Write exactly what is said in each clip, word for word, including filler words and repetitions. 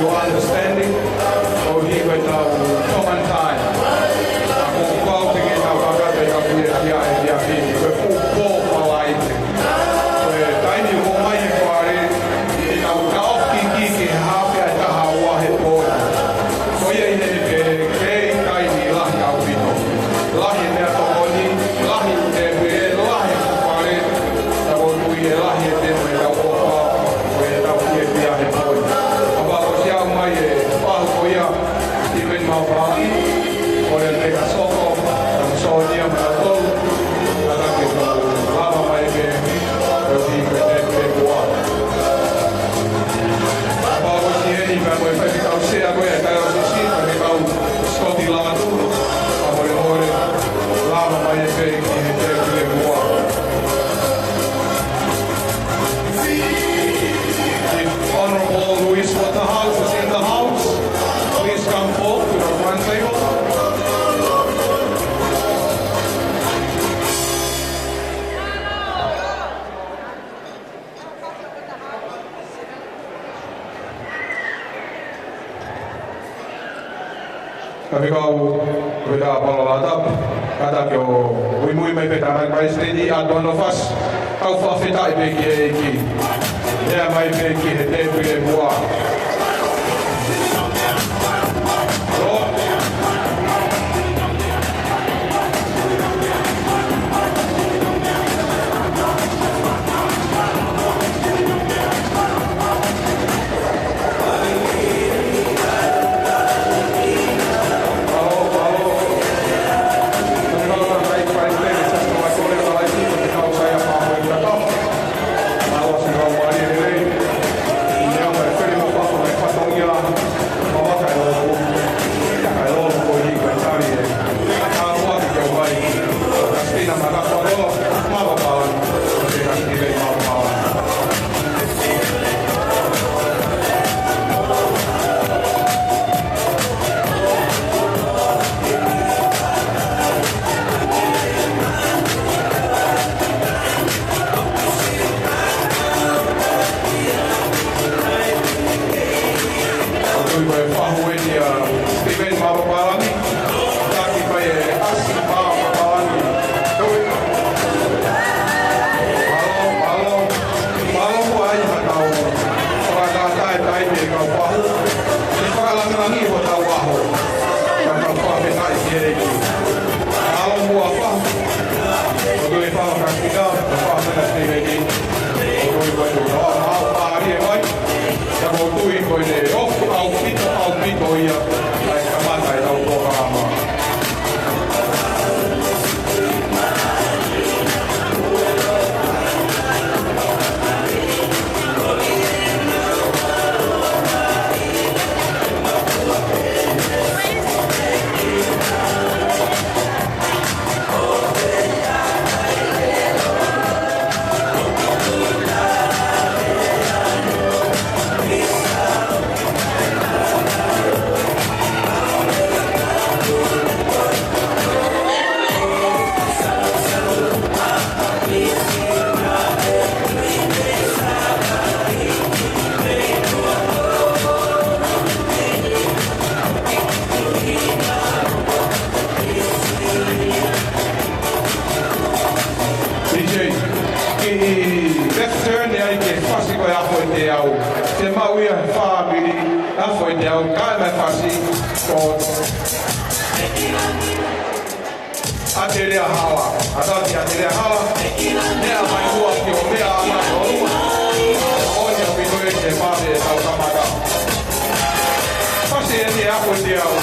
Your understanding, ʻo hiki ko ʻetau common time. Ka ko e pau pē ke tau kakato ʻetau fiefia he efiafi ni, ko e fuʻu pō ʻa Laite. Ko e taimi ʻoku ʻomai ʻe he fale, ʻi heʻetau taʻofi ki he hape ʻa e taha ua he pō ni. Ko ia ʻi heni pē, kei taimi lahi ʻaupito. Lahi e meʻatokoni, lahi e tēpile, lahi e fale, ka ʻoku ou tui ʻe lahi e tēpile ʻetau ʻofa, ko ʻetau fiefia he pō ni. Kapau ʻoku ʻosi aʻu mai e fahu ko ia, Steven Maopalani, ʻo le meka soko, ka mo Sonia mo nautolu, kātaki ke tau lava mai pē, ʻo hiki ko e tēpile ua. Kapau ʻoku ʻosi eni pea mo e faifekau sea ko ia ʻa e Taiosisi, faifekau Scotty Lamatu, kae ʻoua ʻe lava mai pē ki he tēpile ua. If Honorable Luis Waterhouse is in the house, please come forward to the front table. Faifekau, Faifekau Paula Latapu, kātaki ʻo muimui mai pē, tānaki mai Steven ʻa Tonofas, kau fakafetaʻi pē ki he ʻEiki. Lea mai pē ki he tēpile ua. ʻOku tui ko e fahu eni ʻa Steven Maopalani. Taki mai e ʻasi Maopalani. Tui. Mālō, mālō. Mālō muʻa ʻi he tau fakataha e taimi e kau fahu. Ke fakalangilangi hotau ʻaho. Ka tau fakafetaʻi ki he ʻEiki. Mālō muʻa fahu. ʻOku tui fahu ka tika, fahu mena Steven. ʻOku tui ko e tau ʻaho, ʻaho, ʻaho, ʻaho, ʻaho. Ka ʻoku ou tui ko ʻene ʻofa ʻaupito, ʻaupito ia, ʻa e kamata ʻetau polokalama. D J, kiʻi left turn ʻe ʻai ke fasi ko e Aho ʻe Teau. Te mau ia he fāmili, Aho ʻe Teau, kae mai fasi, ko ʻAtelea Hala. ʻAtaki ʻAtelea Hala, meʻa mai muʻa ki ʻo meʻa ana ʻo lua. ʻOni ʻaupito e ke fale e tau kamata. Fasi eni e Aho ʻe Teau.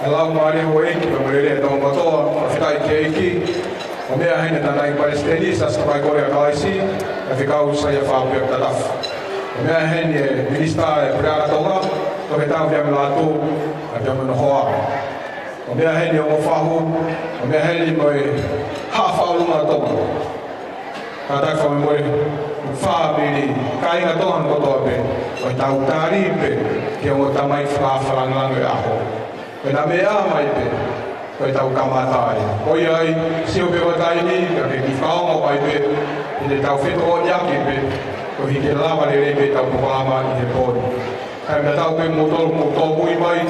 ʻE lau mālie houʻeiki, pea mo e lelei ʻa e Tonga kotoa, fakafetaʻi ki he ʻEiki. ʻOku meʻa heni e Tangataʻeiki Palesiteni, Siasi Kau Kole ʻa Kalaisi, Faifekau Saia Fapea Tatafu. ʻOku meʻa heni e Minisitā ʻo e Puleʻanga Tonga, Toketā Viliami Lātū, pea mo hono hoa. ʻOku meʻa heni e Ongo Fahu, ʻoku meʻa heni mo e Haʻa Fakalūkufua Tonga. Kātaki fakamolemole, fāmili, kāinga Tonga kotoa pē, ʻo tau tali pē ki he ongo tamaiki fakaʻaho lāngilangi ʻo e ʻaho. Pea naʻa meʻa mai pē, ko ʻetau kamata ai. Ko ia ai, sio pē ʻo taimi, ka ke kiʻi fakaongo mai pē, ʻi heʻetau fetokoniʻaki pē, koeʻuhi ke lava lelei pē ʻetau polokalama ʻi he pō ni. Kae ʻumaʻā pē moutolu ʻoku mou tōmui mai,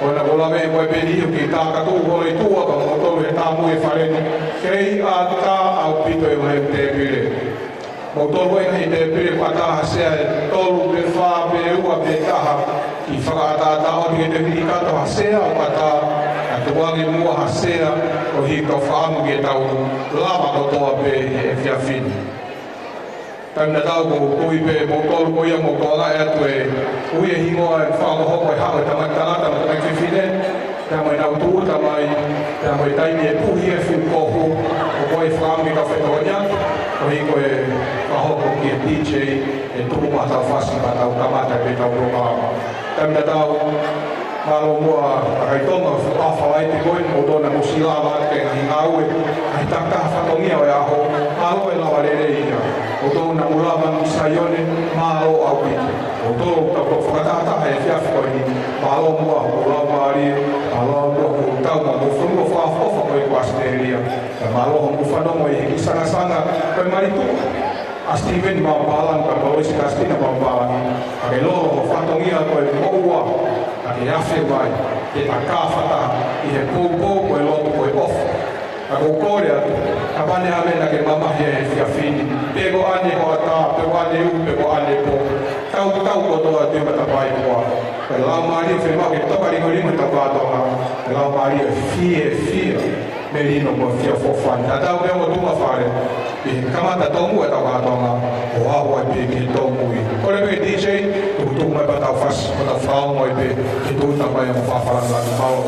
ʻoua naʻa mou lave ʻi he pō ni ʻo kei tākatuʻu holo ʻi tuʻa, ka moutolu he tāmui he fale ni, kei ʻatā ʻaupito e ngaahi tēpile. Moutolu e ngaahi tēpile ʻoku ʻatā ha sea ʻe tolu pe fā pe ua pe taha, kiʻi fakaʻataʻatā ʻo te ke te hili kato ha sea ʻoku ʻatā, ʻa tukuange muʻa ha sea, koeʻuhi ko e fakaʻamu ke tau lava kotoa pē he efiafi ni. Taimi tatau ʻoku ou tui pē moutolu ko ia ʻoku mou tokangaʻi atu e ui e hingoa ʻo e fakahohoko e haʻu e tamaiki tangata mo e tamaiki fefine, pea mo ʻenau tūʻuta mai, pea mo e taimi ʻe puhi e fuʻu kohu, ʻoku ʻi ai e fakaʻamu ke tau fetokoniʻaki, koeʻuhi ko e fakahoko ki he D J, ʻe tuku mai ʻetau fasi pea tau kamata pē ʻetau polokalama. Taimi tatau, mālō muʻa kakai Tonga, ʻa Falaite ko eni, ʻoku totonu ke mou sio lava ki he ngaahi ngāue, ngaahi takitaha fatongia ʻo e ʻaho, mālō e lava lelei ia. ʻOku totonu ke mou lava ki Saione, mālō ʻaupito. ʻOku totonu ke tau fakatahataha he efiafi ko eni, mālō muʻa hoʻomou laumālie, mālō muʻa hoʻomou tau mo hoʻomou fonua fakaʻofoʻofa ko eni ko ʻAositelēlia. Pea mālō hoʻomou fanongo ʻi he kiʻi sangasanga, ko e mali tuʻa ʻa Steven Mapalani, ka Loisi Kastina Mapalani, ʻa e lolo ʻo e fatongia ko e moʻua, ʻa e afe mai, ke taka fata, ʻi he poupou ko e lotu ko e ʻofa. ʻOku ou kole atu, kapau ʻe ʻi ai ha meʻa naʻa ke mamahi ai he efiafi ni, pe ko ʻene hoʻatā, pe ko ʻene ʻū, pe ko ʻene pō, tau, tau kotoa atu e matapā ʻi tuʻa. Ko e laumālie fiemaʻu ke toka lingolingo ʻi he tau kātoanga, ko e laumālie fiefia, melino mo fie fofani. Tatau pē mo e tuʻunga fale, ʻi he kamata tōmui ʻetau kātoanga, ʻo aʻu ai pē ki he tōmui. Kole pē D J, tukutuku mai pea tau fasi, pea tau fakaongo ai pē, ki he tuʻuta mai ʻa e ongo fakalāngilangi, mālō.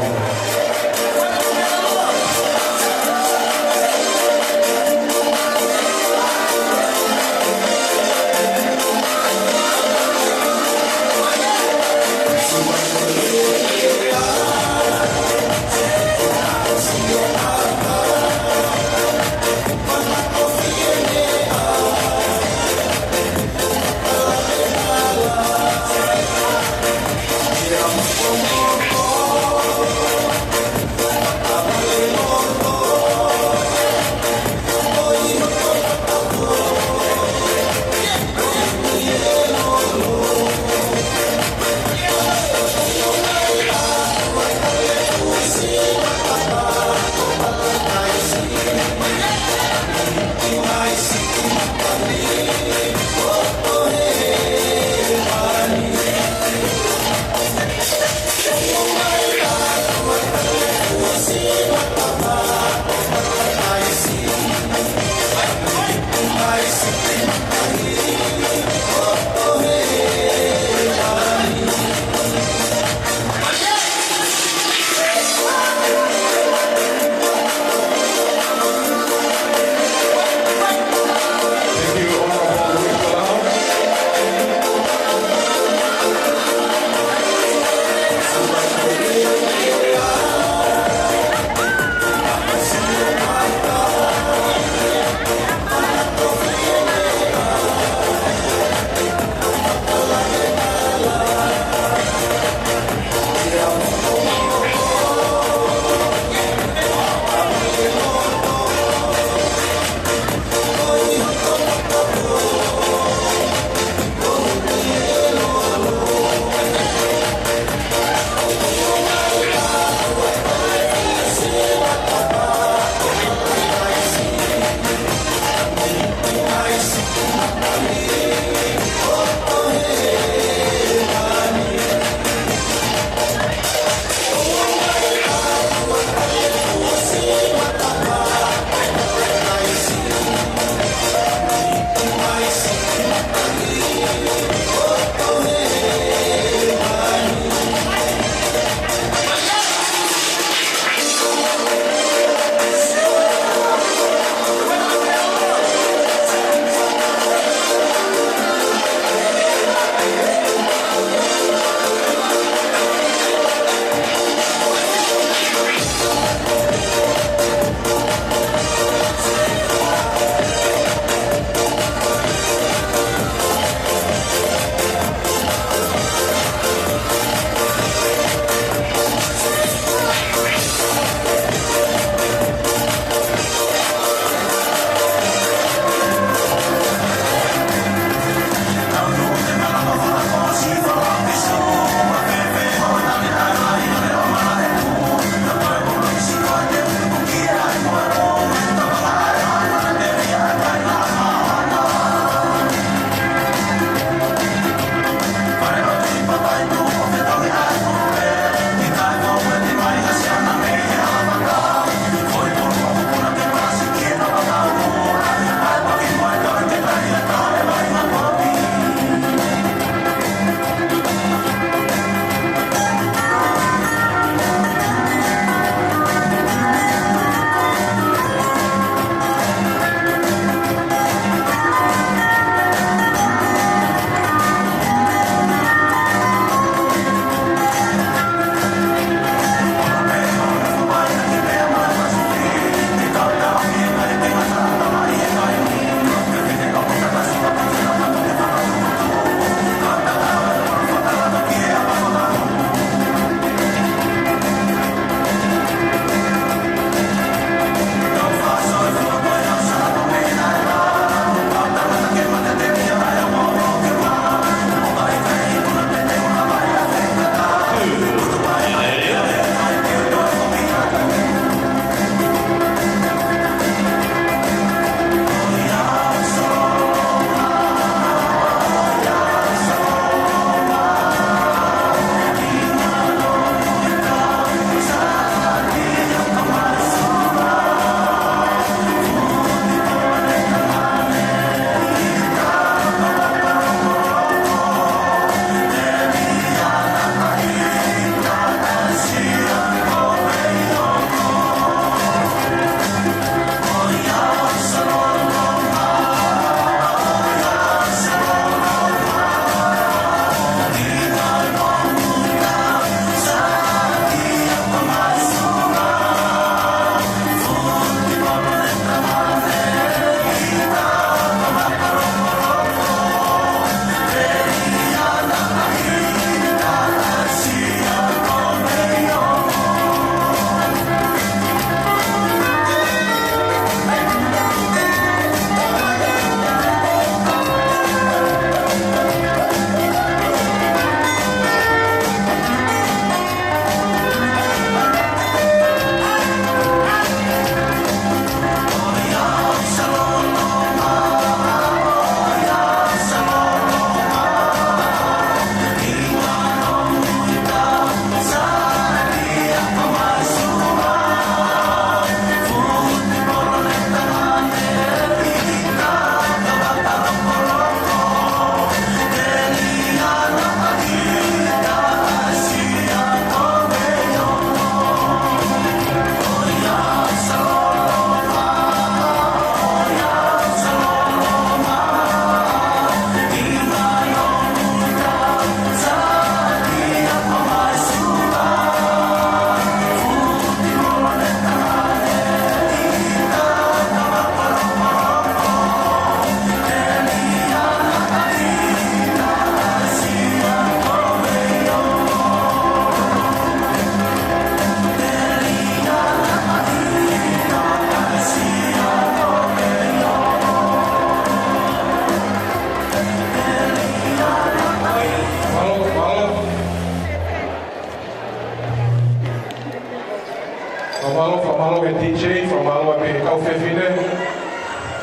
Fakamālō, fakamālō ki he D J, fakamālō pē ki he kau fefine.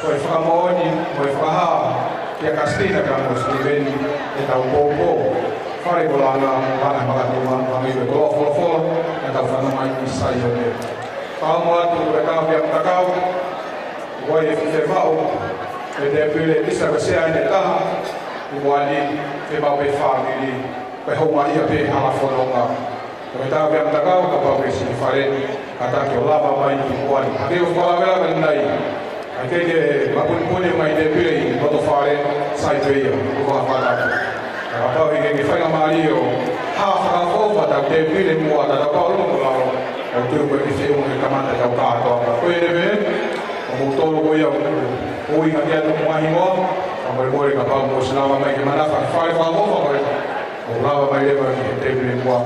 Ko e fakamoʻoni mo e fakahā kia Kastina pea mo Sitiveni ʻetau poupou. Fale ko Langa, Langa Makatuma, Langa ʻi he koloa Folofola, ʻetau fanongo mai ʻi Saione. Pea mo atu ko e kau fia matakau, ʻoku ʻi ai e fefine maʻu, ʻe Tēpile Lisa Kasea ʻene taha, ʻi muʻa ni, ke maʻu pē fāmili, pea houngaʻia pē hala fononga. Ko e kau fia matakau, kapau ʻe siʻi fale, kātaki ʻo lava mai ki muʻa ni. Hake ʻo fakalavela mai nai. ʻAi ke ke mapunipuni mai Tēpile ʻi loto fale, sai pē ia, ʻoku fakafata. Kapau ʻe ke ke faingamālie ʻo hā fakaʻofoʻofa ʻetau Tēpile muʻa, tatau pē ʻa e longo mo e lalo, ʻoku ou tui ko e kiʻi feʻunga ke kamata ʻetau kātoanga. Ko ia pē, ʻoku mou tolu ko ia, ʻoku ʻuhinga ke ʻatu mo e hingoa, kae molemole kapau mou ʻosi lava mai ke manako ki he fale fakaʻofoʻofa ko ē, ʻo lava mai leva ki he Tēpile muʻa,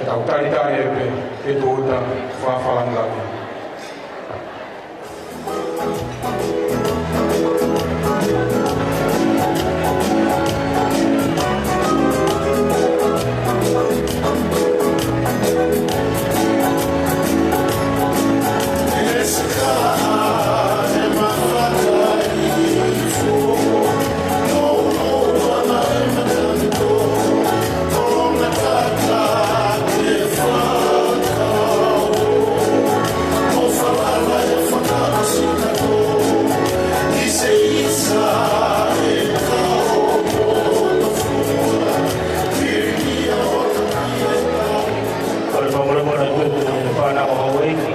ʻetau talitali ai pē, ke tūʻuta, fakafakalāngilangi. Ko e fakamolemole atu ki he fānau ʻa houʻeiki,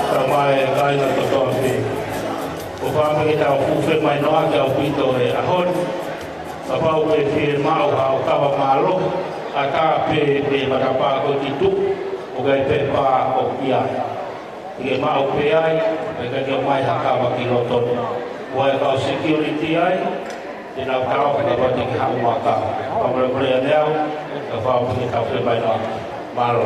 kae ʻumaʻā e kāinga kotoa pē. ʻOku ou fakaʻamu ke tau fuʻu femahinoʻaki ʻaupito he ʻaho ni. Kapau ʻe fiemaʻu haʻo kava mālohi, ʻatā pē he matapā ko ē ki tuʻa, ʻoku ʻi ai e pepa ʻoku ʻi ai. ʻIkai ke maʻu pē ai, pea ʻikai ke ʻomai ha kava ki loto ni. ʻOku ʻi ai e kau security ai, te nau taʻofi kapau te ke haʻu mo ha kava. Fakamolemole ange au, kae fakaʻamu ke tau femahinoʻaki. Mālō.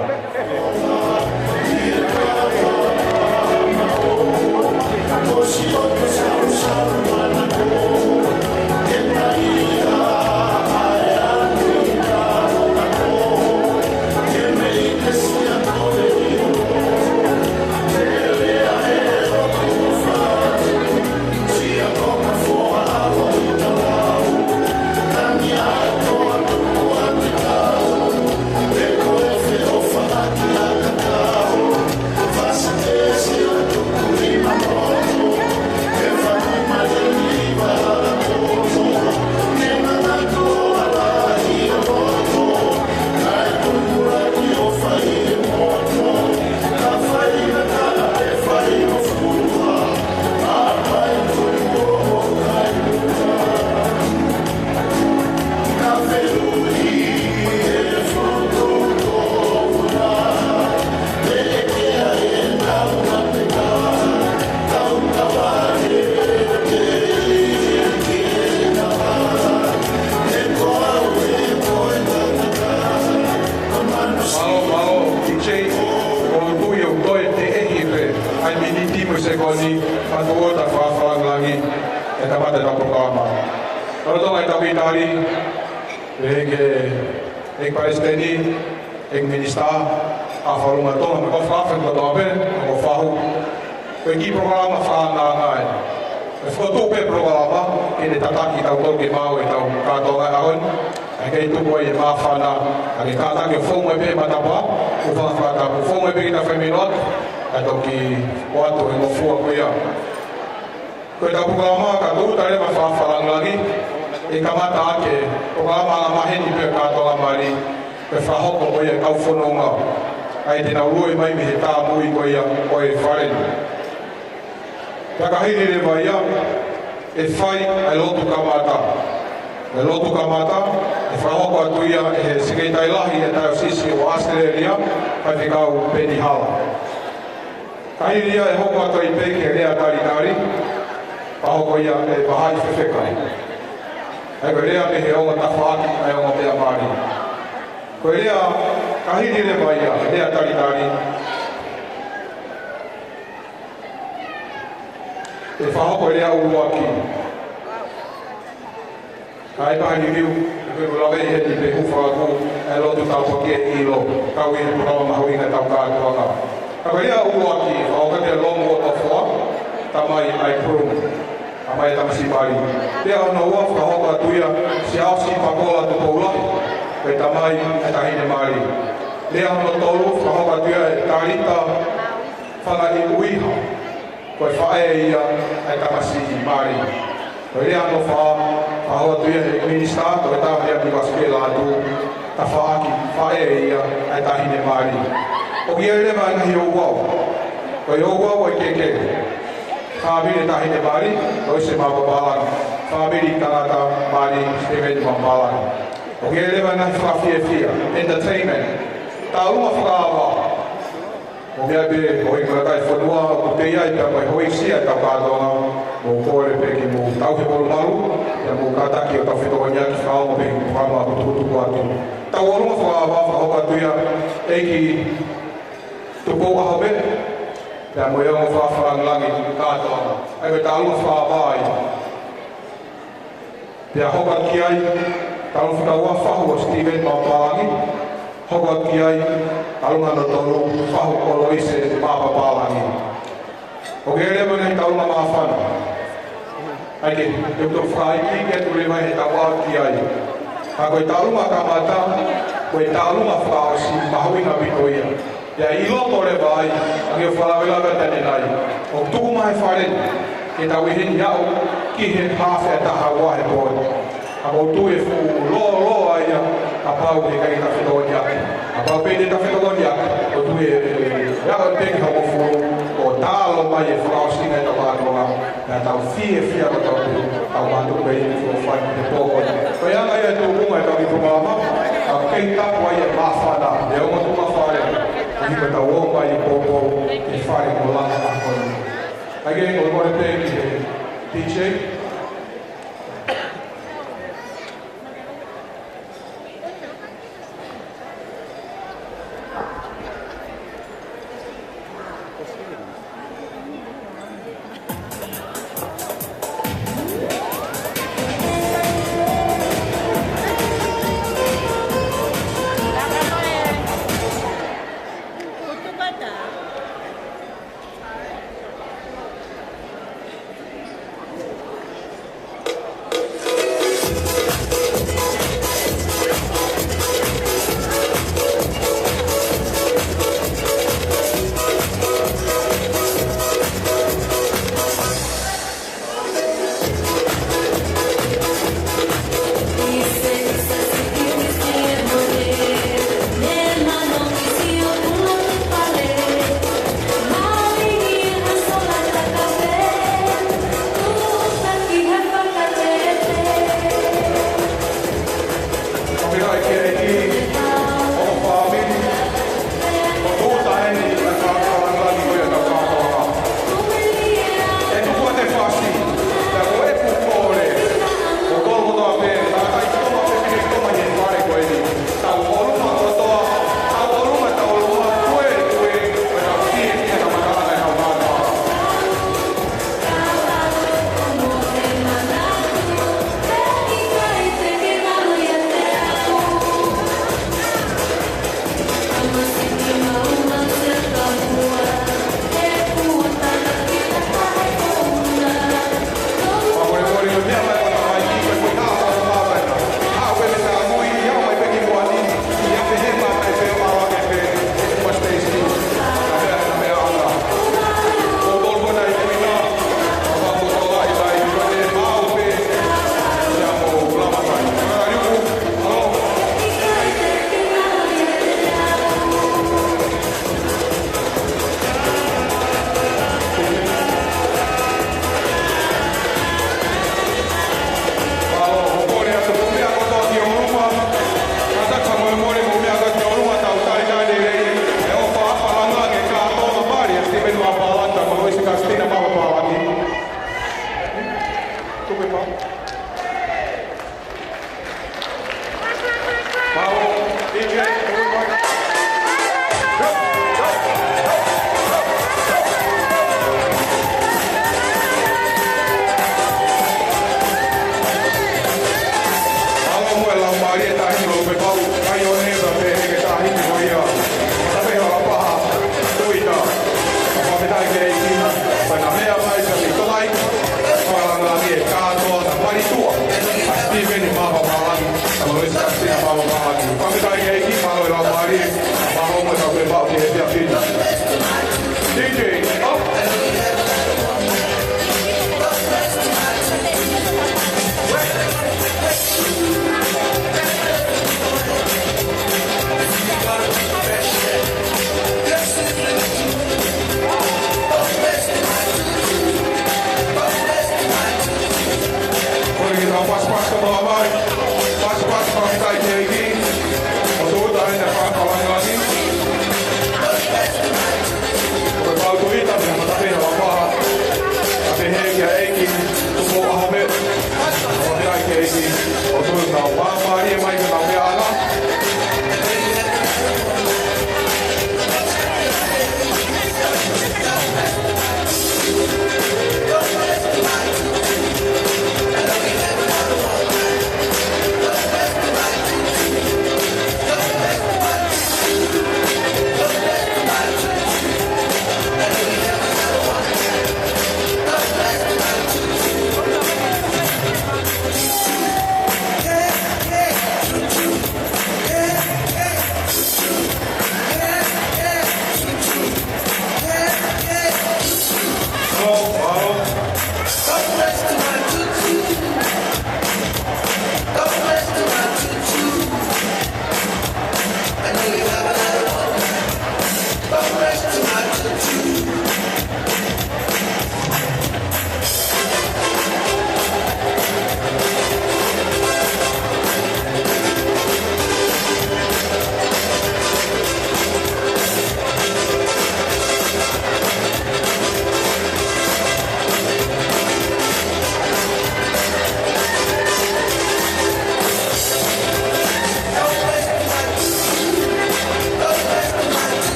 Mālō, mālō, D J, ʻoku ou tui ʻoku toe teʻeki pē ʻa e miniti mo e sekoni, kae tūʻuta fakafakalāngilangi, ʻe kamata ʻetau polokalama. Lolotonga ʻetau kiʻi tali, ʻEiki, ʻEiki Palesiteni, ʻEiki Minisitā, ʻa e Fakafofonga Tonga, mo e kau fakafeʻiloaki kotoa pē, mo e kau fahu. Ko e kiʻi polokalama fakaangaanga ē. ʻE fokotuʻu pē polokalama, ke ne tataki kitautolu ke maʻu ʻetau kātoanga he ʻaho ni. ʻIkai ke tuku ai e māfana, ʻa e kātaki ʻo fou mai pē he matapā, ʻo fakafakatapu, fou mai pē ke tau femahinoʻaki, kae toki ʻoatu e ngofua ko ia. Ko ʻetau polokalama ka tūʻuta leva fakafakalāngilangi, ʻe kamata ʻaki e polokalama angamaheni pē kātoanga mali, pea fakahoko ko ia e kau fononga, ʻa ia te nau lue mai mei he tāmui ko ia ʻo e fale ni. Pea ka hili leva ia, ʻe fai ʻa e lotu kamata. ʻA e lotu kamata, ʻe fakahoko atu ia ʻe he Sekelitali Lahi ʻo e Taiosisi ʻo ʻAositelēlia, Faifekau Peni Hala. Ka hili ia ʻe hoko atu ai pē ki he lea talitali, pea hoko ia ʻe he vahaʻa fefeka. ʻA ia ko e lea mei he ongo tafaʻaki ʻa e ongo meʻa mali. Ko e lea, ka hili leva ia, lea talitali, ʻe fakahoko e lea ʻuluaki. Kae pehē ni, ʻoku ou lave ʻi heni pē, hūfanga hake ʻa e lotu tāpuaki ʻe ʻilo, kau ai e polokalama mahuʻinga ʻetau kātoanga. Ko e lea ʻuluaki, fakahoko atu ʻe Lomu ʻOtofoa, tamai ʻa e Prum, tamai ʻa e tamasiʻi mali. Lea hono ua, fakahoko atu ia ʻe Siaosi Pakola Tupou Lahi, ko e tamai ʻa e taʻahine mali. Lea hono tolu, fakahoko atu ia ʻe Talita Fanaʻi ʻUiha, ko e faʻē ia ʻa e tamasiʻi mali. Ko e lea hono fā, fakahoko atu ia ʻe he minisitā, ko e taha ia mei Uāsipela atu, tafaʻaki, faʻē ia ʻa e taʻahine mali. ʻOku ʻi ai leva e ngaahi ouau. Ko e ouau ʻa e keke, fāmili taʻahine mali, Loise Mapapalagi, fāmili tangata mali, Steven Mapapalagi. ʻOku ʻi ai leva e ngaahi fakafiefia, entertainment, tauʻolunga fakaava. Mou meʻa pē, houʻeiki kakai ʻo e fonua, ʻoku teu ai pē mo e houʻeiki ʻa e tau kātoanga, mou kole pē ke mou tauhi e molumalu, pea mou kātaki ʻo tau fetokoniʻaki fakaongo pē he polokalama ʻoku tukutuku atu. Tauʻolunga fakaava, fakahoko atu ia ʻe ʻEiki Tupou ʻAhope, pea mo e ongo fakafakalāngilangi kātoanga. ʻA ia ko e tauʻolunga fakaava ia. Pea hoko atu ki ai, tauʻolunga fakaua, fahu ʻo Steven Mapapalagi. Hoko atu ki ai, tauʻolunga hono tolu, fahu ʻo Loise Mapapalagi. ʻOku ʻi ai leva e ngaahi tauʻolunga māfana. ʻA ia ke, ke u toki fakaikiiki atu leva he tau aʻu ki ai. Ka ko e tauʻolunga kamata, ko e tauʻolunga fakaʻosi, mahuʻinga ʻaupito ia. Pea ʻi loto leva ai, ʻa e ngaahi fakalavelave ʻa e taʻu ni, ʻoku tuku mai he fale ni, ke tau ʻi heni ʻo aʻu ki he hafe ʻa e taha ua he pō ni. Ka ʻoku ou tui ʻe fuʻu lōloa ia, kapau ʻe ʻikai ke ta fetokoniʻaki. Kapau pē te ta fetokoniʻaki, ʻoku ou tui ʻe, ʻe aʻu pē ki he hongofulu, ʻo talo mai e fakaʻosinga ʻetau kātoanga. Naʻa tau fiefia ko tau pē, tau mātuku pē ʻi he fuofua fai he pō ko eni. Ko ia ai e tōʻonga ʻetau kiʻi polokalama, ʻa e kei tapu ai e māfana, ʻe ongo tuʻunga fale, ʻi he ko ʻetau ō mai ʻi he pō ko eni, ʻi he fale ko eni ʻa ko eni. ʻA ia ke kole pē ki he D J. Ko e meʻa mai pē ki he tolai, fakalangilangi e kātoa, na mali tua. Steven Mava Malangi, na mali Justina Mava Malangi. Fakafetaʻi ki he ʻEiki, mālō e laumālie, mālō mo e kau pē pau ki he efiafi ni. D J, up. Ko e kiʻi tau pasipasi ka mau mai. Pasipasi, fakafetaʻi ki he ʻEiki. ʻOku tau ʻi he fakalangilangi. Ko e pau tuita, meʻa matapeha lapaha. Ka pehē ki he ʻEiki, tuku ʻaho pē. Fakafetaʻi ki he ʻEiki. ʻOku tau pāpālie mai ka tau meʻa ʻana.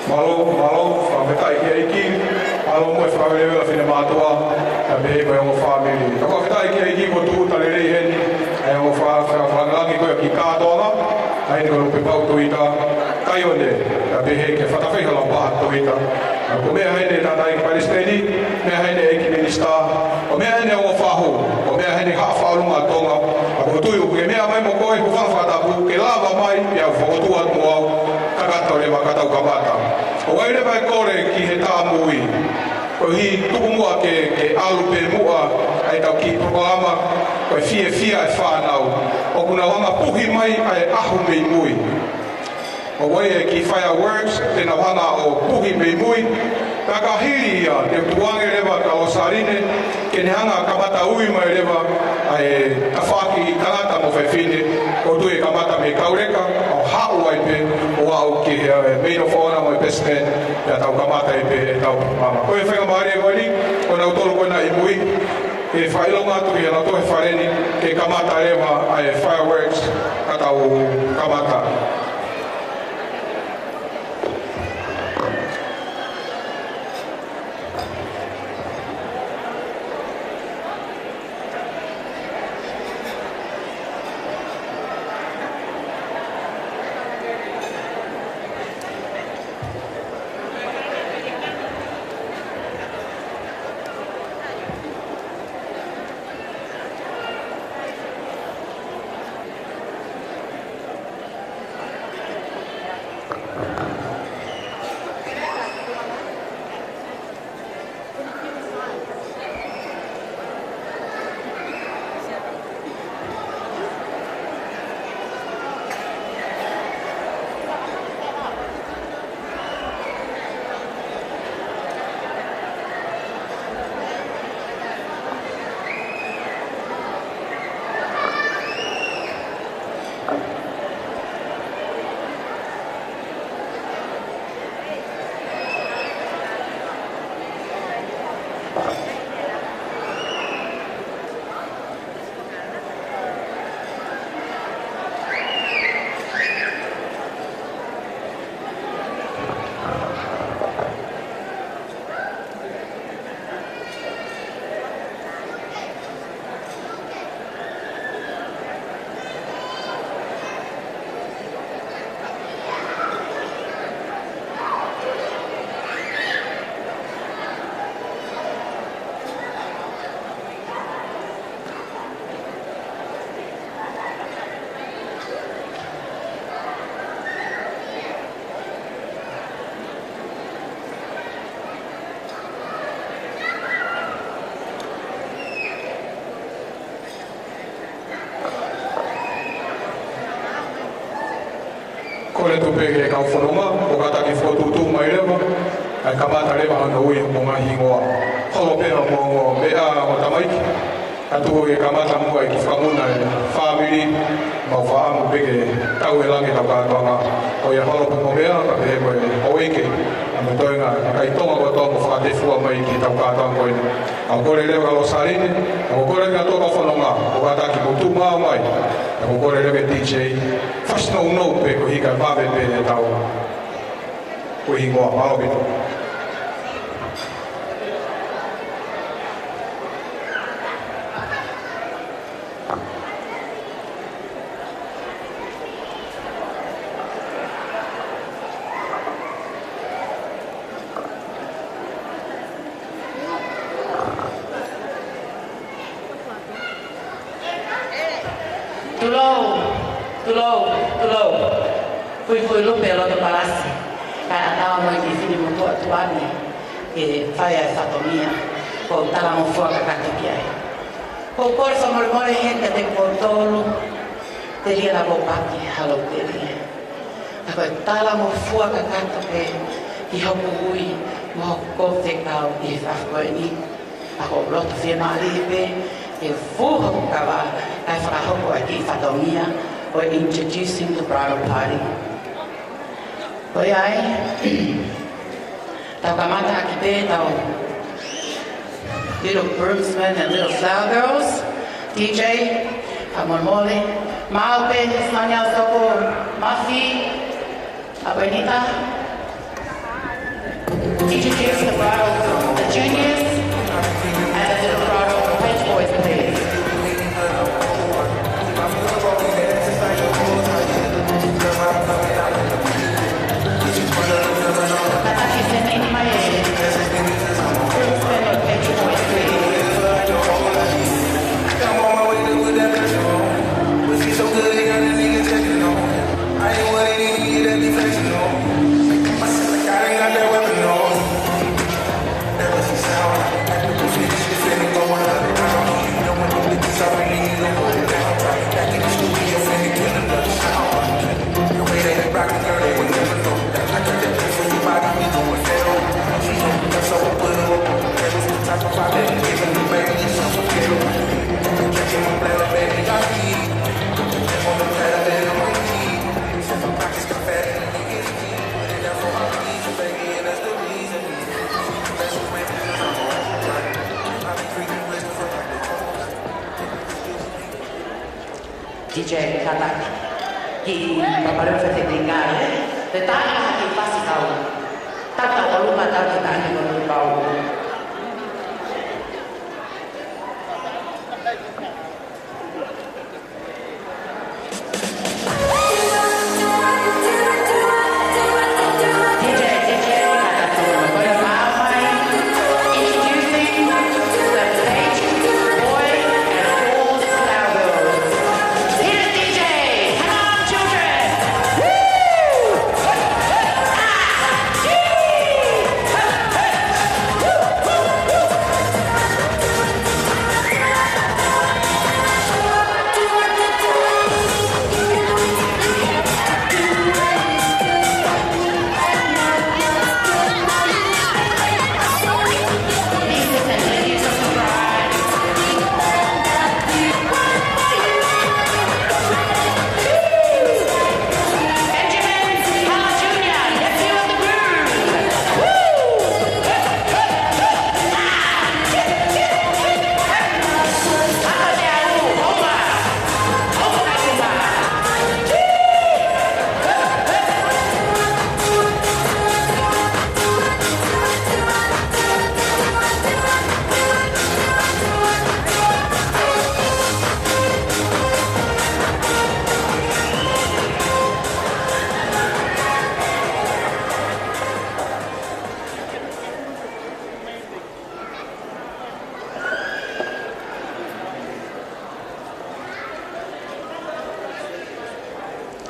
Mālō, mālō, fakafetaʻi ki he ʻEiki. Mālō mo e fakavelevela finemātuʻa, pea pehē ki he ongo fāmili. Fakafetaʻi ki he ʻEiki kuo tuʻuta lelei heni ʻa e ongo fa-, fa-, fakalangilangi ko ia ki he kātoanga, ʻa eni ko Lupepau Tuita, Kaione, pea pehē ki he Fatafehi Lapaha Tuita. Ko e meʻa heni e tangataʻeiki palesiteni, meʻa heni e ʻEiki Minisitā, ʻo meʻa heni e ongo fahu, ʻo meʻa heni Haʻa Faʻunga ʻo Tonga, ʻa ʻoku ou tui ʻoku ke meʻa mai mo koe, hūfanga he fakatapu, ke lava mai, pea u fokotuʻu atu mo au, kakato leva ka tau kamata. ʻOku ʻi ai leva e kole ki he tāmui, koeʻuhi tuku muʻa ke, ke ʻalu pē muʻa ʻa ʻetau kiʻi polokalama, ko e fiefia e fānau, ʻoku nau hanga ʻo puhi mai ʻa e ʻaho mei mui. ʻOku ʻi ai e kiʻi fireworks, te nau hanga ʻo puhi mei mui. Pea ka hili ia, te u tuku ange leva kia Losaline, ke ne hanga ʻo kamata ui mai leva ʻa e tafaʻaki tangata mo fefine, ʻoku ou tui ʻe kamata mei he kauleka, ʻo haʻu ai pē, ʻo aʻu ki he, ē, main of honour mo e best man, pea tau kamata ai pē ʻetau polokalama. Ko e faingamālie ko eni, ko kinautolu ko ena ʻi mui, ke fakaʻilonga atu ki heʻenau tohi fale ni, ke kamata leva ʻa e fireworks, ka tau kamata. Kole atu pē ki he kau fononga, ʻo kātaki fokotuʻutuʻu mai leva, ʻa e kamata leva hono ui hono ngaahi hingoa. Holo pē hoʻomou meʻa ʻo tamaiki, kae tuku ke kamata muʻa e kiʻi fakamuna e fāmili, mau fakaʻamu pē ke tau ʻi langi ʻetau kātoanga. Ko ia holo pē hoʻomou meʻa, kae pehē mo e houʻeiki, ʻa e toenga, ʻa e kakai Tonga kotoa ʻoku fakatefua mai ki heʻetau kātoanga ko eni. ʻOku ou kole leva kia Losaline, ʻoku ou kole leva kia Toka Fononga, ʻo kātaki mou tuʻu mai, ʻoku ou kole leva kia D J, fasi nounou pē ko e hika vave pē ʻetau ui hingoa, mālō ʻaupito. Tulou, tulou, tulou. Puipui lupe loto palasi. Kae ʻatā mo e kiʻi fili motuʻa tuʻa ni ke fai ʻa e fatongia. ʻOku ou talangofua kakato ki ai. ʻOku ou kole fakamolemole heni kiate kimoutolu. Telia Lāpōpaki, halo telia. Ka ko e talangofua kakato pē ki hoku ui mo hoku fekau ʻi he efiafi ko eni. Ka ʻoku ou loto fiemālie pē ke fuʻu hoku kava, kae fakahoko ʻa e kiʻi fatongia ʻo e introducing the bridal party. Ko ia ai, tau kamata ʻaki pē ʻetau little groomsmen and little flower girls. D J, fakamolemole. Maʻu pē Sonia Soko Mafi, ʻa Benita. Introduce the bridal, the juniors, and the little bridal page boys, please. D J, kātaki. Kiʻi papaleo fefetingale. Te taʻaki ha kiʻi fasi kau. Tata ʻolunga tau te taʻaki ʻolunga kau.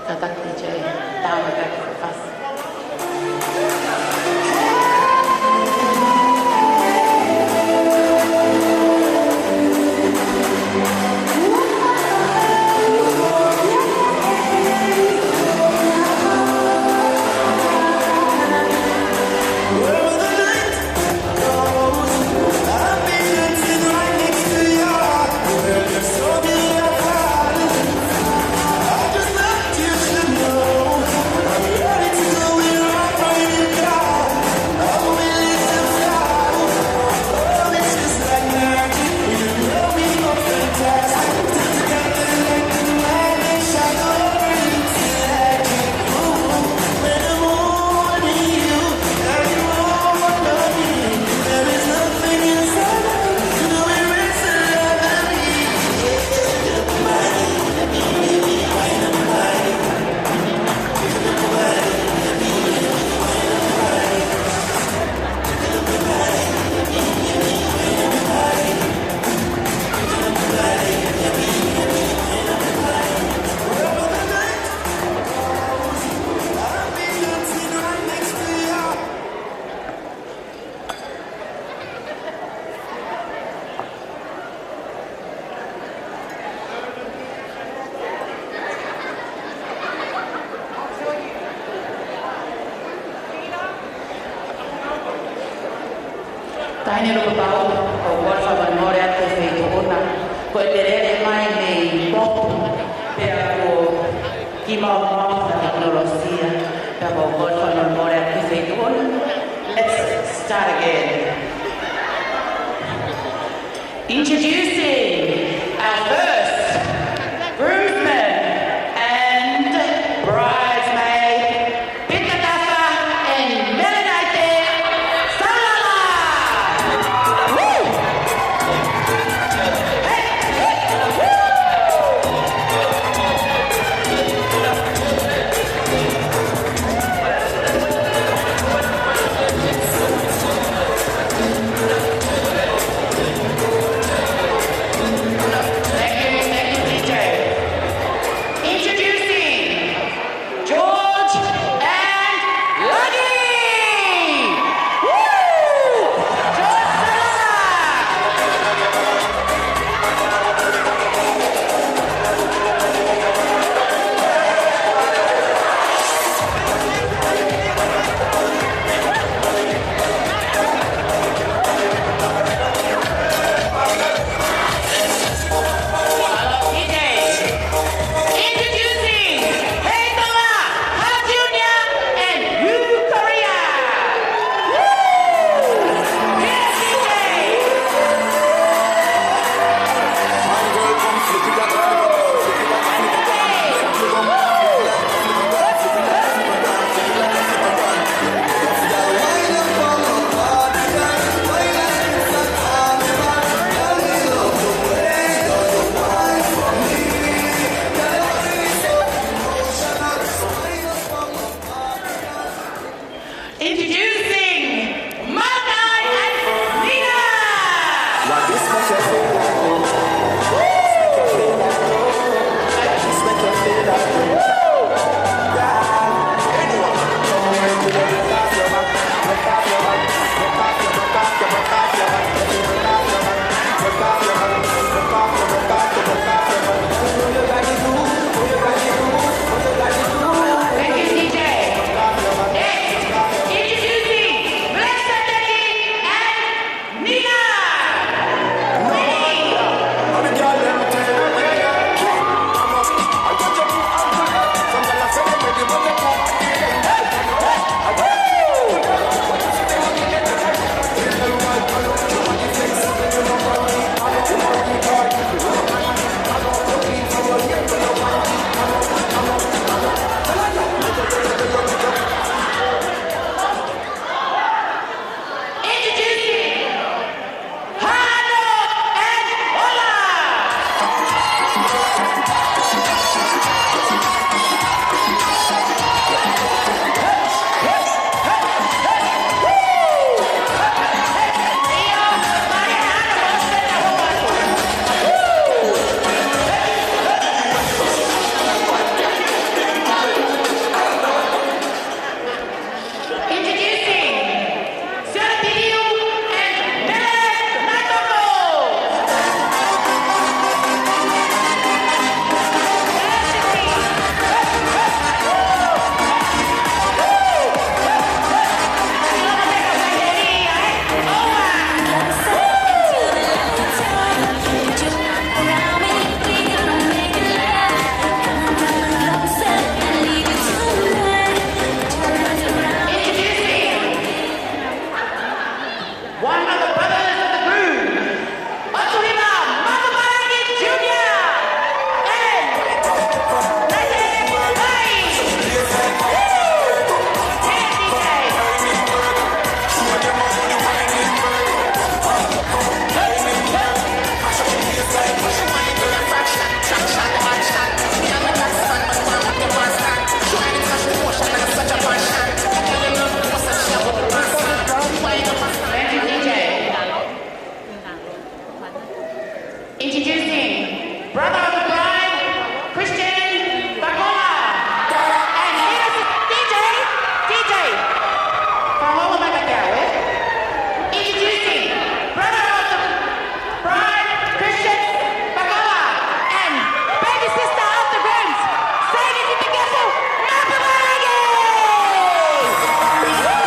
Kātaki D J, tau kātaki fasi. Taʻahine Lupapau, ʻoku ou fakamolemole atu he feituʻu na. Ko e telele mai mei Popu, pea kuo kiʻi maumau ʻa e tekinolosia, pea ʻoku ou fakamolemole atu he feituʻu na. Let's start again. Introducing our first groomsmen and bridesmaid, Pita Tafa and Melanaite Salala. Woo! Hey, hey, woo! Thank you, thank you, D J. Introducing George and Lucky! Woo! George Salala! Introducing Hei Tonga, Hart Junior and Hugh Correa. Woo! Yes, D J. Introducing Malakai and Nina! Thank you, D J. Next, introducing Blessed Becky and Nina. Winnie. Introducing Hano and Ola. Introducing Sarah Piliu and Melanie Matoko. Introducing one of the brothers of the groom, Otuhima Matamalaki Junior and Nate Vai. Woo! Yeah, D J. Thank you, D J. Introducing brother of the bride, Christian Bakola. And D J, D J, D J. Fakahounga mai kiate au, ē? Introducing brother of the bride, Christian Bakola, and baby sister of the grooms, Sadie Fitikefu Mapapalagi! Woo!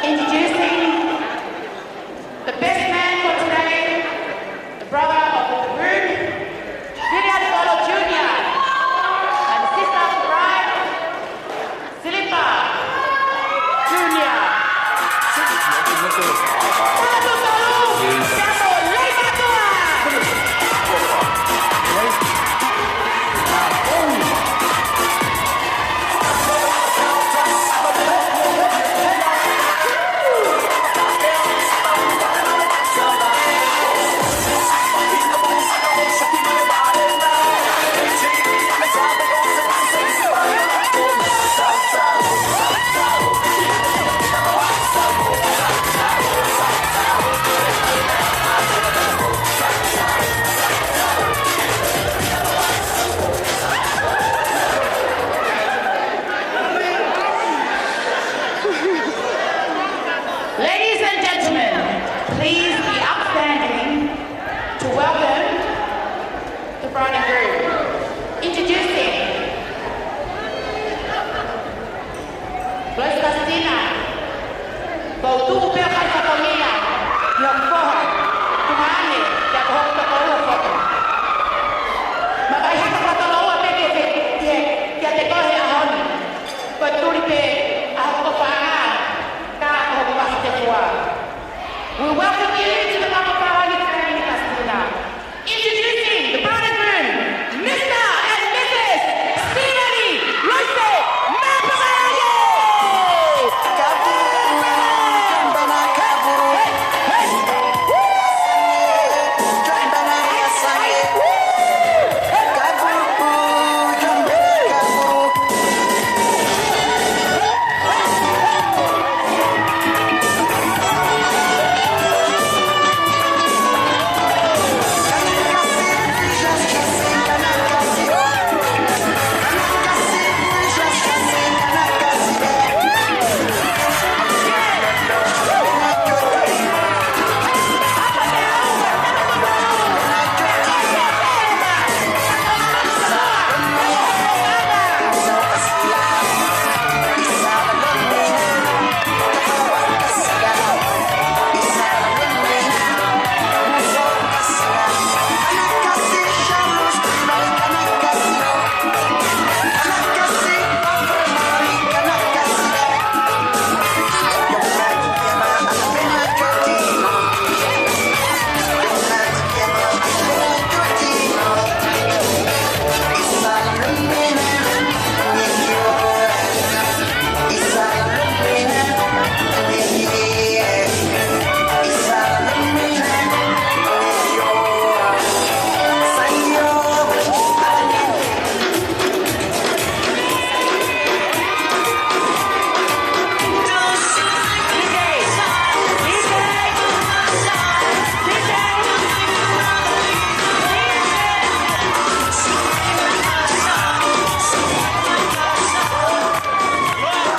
Introducing the best man for today, the brother of the groom, Julian Polo Junior, and the sister of the bride, Silipa Junior. Ladies and gentlemen, please be upstanding to welcome the bride and groom. Introducing Lois Katina, ko u tuʻu pē ʻo kai fatongia ʻi hoku foha, tuʻunga ange kia ko hoku tokoua foki. Mavahe hake fakatoloua pē ke te, ke, kiate koe he ʻaho ni. Ko e tuli pē ʻa hoku paʻanga, ka ko hoku ngaahi tefua. We welcome you to the Papapālangi family, Katina. Introducing the bride and groom, Mister and Missus Stephen Loise Mapapālangi!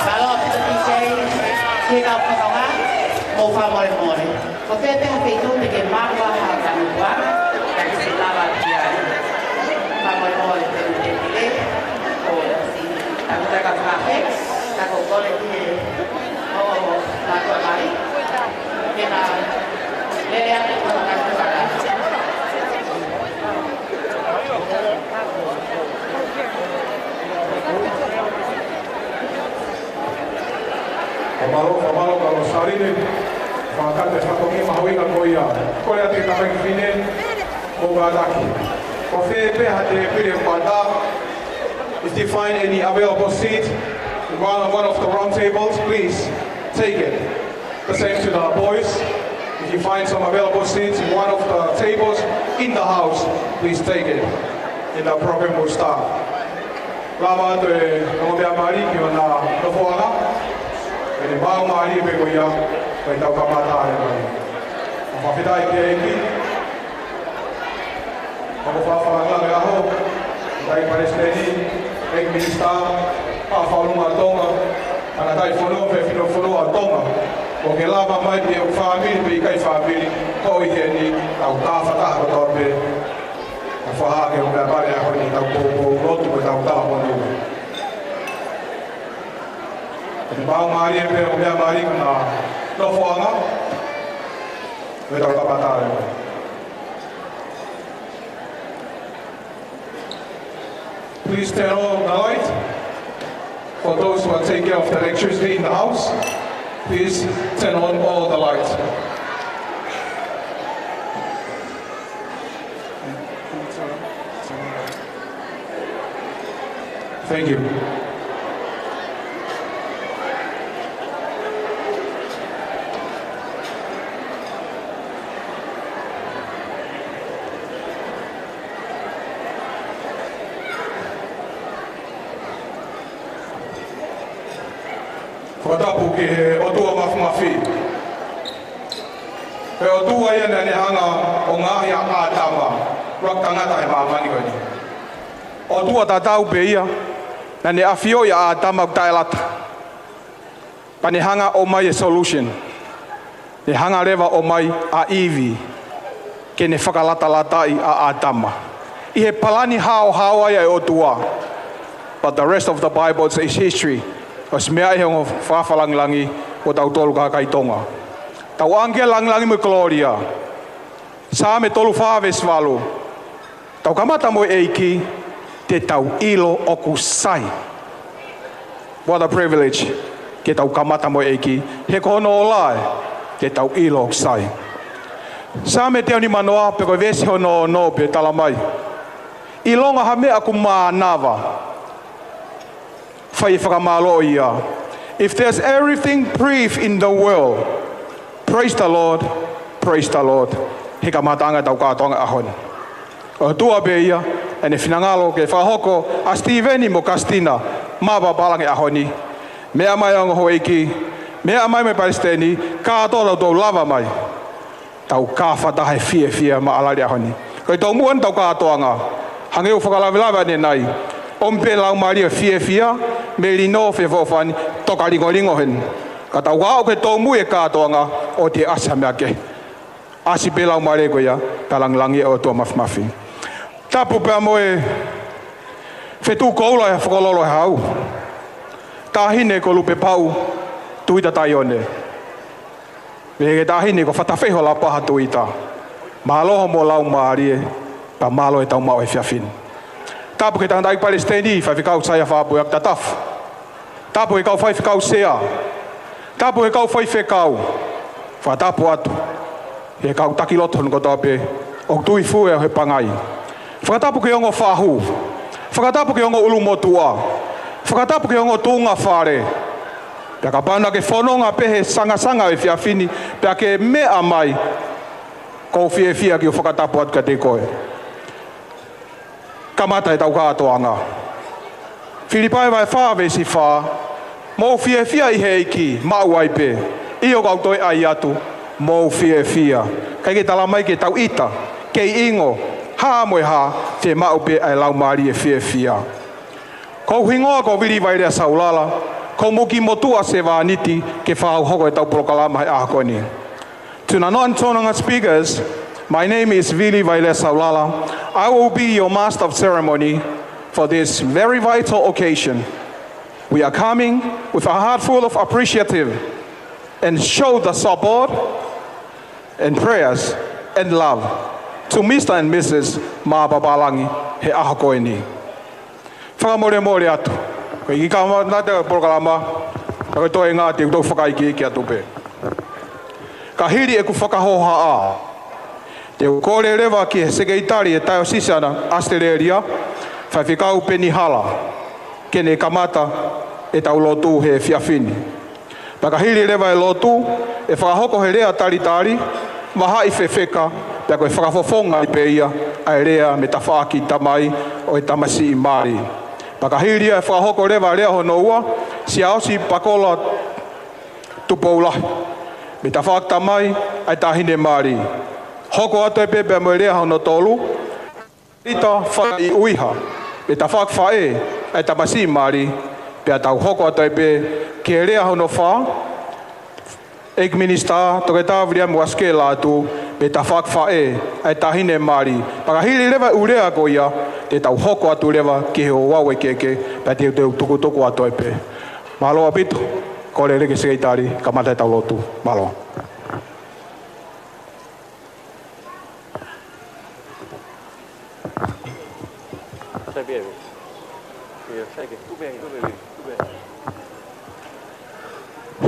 Mālō ʻaupito, P J, ki he kau fakaʻaho, mou fakamolemole. Ko fē pē ha feituʻu te ke maʻu ai ha kanu puaka, ka ke ʻosi lava ki ai. Fakamolemole, te u te pile, ʻo si, taku taka fakafe, taku kole ki he, ʻo, ʻo, taku a mai, ke na, lele atu ko na kanu puaka. Fakamālō, fakamālō, Kalo Saline. Fakakata e fatongia mahuʻinga ko ia. Kole atu ki he tamaiki fefine, mou kātaki. Ko fē pē ha tēpile ʻoku ʻatā, if you find any available seat, one, one of the round tables, please take it. The same to the boys. If you find some available seats in one of the tables in the house, please take it. And the program will start. Lava atu e ongo meʻa mali ki hona nofoʻanga. Pea ne maʻu mali pē ko ia, pea tau kamata ai mai. Fakafetaʻi ki he ʻEiki. Kau fakafanongo he ʻaho, ʻEiki Palesiteni, ʻEiki Minisitā, Fakafāmili ʻa Tonga, tangataʻi fonua, fefine fonua ʻa Tonga, ʻoku ke lava mai pē ʻoku fāmili, pe ʻikai fāmili, ko eni, tau fakataha kotoa pē, ʻo fakahā ke u mea pale ʻa ko eni tau poupou lotu mo tau tala fonua. Mau mālie pē ʻo meʻa mālie ka na nofoʻanga. Meʻa tau kamata ai. Please turn on the light. For those who are taking care of the electricity in the house, please turn on all the lights. Thank you. Fakatapu ki he ʻOtua Mafimafi. He ʻOtua ia naʻa ne hanga ʻo ngaohi ʻa ʻĀtama, ʻuluaki tangata he māmani ko eni. ʻOtua tatau pē ia, naʻa ne ʻafioʻi ʻa ʻĀtama ʻoku taʻelata. Pea ne hanga ʻo ʻomai e solution. Ne hanga leva ʻo ʻomai ʻa ʻIvi ke ne fakalatalataʻi ʻa ʻĀtama ʻi he palani haohaoa ia ʻa e ʻOtua. But the rest of the Bible is history. ʻOsi meaʻi he ongo fakafalangilangi ʻo tautolu kakai Tonga. Tau ʻange ki he langilangi mo e kolōlia. Saame tolu fā veesi valu. Tau kamata mo e ʻEiki, te tau ʻilo ʻoku sai. What a privilege ke tau kamata mo e ʻEiki. He ko hono ola ē, te tau ʻilo ʻoku sai. Saame teau nimanoa, pea ko e veesi hono ono pē talamai. ʻIlonga ha meʻa ʻoku mānava, fai e fakamālō ia. If there's everything breathe in the world, praise the Lord, praise the Lord. He kamataʻanga ʻetau kātoanga ʻaho ni. ʻOtua pē ia, ʻene finangalo ke fakahoko ʻa Sitīveni mo Kastina, māpapālangi ʻaho ni. Meʻa mai ongo houʻeiki, meʻa mai mo e palesiteni, kātoa tau tau lava mai. Tau kāfata he fiefia maʻalali ʻaho ni. Ko e tau muʻa ʻetau kātoanga. Hangē ʻoku fakalavelave ʻanenai. ʻOmi pē laumālie fiefia, melino feʻofoʻofani, toka lingolingo heni. Ka tau aʻu ki he tau muʻa e kātoanga, ʻoua te ʻasi ha meʻa kehe. ʻAsi pē laumālie ko ia, ka langilangi ʻa e ʻOtua Mafimafi. Tapu pea mo e fetuʻu koula ʻi he Fokololo ʻi he Hau. Taʻahine ko Lupepau Tuita Taione. Pehē ki he taʻahine ko Fatafehi Holapaha Tuita. Mālō hoʻomo laumālie, pea mālō e tau maʻu he efiafi ni. Tapu ki he tangataʻeiki palesiteni, Faifekau Saia Faʻapueaki Tatafu. Tapu ki he kau faifekau sea. Tapu ki he kau faifekau. Fakatapu atu ki he kau taki lotu hono kotoa pē ʻoku tui fue ʻo he pangai. Fakatapu ki he ongo fahu. Fakatapu ki he ongo ʻulumotuʻa. Fakatapu ki he ongo tuʻunga fale. Pea kapau naʻa ke fononga pē he sangasanga ʻo e efiafi ni, pea ke meʻa mai, ʻoku ou fiefia ke u fakatapu atu kiate koe. Kamata ʻetau kātoanga. Filipai vahe fā veesi fā, mou fiefia ʻi he ʻEiki, maʻu ai pē. ʻIo, kau toe ʻai atu, mou fiefia. ʻIkai ke talamai ke tau ʻita, kei ʻingo, hā mo e hā, te maʻu pē ʻa e laumālie fiefia. Ko hoku hingoa ko Vili Vailea Saulala, ko e muʻaki motuʻa sevāniti ke fakahoko ʻetau polokalama he ʻaho ko eni. To the non-Tongan speakers, my name is Vili Vailea Saulala. I will be your master of ceremony for this very vital occasion. We are coming with a heart full of appreciative and show the support and prayers and love to Mister and Missus Māpapalangi he ʻaho ko eni. Fakamolemole atu. Ko e ʻikai kamata e polokalama, ka ko e toenga te u toki fakaikiiki atu pē. Ka hili ʻeku fakahohaʻa, te u kole leva ki he sekelitali ʻo e Taiosisi ʻAositelēlia, Faifekau Peni Hala, ke ne kamata ʻetau lotu he efiafi ni. Pea ka hili leva e lotu, ʻe fakahoko he lea talitali, mahaʻi fefeka, pea ko e fakafofonga ai pē ia ʻa e lea mei he tafaʻaki tamai ʻo e tamasiʻi mali. Pea ka hili ia ʻe fakahoko leva lea hono ua, Siaosi Pakola Tupoulahi, mei he tafaʻaki tamai ʻa e taʻahine mali. Hoko atu ai pē pea mo e lea hono tolu, Rita Faiʻuiha, mei he tafaʻaki faʻē ʻa e tamasiʻi mali, pea tau hoko atu ai pē ki he lea hono fā, ʻEiki Minisitā, Toketā Viliami Uasikē Lātū, mei he tafaʻaki faʻē ʻa e taʻahine mali. Pea ka hili leva e ʻū lea ko ia, te tau hoko atu leva ki he ouau ʻo e kehekehe, pea te u tukutuku atu ai pē. Mālō ʻaupito. Kole lelei ki he sekelitali, kamata ʻetau lotu. Mālō.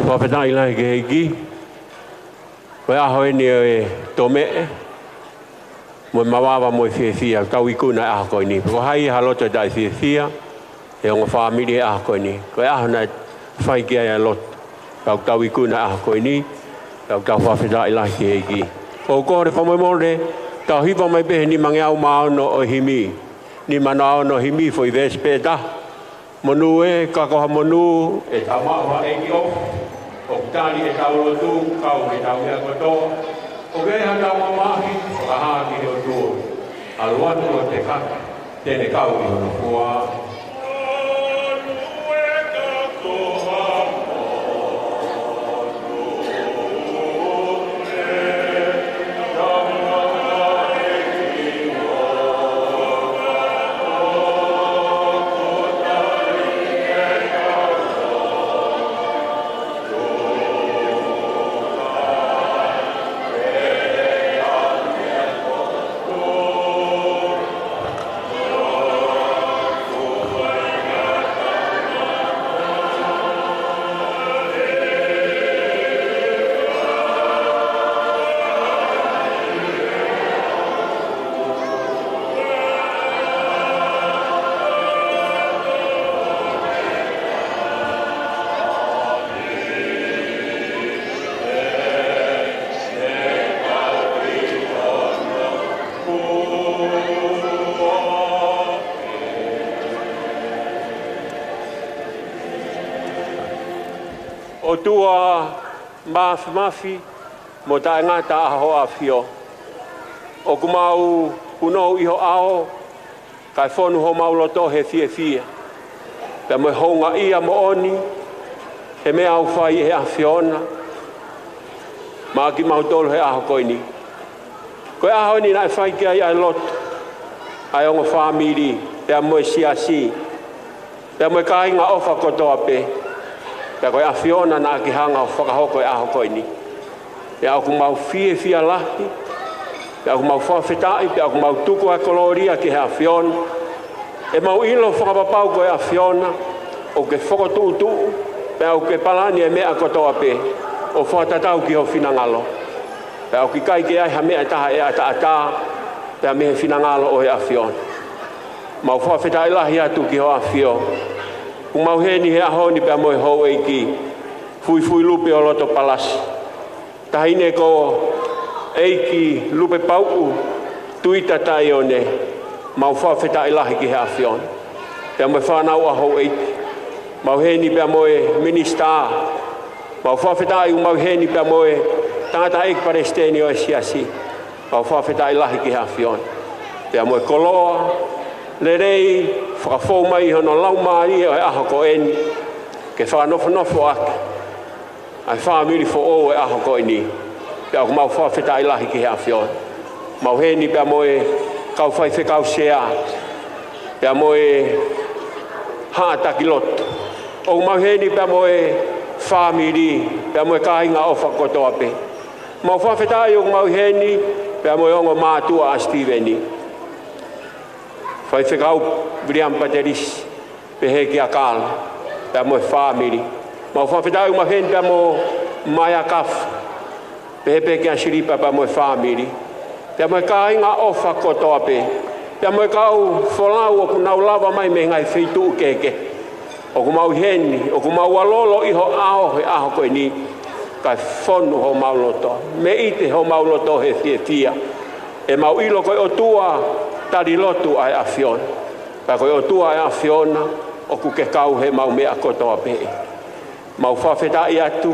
Fakafetaʻi lahi ki he ʻEiki. Ko e ʻaho eni ʻo e tōmeʻe mo e mavava mo e fiefia, tau ikuna e ʻaho ko eni. Ko hai ha loto ʻe taʻefiefia he ongo fāmili he ʻaho ko eni? Ko e ʻaho naʻe fai ki ai e lotu. Tau, tau ikuna e ʻaho ko eni, tau, tau fakafetaʻi lahi ki he ʻEiki. Ko e kole fakamolemole, tau hiva mai pē he nimangeau mā ono ʻo e himi. Nima noa ono himi, foʻi veesi pē ʻe taha. Monū ē, ka ko ha monū ʻetau maʻu ha ʻEiki ʻofa, ʻoku tali ʻetau lotu, kau he ʻetau meʻa kotoa. ʻOku ʻi ai haʻatau mamahi, fakahā ki he ʻOtua. ʻAlu atu ʻo tekaki, te ne kau ʻi hono fua. ʻOtua Māfimafi mo Taʻengata ʻa hoʻo ʻAfio, ʻoku mau punou ʻi ho ʻao, kae fonu homau loto he fiefia, pea mo e houngaʻia moʻoni he meʻa ʻoku fai ʻe he ʻAfiona maʻa kimautolu he ʻaho ko eni. Ko e ʻaho eni naʻe fai ki ai ʻa e lotu ʻa e ongo fāmili, pea mo e siasi, pea mo e kāinga ʻofa kotoa pē. Pea ko e ʻAfiona naʻa ke hanga ʻo fakahoko e ʻaho ko eni. Pea ʻoku mau fiefia lahi, pea ʻoku mau fakafetaʻi, pea ʻoku mau tuku ʻa e kolōlia ki he ʻAfiona. ʻE mau ʻilo fakapapau ko e ʻAfiona ʻoku ke fokotuʻutuʻu, pea ʻoku ke palani e meʻa kotoa pē ʻo fakatatau ki ho finangalo. Pea ʻoku ʻikai ke ʻi ai ha meʻa ʻe taha ʻe ʻataʻatā pea mei he finangalo ʻo e ʻAfiona. Mau fakafetaʻi lahi atu ki ho ʻAfio. ʻOku mau ʻi heni he ʻaho ni pea mo e houʻeiki, Fuifui Lupe ʻo Loto Palasi, Taʻahine ko ʻEiki Lupe Pauʻu Tuita Taione, mau fakafetaʻi lahi ki he ʻAfiona. Pea mo e fānau ʻa houʻeiki, mau ʻi heni pea mo e minisitā, mau fakafetaʻi ʻoku mau ʻi heni pea mo e tangataʻeiki palesiteni ʻo e siasi, mau fakafetaʻi lahi ki he ʻAfiona. Pea mo e koloa lelei, fakafou mai ʻi hono laumālie ʻo e ʻaho ko eni, ke fakanofonofo ʻaki ʻa e fāmili foʻou ʻo e ʻaho ko eni. Pea ʻoku mau fakafetaʻi lahi ki he ʻAfiona. Mau ʻi heni pea mo e kau faifekau sea, pea mo e haʻa taki lotu. ʻOku mau ʻi heni pea mo e fāmili, pea mo e kāinga ʻofa kotoa pē. Mau fakafetaʻi ʻoku mau ʻi heni pea mo e ongo mātuʻa ʻa Sitīveni, Faifekau Viliami Patelisi, pehē kia Kala, pea mo e fāmili. Mau fakafetaʻi ʻoku mau ʻi heni pea mo Maia Kafu, pehē pē kia Silipa pea mo e fāmili, pea mo e kāinga ʻofa kotoa pē, pea mo e kau folau ʻoku nau lava mai mei he ngaahi feituʻu kehekehe. ʻOku mau ʻi heni, ʻoku mau ʻalolo ʻi ho ʻao he ʻaho ko eni, kae fonu homau loto, meiʻi homau loto he fiefia. ʻE mau ʻilo ko e ʻOtua tali lotu ʻa e ʻAfiona. Pea ko e ʻOtua ʻa e ʻAfiona ʻoku ke kau heʻemau meʻa kotoa pē. Mau fakafetaʻi atu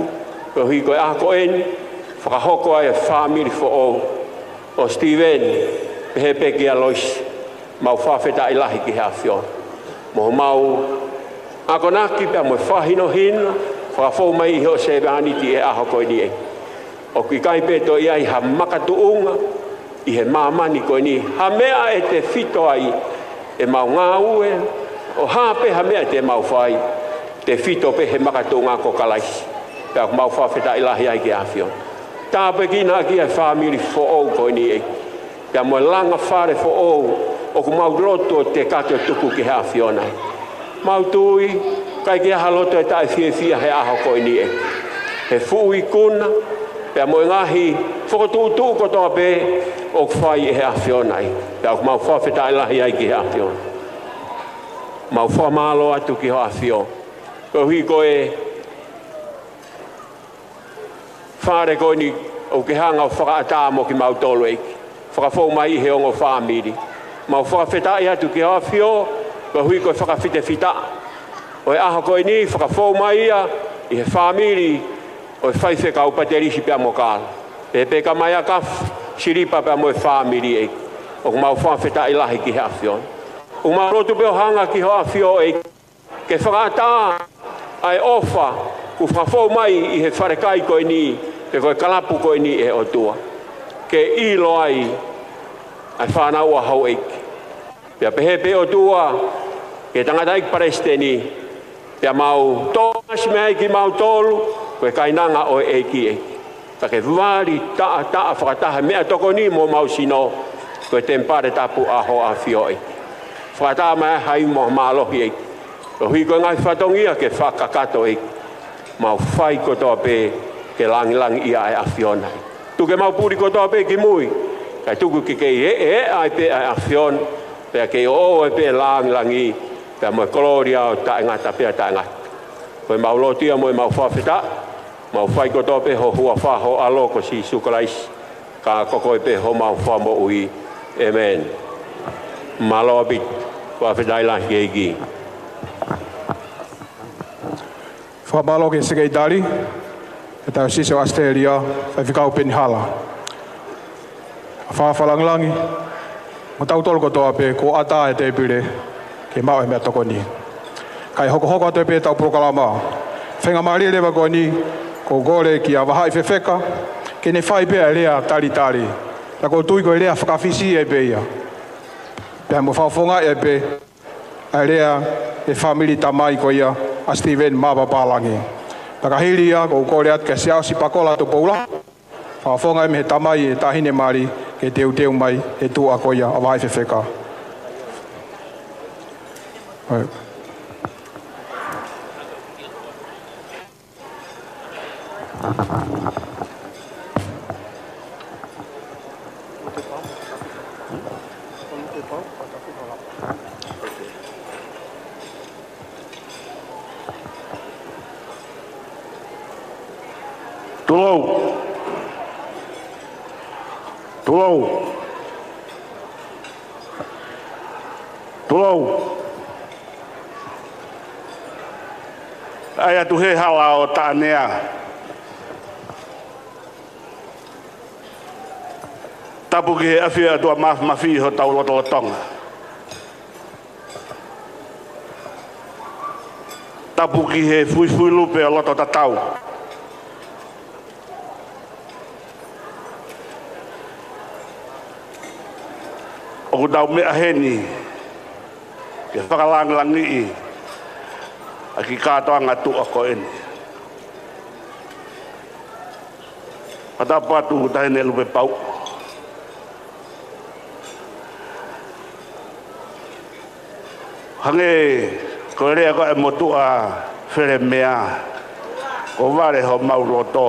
koeʻuhi ko e ʻaho ko eni, fakahoko ai e fāmili foʻou ʻo Sitīveni, pehē pē kia Loisi. Mau fakafetaʻi lahi ki he ʻAfiona mo homau akonaki pea mo e fakahinohino fakafou mai ʻi hoʻo sevāniti he ʻaho ko eni. ʻOku ʻikai pē toe ʻi ai ha makatuʻunga ʻi he māmani ko eni, ha meʻa ʻe tefito ai ʻemau ngāue, ʻo hā pē ha meʻa te mau fai. tefito pē he makatuʻunga ko Kalaisi. Pea ʻoku mau fakafetaʻi lahi ai ki he ʻAfiona. Tāpuekina ʻaki ʻa e fāmili foʻou ko eni ʻEiki, pea mo e langa fale foʻou ʻoku mau lotu ʻo te kato tuku ki he ʻAfiona. Mau tui, ʻikai ke ʻi ai ha loto ʻe taʻefiefia he ʻaho ko eni ʻEiki, he fuʻu ikuna, pea mo e ngaahi fokotuʻutuʻu kotoa pē ʻoku fai ʻe he ʻAfiona ai. Pea ʻoku mau fakafetaʻi lahi ai ki he ʻAfiona. Mau fakamālō atu ki ho ʻAfio koeʻuhi ko e fale ko eni ʻoku ke hanga ʻo fakaʻatā mo kimautolu ʻEiki. Fakafou mai ʻi he ongo fāmili. Mau fakafetaʻi atu ki ho ʻAfio koeʻuhi ko e fakafitefitaʻa ʻo e ʻaho ko eni, fakafou mai ia ʻi he fāmili ʻo e faifekau Patelisi pea mo Kala, pehē pē kia Maiakafu, Silipa pea mo e fāmili ʻEiki. ʻOku mau fakafetaʻi lahi ki he ʻAfiona. ʻOku mau lotu pē ʻo hanga ki ho ʻAfio ʻEiki ke fakaʻatā ʻa e ʻofa kuo fakafou mai ʻi he falekai ko eni, pe ko e kalapu ko eni ʻe ʻOtua, ke ʻilo ai ʻa e fānau ʻa houʻeiki. Pea pehē pē ʻOtua ki he tangataʻeiki palesiteni, pea mau tokoni mai kimautolu ko e kainanga ʻo e ʻEiki ʻEiki. Ka ke vali taʻataʻa fakataha meʻatokoni mo homau sino, ko e temipale tapu ʻa ho ʻAfio ʻEiki. Fakaʻatā mai ha ivi mo ha mālohi ʻEiki, koeʻuhi ko e ngaahi fatongia ke fakakakato ʻEiki. Mau fai kotoa pē ke langilangiʻia ʻa e ʻAfiona. Tuku ke mau puli kotoa pē ki mui, kae tuku ke kei eʻeʻa ai pē ʻa e ʻAfiona, pea kei ʻoʻou ai pē langilangi, pea mo e kolōlia ʻo taʻengata pea taʻengata. Ko e mau lotu ia mo e mau fakafetaʻi, mau fai kotoa pē ho huafa ho ʻAlo ko Sīsū Kalaisi, ka ko koe pē homau Fakamoʻui. ʻĒmeni. Mālō ʻaupito. Fakafetaʻi lahi ki he ʻEiki. Fakamālō ki he Sekelitali ʻo e Taiosisi ʻo ʻAositelēlia, Faifekau Peni Hala. Fakalangilangi mo tautolu kotoa pē kuo ʻatā e tēpile ke maʻu e meʻatokoni. Kae hokohoko atu pē ʻetau polokalama faingamālie leva ko eni, ʻoku ou kole kia Vahaʻi Fefeka ke ne fai pē ʻa e lea talitali. Pea ʻoku ou tui ko e lea faka-Fisi ia pē ia, pea mo fakafofongaʻi pē ʻa e lea ʻa e fāmili tamai ko ia ʻa Steven Mavapālangi. Pea ka hili ia, ʻoku ou kole atu kia Siaosi Pakola Tupoula, fakafofongaʻi mei he tamai ʻa e taʻahine mali, ke teuteu mai he tuʻa ko ia ʻa Vahaʻi Fefeka. Tulou. Tulou. Tulou. ʻAi atu he hala ʻo Taʻanea. Tapu ki he ʻafio ʻa e ʻOtua Māfimafi ʻi hotau lotolotonga. Tapu ki he fuifui lupe ʻo loto tatau. ʻOku tau meʻa heni ke fakalangilangiʻi ʻa e kiʻi kātoanga tuʻa ko eni. Fakatapu atu Taʻahine Lupepauʻu. Hangē ko e lea ko ē ʻa e motuʻa Felemea, ko e vale homau loto,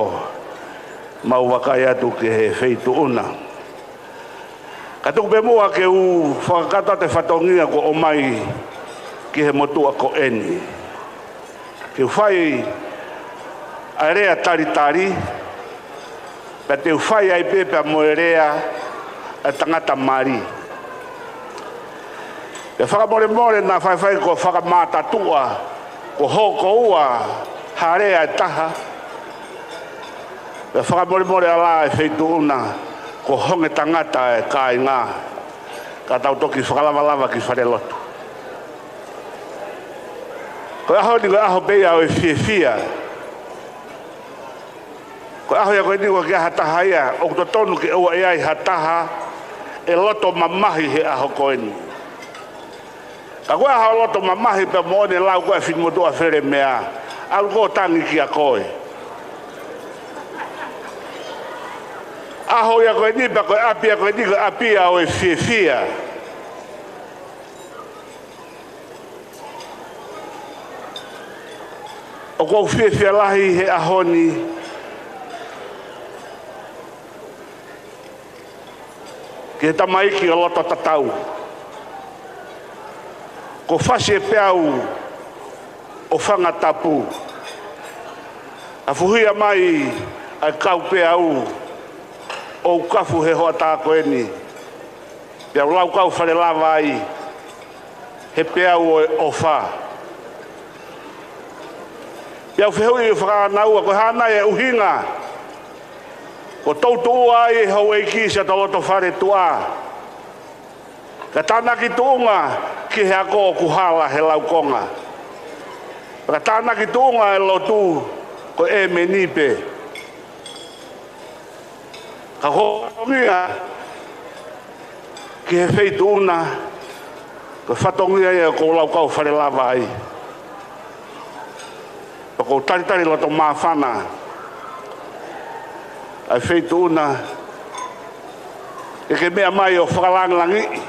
mau vakai atu ki he Feituʻuna. Ka tuku pē muʻa ke u fakakakato atu e fatongia kuo ʻomai ki he motuʻa ko eni. Ke u fai ʻa e lea talitali, pea te u fai ai pē pea mo e lea ʻa e tangata mali. Pea fakamolemole naʻa faifai kuo fakamātatuʻa, kuo hoko ua ha lea ʻe taha. Pea fakamolemole ʻa e Feituʻuna, kuo honge tangata e kāinga, ka tau toki fakalavalava ki falelotu. Ko e ʻaho ni ko e ʻaho pē ia ʻo e fiefia. Ko e ʻaho ia ko eni ʻoku ʻikai ke ʻi ai ha taha ia, ʻoku totonu ke ʻoua ʻe ʻi ai ha taha ʻe loto mamahi he ʻaho ko eni. Ka ko e ʻaho loto mamahi pea mo ʻene lau ko ē ʻa e finemotuʻa Felemea, ʻalu ʻo tangi kia koe. ʻAho ia ko eni pea ko e ʻapi ia ko eni ko e ʻapi ia ʻo e fiefia. ʻOku ou fiefia lahi he ʻaho ni ki he tamaiki ʻo loto tatau. Ko Fasi e Peau ʻo Fanga Tapu. ʻA fuhia mai ʻa e kau peau ʻo ukafu he hoʻatā ko eni. Pea u lau kau fale lava ai he peau ʻo e ʻofa. Pea u fehuʻi ʻo fakaʻanaua ko e hā nai e ʻuhinga kuo toutuʻua ai e houʻeiki siʻa tau loto fale tuʻa. Ka tānaki tuʻunga ki he ako ʻoku hala he laukonga. Ka tānaki tuʻunga e lotu ko e ʻēmeni pē. Ka ko e fatongia ki he feituʻu na, ko e fatongia ia ʻoku ou lau kau fale lava ai. ʻOku ou talitali loto māfana ʻa e feituʻu na ke ke meʻa mai ʻo fakalangilangiʻi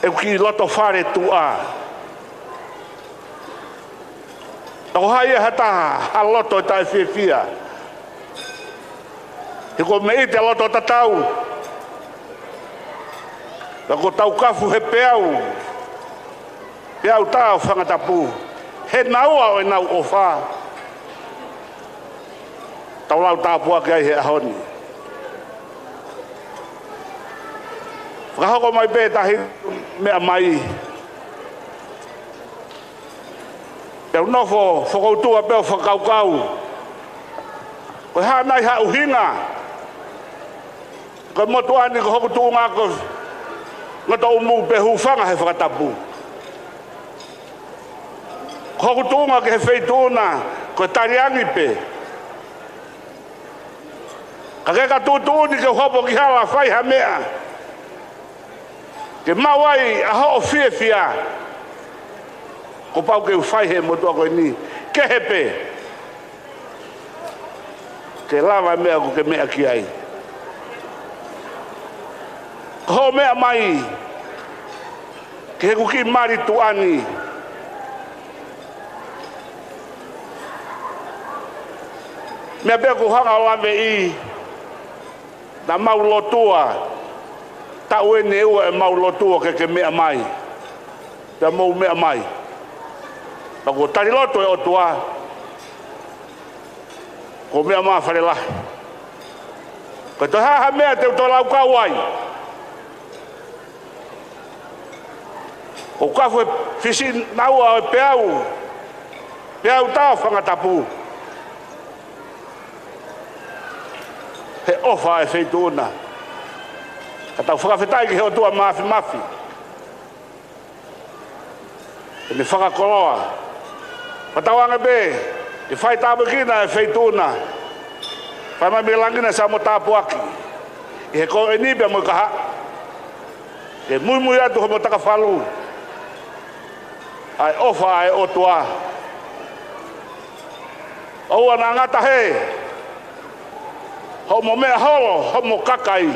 ʻeku kiʻi loto fale tuʻa. Ka ko hai ia ha taha ha loto ʻe taʻefiefia he kuo mei ʻi he loto tatau. Ka ko e taukafu he peau, peau tā ʻo Fanga Tapu, he naua ʻo ʻenau ʻofa. Tau lau tāpuaki ai he ʻaho ni. Fakahoko mai pē tahi meʻa mai. Pea u nofo fokoutua pē ʻo fakakaukau ko e hā nai ha ʻuhinga. Ko e motuʻa ni ko hoku tuʻunga ko e ngoto ʻumu pē hūfanga he fakatapu. Ko hoku tuʻunga ki he feituʻu na ko e taliangi pē. Ka ke ka tuʻutuʻuni ke u hopo ki hala fai ha meʻa ke maʻu ai ʻa hoʻo fiefia, kuo pau ke u fai he motuʻa ko eni. Kehe pē ke lava e meʻa ʻoku ke meʻa ki ai. Ko hoʻo meʻa mai ki heʻeku kiʻi mali tuʻa ni, meʻa pē ʻoku hanga ʻo laveʻi, naʻa mau lotua, taʻu eni ʻe ua ʻemau lotua ke ke meʻa mai. Pea mou meʻa mai. Pea kuo tali lotu e ʻOtua, kuo meʻa mai fale lahi. Ko e toe hā ha meʻa te u toe lau kau ai. Ko e kafu e fisi naua ʻo e peau, peau tā ʻo Fanga Tapu. He ʻofa e feituʻu na. Ka tau fakafetaʻi ki he ʻOtua Māfimafi ʻene fakakoloa. Ka tau anga pē ke fai tāpuekina e feituʻu na. Fai mai mei langi na siʻa mo tāpuaki ʻi he ko eni pea mo e kahaʻu. Ke muimui atu homo takafalu ʻa e ʻofa ʻa e ʻOtua. ʻOua naʻa ngata hē homo meʻa holo homo kakai.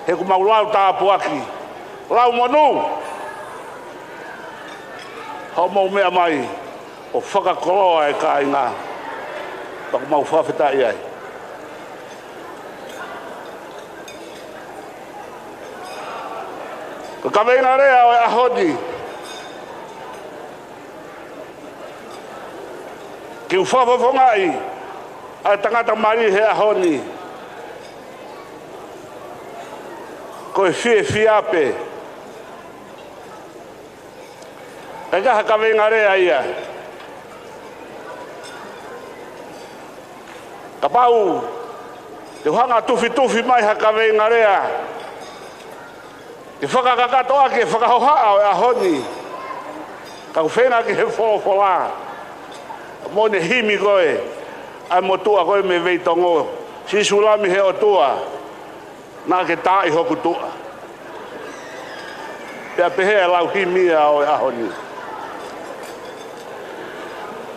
He ʻoku mau lau tāpuaki, lau monū homo meʻa mai ʻo fakakoloa e kāinga. Pea ʻoku mau fakafetaʻi ai. Ko e kaveinga lea ʻo e ʻaho ni, ke u fakafofongaʻi ʻa e tangata mali he ʻaho ni, ko e fiefia pē. ʻIkai ha kaveinga lea ia. Kapau te u hanga ʻo tufitufi mai ha kaveinga lea ke fakakakato ʻaki e fakahohaʻa ʻo e ʻaho ni, ka ʻoku feinga ki he folofola mo ʻene himi ko ē ʻa e motuʻa ko ē mei Veitongo, Sīsū Lami he ʻOtua, naʻa ke taaʻi hoku tuʻa. Pea pehē ʻa e lau himi ia ʻo e ʻaho ni.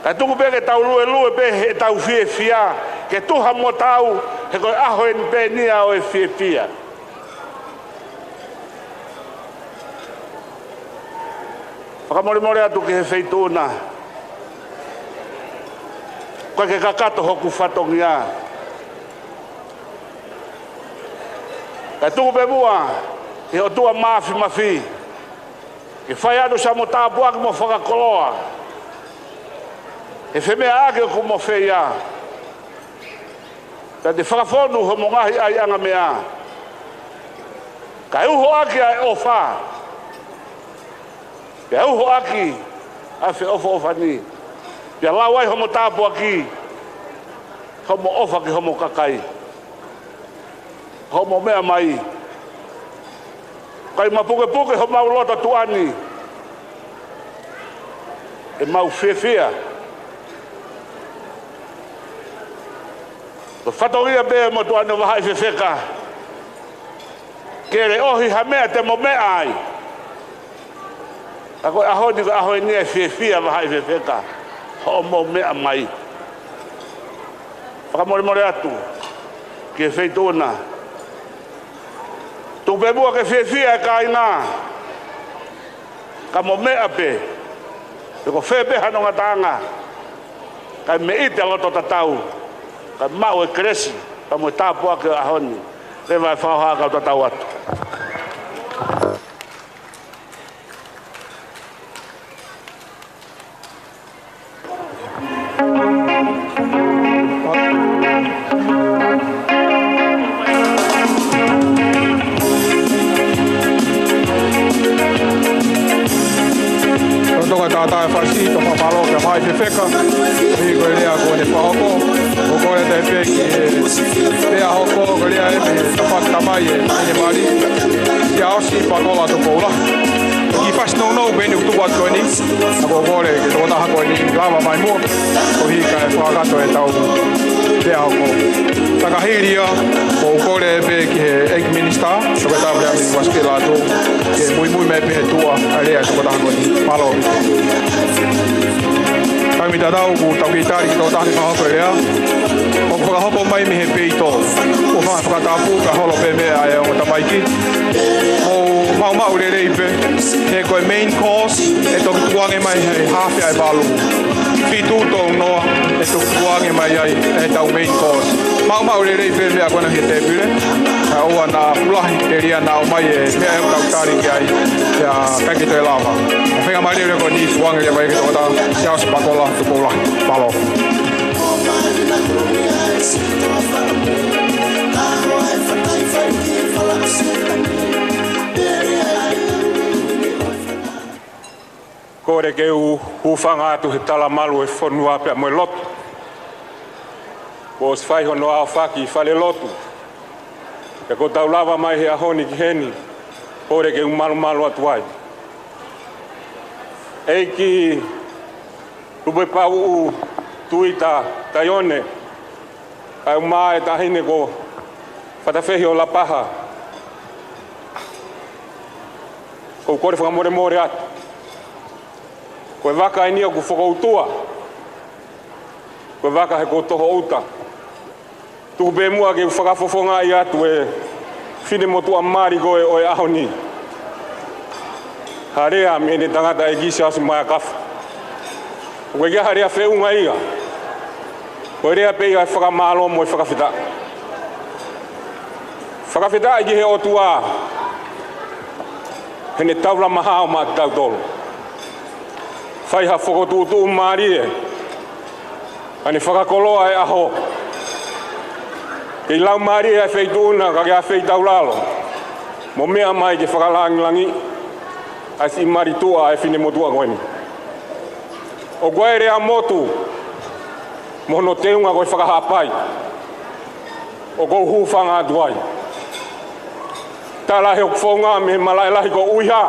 Kae tuku pē ke tau luelue pē heʻetau fiefia, ke tuha mo tau, he ko e ʻaho eni pē eni ia ʻo e fiefia. Fakamolemole atu ki he feituʻu na. ʻOku ʻikai ke kakato hoku fatongia. Kae tuku pē muʻa ki he ʻOtua Māfimafi, ke fai atu siʻamo tāpuaki mo fakakoloa he femeʻaʻaki ʻoku mo feia. Pea te fakafonu homo ngaahi ʻaiʻanga meʻa, kae uho ʻaki ʻa e ʻofa, pea uho ʻaki ʻa e feʻofoʻofani, pea lau ai homo tāpuaki, homo ʻofa ki homo kakai. Hoʻomo meʻa mai. Kae mapukepuke homau loto tuʻa ni, ʻemau fiefia. Ko e fatongia pē ʻo e motuʻa ni ʻo Vahaʻi Fefeka, ke leʻohi ha meʻa te mo meʻa ai. Ka ko e ʻaho ni, ko e ʻaho eni ʻe fiefia Vahaʻi Fefeka, hoʻomo meʻa mai. Fakamolemole atu ki he feituʻu na. Tuku pē muʻa ke fiefia e kāinga, ka mo meʻa pē, pe ko fē pē hano ngataʻanga, kae meʻite ʻa e loto tatau, kae maʻu e kelesi, pea mo e tāpuaki ʻo e ʻaho ni. Leva e fakahoha, kau tatau atu. Tokanga tātā e fasi, tokanga mālō kia Vahaʻi Fefeka, ʻi he lea kuo ne fakahoko, ʻoku kole atu pē ki he pea hoko, ko e lea ʻe he tapa tamai ʻe, ʻe mali. Siaosi Pakola Tupoula. Kiʻi fasi nounou pē eni ʻoku tuku atu ko eni. ʻOku kole ki he tokotaha ko eni lava mai muʻa, koeʻuhi kae fakakakato ʻetau pea hoko. Ka ka hili ia, ʻoku kole pē ki he ʻEiki Minisitā, Toketā Viliami Vasikila atu, ke muimui mai pē he tuʻa ʻa e lea ʻa e tokotaha ko eni. Mālō. Taimi tatau ʻoku tau kiʻi tali ki he tokotaha ke fakahoko e lea. ʻOku fakahoko mai mei he peito. ʻOku faka-, fakatapu kae holo pē meʻa ʻa e ongo tamaiki. Mou maumau lelei pē. He ko e main course ʻe toki tukuange mai he hafe ʻa e valu. Fitu tolu noa ʻe toki tukuange mai ai ʻetau main course. Maumau lelei pē meʻa ko ena he tēpile. Kae ʻoua naʻa pulahi, telia naʻa ʻomai e meʻa ʻoku tau tali ki ai. Pea ʻikai ke toe lava. Feinga mālie lelei ko eni, tukuange leva ia ki he tokotaha, Siaosi Pakola Tupoula. Mālō. Kole ke u hūfanga atu he talamalu e fonua pea mo e lotu. Kuo ʻosi fai hono aofaki ʻi falelotu. Pea kuo tau lava mai he ʻaho ni ki heni, kole ke u malumalu atu ai. ʻEiki Lupepauʻu Tuita Taione, kae ʻumaʻā e taʻahine ko Fatafehi ʻo Lapaha. ʻOku ou kole fakamolemole atu. Ko e vaka eni ʻoku fokoutua. Ko e vaka he kuo toho ʻuta. Tuku pē muʻa ke u fakafofongaʻi atu e finemotuʻa mali ko ē ʻo e ʻaho ni. Ha lea mei heʻene tangataʻeiki Siaosi Maea Kafa. ʻOku ʻikai ha lea feʻunga ia. Ko e lea pē ia ʻo e fakamālō mo e fakafetaʻi. Fakafetaʻi ki he ʻOtua heʻene taulama hao maʻatautolu. Fai ha fokotuʻutuʻu mālie ʻa ʻene fakakoloa e ʻaho. Kei laumālie ʻa e feituʻu na ka ke ʻafeitaulalo mo meʻa mai ke fakalāngilangiʻi ʻa e siʻi mali tuʻa ʻa e finemotuʻa ko eni. ʻOku ʻi ai e lea motu mo hono teunga ko e fakahaʻapai. ʻOku ou hūfanga atu ai. Tala he ʻoku founga mei he malaʻe lahi ko ʻUiha,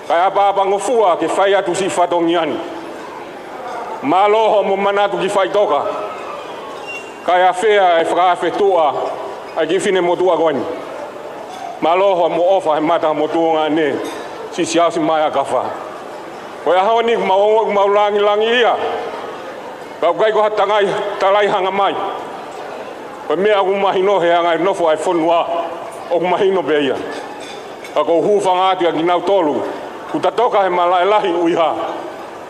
kae ʻapaʻapangofua ke fai atu siʻi fatongia ni. Mālō hoʻomo manatu ki faʻitoka, kae ʻafea e fakaafetuʻa ʻa e kiʻi finemotuʻa ko eni. Mālō hoʻomo ʻofa he mata mo tuongaʻane. Siaosi Maea Kafa. Ko e ʻaho ni ʻoku mau ongoʻi ʻoku mau langilangiʻia. Ka ʻoku ʻikai ko ha tangai talai hanga mai. Ko e meʻa ʻoku mahino he anga e nofo ʻa e fonua, ʻoku mahino pē ia. Ka ʻoku ou hūfanga atu ia kinautolu ʻoku ta toka he malaʻe lahi ʻuiha.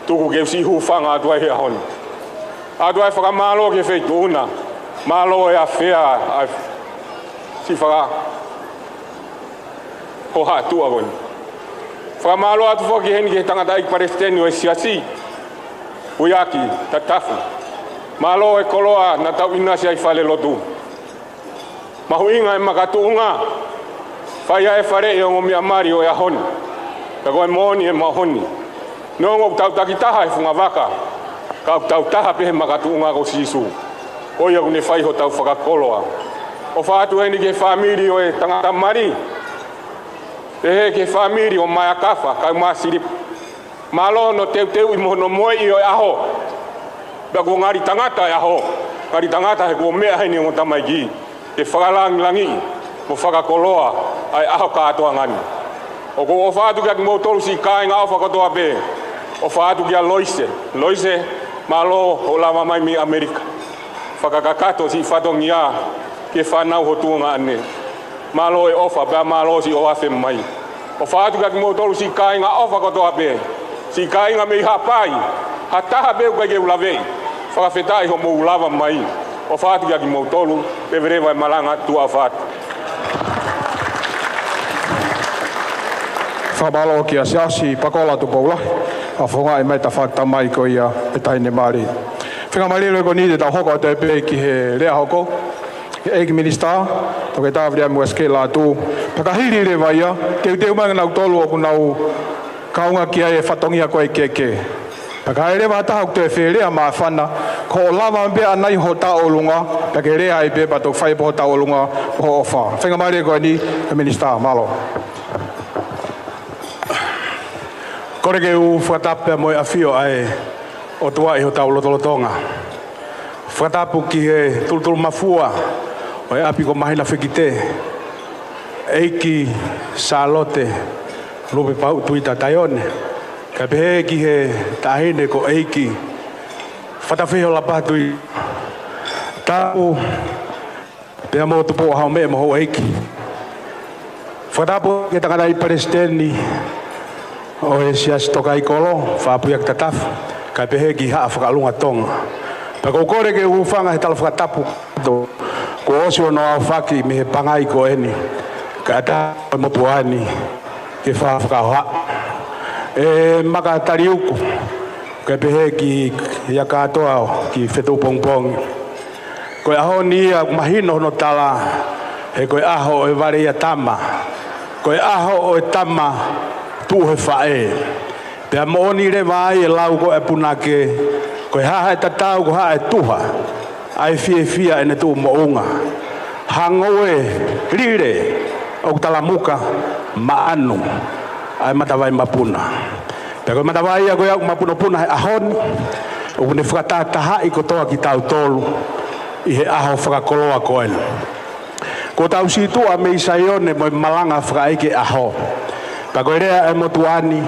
Tuku ke u siʻi hūfanga atu ai he ʻaho ni. ʻOatu ai e fakamālō ki he feituʻu na. Mālō e afea ʻa e siʻi faka- hohaʻatuʻa ko eni. Fakamālō atu foki heni ki he tangataʻeiki palesiteni ʻo e siasi, Puiaki Tatafu. Mālō e koloa naʻa tau ʻinasi ai falelotu. Mahuʻinga e makatuʻunga. Fai ai e faleʻi ʻo e ongo meʻa mali ʻo e ʻaho ni. Ka ko e moʻoni e moʻoni. Neongo ʻoku tau takitaha he fungavaka, ka ʻoku tau taha pē he makatuʻunga ko Sīsū. Ko ia ʻoku ne fai hotau fakakoloa. ʻOfa atu heni ki he fāmili ʻo e tangata mali. Pehē ki he fāmili ʻo Maea Kafa, kae ʻumaʻā Silipa. Mālō hono teuteuʻi mo hono moeʻi ʻo e ʻaho. Pea kuo ngali tangata e ʻaho. Ngali tangata he kuo meʻa heni ongo tamaiki ke fakalangilangiʻi mo fakakoloa ʻa e ʻaho kātoanga ni. ʻOku ou ʻofa atu kiate kimoutolu siʻi kāinga ʻofa kotoa pē. ʻOfa atu kia Loise. Loise, mālō hoʻo lava mai mei ʻAmelika. Fakakakato siʻi fatongia ki he fānau ho tuongaʻane. Mālō e ʻofa, pea mālō siʻo afe mai. ʻOfa atu kiate kimoutolu siʻi kāinga ʻofa kotoa pē. Siʻi kāinga mei Haʻapai, ha taha pē ʻoku ʻikai ke u laveʻi. Fakafetaʻi hoʻomou lava mai. ʻOfa atu kiate kimoutolu, leveleva e malanga, tuʻa ʻofa atu. Fakamālō kia Siaosi Pakola Tupoulahi, ʻa e fofonga mai tafaʻaki tamai ko ia e taʻahine mali. Fenga mali leo ko eni te tau hoko atu pē ki he lea hoko. ʻEiki Minisitā, Toketā Viliami Uesikei Lātū, pea ka hili leva ia, teuteu mai kinautolu ʻoku nau kaunga ki ai e fatongia ko e keke. Pea ka ʻi ai leva ha taha ʻoku toe fie lea māfana, ko hoʻo lava pē ʻanai ho tauʻolunga, pea ke lea ai pē pea toki fai pē ho tauʻolunga, ho ʻofa. Fenga mali ko eni, ʻe Minisitā, mālō. Kole ke u fakatapu pea mo e ʻafio ʻa e ʻOtua ʻi hotau lotolotonga. Fakatapu ki he tulutulumafua ʻo e ʻapi ko Mahina Fekite, ʻEiki Sālote Lupepauʻu Tuita Taione, kae pehē ki he taʻahine ko ʻEiki Fatafehi Lapatu. Tapu pea mo Tupou ʻAhomeʻe mo houʻeiki. Fakatapu ki he tangataʻeiki palesiteni ʻo e Siasi Tokaimaʻa, Faʻa Puiaki Tatafu, kae pehē ki Haʻa Fakaʻalunga Tonga. Pea ʻoku ou kole ke u hūfanga he tala fakatapu kuo ʻosi hono aofaki mei he pangai ko eni, kae ʻatā e motuʻa ni ke fakafakahohaʻa. ʻE maka taliuku, kae pehē ki he kātoa ʻo e fetuʻu pongipongi. Ko e ʻaho ni ia ʻoku mahino hono tala, he ko e ʻaho ʻo e vale ʻia tama, ko e ʻaho ʻo e tama tuʻu he faʻē. Pea moʻoni leva ai e lau ko ē ʻa e punake, ko e hā haʻe tatau, ko e hā haʻe tuha, ʻa e fiefia ʻene tuʻu moʻunga. Hangē ko e lile ʻoku talamuka maʻanu ʻa e matavai mapuna. Pea ko e matavai ia ko ia ʻoku mapunopuna he ʻaho ni, ʻoku ne fakatahatahaʻi kotoa kitautolu ʻi he ʻaho fakakoloa ko eni. Kuo tau sītuʻa mei Saione mo e malanga fakaʻeiki ʻaho. Pea ko e lea ʻa e motuʻa ni,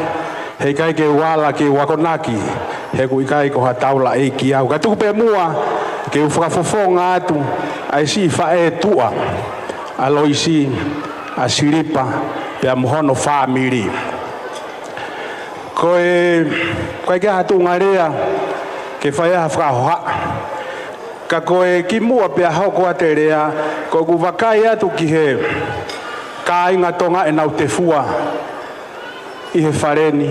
heʻikai ke u ala ke u akonaki, he ʻoku ʻikai ko ha taulaʻeiki au. Ka tuku pē muʻa ke u fakafofonga atu ʻa e siʻi faʻē tuʻa, ʻa Loisi, ʻa Silipa, pea mo hono fāmili. Ko e, ʻoku ʻikai ke ʻi ai ha tuʻunga lea ke fai ai ha fakahohaʻa. Ka ko e kimuʻa pea hoko atu e lea, ko ʻeku vakai atu ki he kāinga Tonga ʻenau tefua ʻi he fale ni,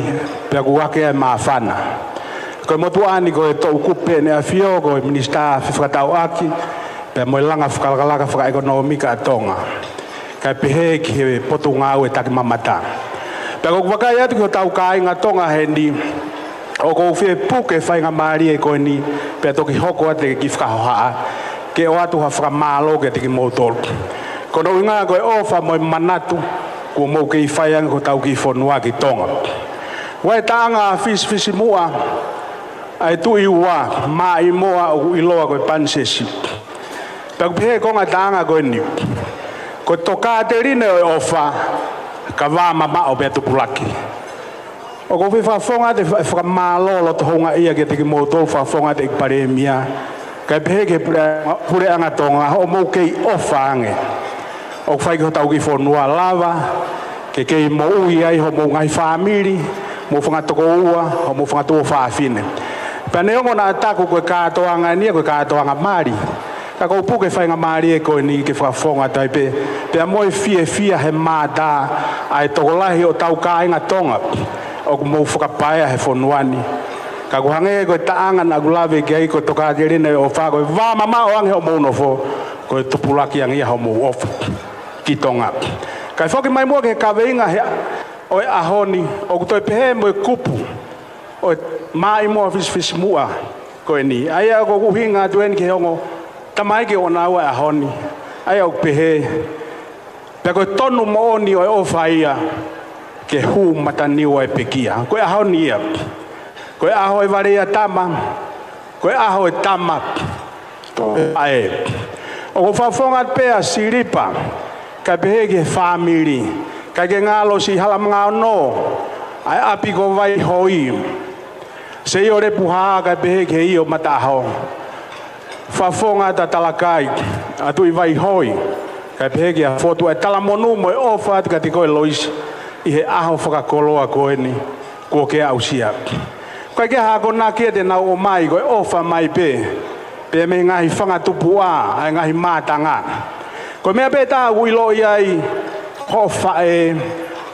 pea ʻoku ake ai e māfana. Ko e motuʻa ni ko e toʻukupu ʻene ʻafio ko e Minisitā Fefakatauʻaki, pea mo e langa fakalakalaka fakaʻekonōmika ʻa Tonga, kae pehē ki he Potungāue Takimamata. Pea ʻoku ou vakai atu ki hotau kāinga Tonga heni, ʻoku ou fie puke e faingamālie ko eni, pea toki hoko atu e kiʻi fakahohaʻa, ke ʻoatu ha fakamālō kiate kimoutolu. Ko hono ʻuhinga ko e ʻofa mo e manatu kuo mou kei fai ange ki hotau kiʻi fonua ki Tonga. ʻOku ʻi ai e taʻanga fisifisimuʻa ʻa e Tuʻi Ua, Maʻimoa, ʻoku ʻiloa ko e Paniseesi. Pea ʻoku pehē e konga taʻanga ko eni: Ko e tokāteline ʻo e ʻofa, ka vā mamaʻo pea tupulaki. ʻOku ou fie fakafofonga atu e fakamālō loto houngaʻia kiate kimoutolu, fakafofonga atu ʻEiki Palēmia, kae pehē ki he pule-, puleʻanga Tonga, hoʻomou kei ʻofa ange. ʻOku fai ki hotau kiʻi fonua lava ke kei moʻui ai hoʻomou ngaahi fāmili, mou fanga tokoua, hoʻomou fanga tuofāfine. Pea neongo naʻa taku ko e kātoanga eni ia ko e kātoanga mali, ka ʻoku ou puke faingamālie ko eni ke fakafofonga atu ai pē, pea mo e fiefia he mata ʻa e tokolahi hotau kāinga Tonga ʻoku mou fakapaea he fonua ni. Ka ʻoku hangē ko e taʻanga naʻa ku lave ki ai, ko e tokāteline ʻo e ʻofa, ko e vā mamaʻo ange hoʻomou nofo, ko e tupulaki ange ia hoʻomou ʻofa ki Tonga. Kae foki mai muʻa ki he kaveinga he, ʻo e ʻaho ni, ʻoku toe pehē mo e kupu ʻo e maʻimoa fisifisimuʻa ko eni, ʻa ia ʻoku ou ʻuhinga atu eni ki he ongo tamaiki ʻoku ʻonaua e ʻaho ni, ʻa ia ʻoku pehē: Pea ko e tonu moʻoni ʻo e ʻofa ia ke hū mataniu ʻa e pekia. Ko e ʻaho ni ia. Ko e ʻaho e valeʻi ʻa tama, ko e ʻaho e tama, ko e faʻē. ʻOku ou fakafofonga atu pē ʻa Silipa, kae pehē ki he fāmili, kae ke ngalo siʻi Halamanga Ono, ʻa e ʻapi ko Vaihoi, Seiolepuha, kae pehē ki he ʻio Mataʻaho. Fakafofonga atu ʻa Talakai, ʻa Tuʻi Vaihoi, kae pehē kia Fotu, ʻa e talamonū mo e ʻofa atu kiate koe Loisi, ʻi he ʻaho fakakoloa ko eni kuo ke aʻusia. ʻOku ʻikai ke ʻi ai ha akonaki ia te nau ʻomai, ko e ʻofa mai pē, pea mei he ngaahi fanga tupuʻa, ʻa e ngaahi mātanga. Ko e meʻa pē taha ʻoku ʻiloʻi ai hoʻo faʻē,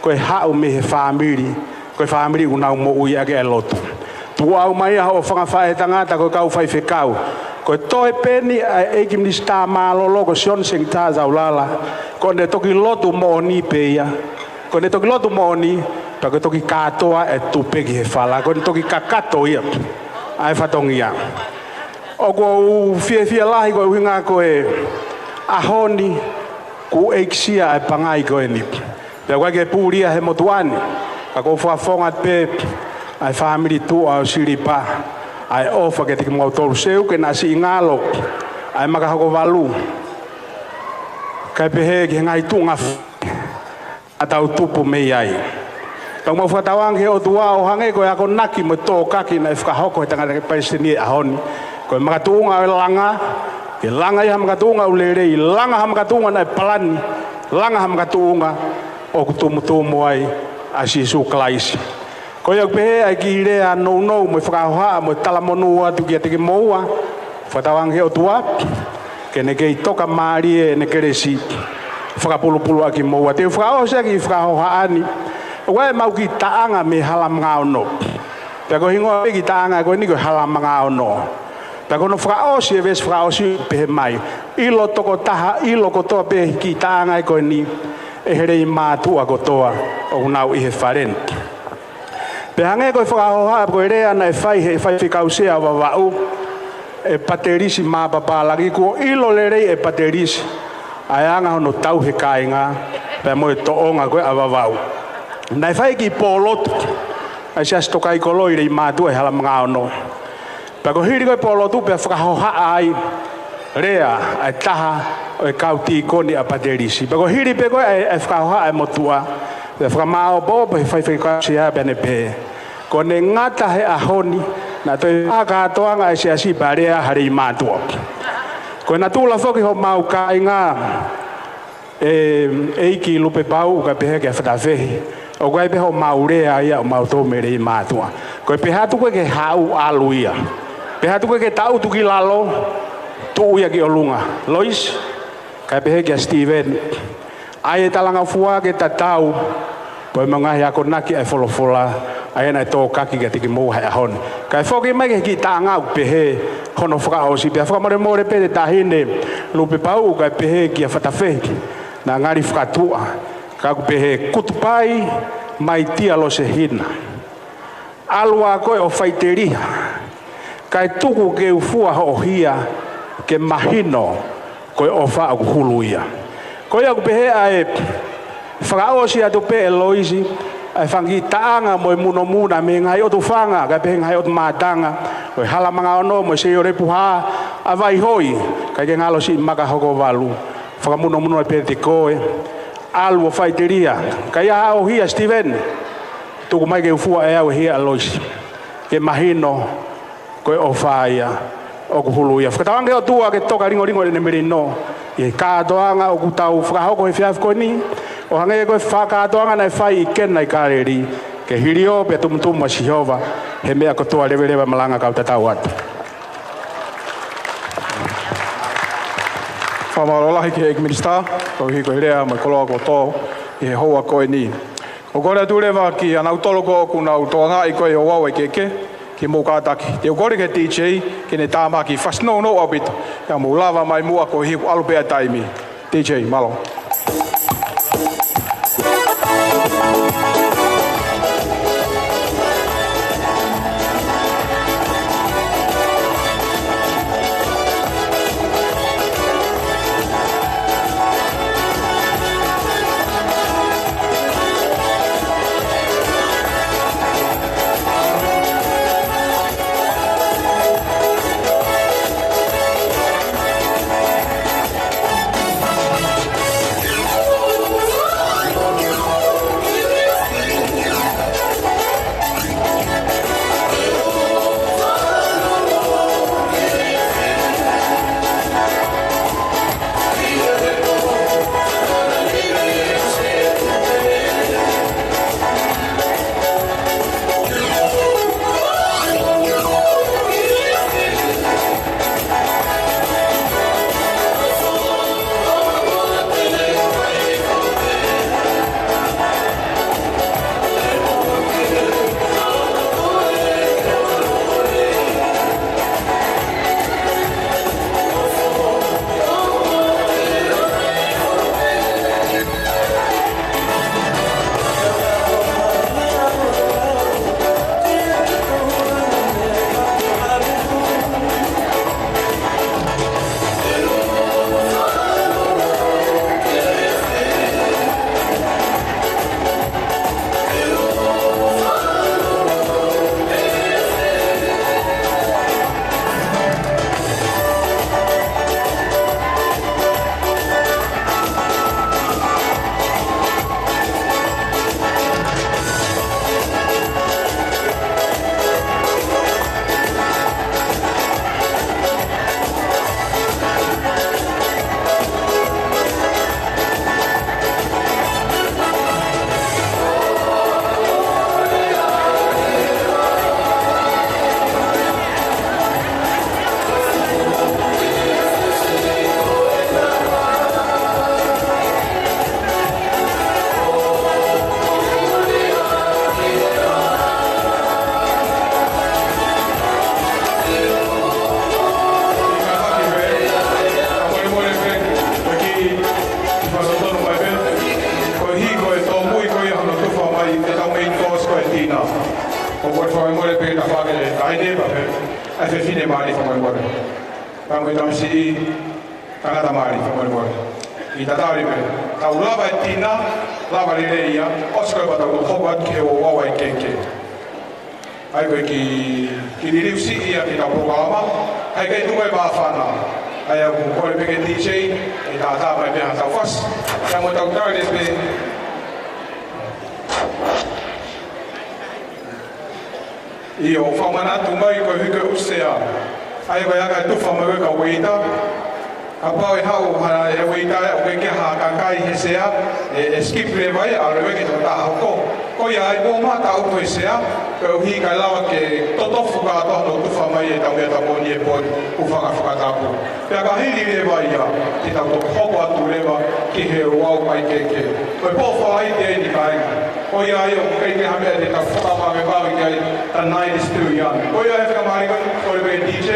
ko e haʻu mei he fāmili, ko e fāmili ʻoku nau moʻui ʻaki ʻa e lotu. Tuʻu ʻau mai ʻa hoʻo fanga faʻētangata ko e kau faifekau. Ko e toe peni ʻa e ʻEiki Minisitā Mālōlō ko Sione Sengita Taulala, ko ʻene toki lotu moʻoni pē ia. Ko ʻene toki lotu moʻoni, pea ko e toki kātoa e tupe ki he fala, ko ʻene toki kakato ia ʻa e fatongia. ʻOku ou fiefia lahi ko e ʻuhinga ko e ʻaho ni kuo ʻeikisia ʻa e pangai ko eni. Pea ʻoku ʻikai ke puli ia he motuʻa ni, ka ʻoku ou fakafofonga atu pē ʻa e fāmili tuʻa ʻo Silipa, ʻa e ʻofa kiate kimoutolu, seuke naʻa siʻi ngalo ʻa e Makahokovalu, kae pehē ki he ngaahi tuʻunga f-, ʻa tau tupu mei ai. Pea ʻoku mau fakatauange ki he ʻOtua ʻo hangē ko e akonaki mo e tōkaki naʻe fakahoko he tangata palesiteni he ʻaho ni. Ko e makatuʻunga ʻo e langa, ke langa ia ha makatuʻunga ʻoku lelei, langa ha makatuʻunga naʻe palani, langa ha makatuʻunga ʻoku tumutumu ai ʻa Sīsū Kalaisi. Ko ia ʻoku pehē ʻa e kiʻi lea nounou mo e fakahohaʻa mo e talamonū atu kiate kimoua, fakatauange ki he ʻOtua ke ne kei tokamālie ʻene kelesi fakapulupulu ʻaki kimoua. Te u fakaʻosi ʻaki e fakahohaʻa ni, ʻoku ʻi ai ʻemau kiʻi taʻanga mei Halamanga Ono. Pea ko e hingoa pē kiʻi taʻanga ko eni ko e Halamanga Ono. Pea ko hono fakaʻosi e veesi fakaʻosi pehē mai: ʻIlo tokotaha, ʻilo kotoa pē kiʻi taʻanga ko eni ʻe he lelei mātuʻa kotoa ʻoku nau ʻi he fale ni. Pea hangē ko e fakahohaʻa ko e lea naʻe fai he faifekau sea ʻo Vavaʻu, ʻe Patelisi Mapapalagi, kuo ʻilo lelei ʻe Patelisi ʻa e anga hono tauhi e kāinga pea mo e toʻonga ko ē ʻa Vavaʻu. Naʻe fai e kiʻi pōlotu ʻa e Siasi Tokaikoloi Lelei Mātuʻa ʻi Halamanga Ono. Pea ko e hili ko ē pōlotu pea fakahohaʻa ai lea ʻa e taha ʻo e kau tīkoni ʻa Patelisi. Pea ko e hili pē ko ē ʻa e, ʻa e fakahohaʻa ʻa e motuʻa, pea fakamāʻopoʻopo he faifekau sea pea ne pehē: Ko ʻene ngata he ʻaho ni, naʻa toe ʻi ai ha kātoanga ʻa e siasi pea lea ha lelei mātuʻa. Ko e natula foki homau kāinga, ʻe, ʻEiki Lupepauʻu kae pehē kia Fatafehi, ʻoku ʻi ai pē homau lea ia ʻo mautolu mei he lelei mātuʻa. Ko e pehē atu ko ē ke haʻu, ʻalu ia. Pehē atu ko ē ke taʻutu ki lalo, tuʻu ia ki ʻolunga. Loisi, kae pehē kia Sitīveni, ʻai e talangofua ke tatau pea mo e ngaahi akonaki ʻa e folofola, ʻa ia naʻe tōkaki kiate kimoua he ʻaho ni. Kae foki mai ki he kiʻi taʻanga ʻoku pehē hono fakaʻosi: Pea fakamolemole pē te Taʻahine Lupepauʻu kae pehē kia Fatafehi, naʻa ngali fakatuʻa, ka ʻoku pehē: Kutupai mai Tia Losehina, ʻalu ā koe ʻo faʻiteliha, kae tuku ke u fua hoʻo hia, ke mahino ko e ʻofa ʻoku hulu ia. Ko ia ʻoku pehē ʻa e fakaʻosi atu pē ʻe Loisi ʻa e fanga kiʻi taʻanga mo e munomuna mei he ngaahi ʻotu fanga, kae pehē ngaahi ʻotu mātanga ʻo e Halamanga Ono mo e Seiolepuha, ʻa Vaihoi, kae ke ngalo siʻi Makahokovalu. Fakamunomuna pē ʻiate koe, ʻalu ʻo faʻiteliha, ka ʻi ai haʻo hia Sitīveni, Tuku mai ke u fua ʻe au e hia ʻa Loisi, ke mahino ko e ʻofa ia ʻoku hulu ia. Fakatauange ki he ʻOtua ke toka lingolingo ʻene melino ʻi he kātoanga ʻoku tau fakahoko he efiafi ko eni, ʻo hangē ko e fakakātoanga naʻe fai ʻi Kena ʻi Kāleli, ke hiliō pea tumutumu ʻa Sihova he meʻa kotoa. Leveleva e malanga kau tatau atu. Fakamālō lahi ki he ʻEiki Minisitā, koeʻuhi ko e lea mo e koloa kuo tō ʻi he houa ko eni. ʻOku ou kole atu leva kiate kinautolu ko ē ʻoku nau tokangaʻi ko ē e ouau ʻa e kehekehe, ke mou kātaki. Te u kole ki he D J ke ne tāmaki fasi nounou ʻaupito, pea mou lava mai muʻa koeʻuhi ʻoku ʻalu pē ʻa e taimi. D J, mālō. Ko e hiko e tōmui ko ia hono tufa mai e tau main course ko e tina. ʻOku ou fakamolemole pē, tafaʻaki e kakai pē, ʻa e fefine mālie, fakamolemole. Pea mo e tamasiʻi tangata mālie, fakamolemole. ʻI tatali pē, tau lava e tina, lava lelei ia, ʻosi ko ē pea tau hoko atu ki he ouau ʻa e kehekehe. ʻA ia ko e kiʻi, kiʻi liliu siʻi ia ki heʻetau polokalama, ʻa ia ʻikai tuku ai e māfana. ʻA ia ʻoku ou kole pē ki he D J, ke tātā mai pē ha tau fasi, pea mo tau tali pē. ʻIo, fakamanatu mai koeʻuhi ko e ʻū sea. ʻA ia ko e ʻai e tufa mai ko ē ʻa e ueita. Kapau ʻe haʻu ha, e ueita ʻoku ʻikai ke ʻi ai ha kakai he sea, ʻe, ʻe skip leva ia, ʻalu leva ki he tokotaha hoko. Ko ia ai mo mata ʻoku he sea, koeʻuhi kae lava ke totofu kātoa hono tufa mai e tau meʻatokoni e pō, hūfanga he fakatapu. Pea ka hili leva ia, te tau toki hoko atu leva ki he ouau ʻa e kehekehe. Ko e pō Falaite eni kāinga. Ko ia ai ʻoku ʻikai ke ʻi ai ha meʻa te tau fakamāmani ki ai, the night is still young. Ko ia e fakamālō, kole pē D J,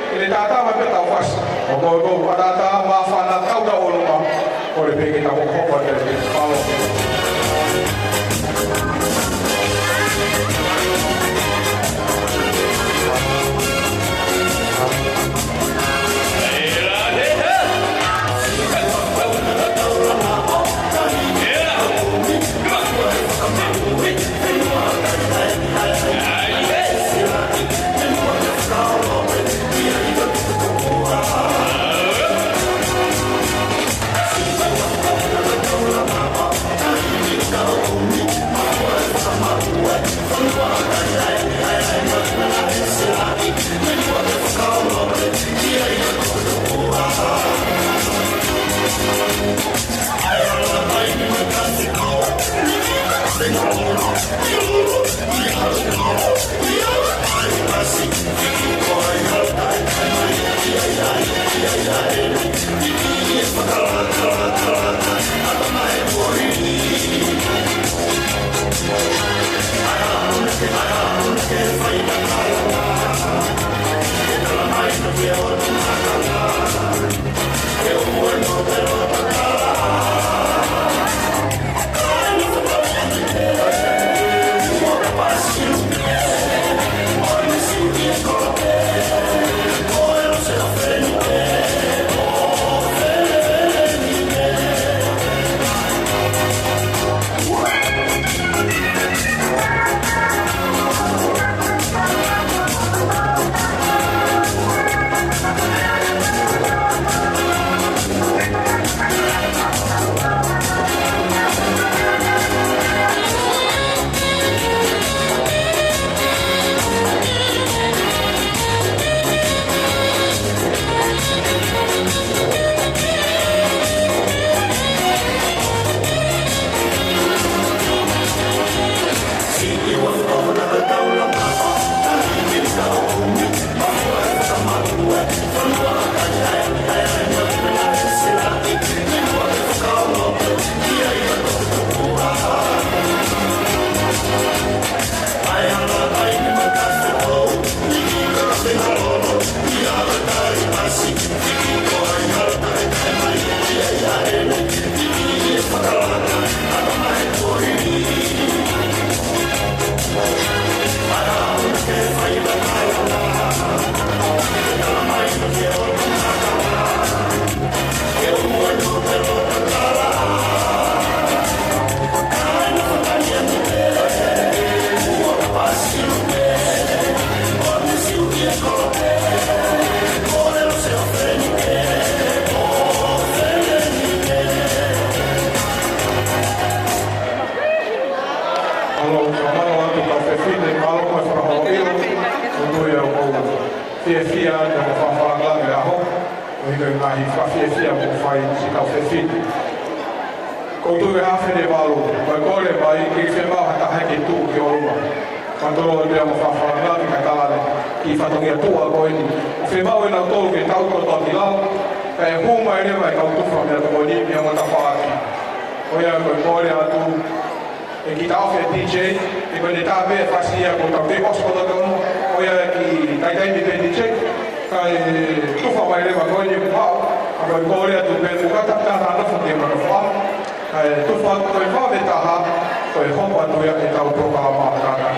ke ne tātā mai pē e tau fasi. ʻOku ou, ʻoku ou, ʻa tātā māfana, tau tau ʻolunga, kole pē ke tau hoko atu. Mālō. ʻI he ngaahi fakafiefia kuo fai siʻetau fefine. Ko e tuʻu ʻi he afe ni valu, ko e kole mai ke fiemaʻu ha taha ke tuʻu ki ʻolunga. Mālō atu ʻa e fakafanongo ki he tala ʻa e kiʻi fatongia tuʻa ko eni. Fiemaʻu ʻe nautolu ke tau kotoa ki lalo, kae hū mai leva e kau tufa meʻatokoni mei he ongo tafaʻaki. Ko ia ko e kole atu, ʻe kita ofi e D J, ʻe ko eni tā pē fasi ia ko tau te osi ko tau, ko ia ki taitai ni pē D J, kae tufa mai leva ko eni pau, ʻa ko e kole atu pē ko kata tā tā nofo ke mano fa, kae tufa ko e vave taha, ko e hopo atu ia ʻetau polokalama tātā.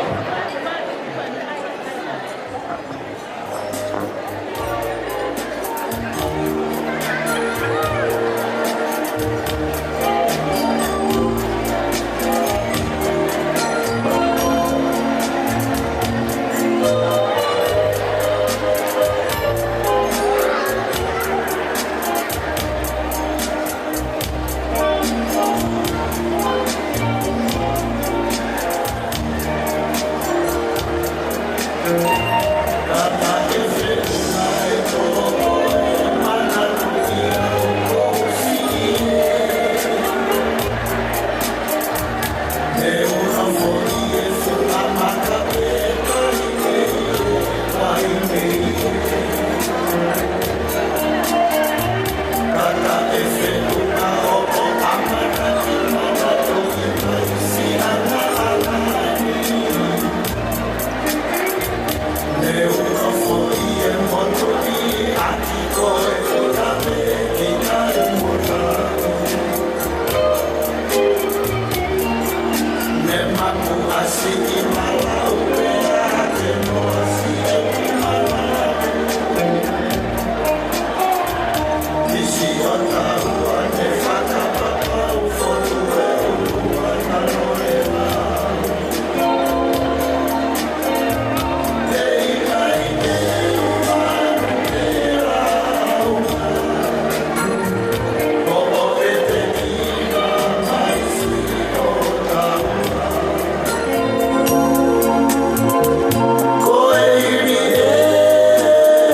Ko e hili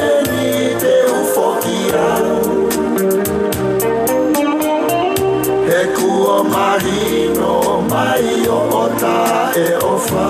eni te u foki au, he kuo mahino mai ʻoku taʻeʻofa.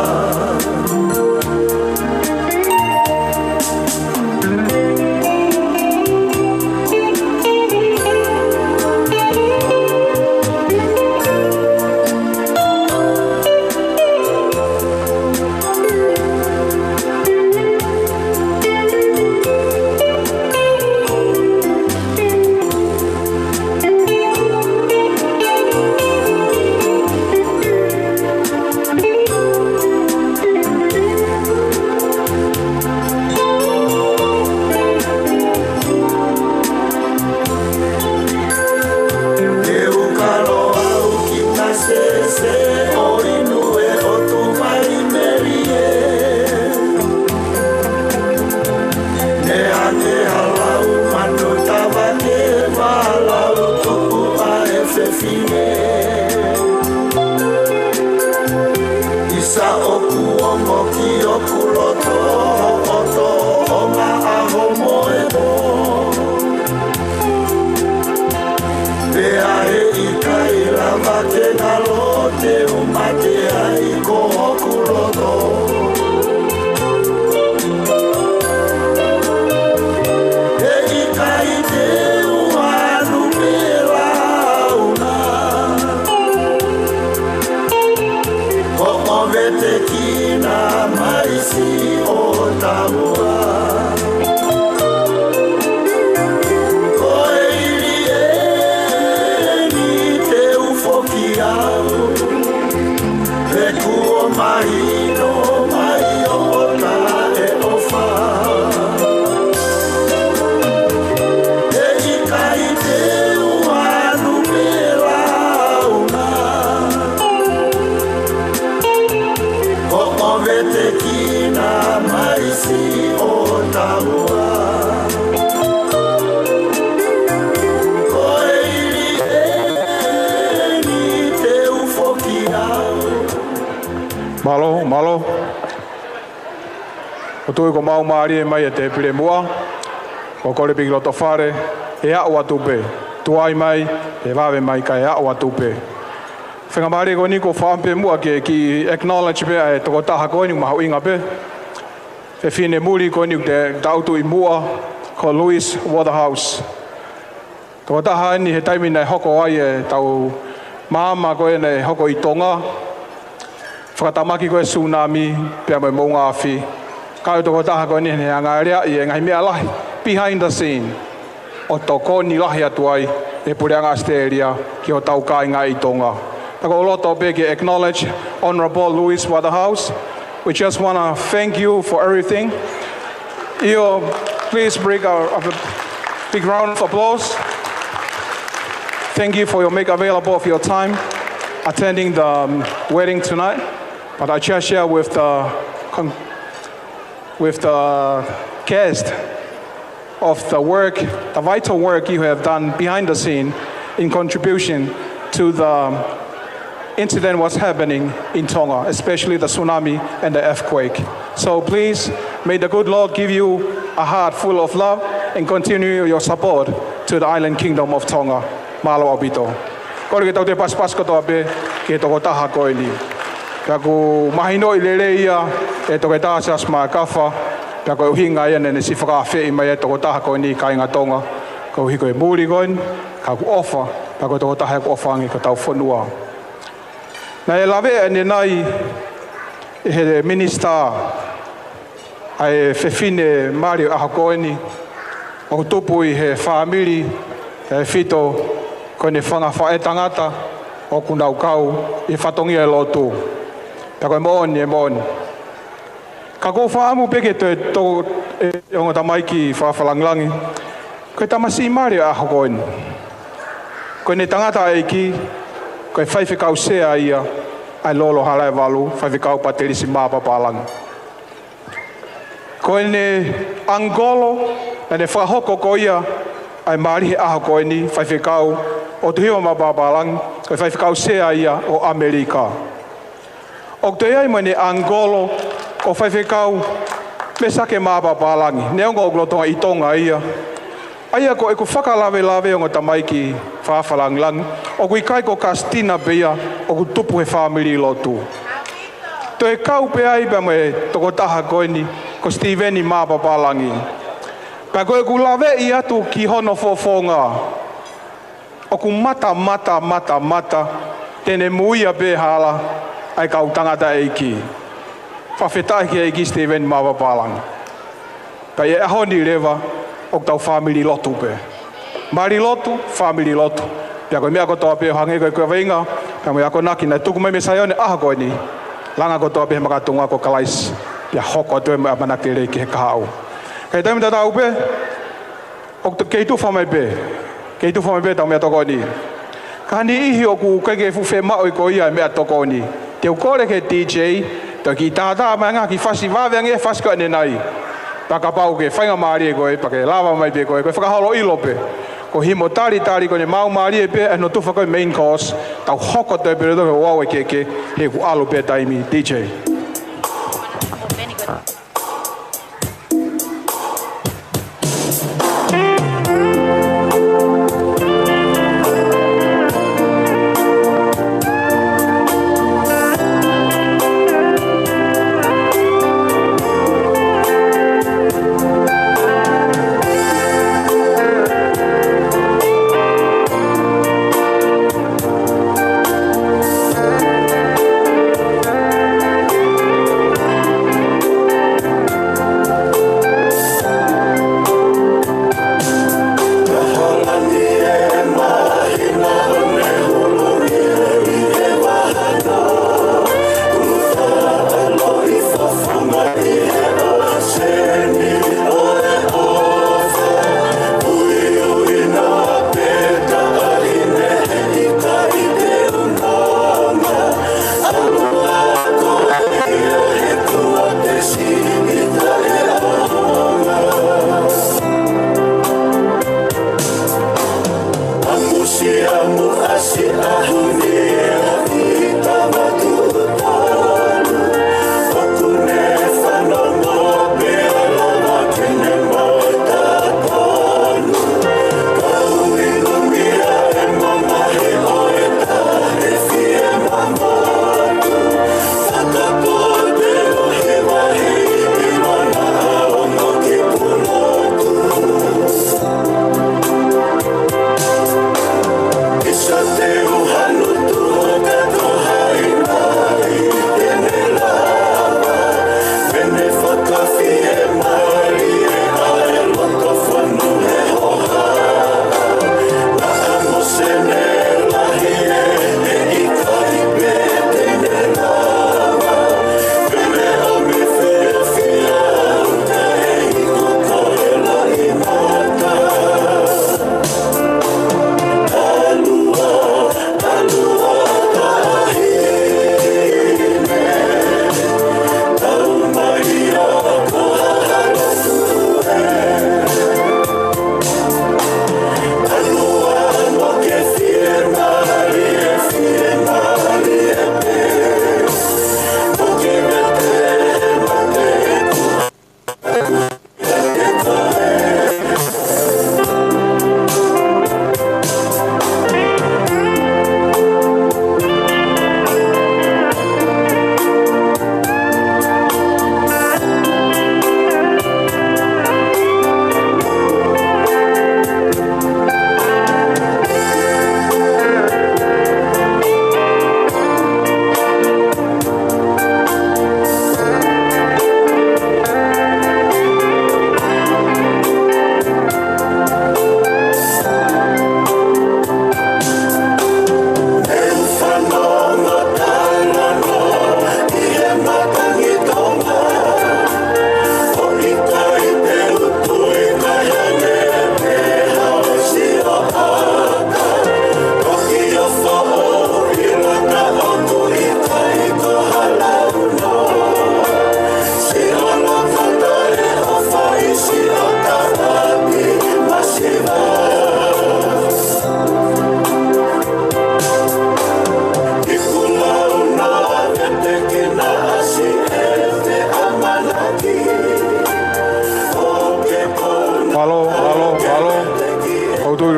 Ke u kalo au ki Tasese ʻo inu e ʻotu mai melie. Ne ake ha lau manu tava ke valau tuku ʻa e fefine. ʻIsa ʻoku ongo ki hoku loto, ʻoku tō ʻo ma ʻaho mo e pō. Pea heʻikai lava ke ngalo te u mate ai ko hoku loto. Heʻikai te u anu pē launa. Hoʻo vetekina mai siʻo taua. Ko e hili eni te u foki au, he kuo mahino mai ʻoku taʻeʻofa. Heʻikai te u anu pē launa. Hoʻo vetekina mai siʻo taua. Ko e hili eni te u foki au. Mālō, mālō. ʻOku tuʻu ʻi ko mau mālie mai e tēpile muʻa. Ko e kole pē ki loto fale. ʻe aʻu atu pē. Tuai mai, ʻe vave mai kae aʻu atu pē. Faingamālie ko eni ʻoku ou fakaʻamu pē muʻa ke kiʻi acknowledge pē ʻa e tokotaha ko eni mahuʻinga pē. Fefine muli ko eni ʻoku te tangutu ʻi muʻa, ko Louise Waterhouse. Tokotaha eni he taimi naʻe hoko ai ʻetau maama ko ē naʻe hoko ʻi Tonga. Fakatamaki ko ē tsunami, pea mo e moʻunga afi. Ka ko e tokotaha ko eni he anga lea ʻi he ngaahi meʻa lahi, behind the scene, ʻo tokoni lahi atu ai ʻe he Puleʻanga ʻAositelēlia ki hotau kāinga ʻi Tonga. Pea ʻoku ou loto pē ke acknowledge Honourable Louise Waterhouse. We just wanna thank you for everything. Io, please bring a, a big round of applause. Thank you for your make available of your time attending the, um, wedding tonight. But I just share with the con-, with the guest of the work, the vital work you have done behind the scene in contribution to the incident was happening in Tonga, especially the tsunami and the earthquake. So please, may the good Lord give you a heart full of love and continue your support to the island kingdom of Tonga. Mālō ʻaupito. Kole ke tau toe pasipasi kotoa pē ki he tokotaha ko eni. Pea ʻoku mahinoʻi lelei ia ʻe Toketā Siaosi Makafa, pea ko e ʻuhinga ia naʻe ne siʻi fakaafeʻi mai e tokotaha ko eni kāinga Tonga, koeʻuhi ko e muli ko eni, ka ʻoku ʻofa, pea ko e tokotaha ʻoku ʻofa ange ki hotau fonua. Naʻe laveʻi ʻanenai ʻe he minisitā ʻa e fefine mali ʻo e ʻaho ko eni, ʻoku tupu ʻi he fāmili ʻe fito, ko ʻene fanga faʻētangata ʻoku nau kau ʻi he fatongia ʻo e lotu. Pea ko e moʻoni, ʻe moʻoni. Ka ʻoku ou fakaʻamu pē ke toe tō e ongo tamaiki fakalangilangi. Ko e tamasiʻi mali ʻo e ʻaho ko eni. Ko ʻene tangataʻeiki, ko e faifekau sea ia ʻa e Lolo Halaevalu, Faifekau Patelisi Mapapalagi. Ko ʻene ʻangikolo, naʻa ne fakahoko ko ia ʻa e mali he ʻaho ko eni, Faifekau ʻOtuhiva Mapapalagi, ko e faifekau sea ia ʻo ʻAmelika. ʻOku toe ʻi ai mo ʻene ʻangikolo ko Faifekau Mesake Mapapalagi, neongo ʻoku lolotonga ʻi Tonga ia. ʻA ia ko ʻeku fakalavelave ongo tamaiki fakalangilangi, ʻoku ʻikai ko Kastina pē ia ʻoku tupu he fāmili lotu. Toe kau pē ai pea mo e tokotaha ko eni, ko Sitīveni Mapapalagi. Pea ko ʻeku laveʻi atu ki hono fofonga, ʻoku mata, mata, mata, mata, te ne muia pē hala ʻa e kau tangataʻeiki. Fakafetaʻi ki he ʻEiki Sitīveni Mapapalagi. Pea ʻi he ʻaho ni leva, ʻoku tau fāmili lotu pē. Mali lotu, fāmili lotu. Pea ko e meʻa kotoa pē ʻo hangē ko e kaveinga, pea mo e akonaki naʻe tuku mai mei Saione ʻaho ko eni. Langa kotoa pē he makatuʻunga ko Kalaisi. Pea hoko atu e meʻa ʻamanaki lelei ki he kahaʻu. Ka ʻi he taimi tatau pē, ʻoku kei tufa mai pē. Kei tufa mai pē ʻetau meʻatokoni. Ka ʻi he niʻihi ʻoku ʻikai ke fuʻu fiemaʻu ko ia e meʻatokoni, te u kole ki he D J, toe kiʻi tātā mai ange ha kiʻi fasi vave ange, fasi ko ʻanenai. Pea kapau ʻoku ke faingamālie koe, pea ke lava mai pē koe, ko e fakaholo ʻilo pē. Ko e himo talitali ko ʻene maumālie pē, ʻa hono tufa ko e main course, tau hoko toe pē loto ke ʻoua ʻe kehekehe, he kuo ʻalu pē taimi, D J.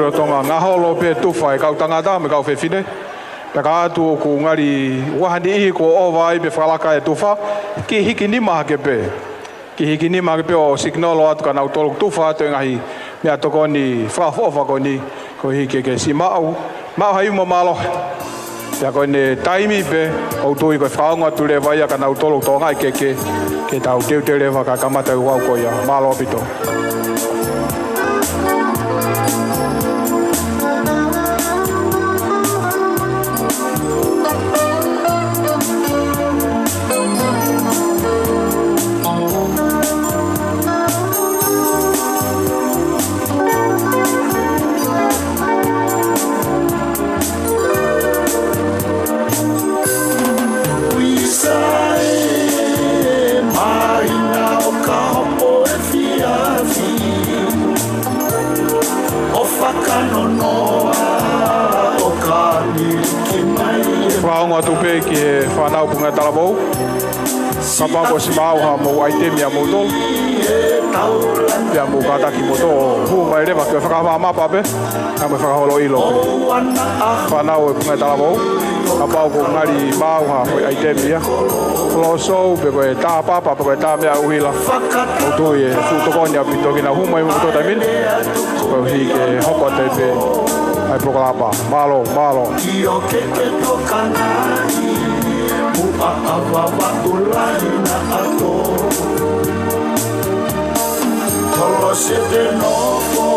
Lolotonga ngaholo pē tufa e kau tangata mo e kau fefine. Pea ka ʻoku ʻatu ʻoku ngali ʻi ai ha niʻihi kuo ʻova ai pē fakalaka e tufa, kiʻi hiki nima hake pē. Kiʻi hiki nima hake pē ʻo signal atu kia nautolu ʻoku tufa atu e ngaahi meʻatokoni fakaʻofoʻofa ko eni, koeʻuhi ke ke siʻi maʻu, maʻu ha ivi mo e mālohi. Pea ko ʻene taimi pē, ʻoku ou tui ko e fakaongo atu leva ia kia nautolu ʻoku tokangaʻi e keke, ke tau teuteu leva kae kamata e ouau ko ia. Mālō ʻaupito. Fakaongo atu pē ki he fānau punga talavou. Kapau kuo ʻosi maʻu haʻamou ʻaitemi ʻa moutolu, pea mou kātaki moutolu ʻo hū mai leva ke fakahā mapa pē, kae mou fakaholo ʻilo pē. Fānau ʻo e punga talavou, kapau kuo ngali maʻu haʻamou ʻaitemi ia, kolosou pe ko e tā papa pe ko e tā meʻa ʻuhila, ʻoku ou tui ʻe fuʻu tokoni ʻaupito ke nau hū mai moutolu taimi ni, koeʻuhi ke hoko atu ai pē ʻa e polokalama. Mālō, mālō. Kio ke ke tokangaʻi, muʻa ʻa Vavaʻu lahi naʻa tō. Tolo sete nofo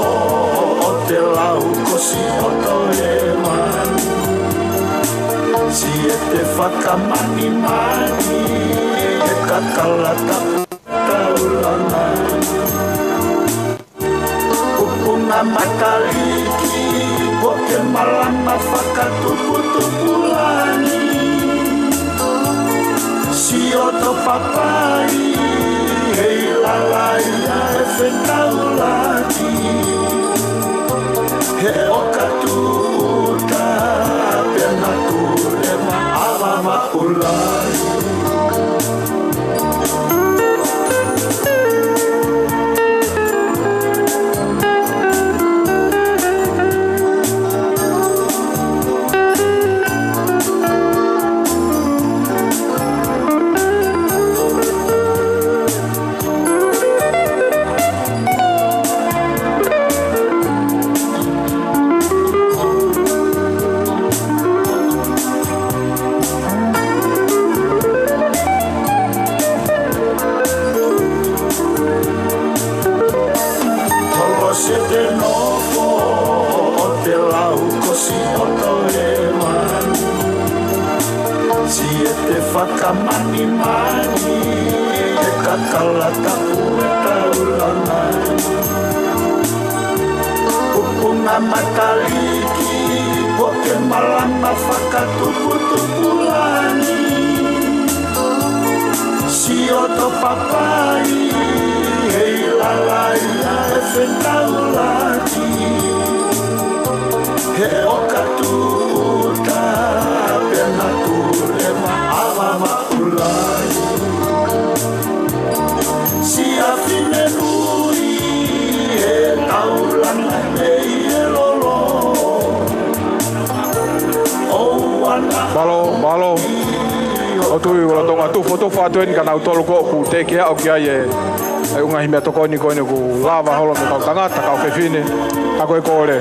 ʻo te lau kosi ʻo toe mani. Siete fakamanimani, e kakala tapu taulanga. Kupunga mataliki, poke malama fakatuputupu langi. Sioto papai, hei lalai ʻa e fetaulaki. He ʻoka tuta, pea na tule ma ava ma ulai. Tolo sete nofo ʻo te lau kosi ʻo toe mani. Siete fakamanimani, e kakala tapu e taulanga. Kupunga mataliki, poke malama fakatuputupu langi. Sioto papai, hei lalai ʻa e fetaulaki. He ʻoka tuta, pea na tule ma ava ma ulai. Siʻa fine nui, he taulanga mei he lolo. ʻOua naʻa Mālō, mālō. ʻOku ou tui ʻoku lolotonga tufa, tufa atu eni kia nautolu ko ē ʻoku teʻeki aʻu ki ai e, e ngaahi meʻatokoni ko eni ʻoku lava holo mei he kau tangata, kau fefine. Ka ko e kole,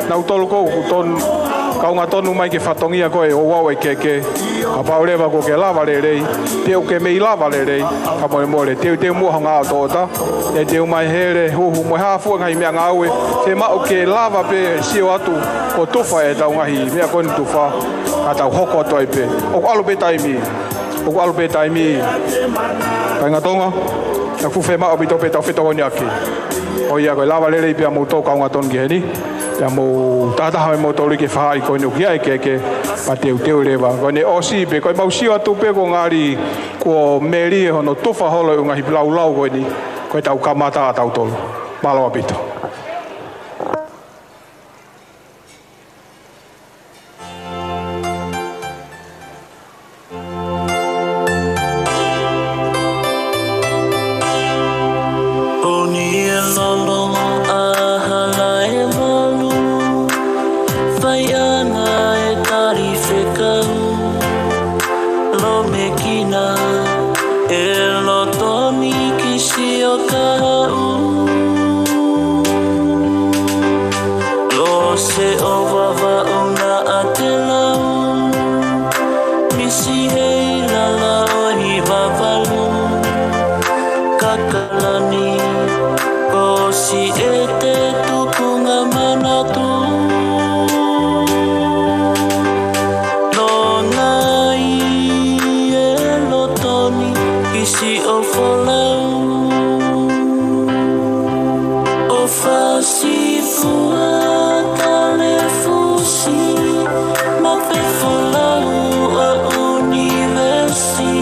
nautolu ko ē ʻoku tonu, kaunga tonu mai ke fatongia ko ē ouau e keke. Kapau leva kuo ke lava lelei, pe ʻoku ke mei lava lelei, fakamolemole, teuteu muʻa ho ngaahi ʻotoʻota, teuteu mai hele, huhu mo e hā fua e ngaahi meʻangāue, ke maʻu ke lava pē sio atu ʻoku tufa ʻetau ngaahi meʻa ko eni tufa, ka tau hoko atu ai pē. ʻOku ʻalu pē taimi, ʻoku ʻalu pē taimi. Kāinga Tonga, ʻoku fuʻu fiemaʻu ʻaupito pē ʻetau fetokoniʻaki. ʻOku ʻi ai ko e lava lelei pē ʻa moutolu kaunga tonu ki heni. Pea mou tahataha mo moutolu ke fakahā ko eni ʻoku ʻi ai e keke, pea teuteu leva. Ko ʻene ʻosi pē, ko ʻemau sio atu pē kuo ngali kuo melie hono tufa holo e ʻū ngaahi laulau ko eni, ko ʻetau kamata ʻa tautolu. Mālō ʻaupito. Ko eni e lolo ʻa Halaevalu, Seʻova vaʻuna ʻa te lau, misi hei lala ʻo e hiva valu, kakalani, ko siʻete tukunga manatu. Longai e loto ni, kisi ʻo folau. ʻO fasi fua tale fusi, mape folau ʻa ʻunivesi,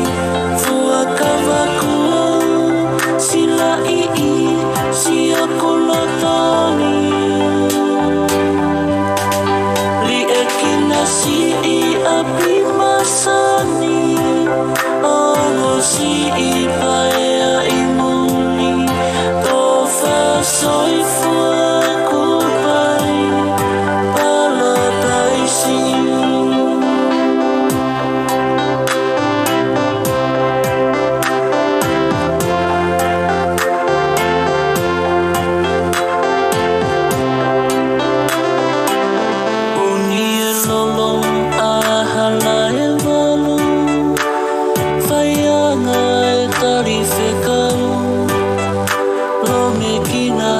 fua kavakua, silaʻi ʻi siʻoku loto ni. Liʻekina siʻi ʻapi masani, ongo siʻi paea ʻi muli, tofa soifua kupai, palataisi. ʻUni e lolo ʻa hala e valu, faianga e tali fekau, lomekina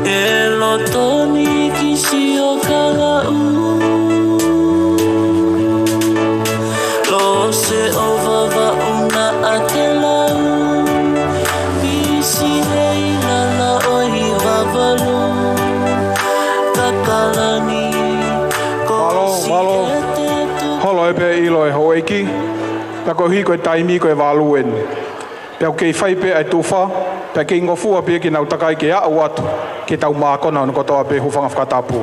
e loto ni kisi ʻo kalaʻu. Lo seʻova vaʻuna ʻa te lau, misi hei lala ʻo e hiva valu, kakalani, ko Mālō, mālō. Holo e pē ʻilo e houʻeiki, pea ko e hiko e taimi ko e valu eni. Pea ʻoku kei fai pē ʻa e tufa, pea kei ngofua pē kinautolu kakai ke aʻu atu ke tau mākona hono kotoa pē hūfanga fakatapu.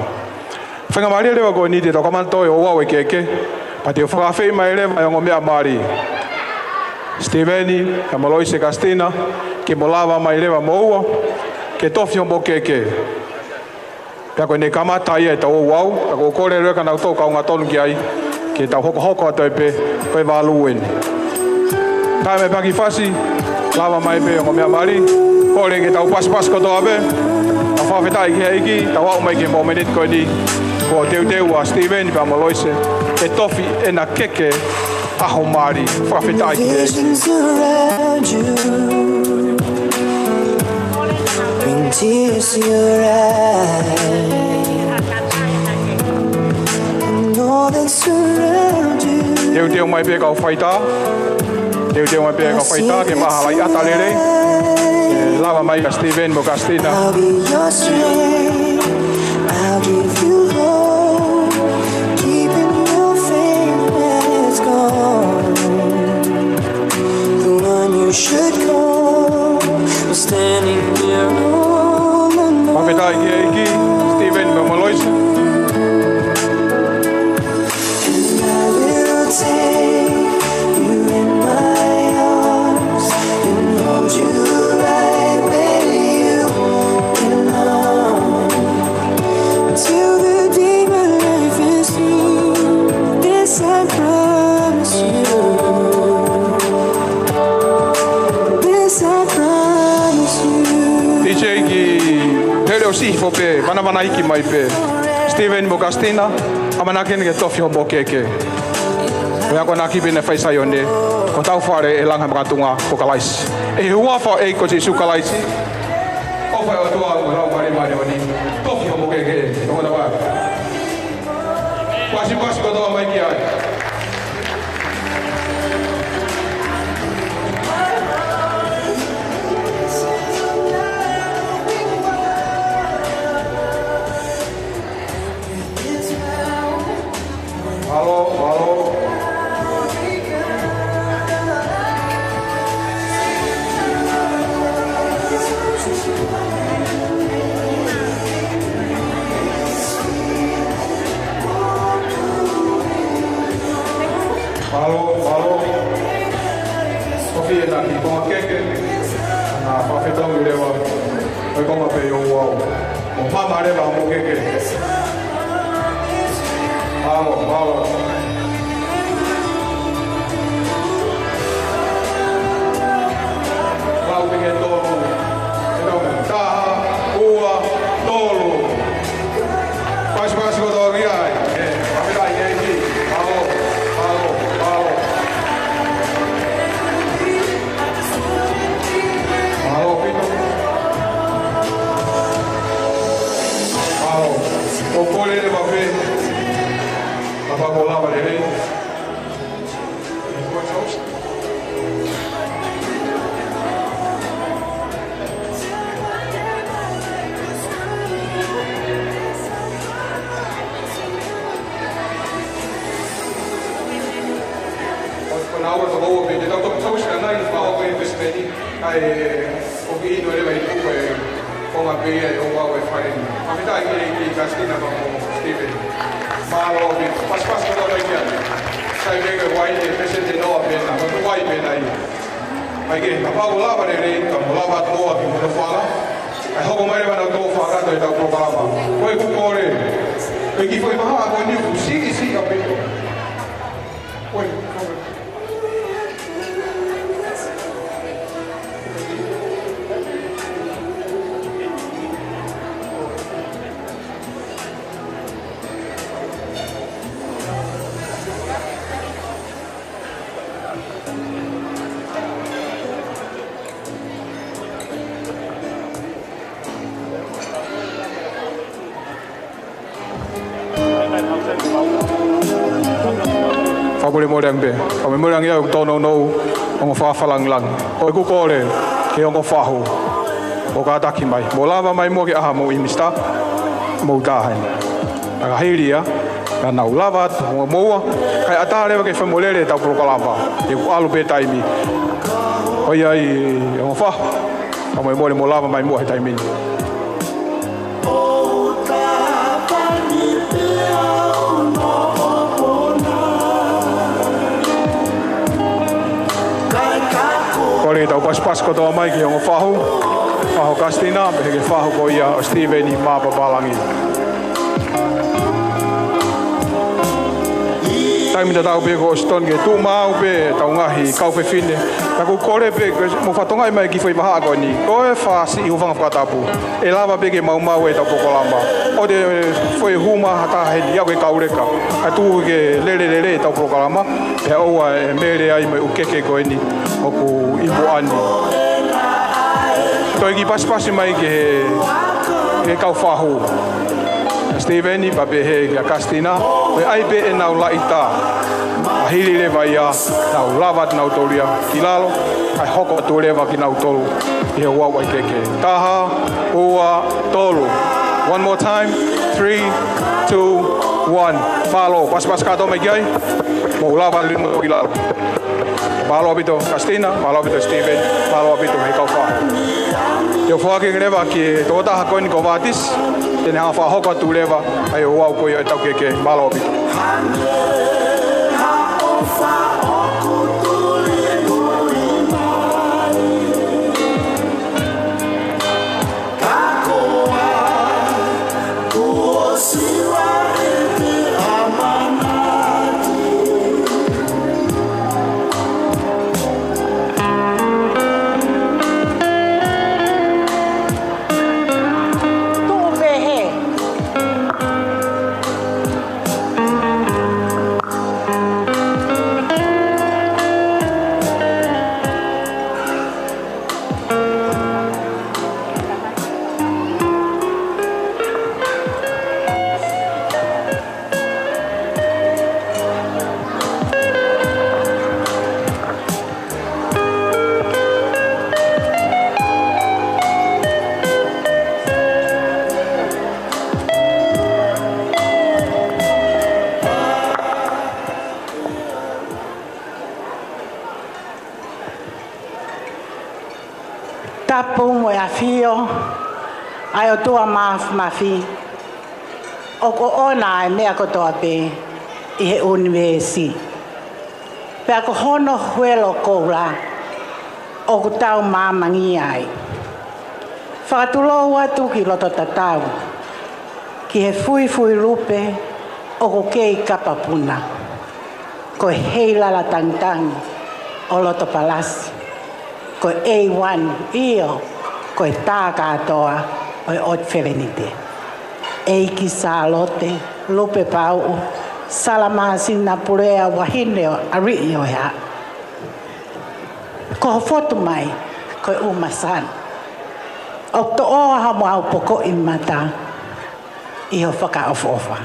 Faingamālie leva ko eni te tau kamata ʻo ʻoatu e keke, pea te u fakaafeʻi mai leva e ongo meʻa mali, Sitīveni, kae mo Loise Kastina, ke mo lava mai leva moua ke tofi hoʻomo keke. Pea ko ʻene kamata ia ʻetau ouau, pea ʻoku ou kole leva kia nautolu kaungā tonu ki ai, ke tau hokohoko atu ai pē ko e valu eni. Taimi pē ki fasi, lava mai pē ongo meʻa mali, kole ke tau pasipasi kotoa pē, ʻo fakafetaʻi ki he ʻEiki, tau aʻu mai ki he momeniti ko eni, kuo teuteu ʻa Sitīveni pea mo Loise ke tofi ʻena keke ʻaho mali, fakafetaʻi ki he ʻEiki. Visions surround you bring tears to your eyes. And all that surround you. Teuteu mai pē kau faitā. Teuteu mai pē kau faitā ke maha lai ata lelei. Lava mai kia Sitīveni mo Kastina. I'll be your strength. I'll give you hope. Keeping your faith has gone. The one you should call was standing there all alone. Fakafetaʻi ki he ʻEiki, Sitīveni mo Loise. And I will take you in my arms and hold you right where you belong. Till the day my life is through, this I promise you. This I promise you. D J ki he leʻo siʻi hifo pē, manamana hiki mai pē. Sitīveni mo Kastina, ʻamanaki eni ke tofi hoʻomo keke. Ko e akonaki pē naʻe fai ʻe Saione, ko hotau fale ʻe langa he makatuʻunga ko Kalaisi. ʻI he huafa ʻo e ʻEiki ko Sīsū Kalaisi. ʻOfa ʻa e ʻOtua, ko e Laumālie Māʻoniʻoni, tofi hoʻomo keke, tokona vai. Pasipasi kotoa mai ki ai. Mālō, mālō. Mālō, mālō. Tofi ʻena kiʻi konga keke. Naʻa fakafetaʻi leva. Ko e konga pē ʻo e ouau. Mo mama leva mo keke. Mālō, mālō. Lau pē ke tolu. Ke tau mea. Taha, ua, tolu. Fai ʻOku ou kole leva pē, kapau ʻoku lava lelei. ʻO, ʻo nau ʻo toko ua pē, te tau toki tau sika nai, ma o ko e investment, ʻa e, ʻoku ʻi heni leva ʻi tuku e, ko ngā pē ia ʻe ʻo ua ʻo e fale ni. Fakafetaʻi ki he ʻEiki Kastina pea mo Stephen. Mālō ʻaupito, pasipasi kotoa mai ki ai. Sai pē ko e uaine, pēseti ʻe noa pē na, ko e uaine pē na ia. ʻAi ke, kapau ʻoku lava lelei, ka mo lava atu ʻo ʻaki mo e fala. ʻAi hoko mai leva naʻa tau fakakakato ʻetau polokalama. Ko ʻeku kole, ko e kiʻi foʻi vahaʻa ko eni ʻoku siʻisiʻi ʻaupito. Ko e, fakamolemole ange pē. Fakamolemole ange au tōnounou ongo fakalāngilangi. Ko ʻeku kole ki he ongo fahu ʻoku kātaki mai. Mou lava mai muʻa ke ʻaha mo e Minisitā, mou taha eni. Ka hili ia, ka nau lava atu mo moua, kae ʻatā leva ke fai mo lele ʻetau polokalama. He ʻoku ʻalu pē taimi. ʻOiauē, ongo fahu, fakamolemole mou lava mai muʻa he taimi ni. Kole ke tau pasipasi kotoa mai ki he ongo fahu, fahu Kastina, pehē ki he fahu ko ia ʻo Stephen ʻi Mapapalagi. Taimi tatau pē kuo ʻosi tonu ke tuʻu maʻu pē ʻetau ngaahi kau fefine. Ka ʻoku ou kole pē, ke mou fakatokangaʻi mai e kiʻi foʻi vahaʻa ko eni. Ko e fasi ʻi he hūfanga fakatapu. ʻE lava pē ke maumau ʻetau polokalama. ʻOua te foʻi hū mai ha taha heni, ʻai ke kau leka. Kae tuku ke lele lelei ʻetau polokalama. Pea ʻoua ʻe mele ai mo e ʻū keke ko eni ʻoku ʻi muʻa ni. Toe kiʻi pasipasi mai ki he, ki he kau fahu. Stephen, pea pehē kia Kastina, ʻe ʻai pē ʻenau laʻitā. Ka hili leva ia, nau lava atu nautolu ia ki lalo, kae hoko atu leva kinautolu ʻi he ouau ʻa e keke. Taha, ua, tolu. One more time. Three, two, one. Mālō, pasipasi kātoa mai ki ai. Mou lava linu ki lalo. Mālō ʻaupito Kastina, mālō ʻaupito Stephen, mālō ʻaupito he kau fahu. Te u foaki leva ki he tokotaha ko eni ko Vātisi, te ne hanga ʻo fakahoko atu leva ʻa e ouau ko ia ʻetau keke, mālō ʻaupito. Tapu mo e ʻafio ʻa e ʻOtua Māfimafi, ʻoku ʻoʻona ʻa e meʻa kotoa pē ʻi he ʻunivēsi. Pea ko hono huelo koula ʻoku tau māmangia ai. Fakatulou atu ki loto tatau, ki he fuifui lupe ʻoku kei kapapuna. Ko e heilala tangitangi ʻo loto palasi. Ko e A one, ʻio, ko e tā kātoa ʻo e ʻOtu Felenite. ʻEiki Sālote Lupepauʻu Salamāsina Pulea, Vahine ʻo Aliʻi ʻo e Haʻa. Ko ho fotu mai ko e ʻumasana. ʻOku toʻoa hoʻomou pokoʻi mata. ʻi ho fakaʻofoʻofa.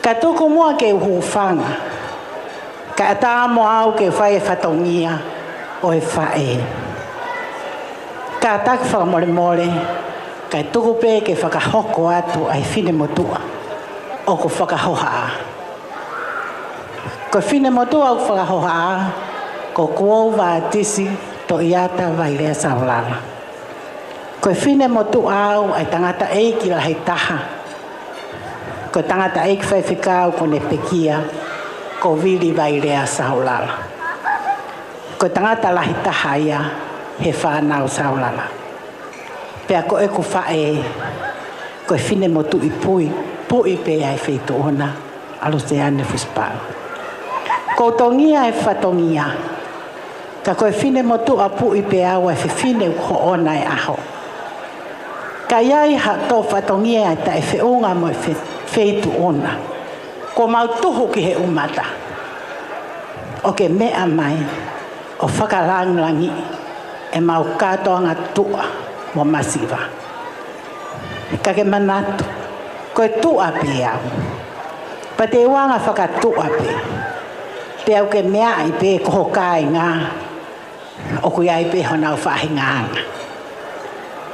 Ka tuku muʻa ke u hūfanga, kae ʻatā mo au ke fai e fatongia ʻo e faʻē. Kātaki fakamolemole, kae tuku pē ke fakahoko atu ʻa e finemotuʻa ʻoku fakahohaʻa. Ko e finemotuʻa ʻoku fakahohaʻa, ko Kuou Vātisi Toʻiata Vailea Saulala. Ko e finemotuʻa au ʻa e tangataʻeiki lahi taha. Ko e tangataʻeiki faifekau kuo ne pekia, ko Vili Vailea Saulala. Ko e tangata lahi taha ia he fānau Saulala. Pea ko ʻeku faʻē, ko e finemotuʻa puʻi, puʻi pē ʻa e feituʻu na, ʻa Luseane Fusipaʻu. Ko e tongia e fatongia, ka ko e finemotuʻa puʻi pē au ʻa e fefine ʻoku hoʻona e ʻaho. Ka ʻi ai ha toe fatongia ʻe taʻefeʻunga mo e fe-, feituʻu na, kuo mau tuhu ki he ʻumata ʻo ke meʻa mai ʻo fakalangilangiʻi ʻemau kātoanga tuʻa mo masiva. Ka ke manatu, ko e tuʻa pē au. Pea te u anga fakatuʻa pē, pea u ke meaʻi pē ko ho kāinga, ʻoku ʻi ai pē honau faʻahingaʻanga.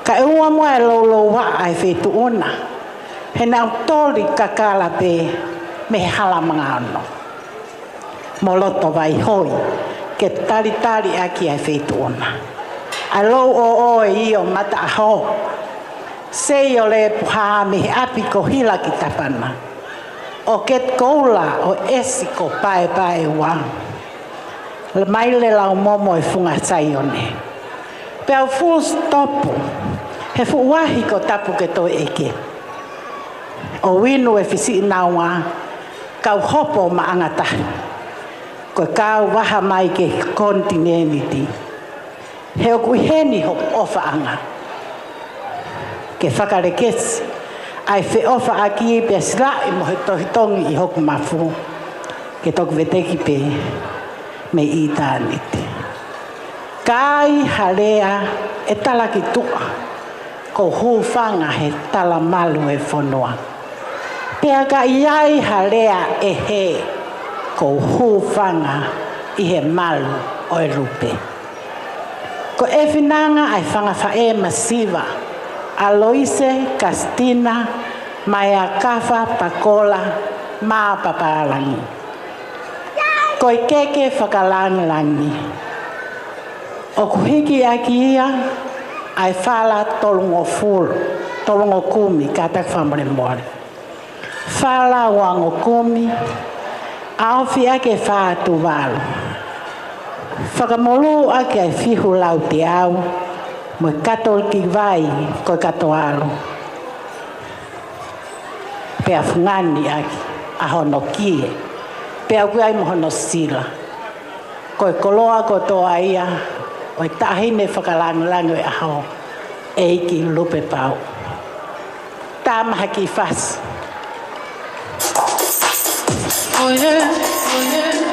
Kae ʻoua muʻa ʻe loulouaʻa e feituʻu na, he naʻa ku toli kakala pē mei he hala Mangaono mo loto vaihoi ke talitali ʻaki ʻa e feituʻu na. ʻA e lou ʻoʻoi ʻo Mataʻaho, Seiolepuha mei he ʻapi ko Hila ki Tapana, ʻo Keti Koula ʻo ʻEsi ko Paepaeua, Lamaile Laumomo e Funga Saione. Pea u fuʻu sitopu he fuʻu uahi ko Tapu ke Toe ʻEke, ʻo inu e fisiʻi naua, kau hopo maʻanga tahi, ko e kau vaha mai ki he konitinēniti. He ʻoku ʻi heni hoku ʻofaʻanga ke fakalekesi ʻa e feʻofaʻaki pea silaʻi mo he tohitongi ʻi hoku mafu, ke toki veteki pē mei ʻitāniti. Ka ai ha lea ʻe talaki tuʻa, ko e hūfanga he talamalu e fonua. Pea ka ʻi ai ha lea ʻe hē, ko e hūfanga ʻi he malu ʻo e lupe. Ko e finanga ʻa e fanga faʻē masiva, ʻa Loise, Kasitina, Maeakafa, Pakola, mo Papālangi. Ko e keke fakalangilangi. ʻOku hiki ʻaki ia ʻa e fala tolungofulu, tolungokumi, kātaki fakamolemole. Fala uangokumi, ʻaofi ʻaki e fā Tuvalu. Fakamolū ʻaki ʻa e fihu lauteau, mo e kato kivai ko e kato alo. Pea fungani ʻaki ʻa hono kie, pea ʻoku ʻi ai mo hono sila. Ko e koloa kotoa ia ʻo e taʻahine fakalangilangi ʻo e ʻaho, ʻEiki Lupepau. Tāmaha ki fasi. Oh yeah, oh yeah.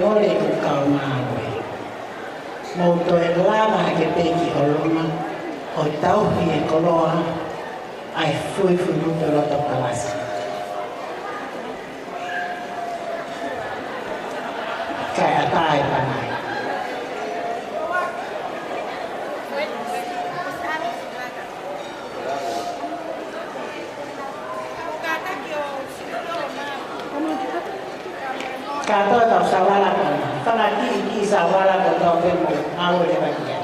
Mole ʻeku kau ngāue. Mou toe lava hake pē ki ʻolunga ʻo tauhi e koloa ʻa e fuifui Lotoloto Palasi. Kae ʻatā e pangai. Kātoa tau savala ko na. Fanga kiʻi kiʻi savala ko tau pē mo au le vakia.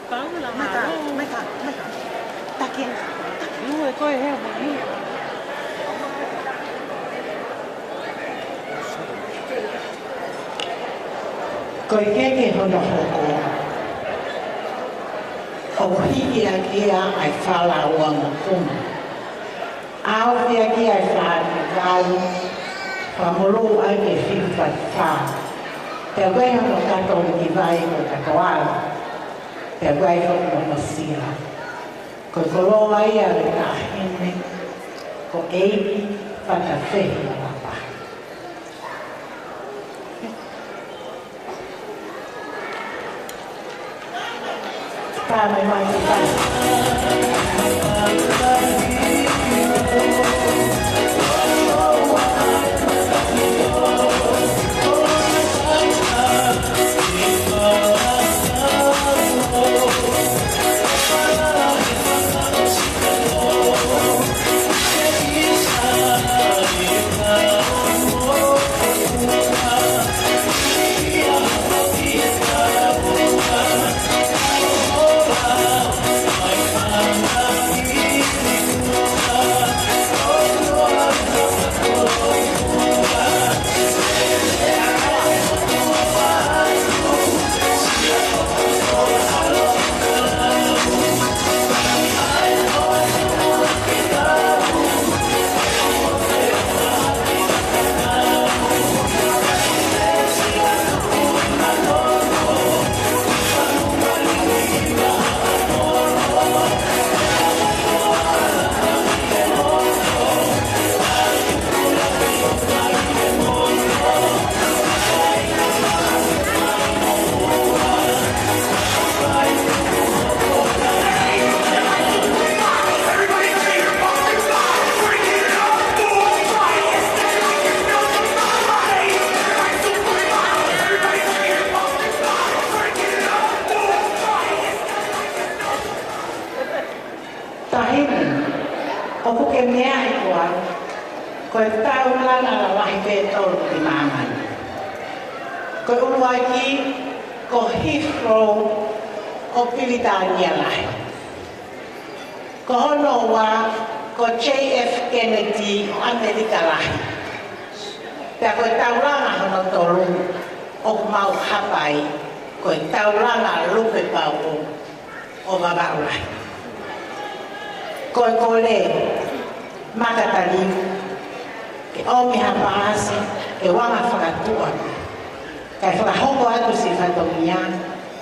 Paula, maika, maika, maika. Taki, taki. Ue, ko e hea mo ia. Ko e keke hono hoko. ʻOku hiki ʻaki ia ʻa e fala ua mo kuma. ʻAofia ki ai e fā ki kalu, fakamolū ai ke fiu fā fā. Pea ʻoku ʻi ai hono kato ki vai ko e katoa. Pea ʻoku ʻi ai hono mosia. Ko e koloa ia ʻo e taʻahine, ko ʻEiki Fatafehi ʻo Lapaha. Taʻahine, ʻoku ke meaʻi koā, ko e taulanga lalahi pē ʻe tolu ki māmani. Ko e ʻuluaki, ko Heathrow ʻo Pilitānia Lahi. Ko hono ua, ko J F Kennedy ʻo ʻAmelika Lahi. Pea ko e taulanga hono tolu, ʻoku mau hapa ai, ko e taulanga Lupe Pauʻu ʻo Vavaʻu Lahi. Ko e kole, Makataliu, ke ʻomi ha paasi, ke ʻoange fakatuʻa. Kae fakahoko atu siʻi fatongia,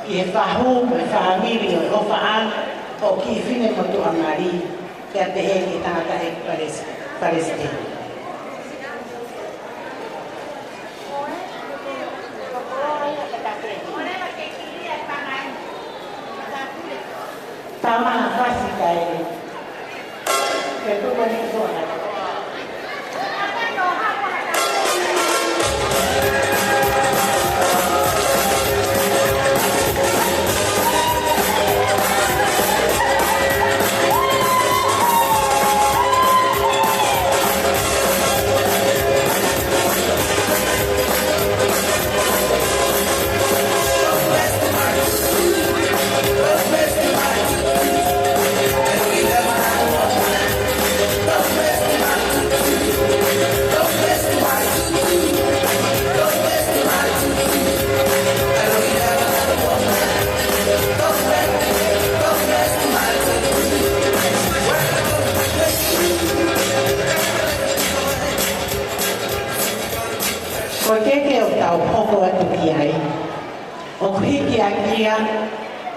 ʻi he fahu, mo e fāmili ʻo e ʻofaʻanga, ʻo Kifine mo Tuʻamali, pea pehē ki he tangataʻeiki palesi-, palesiteni. Tama ha fasi kae. Ke tuku ni tuʻa. atu ki ai. ʻOku hiki ʻaki ia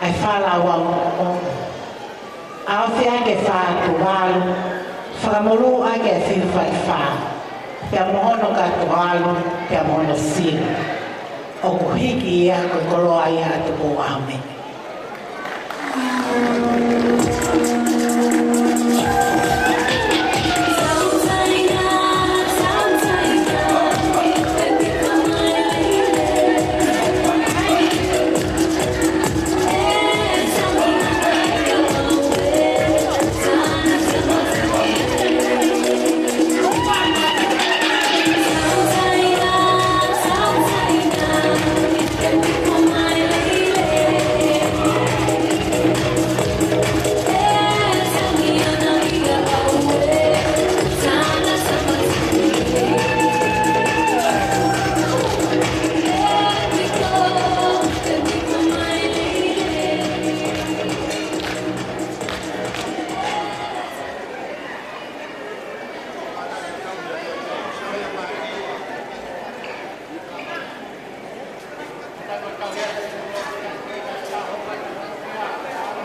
ʻa e fā lauau ʻoku. ʻAofia ke fā tuvalu, fakamolū ʻaki ʻa e fiu fat fā, pea mo hono kato valu, pea mo hono sila. ʻOku hiki ia ko e koloa ia ʻa Tupou ʻAhomeʻi.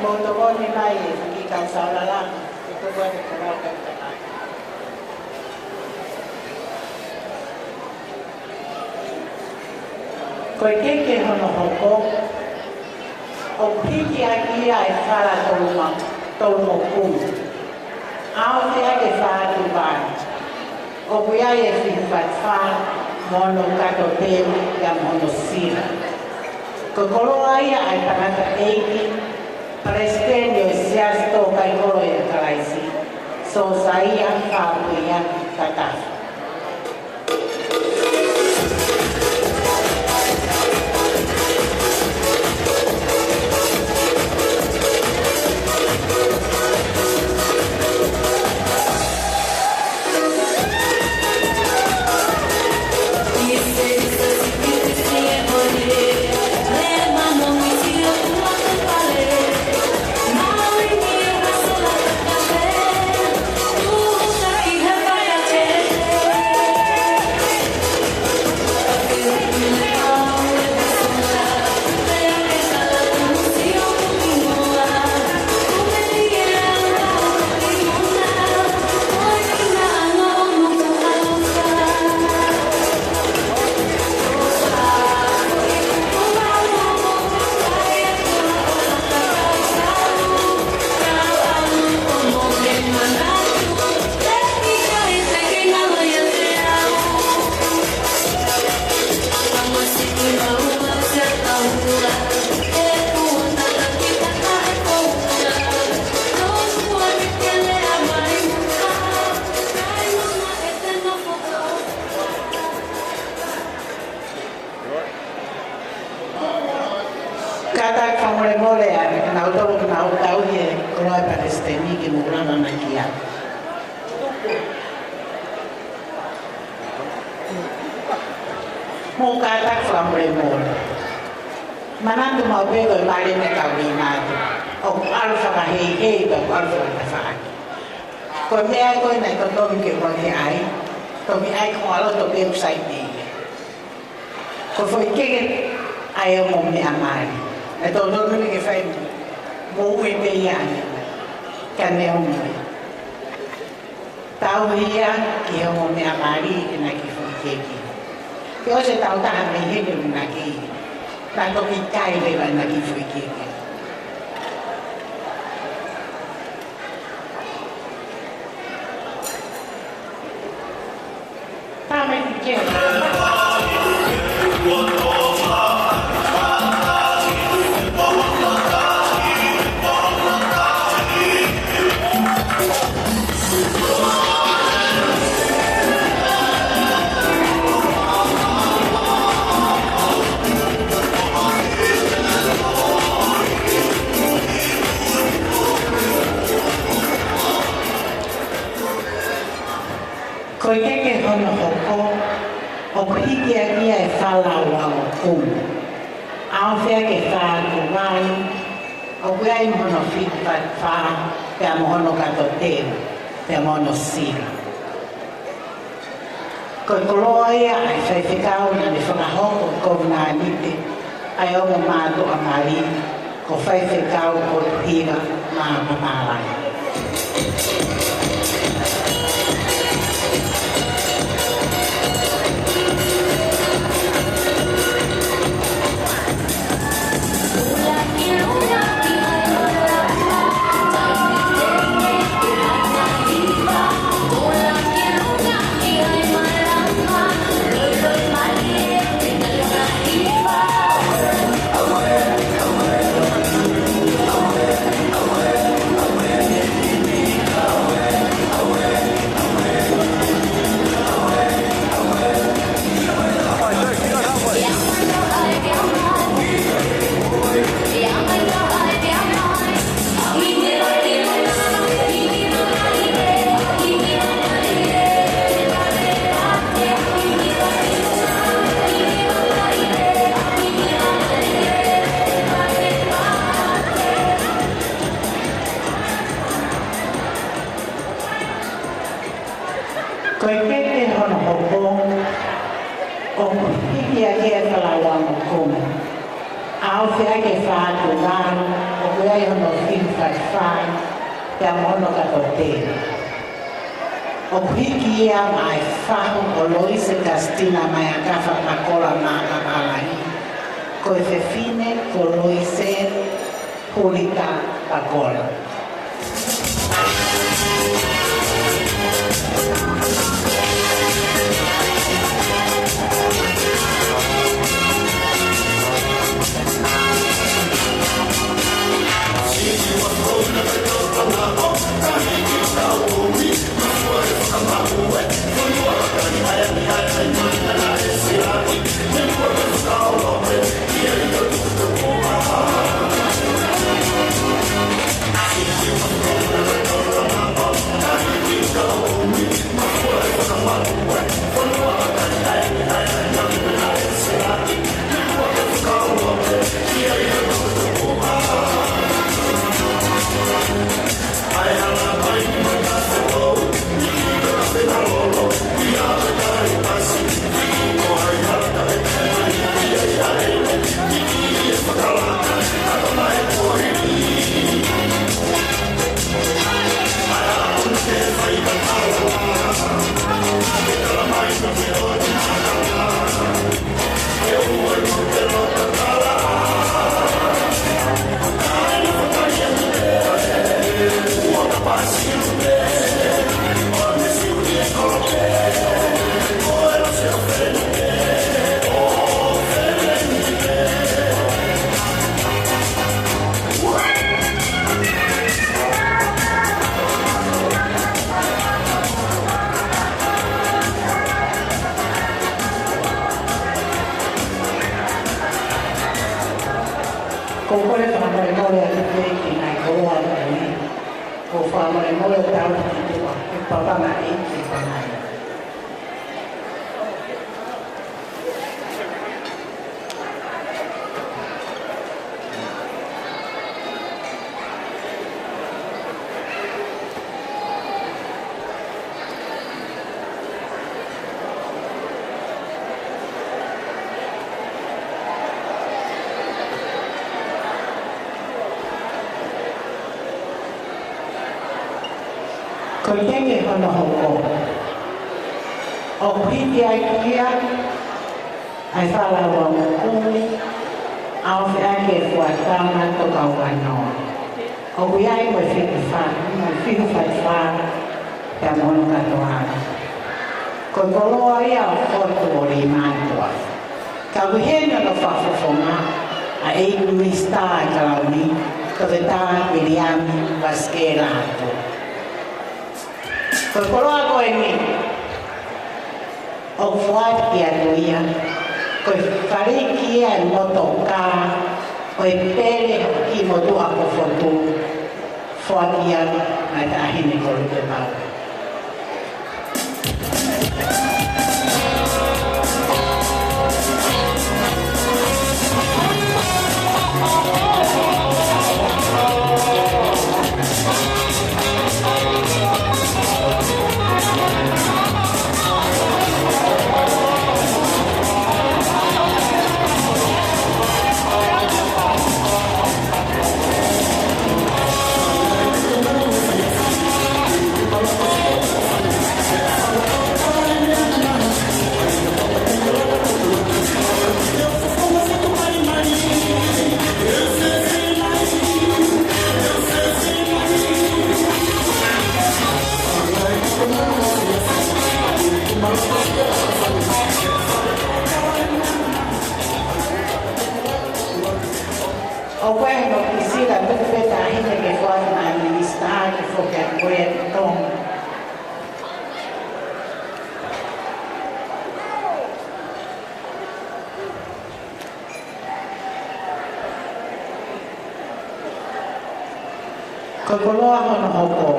Mou tokoni mai ki he kau saulala, ke tuku atu e koloa ki he kakai. Ko e keke hono hoko, ʻoku hiki ʻaki ia ʻa e fā tolu ma-, tolu mokuna. ʻAofia ke fā tuvalu. ʻOku ʻi ai e fiu fat fā, mo hono kato teu, pea mo hono sila. Ko e koloa ia ʻa e tangataʻeiki, Palesiteni ʻo e Siasi Tō Kaikolo ʻia Kalaisi, Siosaia Fapuiaki Tatafu. Kātaki fakamolemole ʻa kinautolu ʻoku nau tauhi e koloa ʻa e Palesiteni ke mou lava mai ki ai. Mou kātaki fakamolemole. Manatu maʻu pē ko e mali ne kau ina atu. ʻOku ʻalu fakaheihei pea ʻoku ʻalu fakatafaʻaki. Ko e meʻa ko ē naʻe totonu ke ʻoua ke ʻai, toki ʻai ko ʻalu toki ʻoku sai pē ia. Ko e foʻi keke ʻa e ongo meʻa mali. Naʻe totonu ke fai mo ue pē ia ʻanenai. Ka ne ongo ia. Tauhi ia ki he ongo meʻa mali ʻena kiʻi foʻi keke. Ke ʻosi e taʻu taha mei heni ʻoku na kei. Naʻe toki kai leva ʻena kiʻi foʻi keke. Ko e keke hono hoko, ʻoku hiki ʻaki ia e fā lauau ʻoku. ʻAofia ke fā tuvalu, ʻoku ʻi ai mo hono fiu fat fā, pea mo hono kato teu, pea mo hono sila. Ko e koloa ia ʻa e faifekau naʻa ne fakahoko ʻe he kovinānite ʻa e ongo mātuʻa mali, ko Faifekau Potuhiva Māpapālangi. Ko e keke hono hoko, ʻoku hiki ʻaki ʻa e falaua mo kumi. ʻAofia ke fatu lalo, ʻoku ʻi ai hono fiu faifai, pea mo hono kato tē. ʻOku hiki ia maʻa e fahu ʻo Loise Kasitina Maekafa Pakola Māpapālangi. Ko e fefine ko Loise Hulita Pakola. Ko e kole fakamolemole atu pē ki he ngaahi koloa ko eni. Ko e fakamolemole ʻoku tau ki tuʻa, ʻe papa na e ki pangai. Ko e keke hono hoko, ʻoku hiki ʻaki ia ʻa e falaua mo kumi, ʻaofia ke fuatau na tokau vanoa. ʻOku ʻi ai mo e fiu faifai, mo e fiu faifai, pea mo hono katoa. Ko e koloa ia ʻo Fotu ʻo Leimātuʻa. Ka ʻoku ʻi heni hono fakafofonga, ʻa e ʻEiki Minisitā ʻa e Kalauni, Toketā Viliami Vasikela Hato. Ko e koloa ko eni, ʻoku foaki atu ia, ko e faliki ia ʻa e motokā ʻo e pele ki motuʻa ko Fotu, foaki ia maʻa e Taʻahine ko Lute Pau. Pea Tonga. Ko e koloa hono hoko,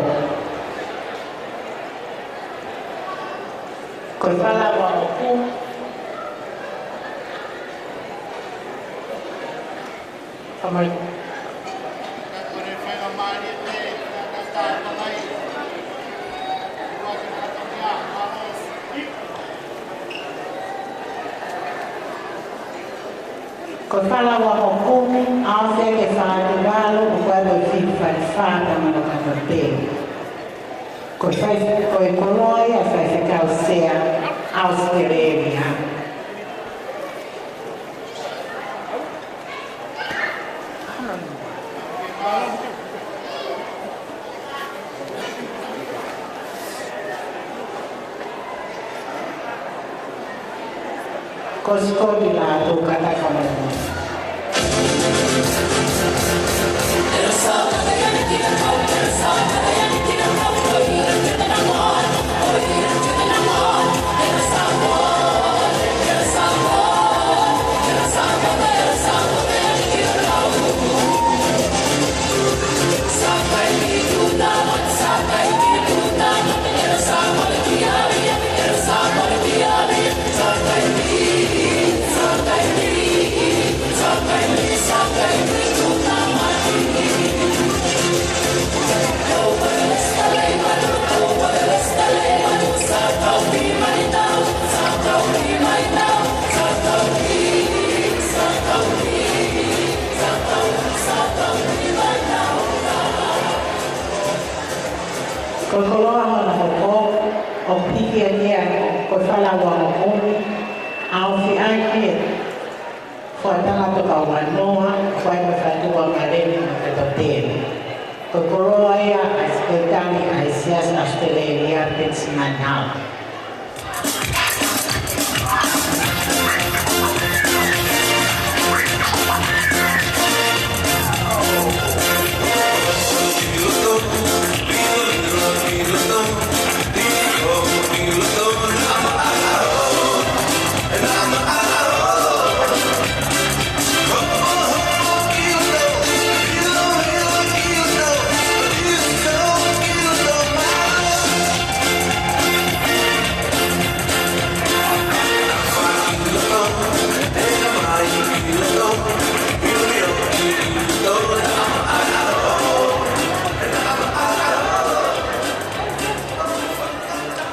ko e fala ua ʻo Kumi. Tamai. Ko e fala ua ʻo Kumi, ʻaofi ʻaki e fā Tuvalu, ʻo kau ai mo e fitu fā Tonga mo Katoteli. Ko e fai, ko e koloa ia ʻa e Faifekau Sea ʻAositelēlia. Ko Sikotilani, Toketā Kamomo. Ko e koloa hono hoko, ʻoku hiki ʻaki ia ko e fala ua ʻo Kumi, ʻaofi ʻaki e fā Tonga mo Kauanoa, ʻo kau ai mo e fā Tuvalu, Maleni mo Katoteli. Ko e koloa ia ʻa e Sekelitali ʻa e Siasi ʻAositelēlia, Penisimani Hau.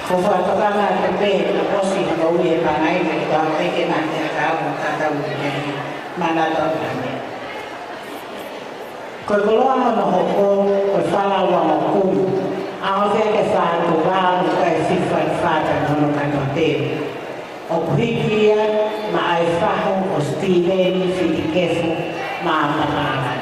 Ko e fakatātā ʻa e pepe, ʻosi hono ui e pangai, ke tau peke na te akau, tatau ki he mana tau tane. Ko e koloa hono hoko, ko e fala ua ʻo Kumi, ʻaofi ʻaki e fā Tuvalu, ʻo kau ai mo e fitu fā Tonga mo Katoteli. ʻOku hiki ia maʻá e fahu ʻo Sitīveni Fitikefu mei Papalani.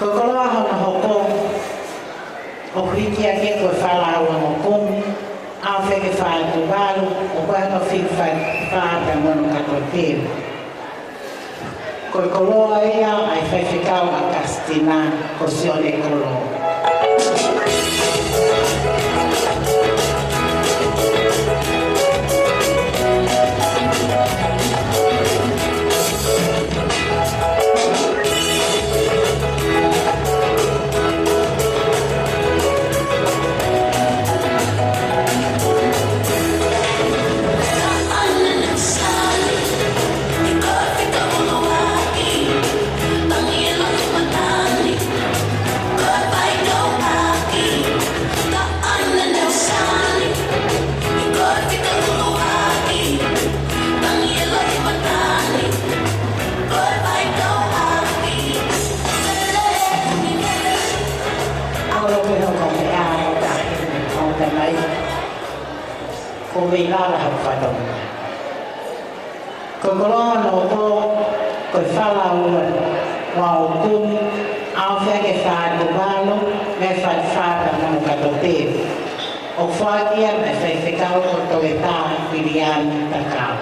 Ko e koloa hono hoko, ʻoku hiki ʻaki ia ko e fala ua ʻo Kumi, ʻaofi ʻaki e fā Tuvalu, ʻo kau ai mo e fitu fā Tonga mo Katoteli. Ko e koloa ia ʻa e Faifekau ʻAokasitina, ko Sione Kolo. Ko e meʻa lava ha fatongia. Ko e koloa hono hoko, ko e fala ua, ua ʻo kumi, ʻaofia ke fā atu valu, mei he fā atu fā pea mo hono kato pē. ʻOku foaki ia mei he faifekau ko Toeta Viliami Takau.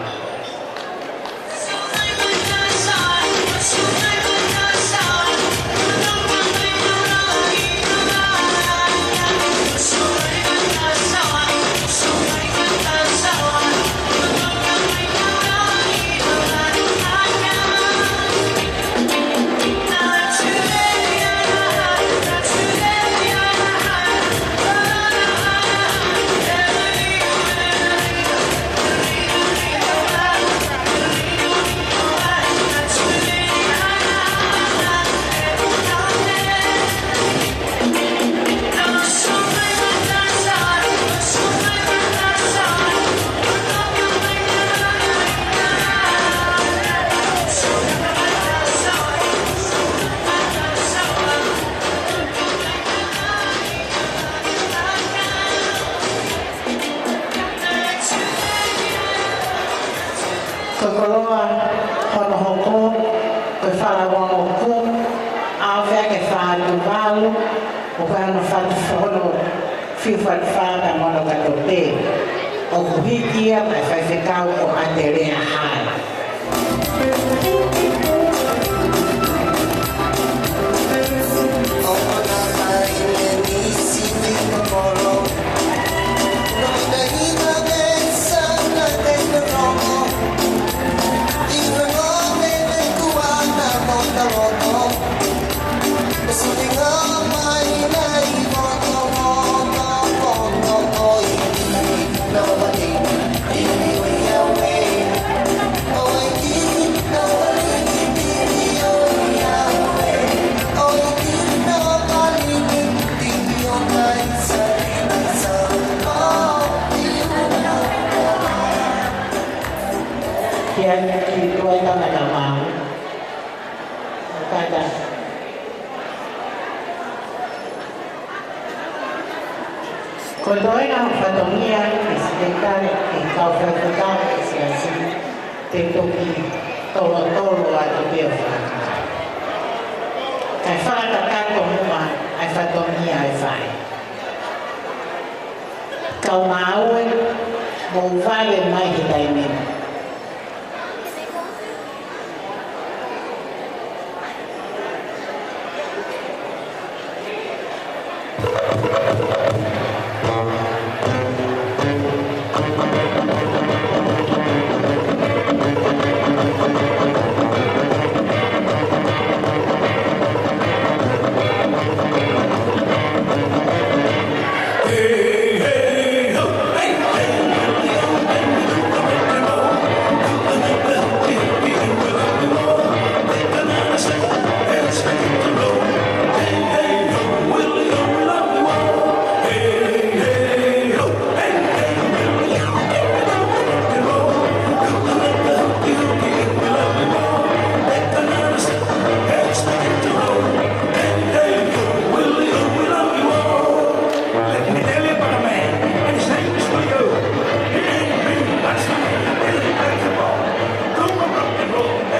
Ko e koloa hono hoko, ko e fala ua ʻo kumi, ʻaofia ke fā atu valu, ʻo pea hono fā atu fā, hono fiha atu fā pea mo hono kato pē. ʻOku hiki ia mei he faifekau ko Atelea Hai. Kia ki tuai tana kamau. Kata. Ko e toenga ʻo e fatongia ki he Sekelitali ʻi he kau faifekau ʻo e Siasi, te u toki tolotolo atu pē ʻo fakakakato. Kae fakakakato muʻa ʻa e fatongia ʻe fai. Kau ngāue, mou vale mai he taimi ni.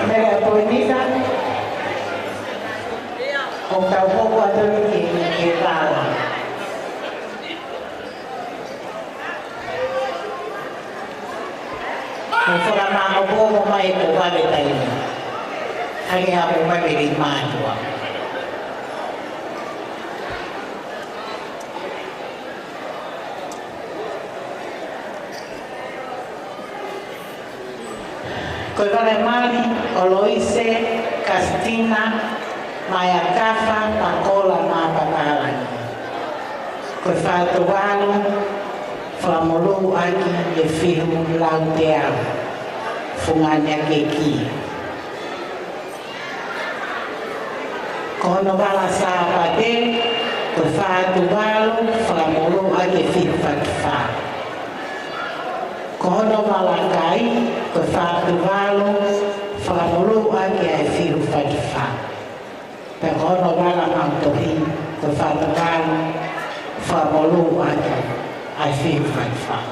Meʻa poinisa, ʻo tau hoko atu ki he, ki he tala. Ko e fakamangopopo mai ko vale taimi. Hake hapo mai pē ki mātuʻa. Ko e vale mali ʻo Loise Kasitina Maea Kafa Pakola mā Papālangi. Ko e fā atu valu, fakamolū ʻaki ʻe Fihu Lauteau Fungani Akeki. Ko hono vala Sāpate, ko e fā atu valu, fakamolū ʻaki ʻe Fihu Fatu Fā. Ko hono vala kai, ko e fā atu valu, fakamolū ʻaki ʻe Fihu Fatu Fā. Pea ko hono vala maʻu tohi, ko e fā atu valu, fakamolū ʻaki ʻa e fiu faifai.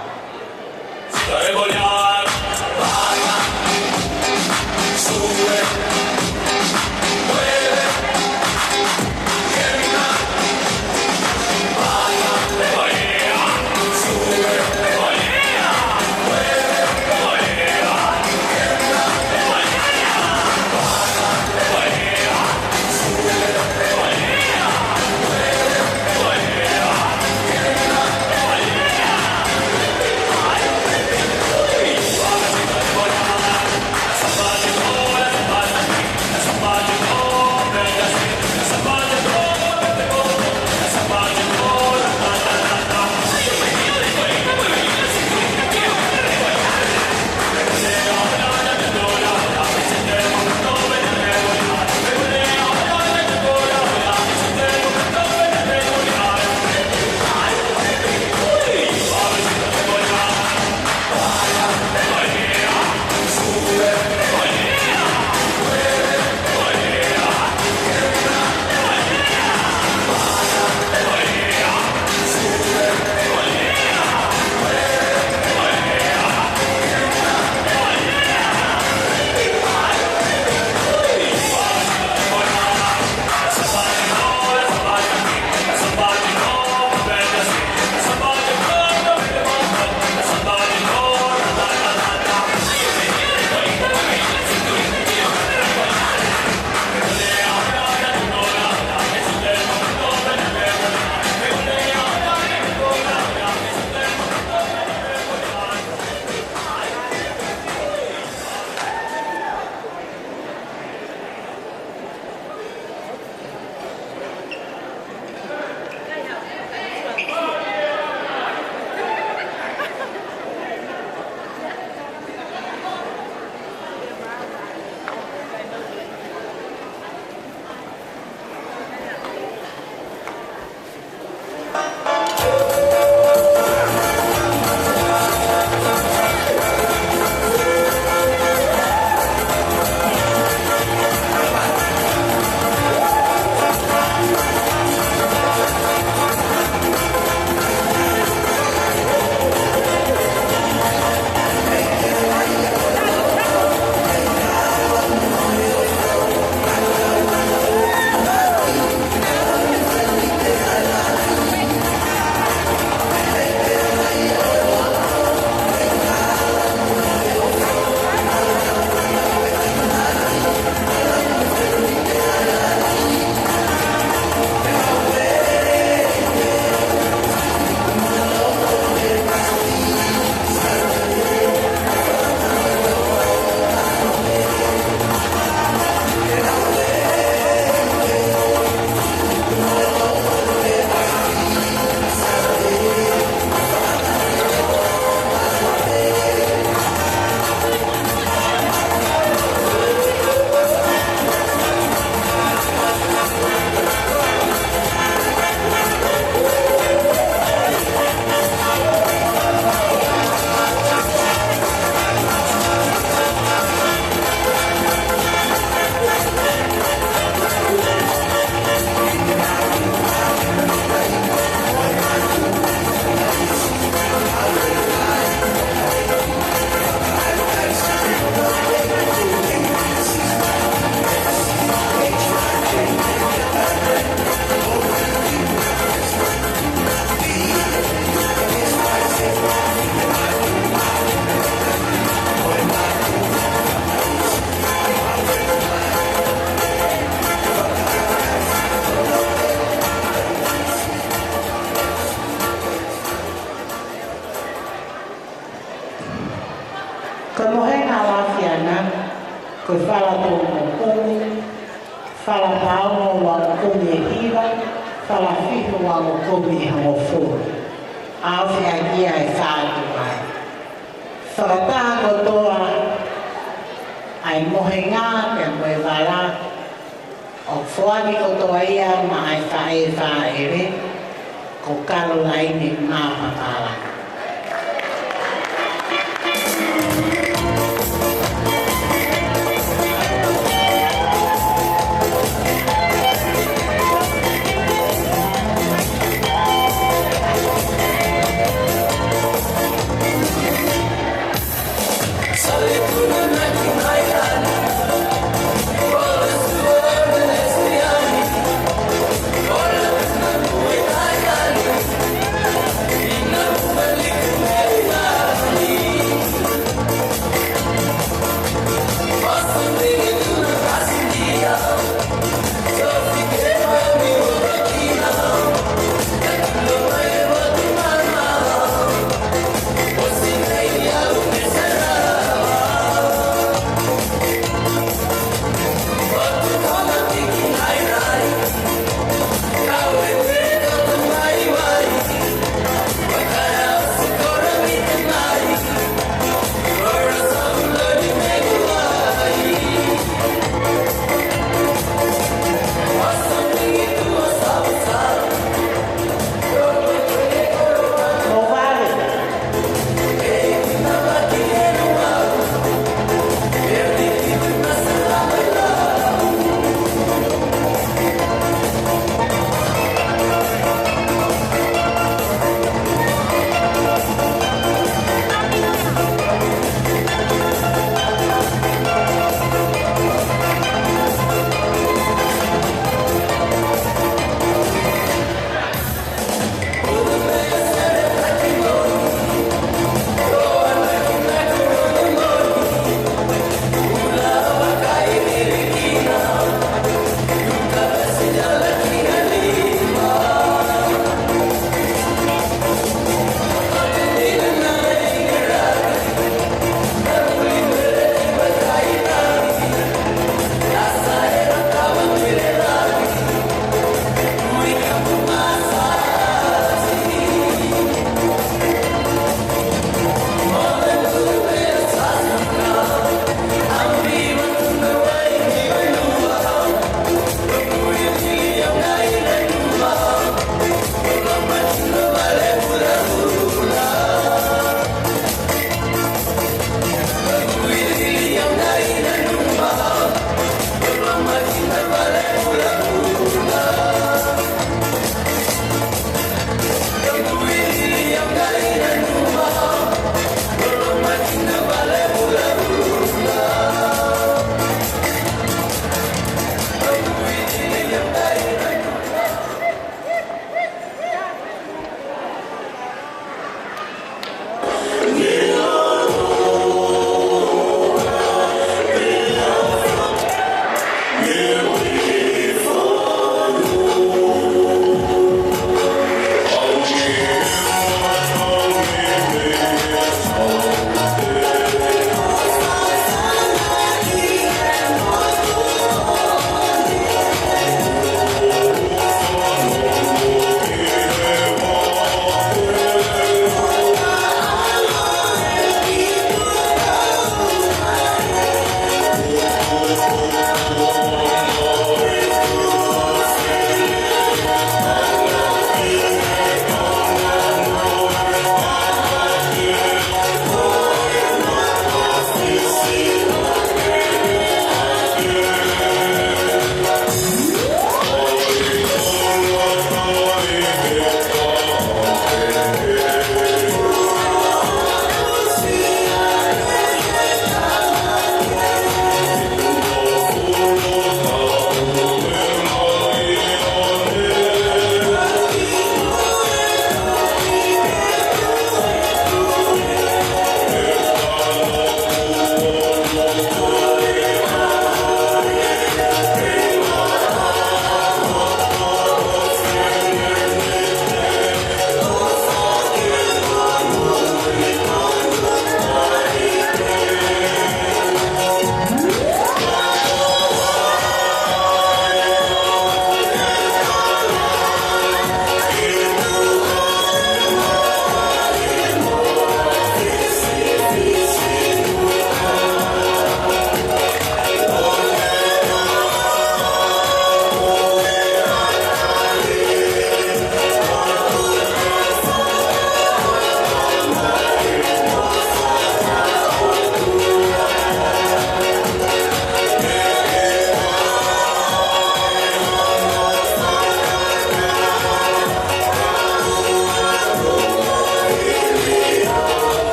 Ko e mohenga ʻa Lafiana, ko e fala tolungofu kumi, fala taha ongo ua kumi ʻe hiva, fala fitu ua kumi ʻe hongofulu. ʻOfa ʻa e kia e sātu ai. Fakataha kotoa ʻa e mohenga pea mo e vala, ʻo foaki kotoa ia maʻa e faʻē fāʻele, ko Kalolaine Mapapala.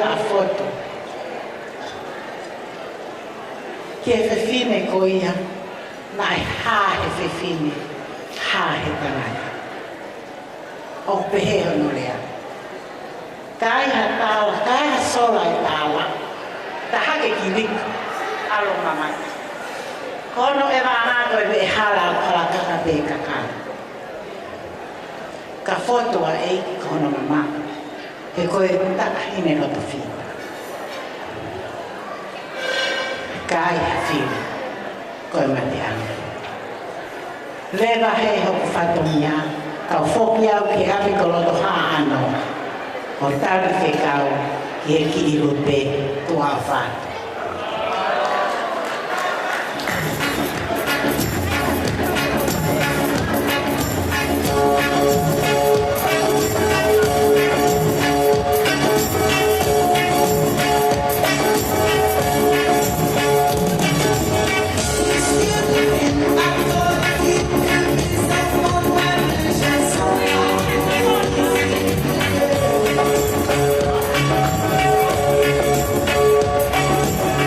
ʻA foto ki he fefine ko ia, naʻe hā he fefine, hā he tangata. ʻOku pehē hono lea: Ka ai ha tala, ka ai ha sola e tala, ta hake ki liku, ʻalu ʻo mamata. Ko hono ʻeva ʻana ko e veʻehala ʻoku halakaka pē kakala. Ka fotu ʻa ʻEiki ko hono mamaʻo, he ko e taʻahine loto fita. Ka ai ha fili, ko e mateʻanga. Leva hē hoku fatongia, kau foki au ki ʻapi ko Lotohaʻano, ʻo tali fekau ki he kiʻi lupe tuʻa ʻofa.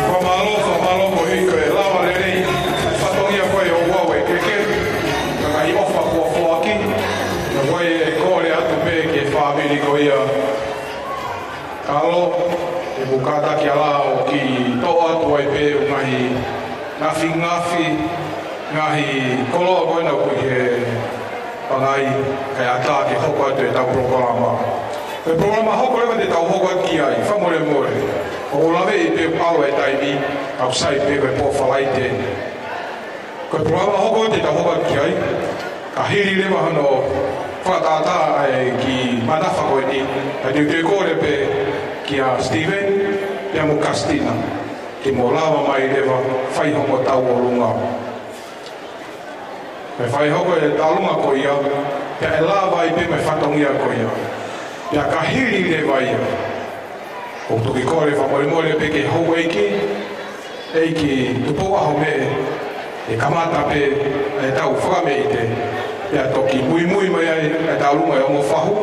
Fakamālō, fakamālō koeʻuhi ko e lava lelei, fatongia ko ē ʻo ʻEiki, ka ko e ʻofa kuo foaki, ka ko e kole atu pē ki he fāmili ko ia. Kalo, ʻeku kātaki ʻa e lao ʻoku toʻo atu ai pē ʻū ngaahi ngafingafi, ngaahi koloa ko ena ʻoku ʻi he pangai, kae ʻatā ke hoko atu ʻetau polokalama. Ko e polokalama hoko leva te tau hoko atu ki ai, fakamolemole. ʻOku ou laveʻi pē ʻoku ʻalu e taimi, ʻoku sai pē ko e pō Falaite. Ko e polokalama hoko te tau hoko atu ki ai, ka hili leva hono fakatātā ʻa e kiʻi manafa ko eni, ka te u toe kole pē kia Stephen, pea mo Kastina, ke mo lava mai leva, fai hoko tauʻolunga. Pea fai hoko e tauʻolunga ko ia, pea ʻe lava ai pē mo e fatongia ko ia. Pea ka hili leva ia, ʻoku toki kole fakamolemole pē ki he houʻeiki, ʻEiki Tupou ʻAhomeʻe, ʻe kamata pē ʻetau fakameʻite, pea toki muimui mai ai ʻetau luma ʻe ongo fahu,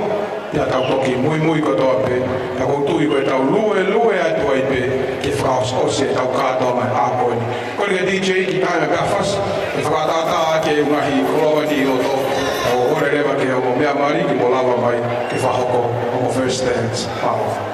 pea tau toki muimui kotoa pē, pea ʻoku ou tui ko ʻetau luelue atu ai pē, ke fakaʻosiʻosi ʻetau kātoanga ʻi he ʻaho ko eni. Kole ki he D J ke taʻe mai pē ʻa e fasi, ʻe fakatātā ʻaki e ngaahi koloa ni ʻi loto, ʻo kole leva ki he ongo meʻa mali ke mo lava mai, ke fakahoko hoʻomo first dance. Mālō.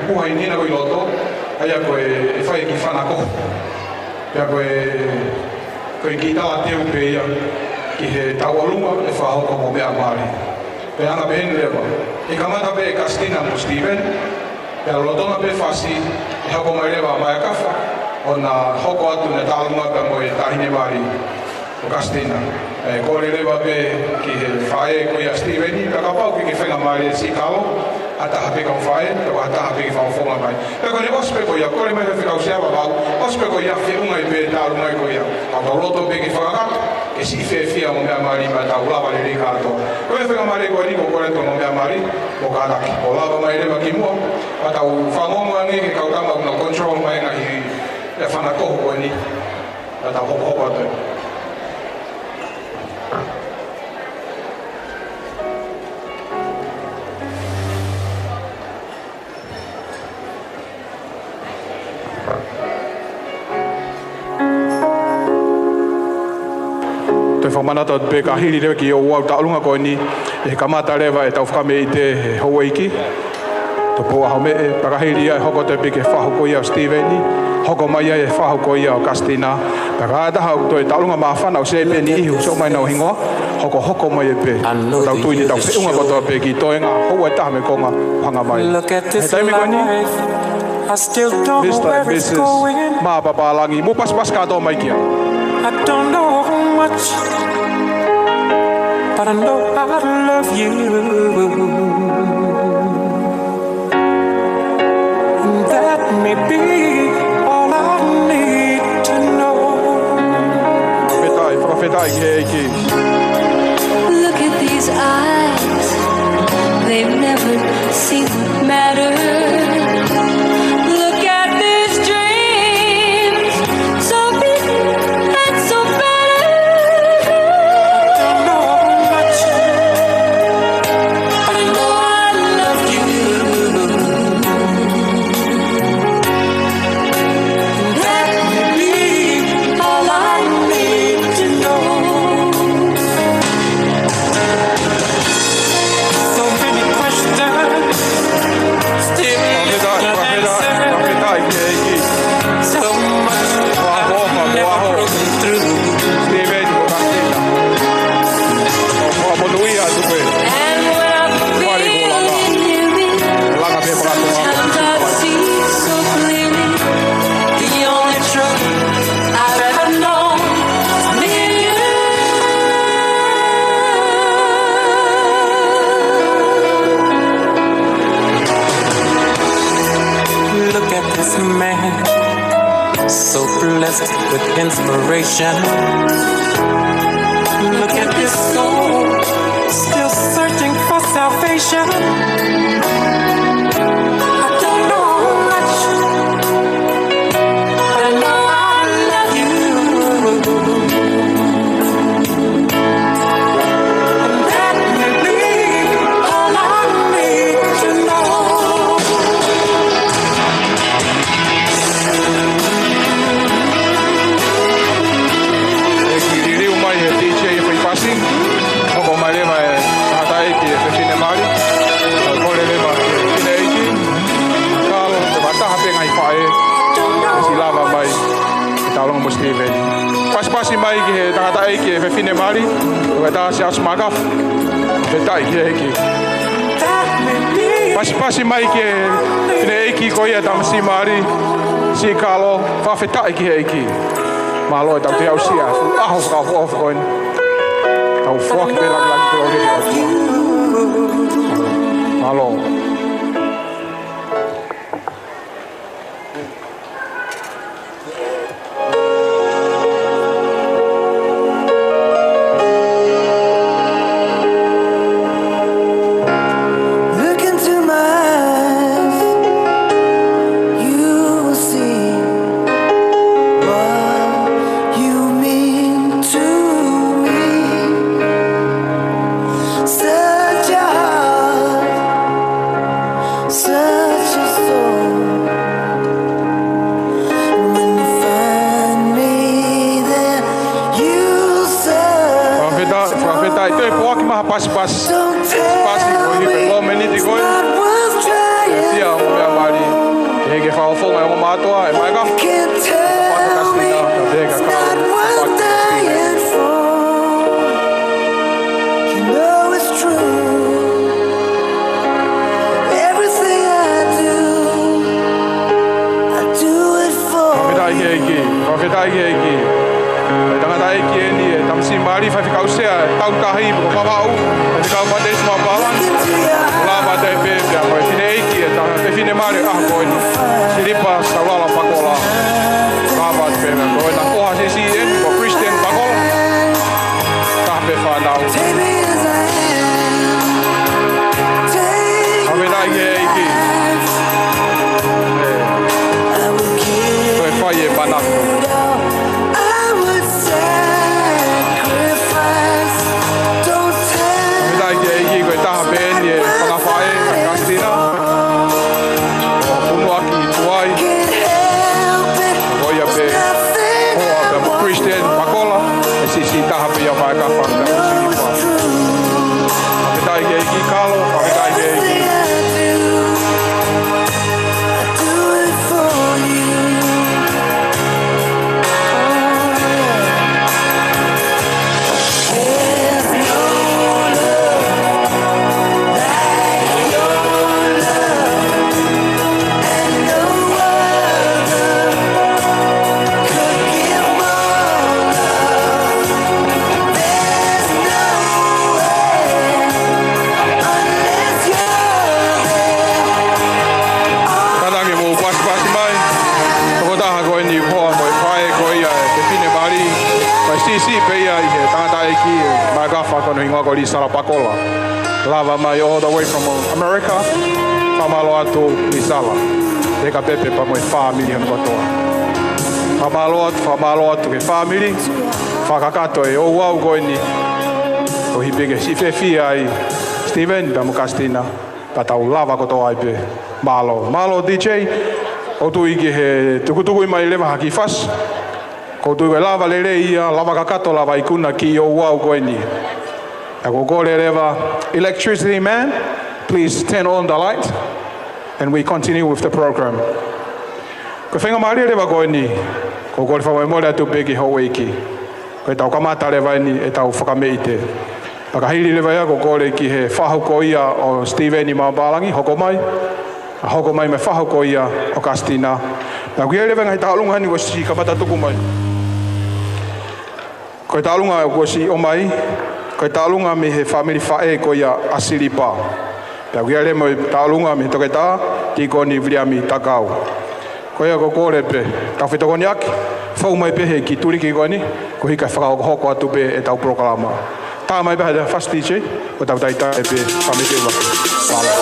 Puha ʻi hena ko ē ʻi loto, ʻa ia ko e, ʻe fai e kiʻi fana kohu. Pea ko e, ko e kiʻi talateu pē ia ki he tauʻolunga ʻe fakahoko mo meʻa mali. Pea anga pē eni leva. ʻE kamata pē ʻe Kastina mo Steven, pea lolotonga pē fasi, ʻe hoko mai leva ʻa Maekafa, ʻo na hoko atu ʻene taʻalunga pea mo e taʻahine mali ʻo Kastina. ʻE, kole leva pē ki he faʻē ko ia ʻo Steven, pea kapau ʻoku ke feinga mali ʻe Sikalo, ʻa e taha pē kau faʻē, pea ʻa e taha pē ke fakafofonga mai. Pea ko ʻene ʻosi pē ko ia, kole mai ʻe he fekau Sea Vavau, ʻosi pē ko ia, feʻunga ai pē taʻalunga ko ia. Ka tau loto pē ke fakakakato, ke siʻi fiefia mo meʻa mali pea tau lava lelei kātoa. Ko e feinga mali ko eni, ko e kole atu mo meʻa mali, mo kātaki. ʻO lava mai leva ki muʻa, pea tau fanongo ange ki he kau tama ʻoku nau control mai e ngaahi, e fana kohu ko eni. Pea tau hopohopo atu. Toe fakamanatu atu pē ka hili leva ki he ouau taʻalunga ko eni, ʻe kamata leva ʻetau fakameʻite ʻe he houʻeiki. Tupou ʻAhomeʻe, pea ka hili ia ʻe hoko atu pē ki he fahu ko ia ʻo Steven, hoko mai ai e fahu ko ia ʻo Kastina. Pea ka ʻi ai ha taha ʻoku toe taʻalunga māfana ʻoku ʻosi pē ʻi he ihu, sio mai ʻenau hingoa, hokohoko mai ai pē. Tau tui ni tau feʻunga kotoa pē ki he toenga, houa ʻe taha mei he konga, hanga mai. He taimi ko eni, Mister and Missus Mā Papalangi, mou pasipasi kātoa mai ki ai. I don't know much, but I know I love you. And that may be all I need to know. Fakafetaʻi, fakafetaʻi ki he ʻEiki. Look at these eyes, they've never seen what matters. Look at these dreams, so big and so battered. I don't know much, but I know I love you. That may be all I need to know. So many questions still left unanswered. So much I've never broken through. And when I feel it, sometimes I see so clearly the only truth I've ever known is me and you. Look at this man, so blessed with inspiration. Look at this soul, still searching for salvation. I don't know much, but I know I love you. And that may be all I need to know. ʻE kiʻi liliu mai ʻe he D J ʻi he fai pasi. Hoko mai leva e tangataʻeiki ʻe he fefine mali. Kole leva ki he fineʻeiki. Kalo, ʻe fakataha pē ngaahi faʻē. Siʻi lava mai. Taʻalonga mo Steven. Pasipasi mai ki he tangataʻeiki ʻe he fefine mali. Ko e tangata Siaosi Makafu. Fakafetaʻi ki he ʻEiki. Pasipasi mai ki he fineʻeiki ko ia tamasiʻi mali. Siʻi Kalo, fakafetaʻi ki he ʻEiki. Mālō e tau te aʻusia. ʻAho fakaʻofoʻofa ko eni. Tau foaki pē lāngilangi kolōlia ki he ʻOtua. Mālō. Look into my eyes, you will see what you mean to me. Such a heart, such a soul. When you find me there, you search. Fakafetaʻi, fakafetaʻi. Toe foaki mai ha pasipasi. Pasipasi ko eni pē, lōmeniti ko ē. Pea mo meʻa mali. Ke fakafofonga e ongo mātuʻa, ʻe maʻu ka. Pea pea ka kau, pea pea ka kau. You know it's true. Everything I do, I do it for you. Fakafetaʻi ki he ʻEiki, fakafetaʻi ki he ʻEiki. Ko e tangataʻeiki eni, e tamasiʻi mali, faifekau sea, tautahi, ko Vavaʻu, faifekau Patesi Mapala. Lava atu pē, pea ko e fineʻeiki, e tangata, e finemali, ʻaho ko eni. Silipa Saulala Pakola. Lava atu pē, ko ʻena foha siʻisiʻi eni, ko Christian Pakola. Taha pē fānau. Fakafetaʻi ki he ʻEiki. Ko e fai e manako. Fakafetaʻi ki he ʻEiki, ko e taha pē eni e fanga faʻē, ʻa Kastina. ʻO punuaki tuai. Ko ia pē. Hoa pea mo Christian Pakola. E siʻisiʻi taha pē ia Vaekafa, pea mo Silipa. Fakafetaʻi ki he ʻEiki, Kalo, fakafetaʻi ki he ʻEiki. Kātaki mou pasipasi mai. Tokotaha ko eni hoa mo e faʻē ko ia e fefine mali. Ko e siʻisiʻi pē ia ʻi he tangataʻeiki, ʻe maʻu ka fakakono hingoa ko Lisala Pakola. Lava mai all the way from America. Fakamālō atu Lisala. Teka Pepe pea mo e fāmili hono kotoa. Fakamālō atu, fakamālō atu ki he fāmili. Fakakakato e ouau ko eni. ʻOku ʻi ai pē ke siʻi fiefia ai Steven pea mo Kastina. Pea tau lava kotoa ai pē. Mālō. Mālō D J. ʻOku ou tui ki he tukutuku mai leva ha kiʻi fasi. ʻOku ou tui ko e lava lelei ia, lava kakato, lava ikuna ki he ouau ko eni. ʻOku ou kole leva, electricity man, please turn on the light. And we continue with the program. Ko e faingamālie leva ko eni, ʻoku ou kole fakamolemole atu pē ki he houʻeiki. Ko ʻetau kamata leva eni ʻetau fakameʻite. Pea ka hili leva ia ʻoku ou kole ki he fahu ko ia ʻo Steven Mapalagi, hoko mai. ʻA hoko mai mo e fahu ko ia ʻo Kastina. Pea ʻoku ʻi ai leva e ngaahi tauʻolunga eni kuo ʻosi kamata tuku mai. Ko e tauʻolunga kuo ʻosi ʻomai, ko e tauʻolunga mei he fāmili faʻē ko ia ʻa Silipa. Pea ʻoku ʻi ai leva mo e tauʻolunga mei he toketā, Tīkoni Viliami Takau. Ko ia ʻoku ou kole pē, tau fetokoniʻaki, fou mai pē he kiʻi tuliki ko eni, koeʻuhi kae fakahokohoko atu pē ʻetau polokalama. Tā mai pē ha fasi D J, ʻo tau talitali pē, fakameʻite ua. Mālō.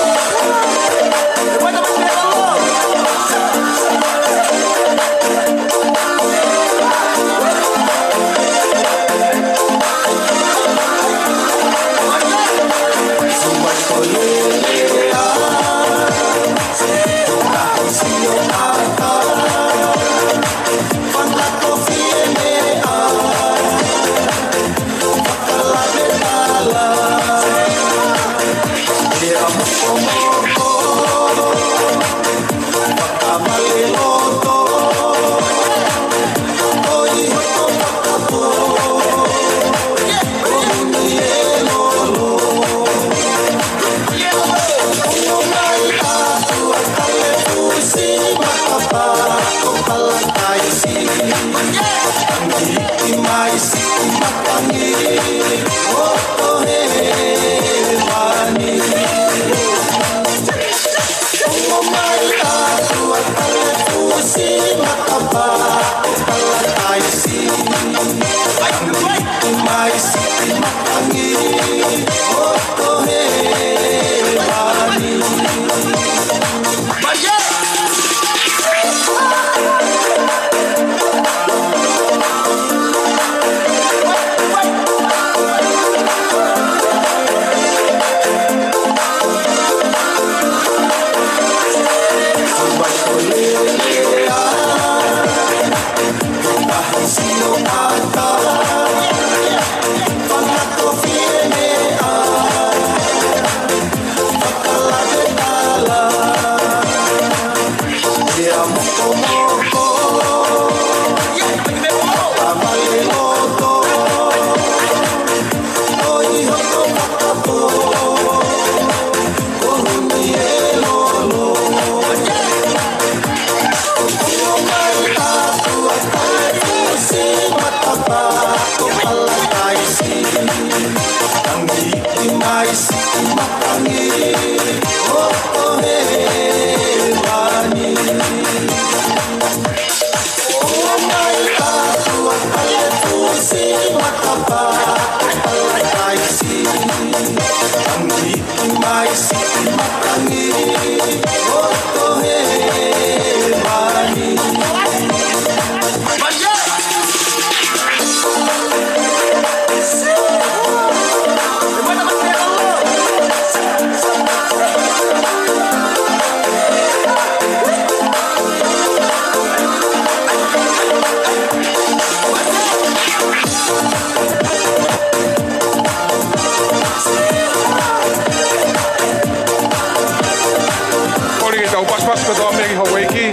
Kole ke tau pasipasi kotoa mei Hauaiki.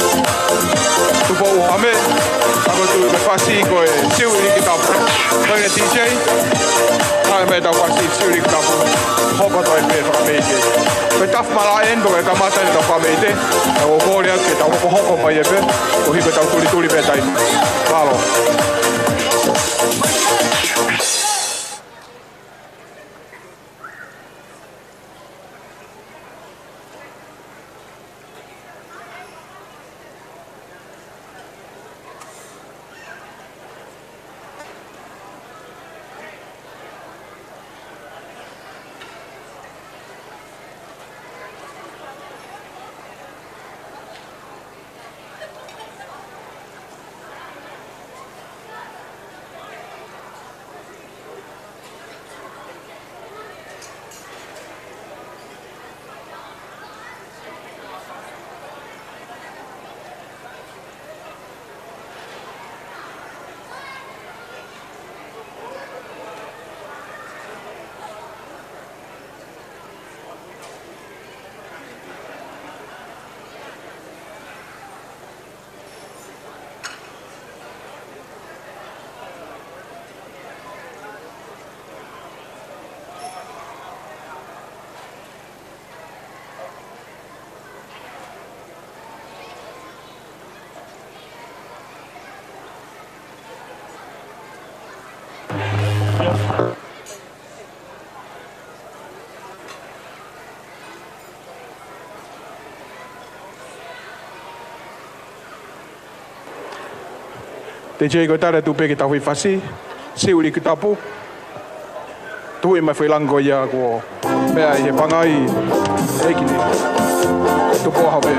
Tupou Hame, ako tu me fasi ko e Siu ʻIliki Tapu. Ko e D J, kae me tau fasi Siu ʻIliki Tapu. Hoko toe pē fakameite. Ko e tafu malaʻe eni, ko e kamata eni tau fakameite. ʻOku ou kole atu ke tau hokohoko mai ē pē. Koeʻuhi ko ʻetau tulituli pē taimi. Mālō. D J, ko e tala atu pē ke tau fai fasi Siu ʻIliki Tapu. Tuʻi mai foʻi langi ko ia kuo meʻa ʻi he pangai ʻeiki ni. Tupou Hame.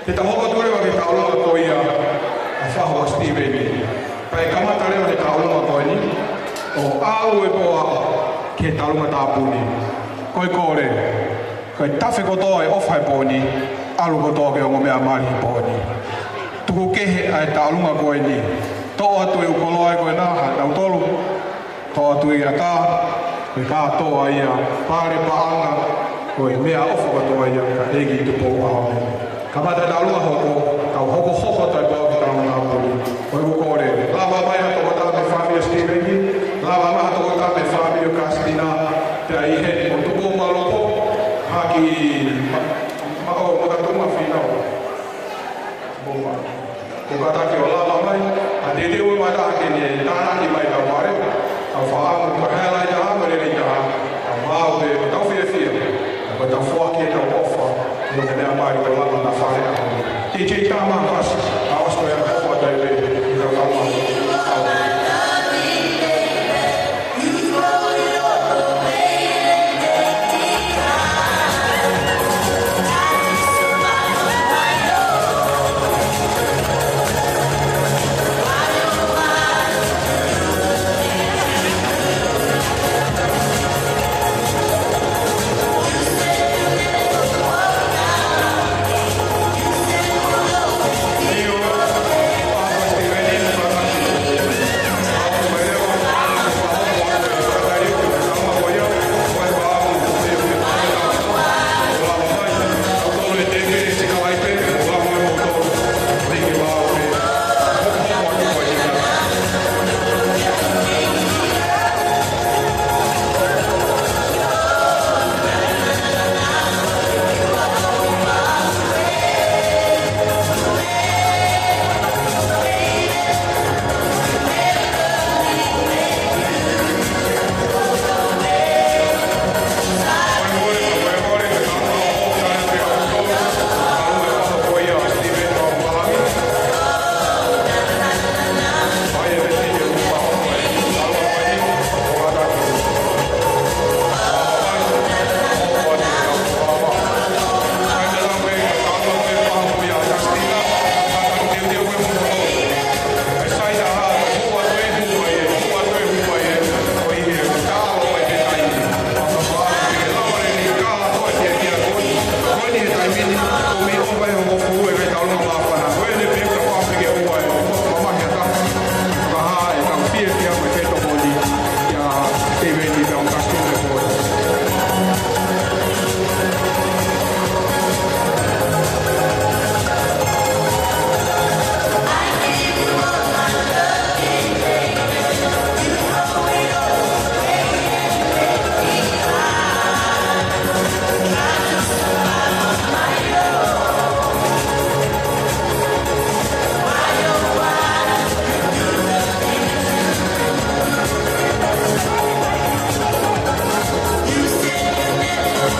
Te tau hoko atu leva ki he taulunga ko ia ʻa e fahu ʻa Sitīveni. Pea ʻe kamata leva he taulunga ko eni, ʻo ʻalu e poa ki he taulunga tāpuni. Ko e kole, ko e tafe kotoa e ʻofa he pō ni, ʻalu kotoa ki he ongo meʻa mali he pō ni. Tuku kehe ʻa e taulunga ko eni, toʻo atu e ʻū koloa ko ena, ha tautolu, toʻo atu e ʻatā, ko e kātoa ia, pale, paʻanga, ko e meʻaʻofa kotoa ia, ka ʻEiki Tupou ʻAho. Kamata taulunga hoko, tau hokohoko atu e poa ki he taulunga tāpuni. Ko e ʻoku ou kole, lava mai ha tokotaha mei he fāmili ʻo Sitīveni, lava mai ha tokotaha mei he fāmili ʻo Kastina, pea ʻi heni mo Tupou Malopo, ha kiʻi ma-, ma-, ʻo, mo Tupou Mafinau. Mo ma. Ko e kātaki ʻo lava mai, ʻa e teuteu mai taha ke ne tānaki mai ʻetau vale, ʻetau faʻamu, ko e highlight taha, mo e lelei taha, ʻa e maau pē, ʻetau fiefia, ʻa ʻetau foaki ʻetau ʻofa, ʻi he meʻa mali ko e lava na fale ʻa e. T J Tama, fasi, ʻa ʻosi ko ia, ʻofa tai pē, ʻi he tau tama.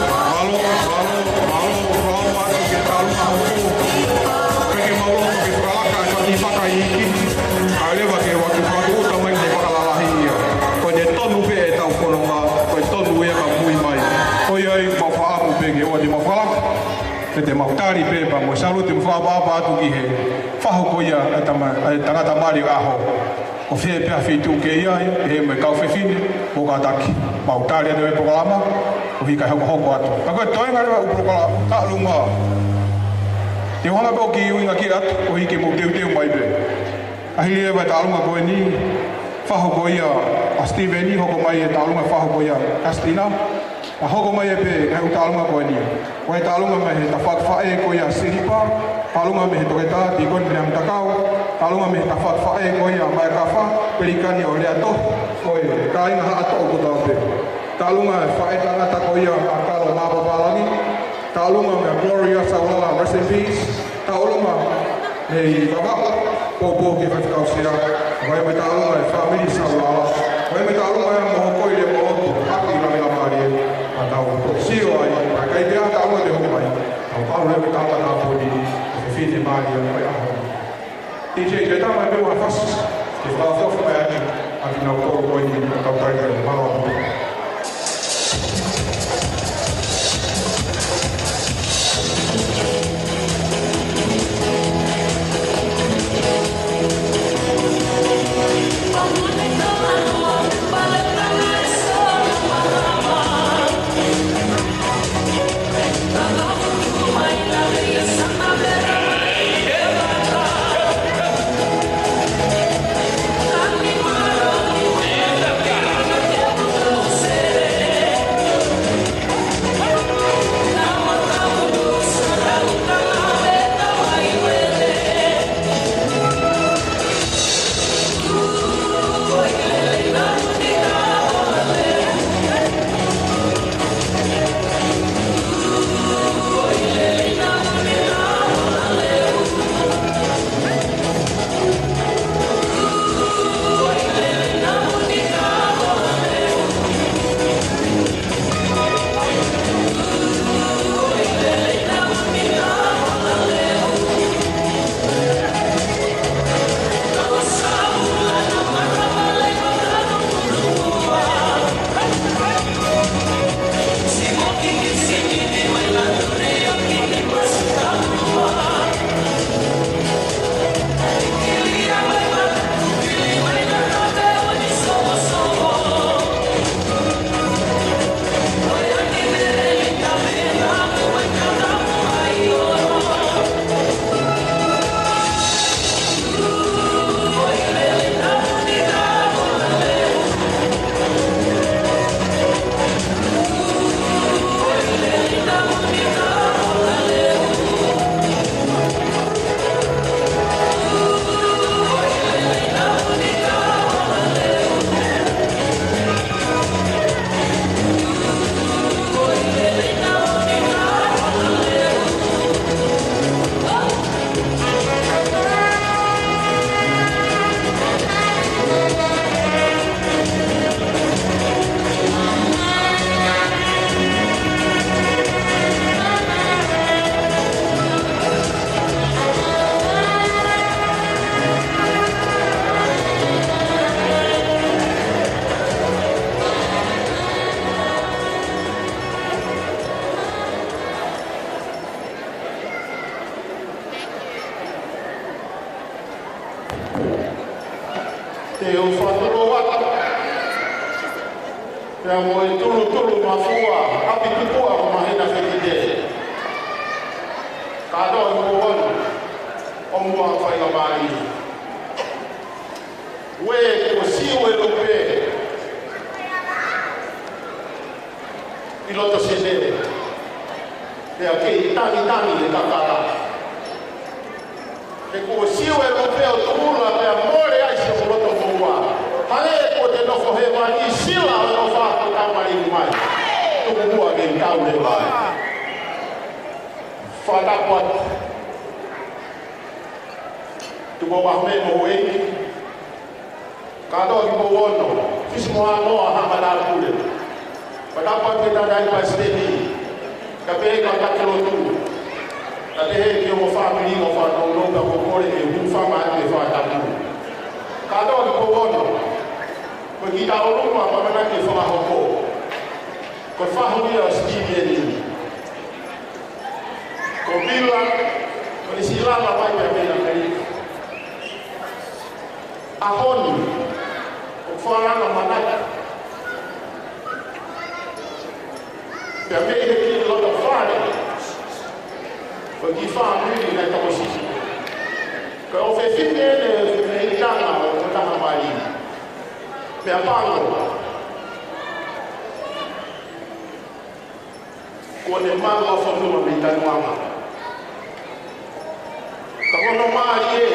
Mālō, mālō, mālō, mālō atu ki he taulunga hoko. Pea ke mālō ke fakalaka e faki fakaiki. ʻAi leva ke ʻoua ke fakatūʻuta mai ke fakalalahi ia. Ko ʻene tonu pē ʻetau fononga, ko e tonu ia ka mui mai. ʻOiauē, mau faʻamu pē ke ʻoua te mau fakalaka. Pea te mau tali pē pea mo e salute mo fakaʻapaʻapa atu ki he fahu ko ia ʻa e tama-, ʻa e tangata mali ʻaho. ʻO fē pē ha feituʻu ke ʻi ai, pehē mo e kau fefine, mo kātaki. Mau tali atu e polokalama, ʻo hiki hokohoko atu. Ka ko e toenga leva ʻo e polokalama, taulunga. Te u hanga pē ʻo kiʻi ʻuhinga ki atu, ʻo hiki mo teuteu mai pē. ʻA hili leva e taulunga ko eni, fahu ko ia ʻa Sitīveni, hoko mai e taulunga fahu ko ia ʻa Kastina. ʻA hoko mai ē pē, ʻa e ʻū taulunga ko eni. Ko e taulunga mei he tafaʻaki faʻē ko ia Silipa, taulunga mei he toketā Tīkoni Viliami Takau, taulunga mei he tafaʻaki faʻē ko ia Maekafa, Pelikani ʻo Leato, ko e kāinga Haʻatoʻo kotoa pē. Taulunga e faʻē tangata ko ia ʻa Kalo Mapapalagi, taulunga mei a Gloria Saulala, rest in peace, taulunga mei Vavaʻu, poupou ki he faifekau sea, ʻa ia mo e taulunga e fāmili Saulala, ʻa ia mo e taulunga e mo hoko i le motu, ʻaki langa mālie, ʻa tau ko sio ai, ʻa kai pea taulunga te hoko mai, tau palu leva ki he taulunga tāpuni, ʻa e fefine mālie, ʻa e ʻaho. D J, ke tama e meʻa ua fasi, ke fakaʻofoʻofa mai ʻaki, ʻa kinautolu ko eni, ʻa tau kai pea mālō. ʻOku ou fakatulou atu pea mo e tulutulu mafua ʻapi tupuʻa ʻo Mahina Fekite. Kātoa ki he poupou ʻo e faingamālie. Uē, kuo siu e lupe ʻi loto Senē, pea kei tangitangi e kakala. He kuo siu e lupe ʻo Tupuna pea mole ai siʻoku loto moʻua. Hale kuo te nofo hēvani, sila ʻo e ʻofa kuo tau mali mai. Tuku muʻa ke tau leva. Fakatapu atu. Tuku ʻa e meʻa mo e ʻEiki. Kātoa ki he poupou, Fisi mo Haʻamoa, Haʻa Matāpule. Fakatapu atu ki he tangataʻeiki palesiteni, kae pehē ki he kau taki lotu, kae pehē ki hoʻomou fāmili mo e fānau, pea ʻoku ou kole ke u hūfanga atu he fakatapu. Kātoa ki he poupou, ko e kiʻi tauʻolunga ʻoku ʻamanaki ke fakahoko, ko e fahu ia ʻo Sitiveni. Ko Vila, ko e siʻi lava mai pē mei ʻAmelika. ʻAho ni, ʻoku fakalanga manatu. Pea mei he kiʻi loto fale, ko e kiʻi fāmili naʻe tokosiʻi. Ko e ʻofefine ʻeni ʻi he ʻitanga ʻo e taʻahine. Meʻapango, kuo ne malu ʻa e fonua mei Tanuama. Ka ko hono mālie,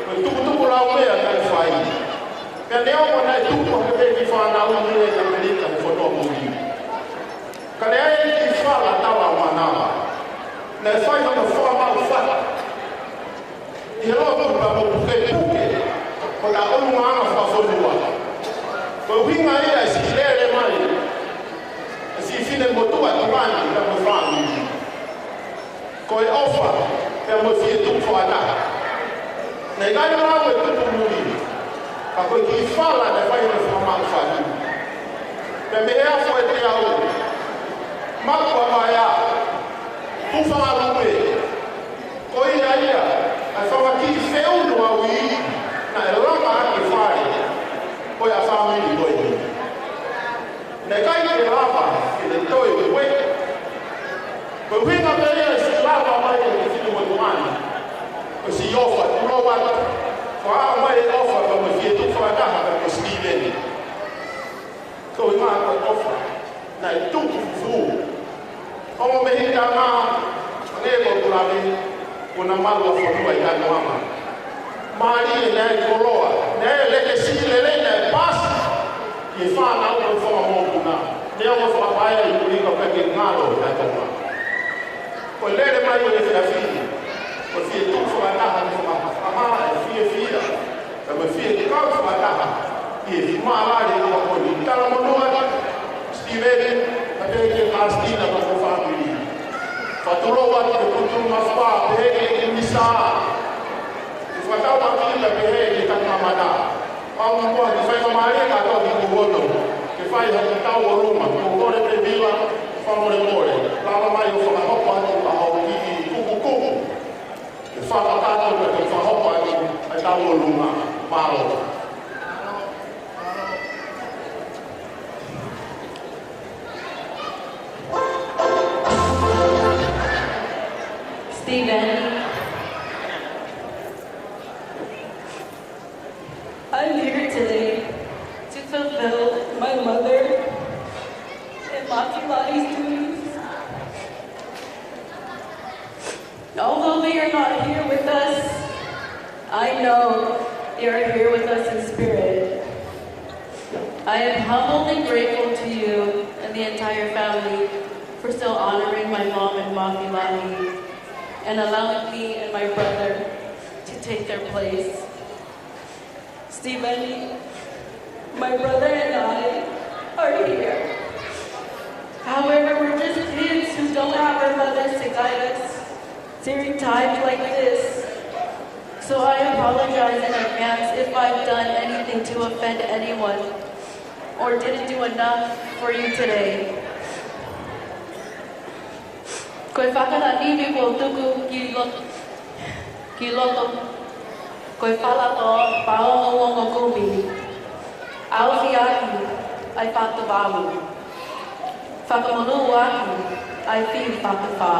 ko e tuputupu laumea naʻe fai. Pea neongo naʻe tupu hake pē kiʻi fānau ʻi ʻAmelika he fonua muli, ka naʻe ʻi ai e kiʻi fala tala ʻo Manava. Naʻe fai hono fakamaʻu fatu ʻi he lotu pea mo pukepuke hona ʻulungaanga fakafonua. Ko e ʻuhinga ia e siʻi lele mai e siʻi fefine motuʻa tuʻa ni pea mo e fāmili. Ko e ʻofa pea mo e fie tuʻu fakataha. Naʻe ʻikai lau e tupu muli, ka ko e kiʻi fala naʻe fai hono fakamaʻu fatu. Pea mei he afo ʻe teau, maku ʻa Vaea, tufa ʻa Lupe. Ko ia ia, ʻa e fanga kiʻi feʻunu ʻa Uī, naʻe langa ʻaki e fale ʻo e fāmili ko eni. Naʻe ʻikai ke lava ke ne toe ueʻi. Ko e ʻuhinga pē ia e siʻi lava mai e kiʻi fefine motuʻa ni, ko e siʻi ʻofa, tulou atu. Ko e ʻomai e ʻofa, ko e fie tuʻu fakataha, ko Sitiveni. Ko e ʻuhinga ko e ʻofa naʻe tuku fufū. Ongo mei he ʻitanga, hangē ko ʻeku lave, kuo na malu ʻa e fonua ʻi Tanuama. Mālie naʻe koloa, naʻe lekesi lelei naʻe pasi ki he fānau ʻo e fanga mokopuna. Neongo fakapaea ʻi muli ka ʻoku ʻikai ke ngalo ʻi Tonga. Ko e lele mai ʻo e efiafi ni, ko e fie tuʻu fakataha mo e fakahā e fiefia, pea mo e fie kau fakataha ʻi he mālōlō ʻo e ʻaho ko eni. Talamonū atu Sitiveni, kae pehē ki he Palesiteni mo hono fāmili. Fakatulou atu ki he Putu Mafua, pehē ki he Minisitā, ke fakatau atu pea pehē ki he Tangata Mamata. Pea ʻoku ou kole ke fai ha faingamālie kātoa ki he poupou, ke fai ha kiʻi tauʻolunga, ʻoku ou kole pē Vila, fakamolemole, lava mai ʻo fakahoko atu ʻa hoʻo kiʻi kukukuku. Ke fakakakato pea ke fakahoko atu ʻa e tauʻolunga. Mālō. Sitiveni. I'm here today to fulfill my mother and Mafilahi's duties. Although they are not here with us, I know they are here with us in spirit. I am humbled and grateful to you and the entire family for still honoring my mom and Mafilahi and allowing me and my brother to take their place. Sitiveni, my brother and I are here. However, we're just kids who don't have our mothers to guide us during times like this. So I apologize in advance if I've done anything to offend anyone or didn't do enough for you today. Ko e fakalangi kuo tuku ki loto, ki loto, ko e fala ko Paongo Ongo Kumi. ʻAufiʻaki ʻa e fakatavalu. Fakamonūʻaki ʻa e fiu fakafā.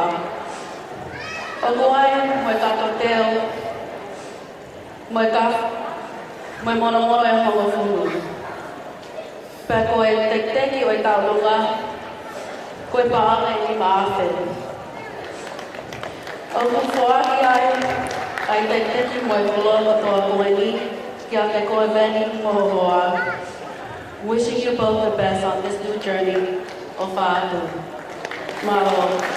ʻOku ʻi ai mo e fakatoteo, mo e ka, mo e monomono ʻe hongofulu. Pea ko e tekiteki ʻo e tauʻolunga, ko e paʻanga ʻe nima afe. ʻOku foaki ai ʻa e tekiteki mo e koloa kotoa ko eni kiate koe Veni mo ho hoa. Wishing you both the best on this new journey. ʻOfa atu. Mālō.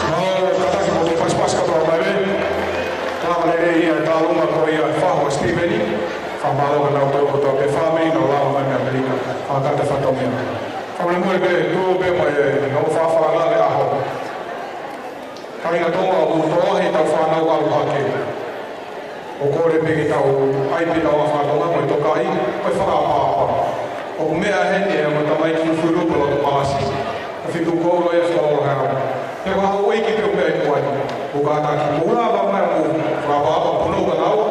Mālō, kātaki mo e pasipasi kātoa mai. Lava lelei ʻa e tauʻolunga ko ia Fahu Steven. Fakamālō kia nautolu kotoa pē fāmili naʻa nau lava mai mei ʻAmelika. Fakakata fatongia. Fakamolemole pē, tuʻu pē mai e, ngau fafa lale ʻaho. Kāinga Tonga, ʻoku tō lahi ʻetau fānau ʻalu hake. ʻOku kole pē ke tau ʻai pē ʻetau fānau mo e tokaʻi, mo e fakaʻapaʻapa. ʻOku meʻa heni ʻa e ongo tamaiki Fulupa Lotopalasi. Ka fitu koula ia folo hea. Pea ko e houʻeiki pē ʻoku meʻa ʻi muʻa ni. ʻOku kātaki mou lava mai ʻo fakaʻapaʻapa, punou kia naua.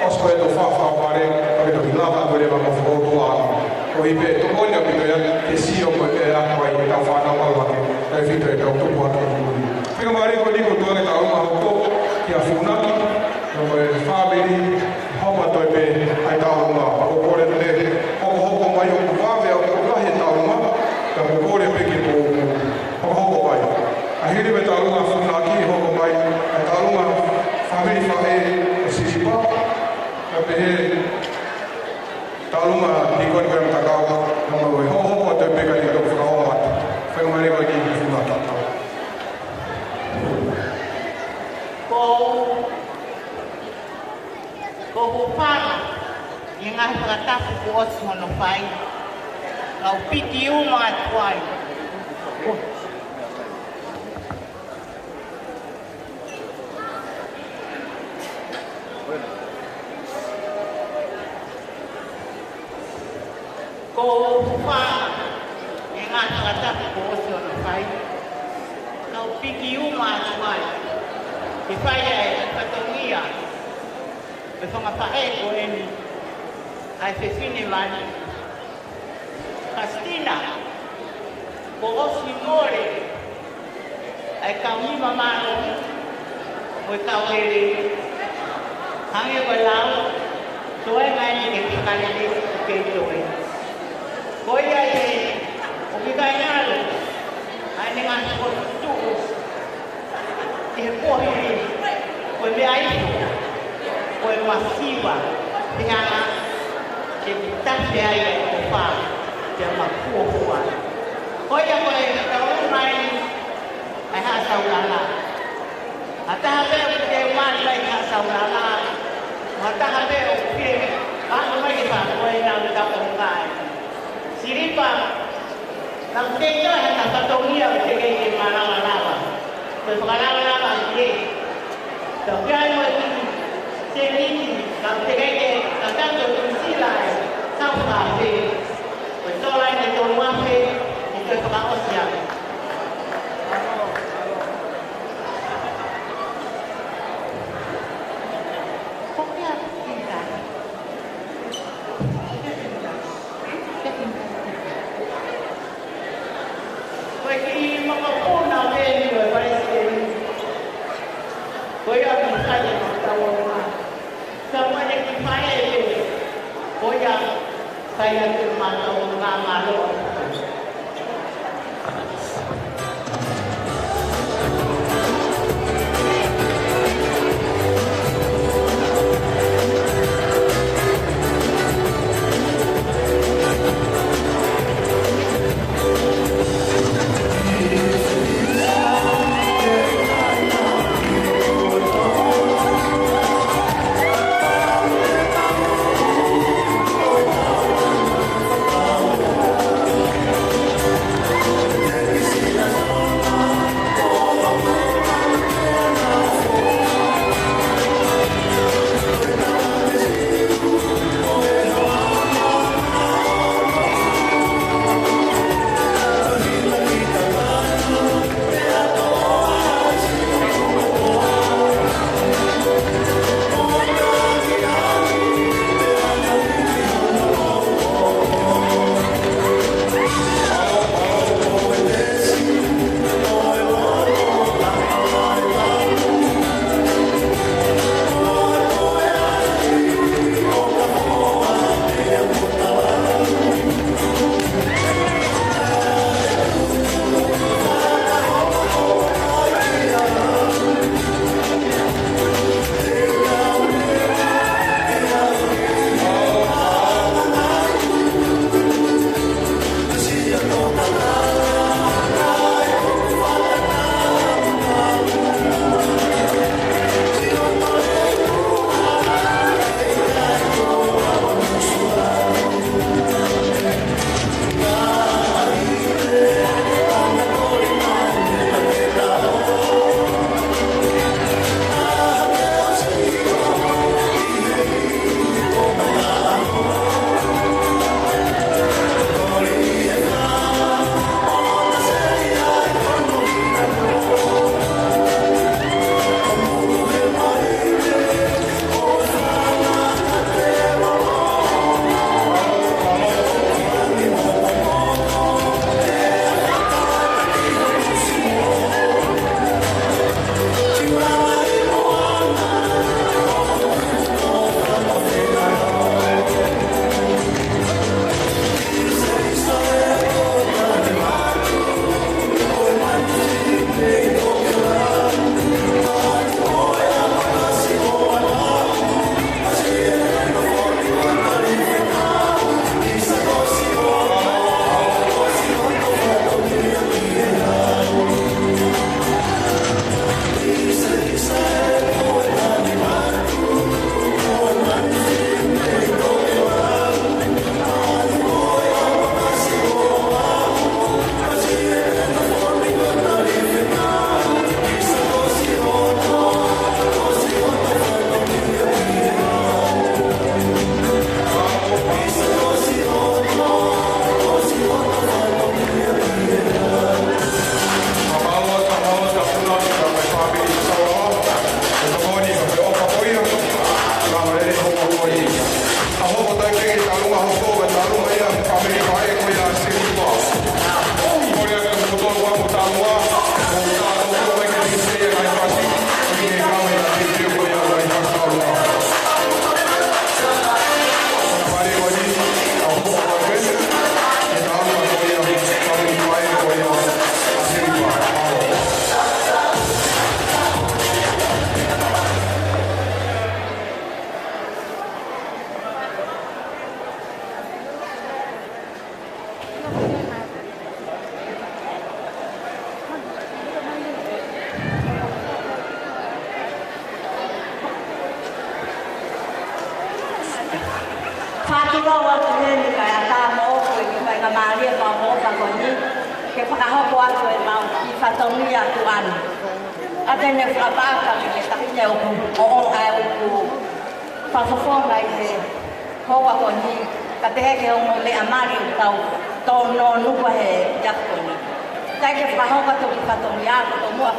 ʻOsi ko e tō fafapale, ka ke toki lava atu leva mo fakaʻotua. ʻOku ʻi ai pē tokoni ʻaupito ia, ke sio mo e meʻa ko ia ʻetau fānau ʻalu hake. Tautefito ʻetau tupu hake. Pea ka mālie ko eni ko e tuʻu ange tauʻolunga hoko kia Funaki, mo e fāmili, hoko atu pē ʻa e tauʻolunga, ʻoku kole pē, hokohoko mai ʻoku vave ʻoku lahi e tauʻolunga, ka ʻoku kole pē ke mou hokohoko mai. ʻA hili mei he tauʻolunga Funaki, hoko mai, ʻa e tauʻolunga fāmili faʻē ʻo Silipa, ka pehē, tauʻolunga Tīkoni ko ia Matakau, ka mou hokohoko atu pē ka ni tau fakaongo atu. Pea ka mālie ko eni Funaki. Ko, ko e hūfanga ʻi he ngaahi fakatapu kuo ʻosi hono fai. Kau piki uma atu ai. Ko u fā e ngaahi fakatapu kuo ʻosi hono fai. Kau piki uma atu ai. Ke fai ai e fatongia. Ko e fanga faʻē ko eni. ʻA e fefine mali. Palesiteni, kuo ʻosi mole ʻa e kau nima mālohi mo e kau lelei. Hangē ko e lau, toe mai ni ke fakalele ke toe. Ko ia ē, ʻoku ʻikai ngalo ʻa e ngaahi fokotuʻu ʻi he kuohili, ko e meʻa ifo, ko e masiva, pea ke tafe ai e kofa, pea makuo fua. Ko ia ko e tau mai, ʻa e Haʻa Saulala. Ha taha pē ʻoku te mali mai Haʻa Saulala, ha taha pē ʻoku ke, ʻa mai ke fa, ko e nau tau kai. Silipa, Naʻa ku teʻeki ai ha fatongia ʻoku teʻeki ke malava lava. Ko e fakalava lava ki he. Tau ki ai mo e kiki. Seniti, naʻa ku teʻeki ke kakato ki sila e. Tau fakafe. Ko e tola ʻe tolu afe, ʻi ko e fakaʻosi ai. Ko e hā kita? Ko e kiʻi makapuna ʻeni ʻo e palesiteni. Ko ia ki fai e mātau o ma. Ka mai e ki fai e. Ko ia fai atu mātau o ma mālō. Fakatulou atu heni kae ʻatā moʻoku e kiʻi faingamālie fakaʻofoʻofa ko eni, ke fakahoko atu ʻemau kiʻi fatongia tuʻa ni. ʻA ia te ne fakapapauʻi ke taki ne ʻoku, ʻo, ʻo, ʻa e ʻoku fakafofonga ʻi he houa ko eni, ka pehē ki he ongo meʻa mali ʻoku tau tō nō nuku he ʻaho ko eni. Kae ke fakahoko atu e kiʻi fatongia ko e tomuʻa.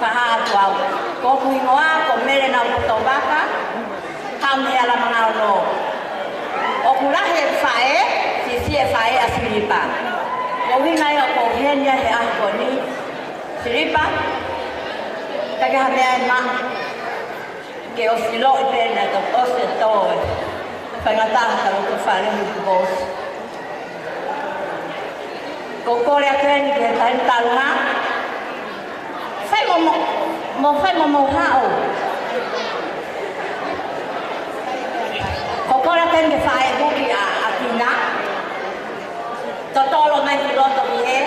Fakahā atu au. Ko hoku hingoa ko Mele Naupoto Vaka, haʻu mei he Alamanga Ono. ʻOku lahi e faʻē, siʻisiʻi e faʻē ʻa Silipa. Ko e ʻuhinga ia ʻoku ou heni ai he ʻaho ko eni, Silipa, ka ke ha meʻa ʻe maʻu. Ke ʻosi ʻilo pē naʻe toki ʻosi e tō e faingataʻa ʻa e loto fale ni kuo ʻosi. Ko e kole atu eni ki he Taʻahine Talunga. Fai mo mo, mo fai mo mo haʻu. Ko e kole atu eni ki he faʻē kuki ʻa, ʻa Tina. Totolo mai ki loto ki he.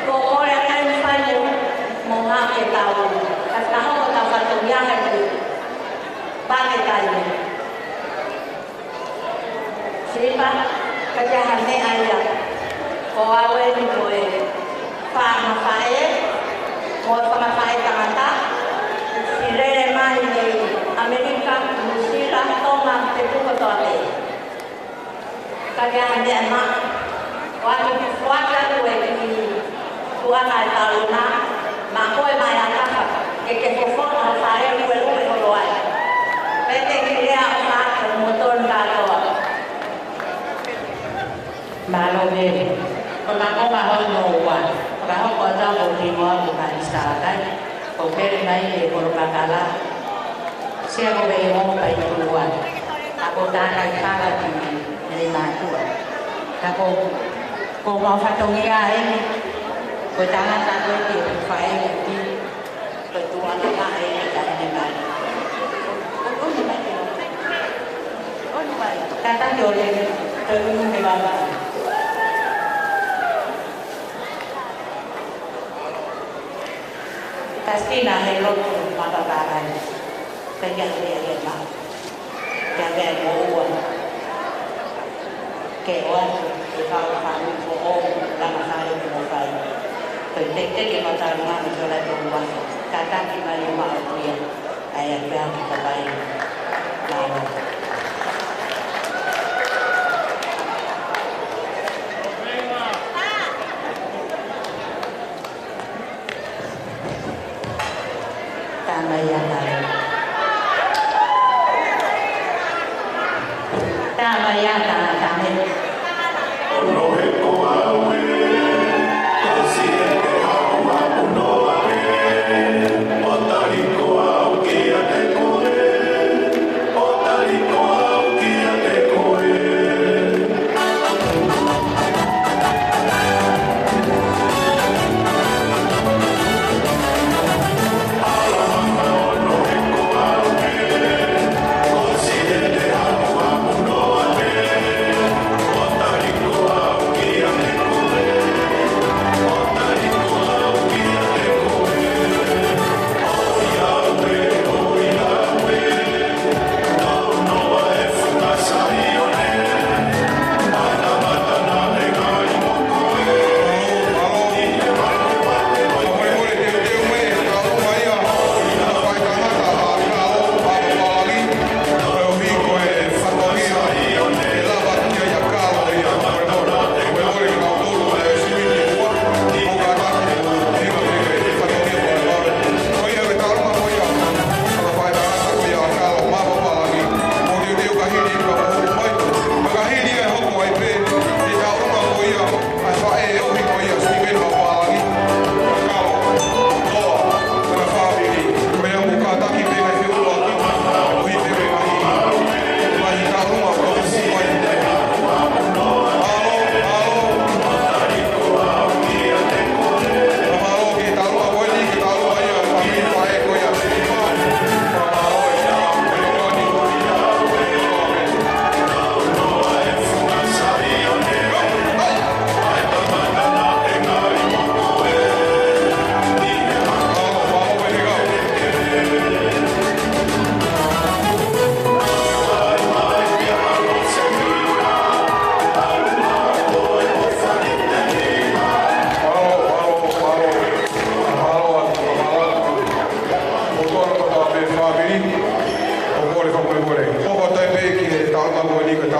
Ko e kole atu eni fai mo mo haʻu ke tau, ka tau hoko atu e fatongia he kuo pau ke tau. Silipa, ka ke ha meʻa ia. Ko au eni ko e fanga faʻē, mo e fanga faʻē tangata, siʻi lele mai mei ʻAmelika, Nuʻusila, Tonga, pe tuʻu kotoa pē. Ka ke ha meʻa ʻe maʻu, ʻoatu, ʻoatu atu e kiʻi tuʻunga ʻe talu na, maʻa koe mo e ʻakapulu, ke ke fofonga ho fale ʻoku ke lue holo ai. Pea te u kiʻi lea ʻo ka ke mo tonu kātoa. Mālō Mele. Ko e konga hono ua, fakahoko atu hoku hingoa ko Kanisā Kai. Ko Mele mai e Kolopakala. Sia ko e ongo Paipua. Ka ko e taha kai pala ki he mātuʻa. Ka ko, ko ʻemau fatongia eni. Ko e tangata ko ē ke faʻē ki. Ko e tuʻunga mai e taʻahine mai. Ko e tuʻunga mai. Ko e tuʻunga mai. Kātaki ʻo lele. Ko e tuʻunga mai. Ka sina he lotu mapapālangi. Ka ia he ia ma. Ka ia mo ua. Ke ʻoatu, ke fau fau ko o lama fale ke mo fai. Ko e teke ke mo talu ma me tola to ua. Kātaki mai ʻo maʻu ia. ʻA ia pea ko fai. Mālō. Tamai ata. Tamai ata, tamai.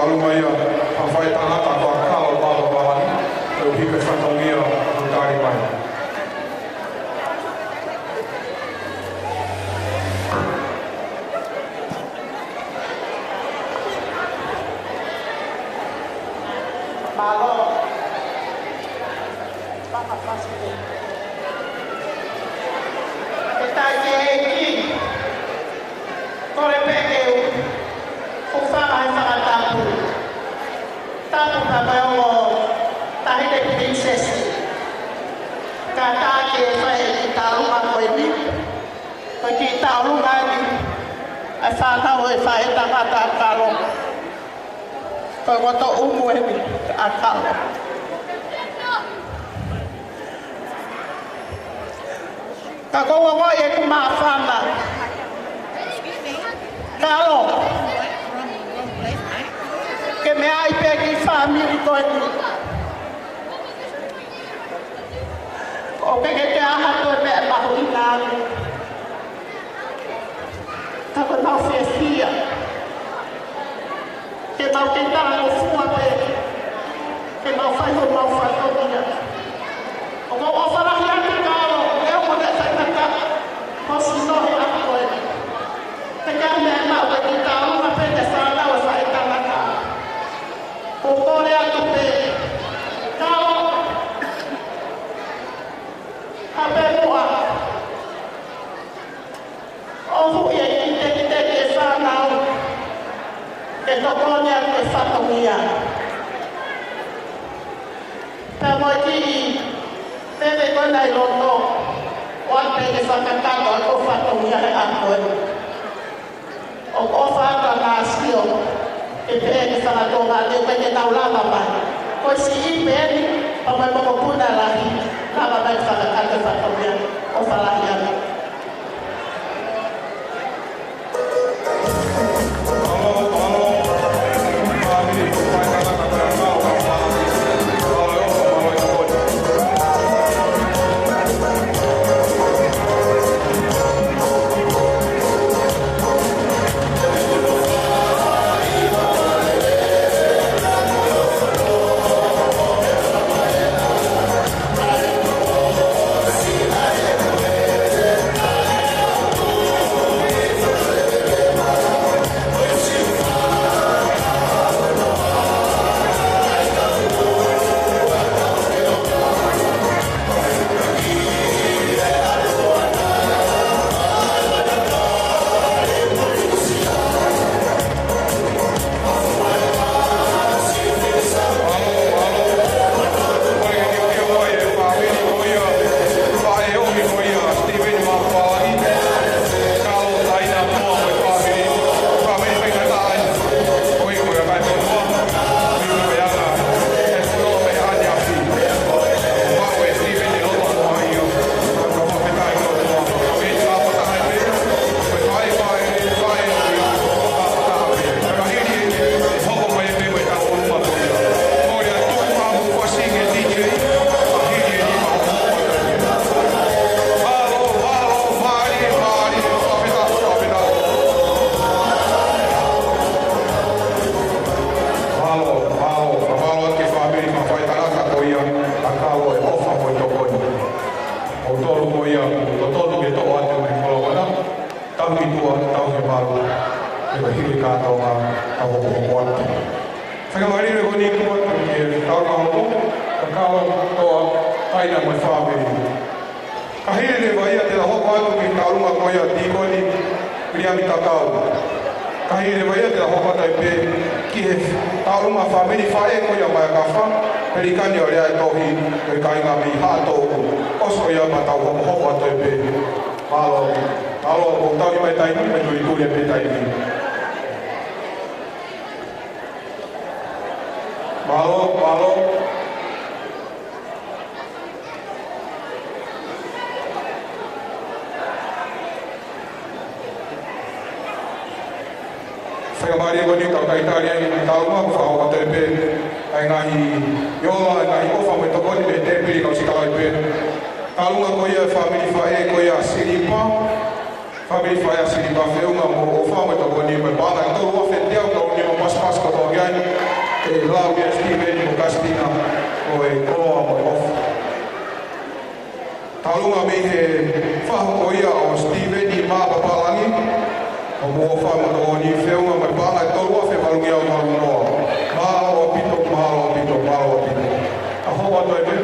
ʻAlunga ia, ʻa e faʻētangata ko ʻAkalo Pāpapalani, ʻoku ʻi he fatongia ʻoku tali mai. Mālō. Fakafasi. Ke tau ke ʻEiki. Kole pē ke u, u fakaʻi fakatapu. Tapu pē mo e ongo Taʻahine Pilinisesi. Kātaki e fai e kiʻi taʻalunga ko eni. Ko e kiʻi taʻalunga eni ʻa e fānau ʻo e faʻētangata ʻAkalo. Ko e ngoto ʻumu eni ʻAkalo. Ka ʻoku ou ongoʻi ʻeku māfana. ʻAkalo. Ke meaʻi pē kiʻi fāmili ko eni. ʻOku ʻikai ke ʻi ai ha toe meʻa mahuʻinga ange. Ka ko ʻemau fiefia. Ke mau kei talangofua pē. Ke mau fai homau fatongia. ʻOku ou ʻofa lahi atu ʻAkalo, ʻe ʻoku ne fai mata. Ko sino he ako eni. Te ka mea ma ʻoku ke taʻalunga pē te fānau ʻo e faʻētangata. ʻOku ou kole atu pē. ʻAkalo. Hape muʻa. ʻOku ʻi ai e kiʻi tekiteki e fānau ke tokoni atu e fatongia. Pea mo e kiʻi veve ko ena ʻi loto, ʻoua te ke fakakakato ʻa e fatongia he ako eni. ʻOku ou ʻofa atu ʻa Nāsio, ke pehē ke fakatō vale, ʻoku ʻikai ke nau lava mai. Ko e siʻi pē eni, pea mo e mokopuna lahi, lava mai fakakakato e fatongia, ʻofa lahi atu. Mālō, mālō, mālō atu ki he fāmili mo e faʻētangata ko ia ʻAkalo, ʻe ʻofa mo e tokoni. ʻOku totonu ko ia, ʻoku totonu ke toʻo atu e koloa na. Tau ki tuʻa, tau ki malu. Ke ka hili kātoa, tau hokohoko atu. Fakamālō atu ko eni ki he tau ka hopo, ʻAkalo, Toa, Taina mo e fāmili. Ka hili leva ia te tau hoko atu ki he taʻalunga ko ia Tīkoni Viliami Takau. Ka hili leva ia te tau hoko atu ai pē ki he taʻalunga fāmili faʻē ko ia Maekafa, Pelikani ʻo Lea e Tohi, ko e kāinga mei Haʻatoʻuku. ʻOsi ko ia pea tau hokohoko atu ai pē. Mālō, mālō, ʻoku tau ʻi mai taimi, mo e tuitui pē taimi. Mālō, mālō. Fakamālō atu ki he kau talitali ʻi he taʻalunga, ʻoku fakahoko atu pē ʻa e ngaahi ola, ʻa e ngaahi ʻofa mo e tokoni mei he tēpile kau sika ai pē. Taʻalunga ko ia e fāmili faʻē ko ia Silipa. Fāmili faʻē Silipa, feʻunga mo e ʻofa mo e tokoni mo e paʻanga ʻe tolu afe teau tolu nima Pasipasi kotoa ki ai, ʻe lau ʻe Steven mo Kastina ʻa e koloa mo e ʻofa. Talu ange mei he fahu ko ia ʻo Steven ʻi Mā Papalangi, ʻo mo fa mo toni feʻunga mo e paʻanga ʻe tolu afe valungeau valu noa. Mālō ʻaupito, mālō ʻaupito, mālō ʻaupito. ʻA hoa toe pē.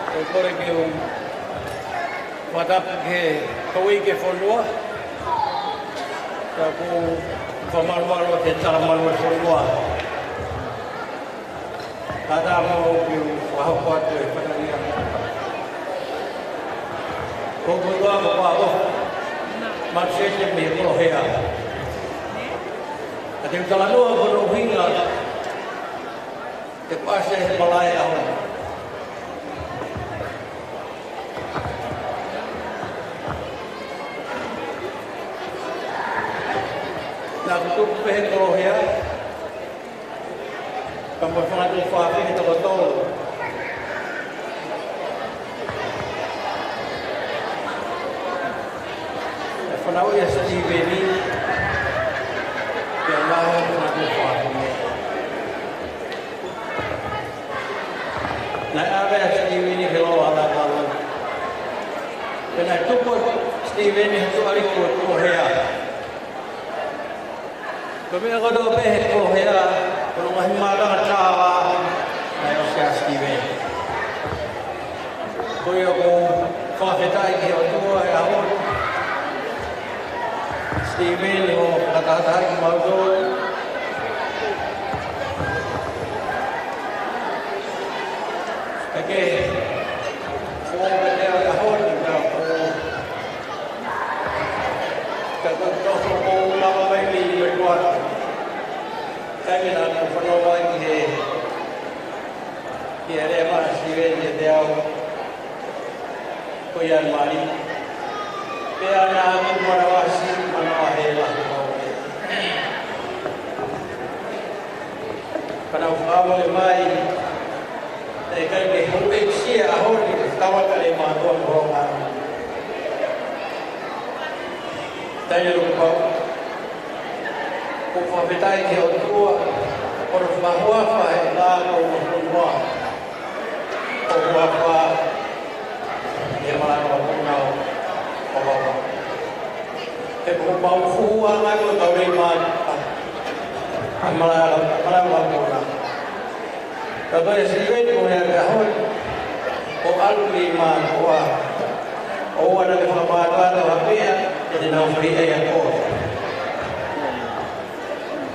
ʻOku ou kole ke u fakatapu ki he kau ʻeiki ʻo e fonua, pea ʻoku ou fakamalumalu atu he talamalu ʻo e fonua. Kae ʻatā muʻa ke u fakahoko atu e fatongia. Ko e koloa ko ʻAlo Matusese mei Kolohea. Ka te u talanoa ki hono ʻuhinga ʻeku ʻasi he malaʻe ʻaho ni. Naʻá ku tupu pē he Kolohea, ka mo e fanga tuofāfine toko tolu. ʻE fanauʻi ʻa Steven ia ke ʻalu ʻo fanga tuofāfine. Naʻe ʻave ʻa Steven ia ki he lōʻohi ʻa Lālā. Pea naʻe tupu ʻa Steven ia he tuʻa liʻo ʻo Kolohea. Ko e meʻa kotoa pē he Kolohea, ko hono ngaahi mātanga tālā, naʻe ʻosi ʻa Steven. Ko ia ʻoku ou fakafetaʻi ki he ʻOtua he ʻaho ni. Steven, ʻoku ou fakatahatahaʻi kimautolu. Ke ke foʻou pē ʻa e ʻaho ni, ka ko Ka ko e tofu ko u lava mai mei Uetuata. Taimi naʻá ku fanongo ai ki he, ki he lea mai ʻa Steven kiate au ko ia ʻi Mali. Pea naʻá ku manavahē, manavahē lahi au. Ka naʻá ku fakamolemole mai, ʻe ʻikai ke houʻeiki ʻa e ʻaho ni, tau aka le mātuʻa mo hono ngaahi. Taimi ʻoku pau. ʻOku ou fakafetaʻi ki he ʻOtua, ʻo ne fakahuafa he lā ko ʻoku ou fonua. ʻO huafa he malaʻe vakapuna ʻo Vavaʻu. He ko homau fuhu ʻa e ngaahi ko tau lei mā, ʻa e malaʻe, malaʻe vakapuna. Ka ko e Steven ko e ʻaho ni, ʻo ʻalu mei mā ko ā, ʻoua naʻa ke fakamātoato ha meʻa, ʻe te nau fai ai ʻa koe.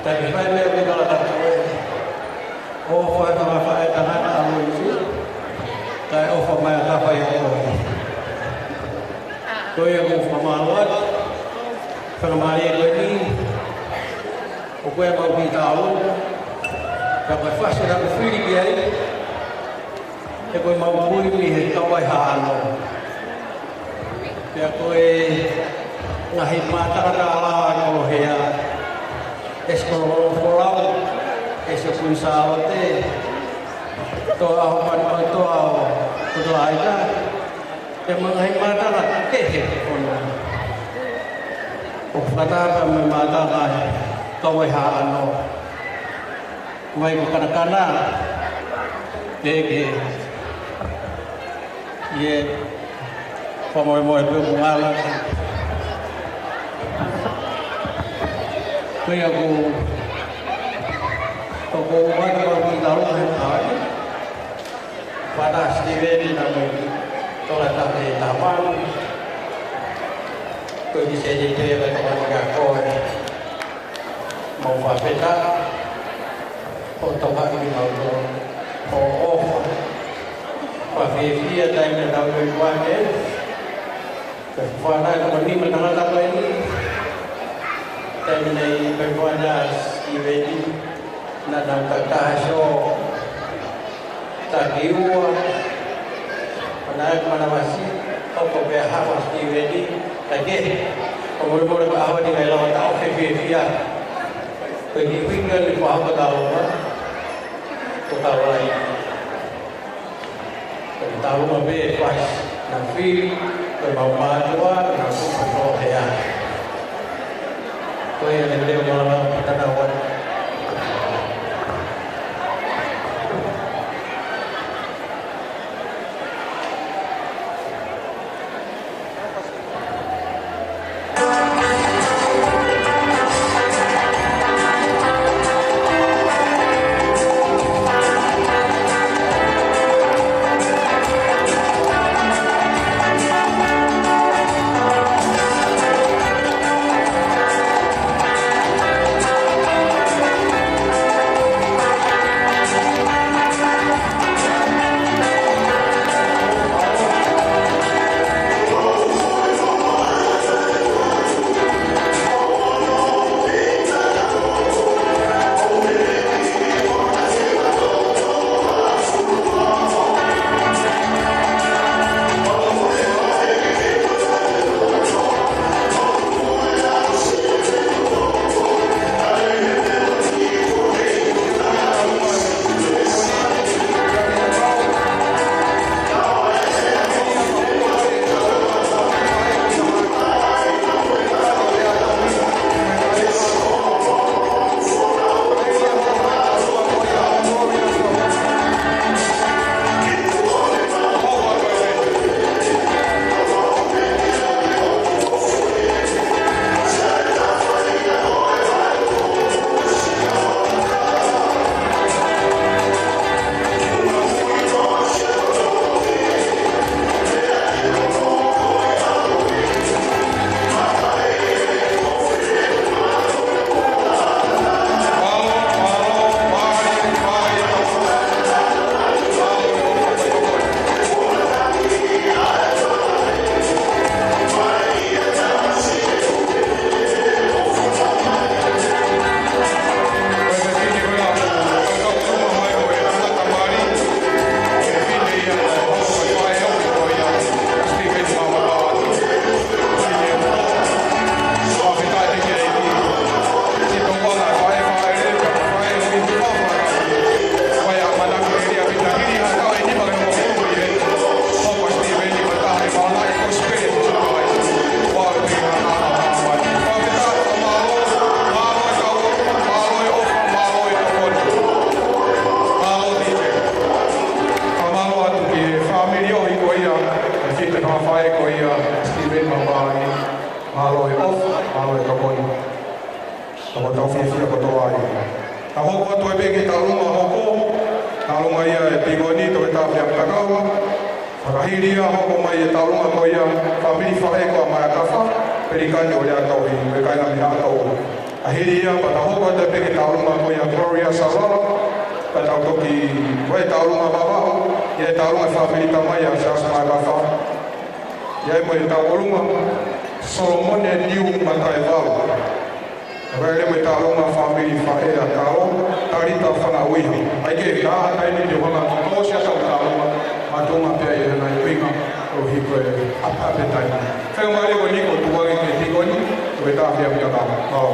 Taimi fai meʻa me kala ka koe. ʻOfa ʻa e tangata ʻa Loisi, kae ʻofa mai ʻa e kakai ʻo Loisi. Ko ia ʻoku ou fakamālō atu, fakamālō ko eni, ʻoku ʻi ai ʻemau kiʻi tālō, ka ko e fasi naʻá ku fili ki ai, he ko ʻemau kui mei he Kau Vaihāʻano. Pea ko e ngaahi mātanga tālā ʻa Kolohea, ʻEsi Kolofolau, ʻEsi Kuini Sālote, Toa ʻo Panumanu, Toa ʻo Kuta Lahaina, pea mo e ngaahi mātanga kehe ʻo e fonua. ʻO fakataha mo e mātanga ʻa e Kau Vaihāʻano. Mai ko Kanakana, ke, ke, ʻie, fakamolemole pē ʻoku ngala. Ko ia ʻoku, ʻoku ou ʻoatu ʻemau kiʻi tālō he ʻaho ni. Fata Steven na mo tola ta he tamau. Ko e kiʻi sēniti pē ka tokanga kia koe. Mau fakafetaʻi, ʻo tokanga kimautolu, ʻo ʻofa. Pea fiefia taimi naʻa tau ʻi ai ʻa e fānau ko eni mo e tangata ko eni. Taimi naʻe ʻi ai ʻa Sīveni, naʻa nau takitaha sio, taki ua, ʻo nau ʻai manavasiʻi, hoko pē ʻa Sīveni, taki, ʻo mole mole ka ʻaho ni ngai lau ta o ke fiefia. Ko e kiʻi uike ni kuo hoko tau ma, ko tau ai. Ko e tau ma pē fai, na fili, ko e mau mātuʻa, na kupa tō hea. Ko ia ne leo ma la, tana wan. Fakamālō atu ki he fāmili ʻoku ʻi ai ko ia, ʻa e fefine fakafaʻē ko ia, Stephen Mapani. Mālō e ʻofa, mālō e tokoni. Tau fiefia kotoa ai. Tau hoko atu ai pē ki he taulunga hoko, taulunga ia e tīkoni, Toketā Fiame Takau. Fakahili ia hoko mai e taulunga ko ia, fāmili faʻē ko ia Maekafa, Pelikani ʻo Leatohi, mo e kāinga mei Haʻatoʻo. ʻA hili ia, pea tau hoko atu pē ki he taulunga ko ia Gloria Savala, pea tau toki, ko e taulunga Vavaʻu, ʻi ai e taulunga fāmili tamai ʻa Siaosi Maekafa. ʻI ai mo e taulunga Solomone Niu Mataevalu. Pea ʻi ai mo e taulunga fāmili faʻē ʻa Kalo, Talita Fanaʻuiha. ʻAi ke ka taimi te hanga ko si ʻa e taulunga, ma tō ma pea ʻi ai ʻa e ngaahi pinga, ʻo hiko e ʻapaʻapa taimi. Fenga mālie ko eni ko e tuku ange ki he tīkoni, Toketā Fiame Takau. Mālō.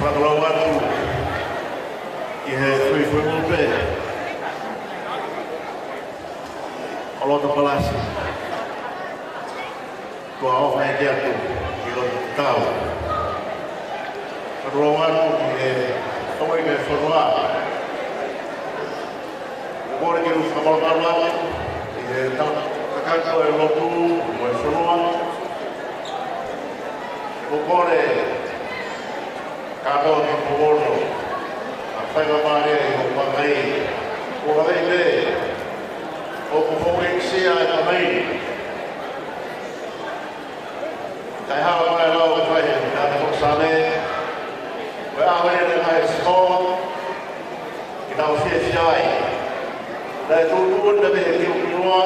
Fakamālō atu ki he fuifui mōpē ʻo Loto Palasi. Tuʻa ʻofa ʻeiki atu ki Loto Tau. Fakamālō atu ki he tokoni ki he fonua. Kole ke u fakamālō atu ki he tau kakato e lotu mo e fonua. Kole kātoa ki Pokono, ʻa faingamālie ʻi hoʻo pangai. Ko ka vei pē, ʻoku foʻi sia e pangai. Kae hala Tuʻutuʻuni pē he kiʻi kiʻi kiʻi loa,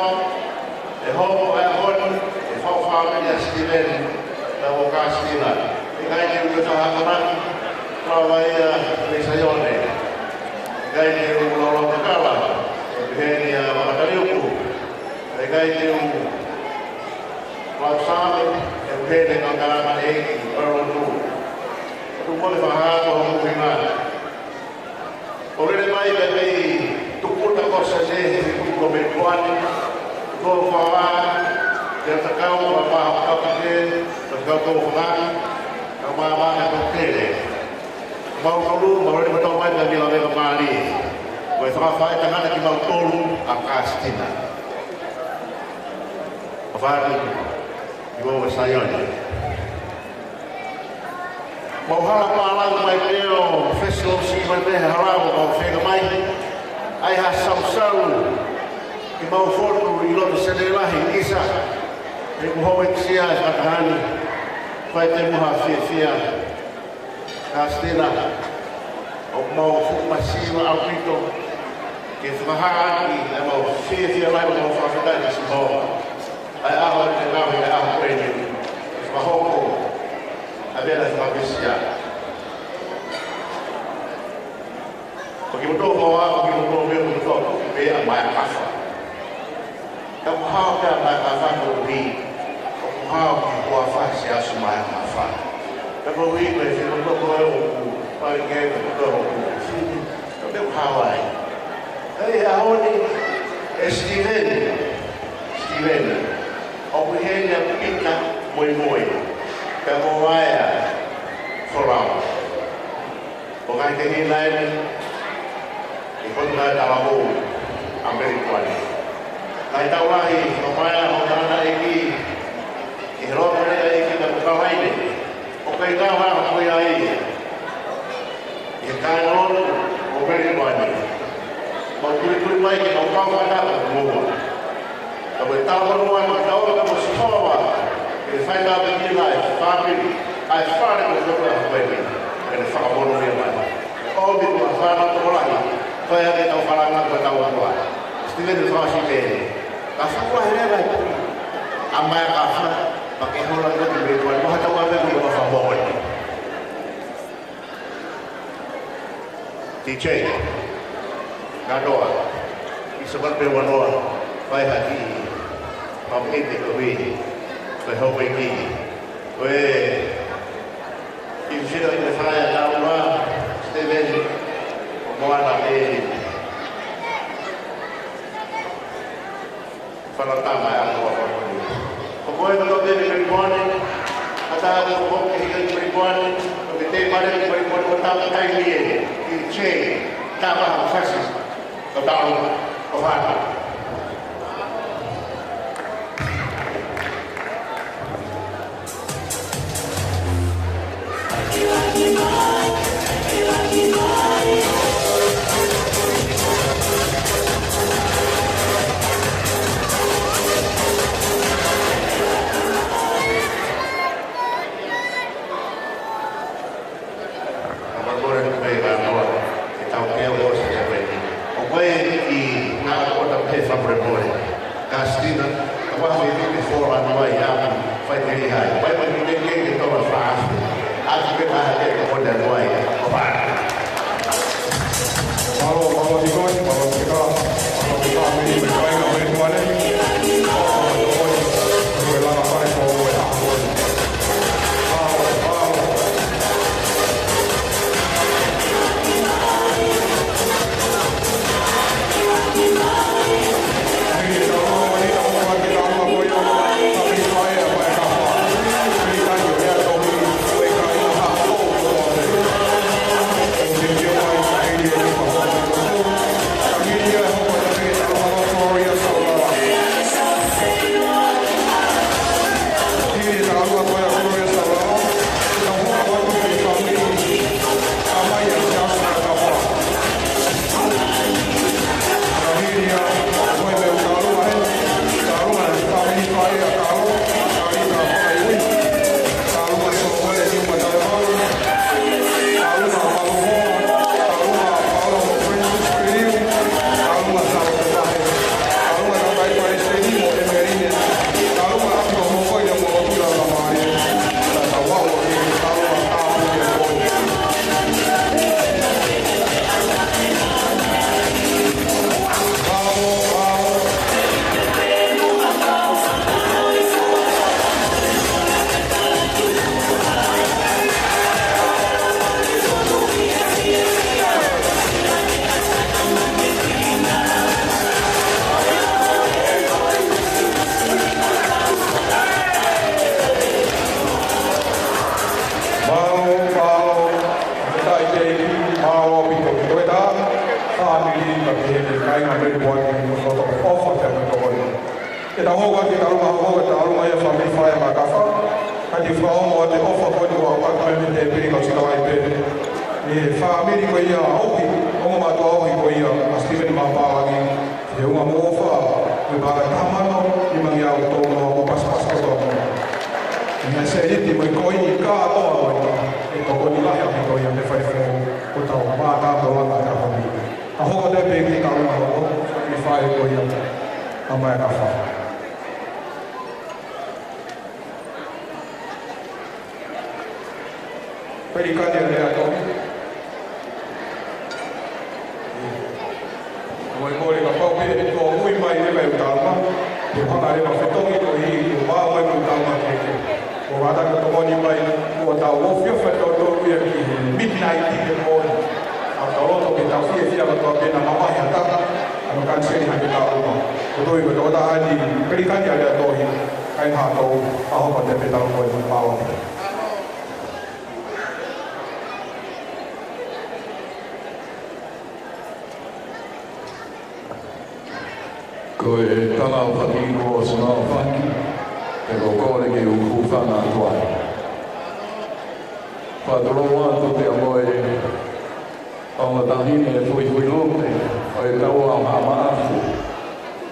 ʻe hoko e ʻaho ni, ʻe fakaʻaongaʻi ʻa Sitiveni, pea mo Kāsitina. ʻIkai te u toe hanga ʻo akonaki, lava ia mei Saione. ʻIkai te u lau lau kakala, ʻe pehē ni ʻa Makataliuku. ʻIkai te u lau Saame, ʻe pehē ni ʻa Kalakalaka ʻEiki, Palalotu. Tuʻu mo e fakahā ko hoku ʻuhinga. ʻO lele mai pē mei tukuta ko Sene, he tuku ko Melipone, ko Fala, te takau, ko Maha Kapite, te takau ko Fala, ka Maha Kapitele. Mau tolu, mau lele mai tau mai, ka mila meka mali. Ko e fakafai tangata kimautolu, ʻa Kāsitina. Ka fai, i mo Saione. Mau hala pālangi mai pē ʻo fesilosi mai pē he hala mo mau feka mai. ʻAi ha sausau ki mau fotu ʻi loto Sene lahi ʻisa. He kuo hou ekisia e fakahā ni. Fai pē mo ha fiefia. Kāsitina, ʻoku mau fuʻu masiva ʻaupito ke fakahā ʻaki ʻa e mau fiefia lahi mo mau fakafetaʻi ki Sihova. ʻA e ʻaho ni te nau he ʻaho ko eni, ke fakahoko ʻa e meʻa naʻe fakapisia. Ko kimoutolu hoa, ko kimoutolu meʻa, ko kimoutolu meʻa mai ʻa Kafa. Ka ʻoku hao pē ʻa mai ʻa Kafa koeʻuhi, ʻoku hao ki he huafa Siaosi mai ʻa Kafa. Ka koeʻuhi ko e fika ko ē ʻoku pai ke ko ē ʻoku fini, ka meʻa ʻoku hao ai. Hei, ʻaho ni, ʻe Sitiveni, Sitiveni, ʻoku ʻi heni ʻa Pita Moimoi, pea mo Vaea Folau. ʻO ngaahi kehe ʻi Laine, ʻi Potungāue Talavou, ʻa Melipone. Ngaahi taʻu lahi, ʻo Vaea, ʻo Tangataʻeiki, ʻi he loto ʻEiki, ka ko Laine, ʻoku ʻikai ngata ʻa ko ia ia. ʻI he kāingalotu ʻo Melipone. Mau tuitui mai ke mau kau mai ʻa ko mua. Ka ko e talamonū ʻa e tau ka mo Sihova, ke fai tāpuekina e fāmili, ʻa e fale ko e tau ka ko eni, ke ne fakamonūʻia mai. ʻOmi ko e fānau tokolahi, fai ake tau falanga ko e tau ʻa. Sitiveni Fasi pē. Ka fakua he leva e pui. ʻA mai ʻa Kafa, pea ke hola ko e tau ki Melipone, mo ha tau ʻa me ko e tau fakamoʻoni. T J, Kanoa, ʻi Sāpate pē ua noa, fai ha kiʻi, pamite ko ui, ko e hoko ʻi ki, ko e, ʻi fina ʻi te fai a tau ma, Steven, ʻo Moana pē. Fana tama e ako a fana. Ko koe ka toke ni Melipone, ʻa tā ko ko ke hika ni Melipone, ko ke te mare ni Melipone, ko tā ka taimi ē, ʻi che, tā ka ha fasi, ko tā o, ko fana. Ka mole pē ka noa, ʻe tau ke o se ia pē ni. ʻO koe ʻi ngā kota pē fakamolemole. Kāsitina, ka ua fē fē fola ni mai ʻapi, fai te lihai. Vai mai ki te ke ke tola fāsu. ʻAki pē ka ha te ke kota ni mai. Ko fā. Mālō, mālō ki koe, mālō ki kā, mālō ki kā, meni me kai ka meni tuane. Mālō, mālō, mālō, mālō, mālō. Warriors. Ke tau hoko atu ki he taʻu, hoko atu ki he taʻu mai ʻa e fāmili Falaia Makafa. Ka te u fakaongo atu e ʻofa ko eni ʻoku ʻoatu mai mei he tēpile kae ʻosi kau ai pē. ʻI he fāmili ko ia ʻoku ʻoatu ʻofa ko ia ʻa Steven Mapalagi. He ʻuhinga mo e ʻofa, mo e paʻanga ʻe taha mano, nimangeau tolu noa, kuo pasipasi kotoa mo. ʻI he sēniti mo e koini kātoa ko ia, ʻe tokoni lahi ʻaupito ia mei he fai foʻou, ko ʻetau mātāmua ʻa e fāmili. Ka hoko atu pē ki he taʻu hoko, ʻi he fai ko ia, ʻa mai ka fa. Pelikani ʻa e lea tohi. Ko e kole kapau pē ʻe toe ui mai leva e ʻū tama, ke hanga leva ʻo fetongi ko ē, kuo maʻu mai e ʻū tama kehekehe. Ko e ʻata ka tokoni mai, kuo tau ofiofi ʻa tautolu ia ki he midnight tea he moʻoni. ʻA tautolu ke tau fiefia kotoa pē naʻa mamahi ha taha, ʻa hono kaniseli hake taʻu uma. Ko e tohi ko e tokotaha ni, pelikani ʻa e lea tohi, kae hā tau, ʻa hoko atu pē taʻu ko ē, mālō. Ko e tala ʻofa ki he ʻOtua ʻoku ou fai, pea ʻoku ou kole ke u hūfanga atu ai. Fakatulou atu pea mo e ongo taʻahine fuifui lupe, ʻo e taua ʻo Haʻa Maʻafu,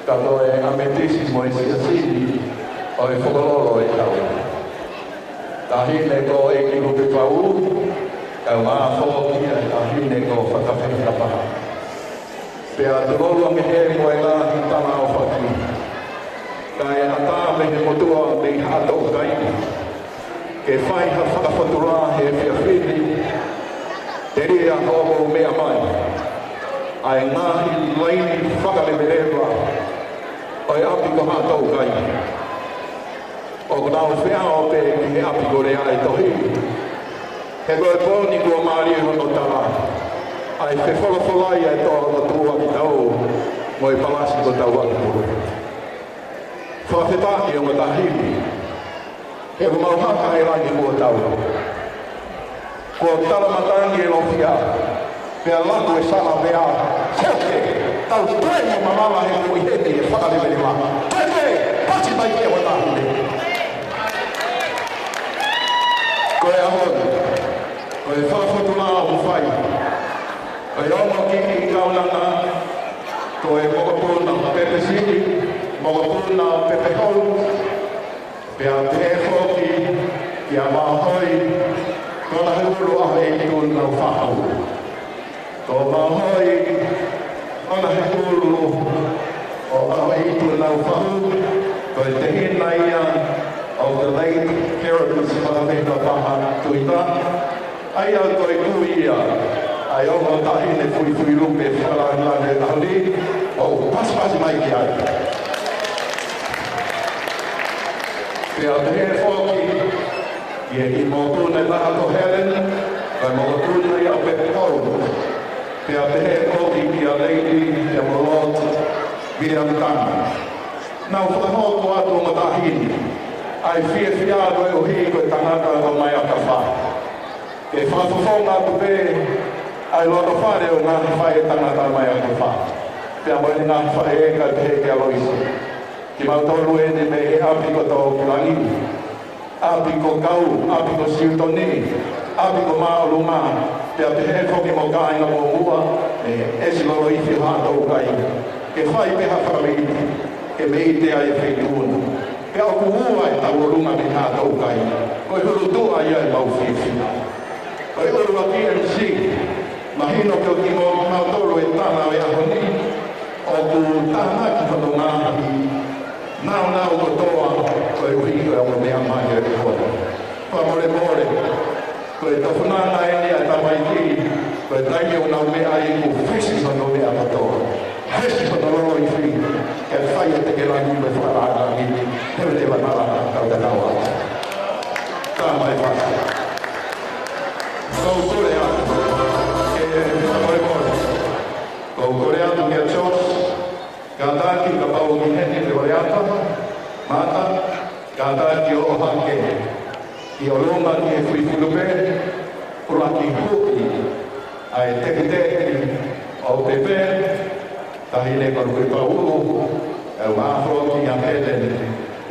ka ko e ʻametisi mo e siasi ni, ʻo e Fokololo ʻo e Tau. Taʻahine ko ʻEiki Lupe Pau, kae ʻumaʻā foki ʻa e taʻahine ko Fakafehi Kapaha. Pea tulou ange hē mo e ngaahi tala ʻofa ki. Kae ʻatā mei he motuʻa mei Haʻatoukai ke fai ha fakafotulā he efiafi ni, telia hoʻomou meʻa mai ʻa e ngaahi laini fakaleveleva ʻo e ʻapi ko Haʻatoukai. ʻOku nau feʻao pē ki he ʻapi ko Leaʻetohi. He ko e pō ni kuo mālie hono tala ʻa e fefolofolai ʻa e toa ʻo Tuʻa ki tau mo e palasi ko Tauakipulu. Fakafetaʻi ongo taʻahine. He ʻoku mau haka he langi mo tau. Kuo tala matangi e lofia, pea laku e sala pea, koke, tau toe mo malava he kui heni e fakaleveleva. Toe pē, pasi mai ki he ongo taʻahine. Ko e ʻaho ni, ko e fakafotulā ʻoku fai. Ko e ongo kiʻi kaunanga, ko e mokopuna pepe siʻi, mokopuna pepe hou, pea pehē foki kia Maʻohi, ko hona hulu ʻa e ʻEiki Naufahau. Ko Maʻohi, ko hona hulu ʻa e ʻEiki Naufahau, ko e tehina ia ʻo the late Herod Fakafehi Kapaha Tuita. ʻA ia ko e kui ia ʻa e ongo taʻahine fuifui lupe fakalāngilangi ʻo e ʻaho ni, ʻoku pasipasi mai ki ai. Pea pehē foki ki he kiʻi mokopuna ʻe taha ko Helen, ko e mokopuna ia ʻo Pepe Hou. Pea pehē foki kia Lady, kia Lord Viliami Tana. Naʻa ku fakahoko atu ongo taʻahine ʻa e fiefia koeʻuhi ko e tangata ko Maiakafa. Ke fakafofonga atu pē ʻa e loto fale ʻo e ngaahi faʻē tangata Maiakafa. Pea mo e ngaahi faʻē ka pehē kia Loisi. Kimautolu eni mei he ʻapi ko Tōkilangi, ʻapi ko Kau, ʻapi ko Siutoni, ʻapi ko Māʻolunga, pea pehē foki mo e kāinga mo muʻa, ʻe ʻEsi Loloifi Haʻatoukai. Ke fai pē ha fakameʻite, ke meʻite ai e feituʻu na. Pea ʻoku ua e tauʻolunga mei Haʻatoukai, ko e hulutuʻa ia ʻemau fiefia. Ko e ʻuluaki M C, mahino ko kimautolu e tama ʻo e ʻaho ni, ʻoku tānaki hono ngaahi nāunau kotoa, koeʻuhi ko e ongo meʻa mai ʻo e ʻaho ni. Fakamolemole, ko e tofunanga eni ʻa e tamaiki, ko e taimi ʻoku nau meʻa ai kuo fesi hono meʻa kotoa. Fesi hono lolo ifi, ke fai e tekelangi mo e fakalāngilangi, he ʻoku te vanala kau tatau atu. Tama e fasi. Kau kole atu, ke fakamolemole. Kau kole atu kia George, kātaki kapau ʻoku ʻi heni te kole atu, Mata, kātaki ʻo ʻohake ki ʻolunga ki he fuifui lupe, ʻuluaki huʻi ʻa e tekiteki ʻo Pepe, taʻahine ko Lupe Pau, ʻe ua foki Helen,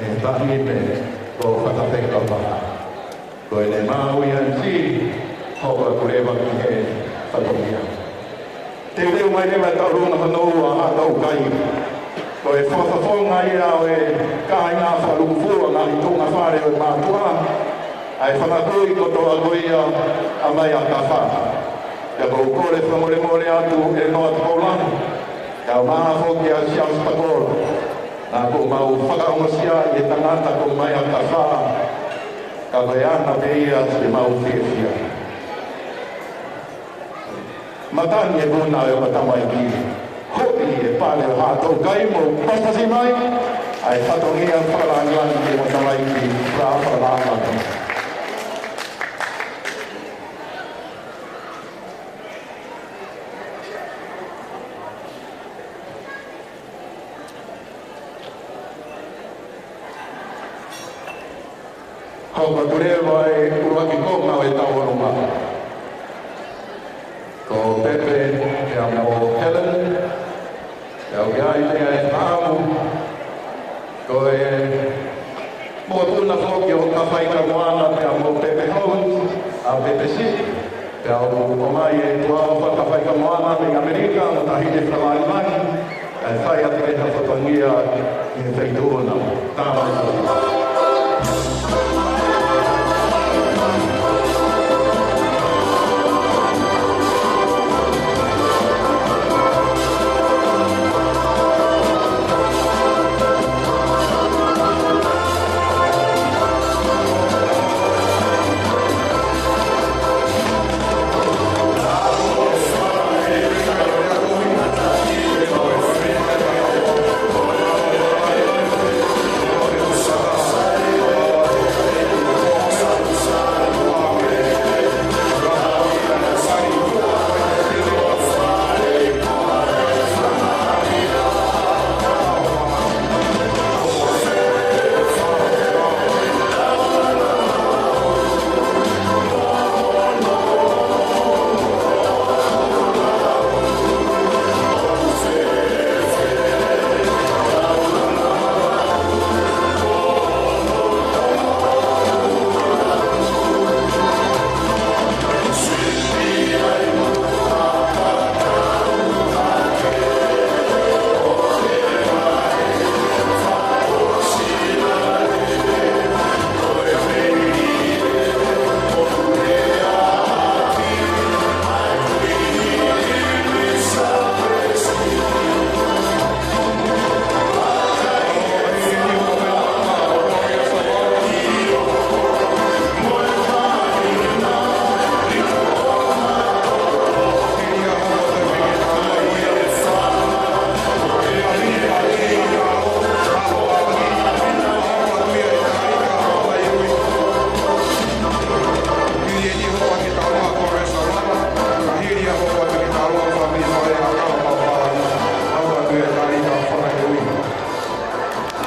ʻe Tahine, ko Fatafeka Paha. Ko ʻene maʻu ia ʻi he hoko atu leva ki he fatongia. Teuteu mai leva e tauʻolunga hono ua ʻa Haʻatoukai. Ko e fakafofonga ia ʻo e kāinga fakalūkufua ngaahi tuʻunga fale ʻo e mātuʻa, ʻa e fanga kui kotoa ko ia ʻa Maiʻakafā. Pea ʻoku ou kole fakamolemole atu ʻe Noa Tupou Langi, kae ʻumaʻā foki ʻa Siaosi Pakola, naʻa kuo mau fakaongosia ʻi he tangata ko Maiʻakafā, ka ko e ʻana pē ia siʻemau fiefia. Matangi e vuna ʻo e tamaiki, hoʻi e pale ʻo Haʻatoukai mo pasipasi mai, ʻa e fatongia fakalāngilangi ki he tamaiki, Fala Fakalāngilangi. Hoko atu leva e ʻuluaki konga ʻo e tauʻolunga. Ko Pepe, pea mo Helen, pea ʻoku ʻi ai pē ʻa e fakaʻamu, ko e mokopuna foki ʻo Kafaikamoana, pea mo Pepe Hou, ʻa Pepe Sipi. Pea ʻoku ʻomai e tuʻa ʻo Kafaikamoana mei ʻAmelika, mo Tahine Fakalāngilangi, ʻe fai atu e fatongia ʻi he feituʻu na. Tāmau.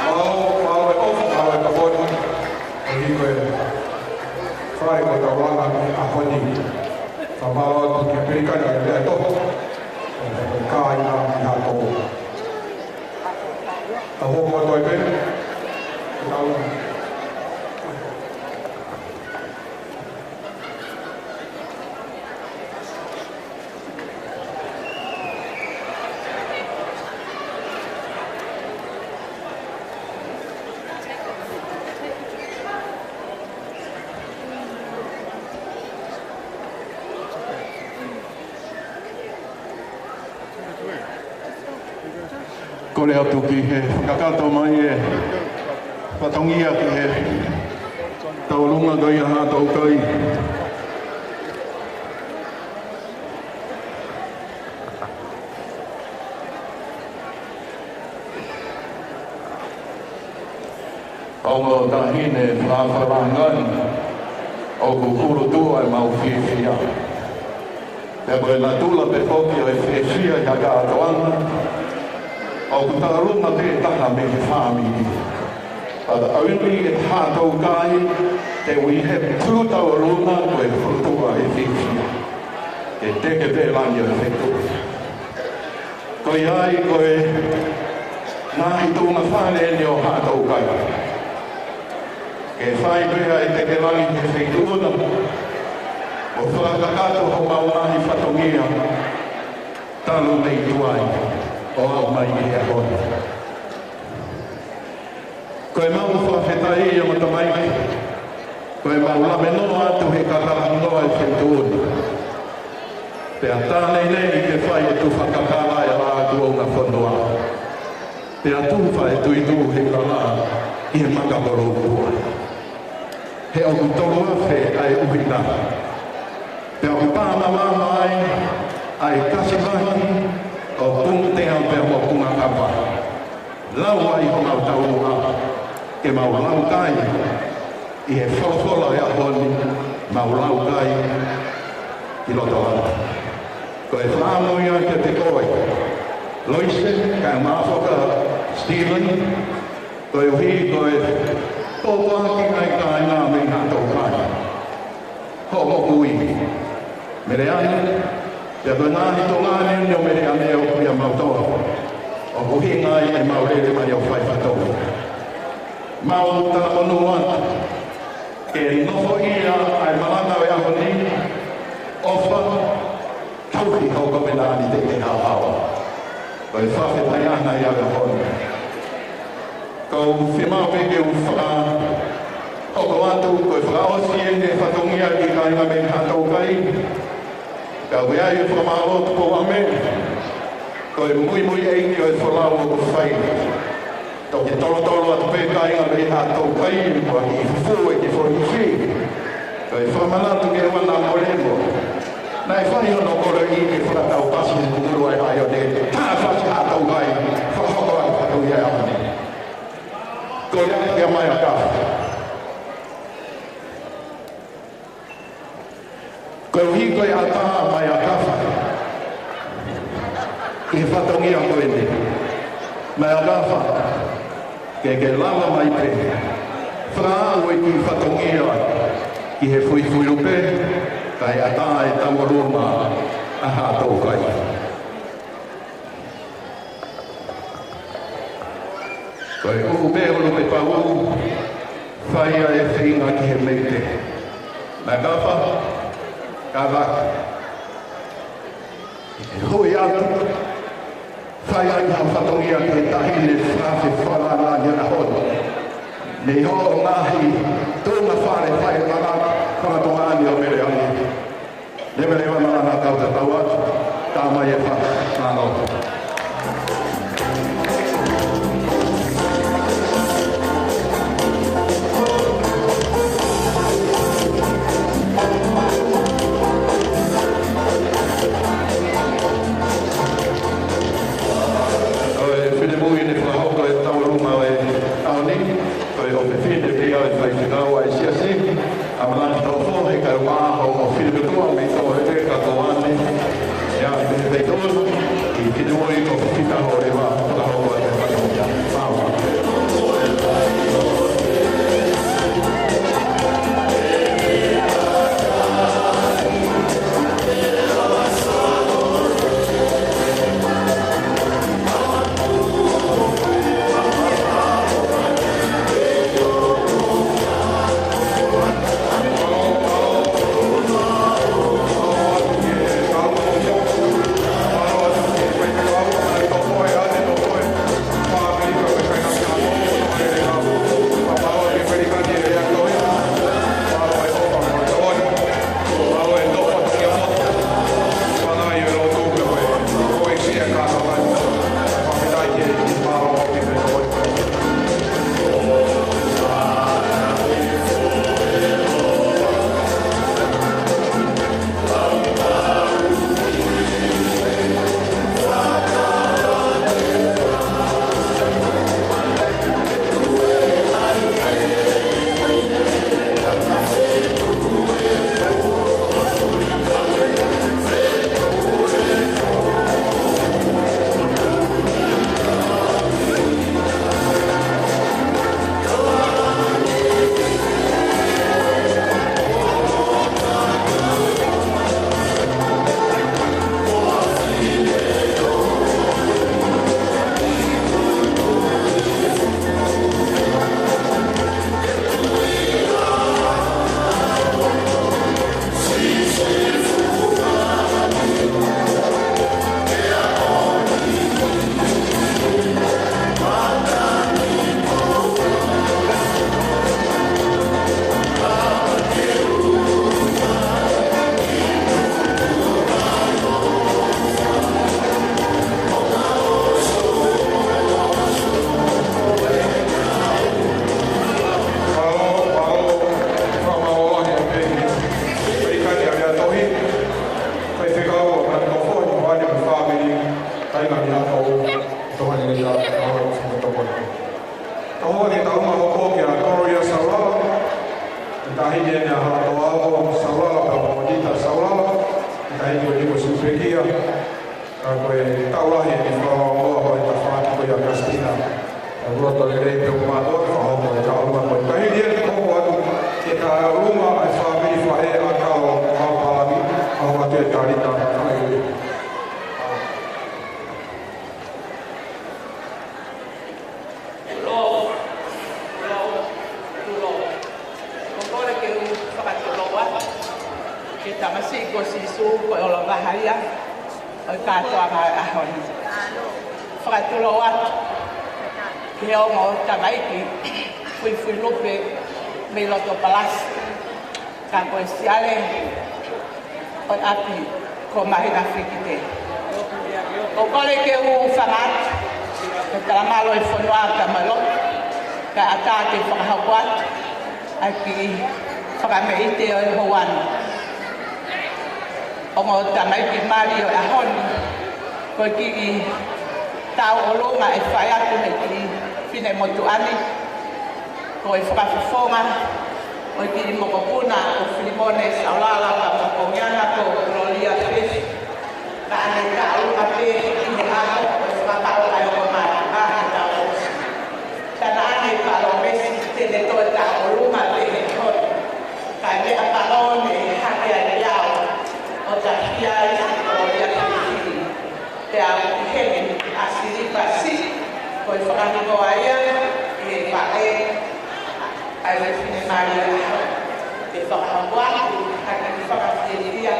Mālō, mālō e ʻofa, mālō e tokoni. ʻOku ʻi he fai ko e tauʻolunga ʻi he ʻaho ni. Fakamālō atu ki he Pelikani ʻa e meʻa ʻe toho. ʻO e kāinga ʻi Haʻatoukai. Tau hoko atu ai pē. Tau. Kole atu ki he kakato mai e fatongia ki he tauʻolunga ko ia Haʻatoukai. Ongo Tahine Fala Fakalāngilangi, ʻoku hulutuʻa ʻemau fiefia. Pea ko e natula pē foki ʻo e fiefia ʻi ha kātoanga, ʻoku tauʻolunga pē taha mei he fāmili. But only at Haʻatoukai that we have two tauʻolunga ko e hulutuʻa e fiefia. Ke teke pē langi ʻo e feituʻu. Ko ia ai ko e Ngaahi tuʻunga fale eni ʻo Haʻatoukai. Ke fai pē ʻa e tekelangi he feituʻu na, ʻo fakakakato homau ngaahi fatongia talu mei tuai ʻo aʻu mai ki he ʻaho ni. Ko ʻemau fakafetaʻi ʻa e tamaiki, ko ʻemau lave noa atu he kakala hingoa ʻo e feituʻu ni. Pea tā neʻineʻi ke fai e tufa kakala ʻa e laʻā kuonga fonua. Pea tufa e tuituʻu he kala ʻi he maka moloutua. He ʻoku tolu afe ʻa e ʻuhinga. Pea ʻoku pāmamama ai ʻa e kasi mahi ʻo Punga Tea pea mo Punga Kapa. Lau ai homau taumuʻa ke mau laukai ʻi he folofola ʻo e ʻaho ni, mau laukai ki loto lava. Ko e fakaʻamu ia kiate koe Loise, kae ʻumaʻā foki Stephen, koeʻuhi ko e pōpoaki ʻa e kāinga mei Haʻatoukai. Hoʻo moʻui, Meleane, pea ko e ngaahi tokāteline ʻo Meleane ʻoku ʻiate kimautolu, ʻoku ʻuhinga ai ʻemau lele mai ʻo fai fatongia. Mau talamonū atu ke nofoʻia ʻa e malanga ʻo e ʻaho ni, ʻofa, tauhi hoʻo kovinānite ke haohaoa. Ko e fakafetaʻi ʻaʻana ia ʻo e ʻaho ni. Kau fiemaʻu pē ke u fakahoko atu, ko e fakaʻosi eni e fatongia ki he kāinga mei Haʻatoukai. Ka ʻoku ʻi ai e fakamālō tuku ame, ko e muimui ʻeiki ʻo e folau ʻoku fai. Toki tolotolo atu pē kāinga mei Haʻatoukai, ʻoku ʻi fufū e kiʻi foʻi ifi. Ko e fakamanatu ke wana molemo. Naʻe fai hono kole ʻi he fakatau pasi mo kungulu ai hai o te. Tā pasi Haʻatoukai, fakahoko atu fatongia ʻa e ʻaho ni. Ko ia kia Maiakafa. Koeʻuhi ko e ʻatā ʻa Maiakafa ki he fatongia ko eni. Maiakafa, ke ke lava mai pē. Fakaaʻu e kiʻi fatongia ki he fuifui lupe, kae ʻatā e taua luma ʻa Haʻatoukai. Ko e ʻuʻu pē ʻo Lupepau, fai ʻa e feinga ki he meite. Maiakafa, kātaki. ʻE hui atu, fai ai ha fatongia ki he taʻahine fakafe falala ni ana holo. Mei hoʻo ngaahi tuʻunga fale fai langa, fakatonga ni ʻo Meleane. Leveleva malanga kau tatau atu, tā mai e fā, mālō. Ko e finemui ne fakahoko e taua luma ʻo e ʻaho ni, ko e ʻofefine pē ia ʻo e faifekau ʻa e siasi, ʻAmalaki Toʻofo, he kae ʻumaʻā hoʻo fefine metua mei Toʻohete, ka ko ane, ʻe ʻi he feituʻu ni, ʻi he finemui Kae ʻoua ke tau ʻuma hopo kia Gloria Saulala, ʻa e taʻahine ʻa Halatoa Saulala, pea mo Nita Saulala, ʻa e taʻahine ko Niko Siupekia, ka ko e tau lahi ʻeni fakaongoongo ko e tafaʻaki ko ia Kastina. ʻA e loto lelei pē ʻoku mātuʻaki fakahoko e tau ʻuma ko e taʻahine ʻeni hopo atu ke tau ʻuma ʻa e fāmili faʻē ʻa Kalo Maupalami, ʻa hoatu e talita ai. Tulou, tulou, tulou. ʻOku ou kole ke u fakatulou atu ki he tamasiʻi ko Sīsū ko e ola vaha ia ʻo e kātoanga ʻo e ʻaho ni. Fakatulou atu ki he ongo tamaiki Fuifuilupe mei loto Palasi, ka ko e siale ʻo e ʻapi ko Mahina Fekite. ʻOku ou kole ke u hūfanga atu ki he talamalu ʻo e fonua ka mai loto, kae ʻatā ke fakahoko atu ʻa e kiʻi fakameʻite ʻo e houa ni. Ongo tamaiki mali ʻo e ʻaho ni, ko e kiʻi tauʻolunga ʻe fai atu ʻe he kiʻi finemotuʻa ni, ko e fakafofonga ʻo e kiʻi mokopuna ko Filimone Saulala pea mo e konga ko Kulolia Fesi. Naʻa ne tauʻolunga pē ʻi he ʻaho ʻo e fakapapau ʻa e ongo mātuʻa ʻa e tau. Ka naʻa ne palōmesi te ne toe tauʻolunga pē he ʻaho ni, kae meʻa pē ʻo ne hake ai au ʻo tafia ai ʻa Kulolia Fesi. Pea ʻi heni ʻa Silipasi, ko e fakahingoa ia ʻe he faʻē ʻa e fefine mali ʻo e ʻaho, ke fakahoko atu ʻa e kiʻi fakafiefia,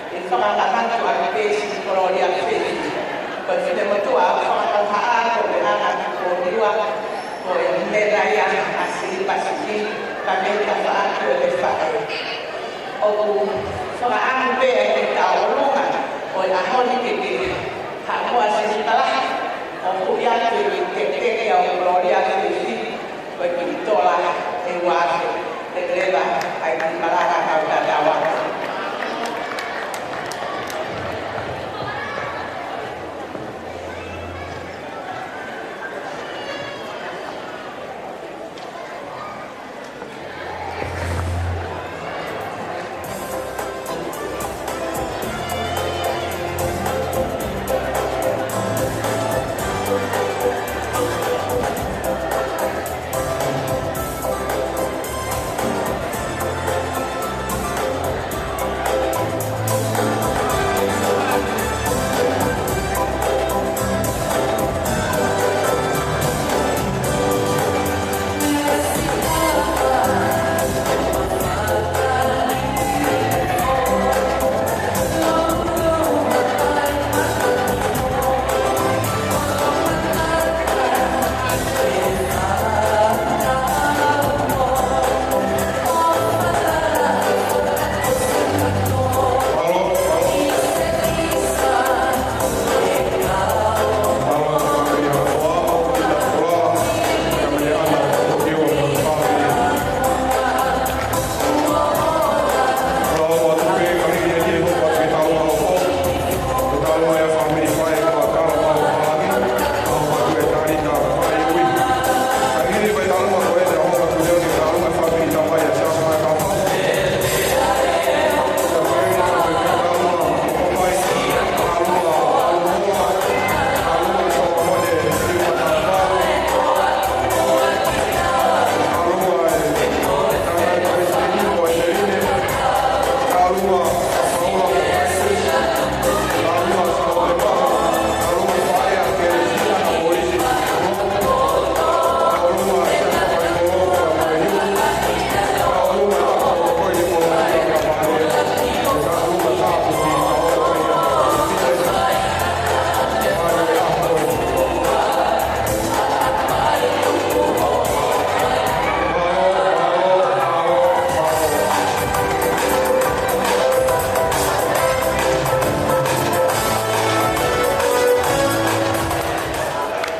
ke fakamanatu ʻa e peesi Kulolia Fesi. Ko e finemotuʻa fakakauhaʻa ko e anga ki Kōniua, ko e mena ia ʻa Silipasi, ka mei tafaʻaki ʻo e faʻē. ʻOku fakaʻamu pē ʻa e tauʻolunga ʻo e ʻaho ni ke ke haʻu muʻa Silipasi, ʻo huʻi atu e kiʻi teketeke ʻo Kulolia Fesi, ko e kiʻi tola ʻe ua afe, ke leva ai ki Malaga kau tatau atu.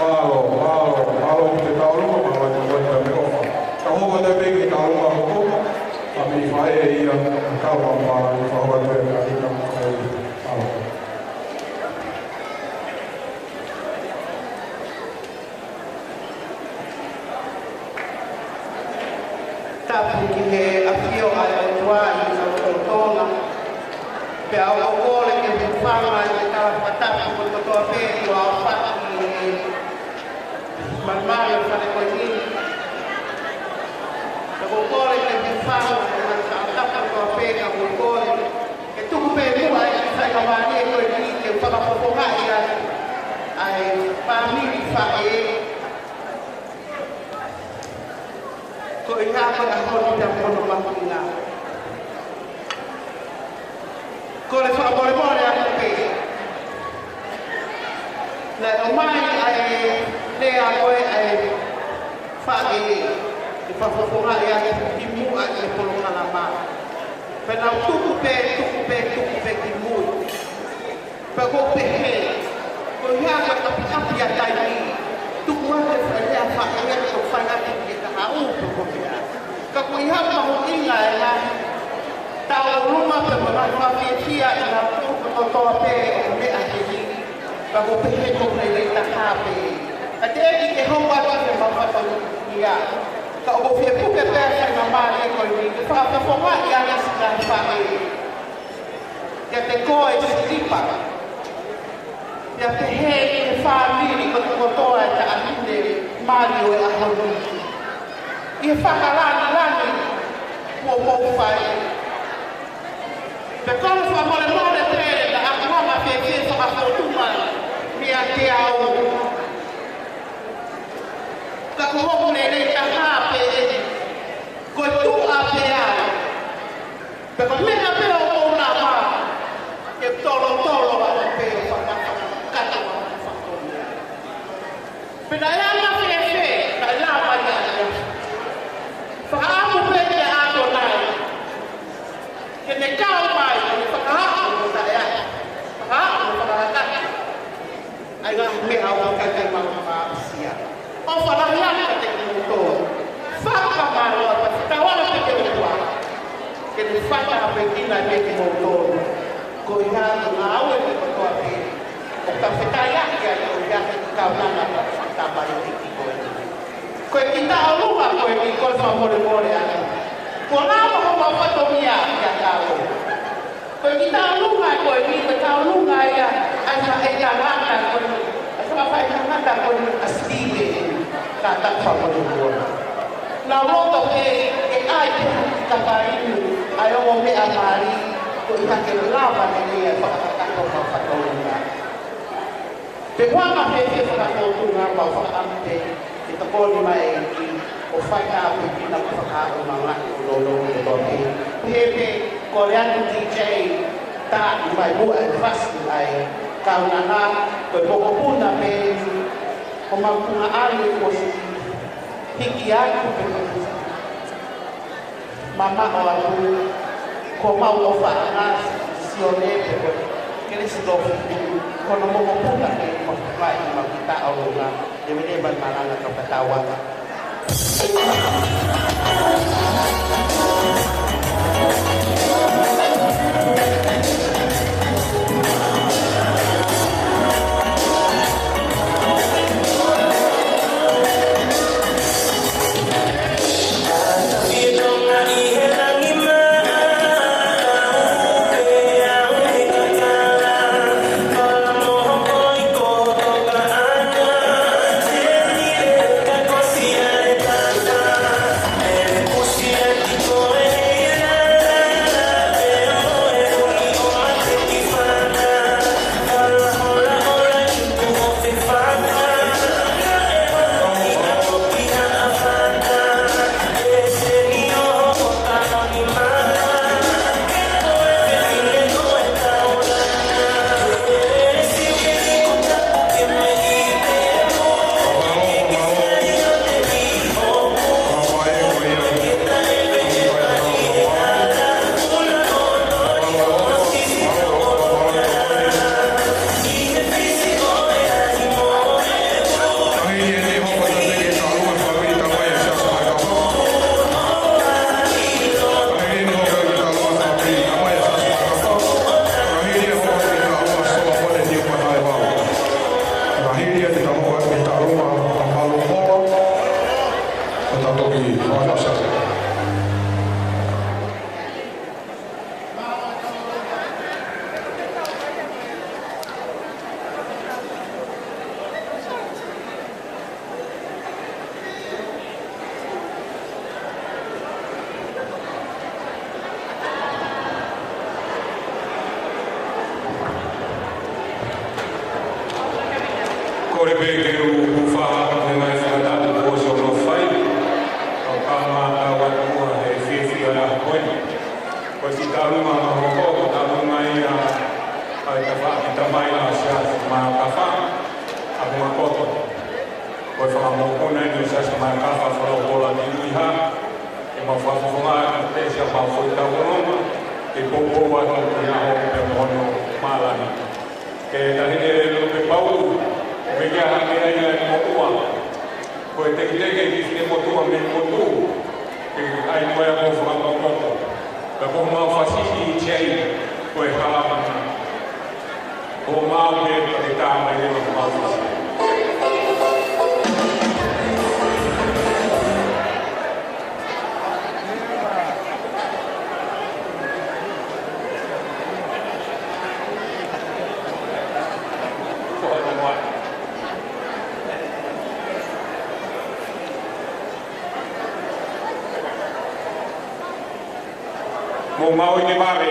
Mālō, mālō, mālō ki he tauʻolunga, mālō ki he tauʻolunga. Ka hoko atu pē ki he tauʻolunga hopo, ʻa e faʻē ia, ka ua mā, ka hoko atu e ka ina, mālō. Tapu ki he ʻafio ʻa e ʻOtua ʻi hotau lotolotonga. Pea ʻoku ou kole ke u hūfanga ʻi he tala fakatapu kotoa pē kuo aofaki ʻi he malumalu ʻo e fale ko eni. Pea ʻoku ou kole ke u hūfanga ʻi he tala fakatapu kotoa pē, ka ʻoku ou kole ke tuku pē muʻa ʻa e faingamālie ko eni ke u fakafofongaʻi atu ʻa e fāmili faʻē. Ko e ʻaho ko e ʻaho ni pea mo hono mahuʻinga. Kole fakamolemole atu pē. Naʻe ʻomai ʻa e lea ko ē ʻa e faʻē, ke fakafofongaʻi atu ki muʻa ʻi he polokalama. Pea nau tuku pē, tuku pē, tuku pē ki mui. Pea ʻoku ou pehē, ko ia ko e ʻapiʻapi ʻa e taimi, tuku atu e faʻē, lea faʻē ia ke fai atu ki he kahaʻu pe ko e hā. Ka ko ia mahuʻinga e ngaahi tauʻolunga pea mo e ngaahi fiefia ʻi he ʻaho kotoa pē ʻo e meʻa heni. Pea ʻoku ou pehē ko e lelei taha pē. Ka teʻeki ke hoko atu ke mau fatongia. Ka ʻoku ou fie puke pē ʻa e faingamālie ko eni, ke fakafofongaʻi ʻa e ngaahi faʻē. Kiate koe Silipa. Pea pehē ki he fāmili kotokotoa ʻa e taʻahine mali ʻo e ʻaho ni. ʻI he fakalāngilangi kuo mou fai. Pea kole fakamolemole pē naʻa ku hanga fēfē fakafōtunga meiate au. Ka ko hoku lelei taha pē eni. Ko e tuʻa pē au. Pea ko e meʻa pē ʻoku ou lava, ke tolotolo atu pē ʻo fakafakakato atu fakatonia. Pea naʻe anga fēfē, naʻe lava ia ia. Fakaʻamu pē kia ʻAtonai. Ke ne kau mai, ke ne fakaʻamu mo taʻeaʻi. Fakaʻamu mo fakakakato. ʻA e ngaahi meʻa ʻoku ʻikai mau aʻusia. ʻOfa lahi atu kiate kimoutolu. Fakamālō atu, fakatauange pē ki he ʻOtua. Ke ne fakaʻapaʻapaʻi mai pē kimoutolu. Ko ia ko e ngāue kotoa pē. ʻOku tau fetaiaki ai ko ia he kaunanga ʻo e fakatamai ʻEiki ko eni. Ko e kiʻi tauʻolunga ko eni, kole fakamolemole atu. Kuo lava homau fatongia kia kau. Ko e kiʻi tauʻolunga ko eni, ko e tauʻolunga ia ʻa e faʻētangata ko eni, ʻa e fakafaʻētangata ko eni ʻa Sitive, ka tapu fakamolemole. Naʻa ku loto ke, ke ʻai ke haki ka painu ʻa e ongo meʻa mali, ko ia ke lava lelei ʻa e fakakakato ʻo e fatongia. Pea ʻoku ou fie fakafōtunga mau fakaʻamu pē ke tokoni mai e ʻEiki ʻo fai ha ʻapi pina ko fakaʻaongaʻi ʻo lolo ʻo lolo pē. Pehē pē, kole atu D J, tā mai muʻa e fasi ʻa e kaunanga, ko e mokopuna pē, ko mau punga ʻalu ko si hiki atu pē ko si. Mamaʻo atu, ko mau ʻofaʻanga, Sione pe ko Kelesi Tofi, ko hono mokopuna ke mo fai mau kiʻi tauʻolunga, ʻe vele mai malanga ka patau atu. Poupou atu ki he ʻaho pea mo hono mālohi. Ke taʻahine Lupepau, ʻoku ʻikai ke ʻi ai ha motuʻa. Ko e teketeke ki he motuʻa mei he motu, ke ʻai ko ia ko e fakamoʻomoʻo. Ka ko homau fāsiti ʻi he, ko e hala mana. Ko homau pē ke tā mai leva homau fāsiti. Mo mau i te vave.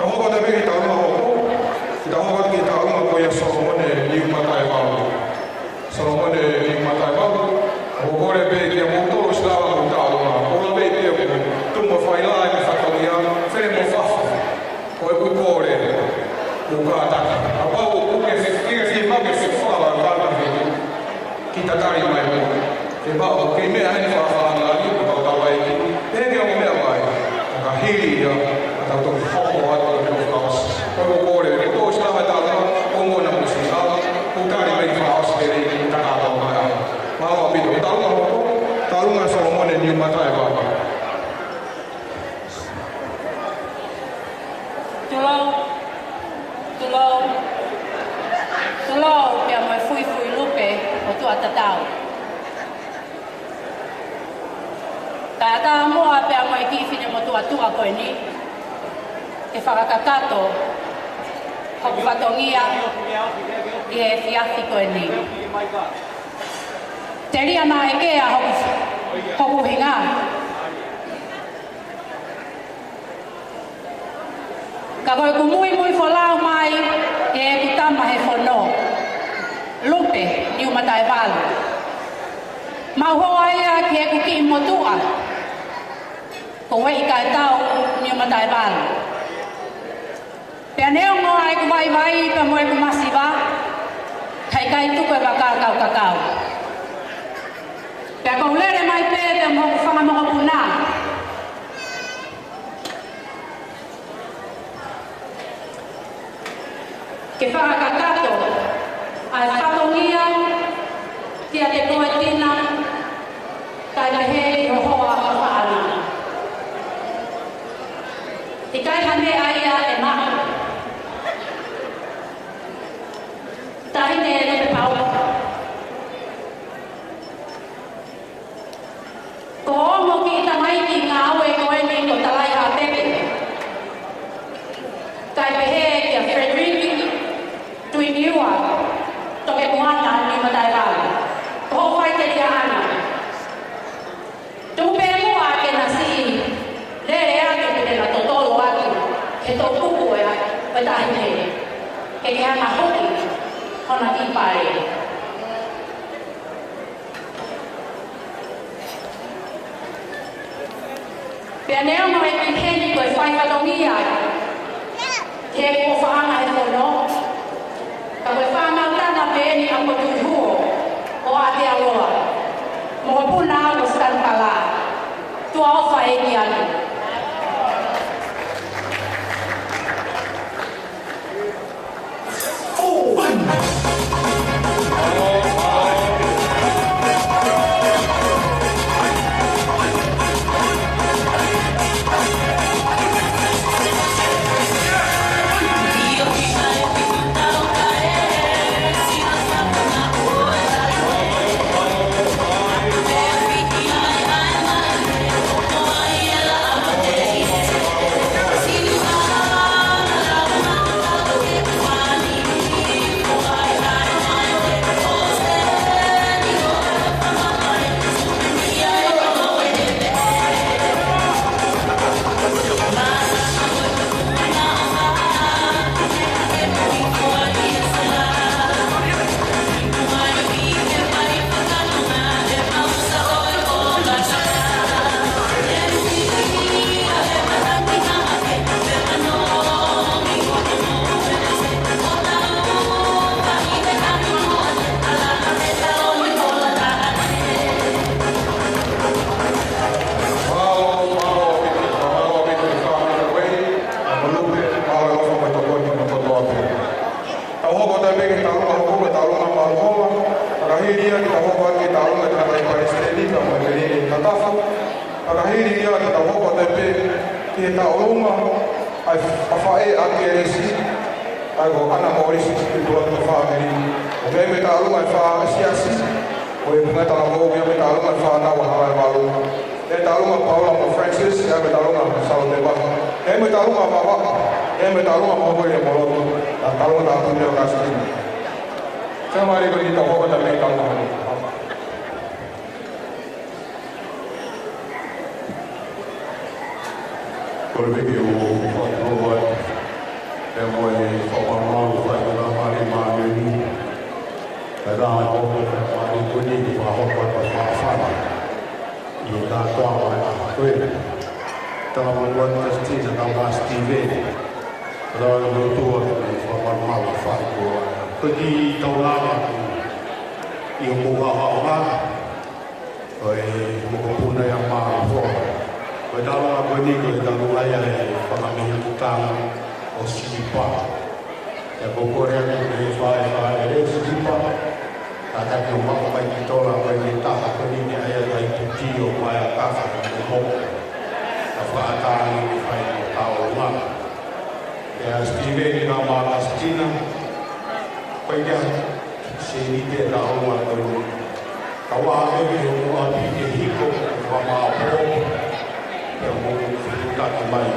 Tau hoko atu pē ki he taumuʻa hoko. Tau hoko atu ki he taumuʻa ko ia Solomone Niumataevalu. Solomone Niumataevalu. ʻOku ou kole pē kia moutolu ʻosi lava hoʻomou taumuʻa. ʻOku ou lave pē ʻoku tumu faila e fatongia, fele mo fafo. Ko ʻeku kole, ʻoku kātaki. Kapau ʻoku ke fie, fie mau ke fie fala kātaki. Ke tatali mai mo. Ke pau, ke meʻa heni fakafalangali, ko tau tau ai ki. Pehē ke ongo meʻa mai. Ka hili ia, ka tau toki hoko atu ki he fakaʻosi. Ko ʻeku kole, ko ʻosi lava e taumuʻa, ko ʻeku ngona mo si lava, ko tali mai fakaʻosi ke lei, ka ka tau mai ai. Mālō ʻaupito, taumuʻa hoko, taumuʻa Solomone Niumataevalu. Tulou, tulou, tulou, pea mo e fuifui lupe ʻo Tuʻa Tatau. Kae ʻatā muʻa pea mo e kiʻi finemotuʻa tuʻa ko eni, ke fakakakato hoku fatongia ʻi he efiafi ko eni. Telia naʻe kea hoku, hoku ʻuhinga. Ka ko ʻeku muimui folau mai ki heʻeku tama he fono, Lupe Niumataevalu. Mau hoa ia ki heʻeku kiʻi motuʻa, ko Ueʻi Kaetau Niumataevalu. Pea neongo ʻa ʻeku vaivai pea mo ʻeku masiva, Kae ʻikai tuku e vaka ʻa e kau kakau. Pea ʻoku ou lele mai pē pea mo hoku fanga mokopuna ke fakakakato ʻa e fatongia kiate koe Tina, kae pehē ki ho hoa fafanga. ʻIkai ha meʻa ia ʻe maʻu. Taʻahine Lepe Paula. Ko hoʻomo kiʻi tamaiki ngāue ko eni ko Talaihaʻapepe. Kae pehē kia Frederick Tuiniua Tokemoana Nimataevalu, ko hoʻo faiteliha ʻana. Tuku pē muʻa ke na siʻi lele atu pea na totolo atu he toʻukupu ʻo e taʻahine, ke ke hanga ʻo hoki hono kiʻi pale. Pea neongo ʻeku ʻi heni ko e fai fatongia ki heʻeku ʻofaʻanga he fono, ka ko e fānau tama pē eni ʻa Motuihuo ʻo Aotearoa, mokopuna au ʻo Stan Pala. Tuʻa ʻofa ʻEiki atu. Mālō, mālō ʻaupito, mālō ʻaupito ki he fāmili Wei, ʻa Malupe, mālō e ʻofa mo e tokoni mo kotoa pē. Tau hoko atu pē ki he taʻalunga hoko, ko e taʻalunga mālōlō. Fakahili ia ke tau hoko atu ki he taʻalunga ʻa e Palesiteni, ka mo e Melini Tatafu. Fakahili ia ke tau hoko atu pē ki he taʻalunga ʻa e faʻē ʻa Kelesi, ʻa ia ko ʻAna Mōlisi, ki he puleʻanga fāmili. ʻOku ʻi ai mo e taʻalunga ʻa e fā siasi, ʻo e Punga Talavou, ʻi ai mo e taʻalunga ʻa e fānau ʻa Halaevalu. ʻI ai e taʻalunga ʻa Paula mo Francis, ʻi ai mo e taʻalunga ʻa Salo Teva. ʻI ai mo e taʻalunga ʻa Mavaʻa, ʻi ai mo e taʻalunga ʻa Mahuele Moloto, ʻa e taʻalunga ʻa Tupia Kasitini. Sai, mālō ʻaupito, tau hoko atu pē ki he taʻalunga. Kole pē ke u fakatulou atu pea mo e fakamalumalu ʻoku fai ʻe he Laumālie Māʻoniʻoni. Kae ʻatā ʻa e ʻofa ʻa e Laumālie ko eni ke fakahoko atu ʻa e fakafana ʻi he kātoanga ʻo e ʻaho ko eni. Tala mo ua Tasitina, tala mo Sitiveni. Tala mo tua ke fakamalumalu ʻa e fai ko ā. Ko e kiʻi taulanga ʻi hoʻomou haʻohaʻonga. Ko e mokopuna ia Mālofo. Ko e taʻalunga ko eni, ko e taʻalunga ia ʻa e fanga mei Hikutanga ʻo Silipa. Pea ʻoku ou kole atu ki he faʻē, faʻē ʻo Silipa, kātaki ʻo maʻu mai ki tola ko eni e taha ko eni, ʻa ia ko e puti ʻo Maea Kafa mo Moko. Ka fakaʻatā ange ke fai ko e taʻalunga. Pea Sitiveni, tala mo Tasitina, ko e kia Sēniti e taʻalunga ko eni. Ka ʻoua ʻe ke mo ʻapi ke hiko, ʻoua ʻe maʻopoʻopo, pea mo fetutaki mai.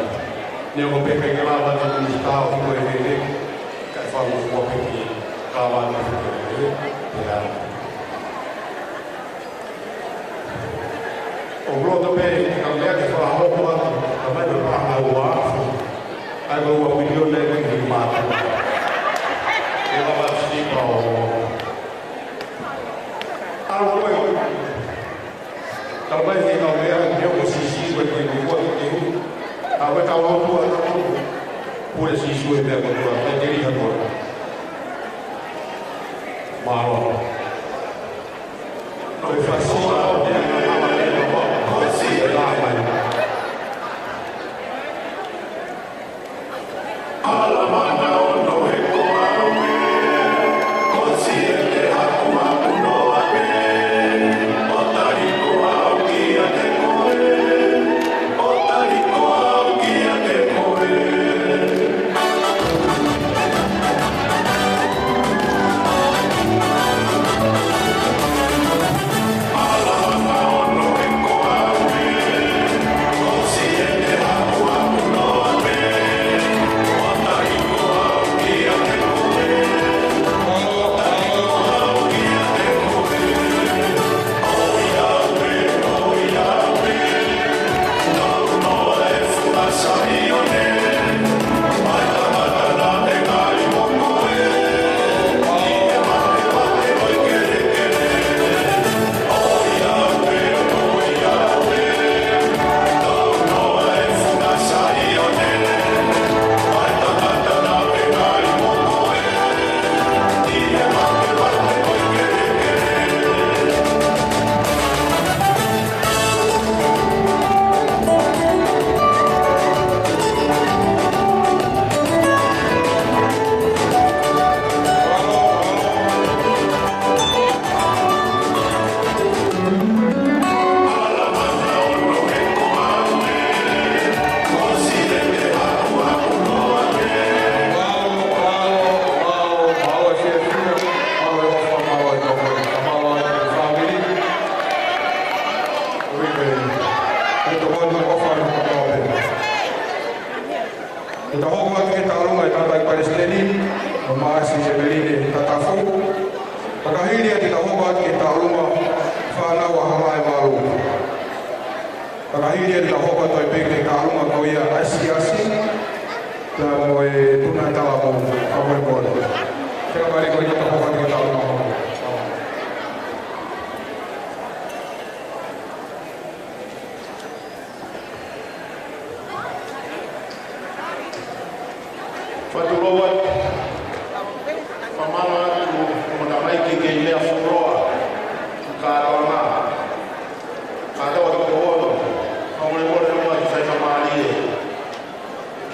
Neongo pē ʻikai ke lava ʻe he Minisitā ʻo hiko e lele, kae fakaʻuhinga pē ke lava ʻe hiko e lele, pea ʻoku ou loto pē ke kau meʻa ke fakahoko atu, ka mai pē paʻanga ua afe. ʻAi ko e ua miliona ʻe ʻikai ke mātuʻa. ʻE lava Sipa ʻo ʻalu ko ē. Tau mai he kau meʻa, he ʻoku Sīsū ʻoku ʻi he kua ki te u. ʻA ʻoku tau lotu atu. Pule Sīsū he meʻa kotoa, ʻe te liha koe. Mā Maʻasi ʻEmeline Tatafu. Fakahili ʻa e tau hoko atu ki he tauluma fānau ʻa Halaevalu. Fakahili ʻa e tau hoko atu pē ki he tauluma ko ia ʻa e siasi, pea mo e tuna talavou, ʻa mo e pole. Ke la mari ko ia tau hoko atu ki he tauluma. Fakatulou atu, fakamālō atu, mo na mai ke ke meʻa fuoloa, kātoanga, kātoa ki he ono, fakamolemole atu ki he faingamālie.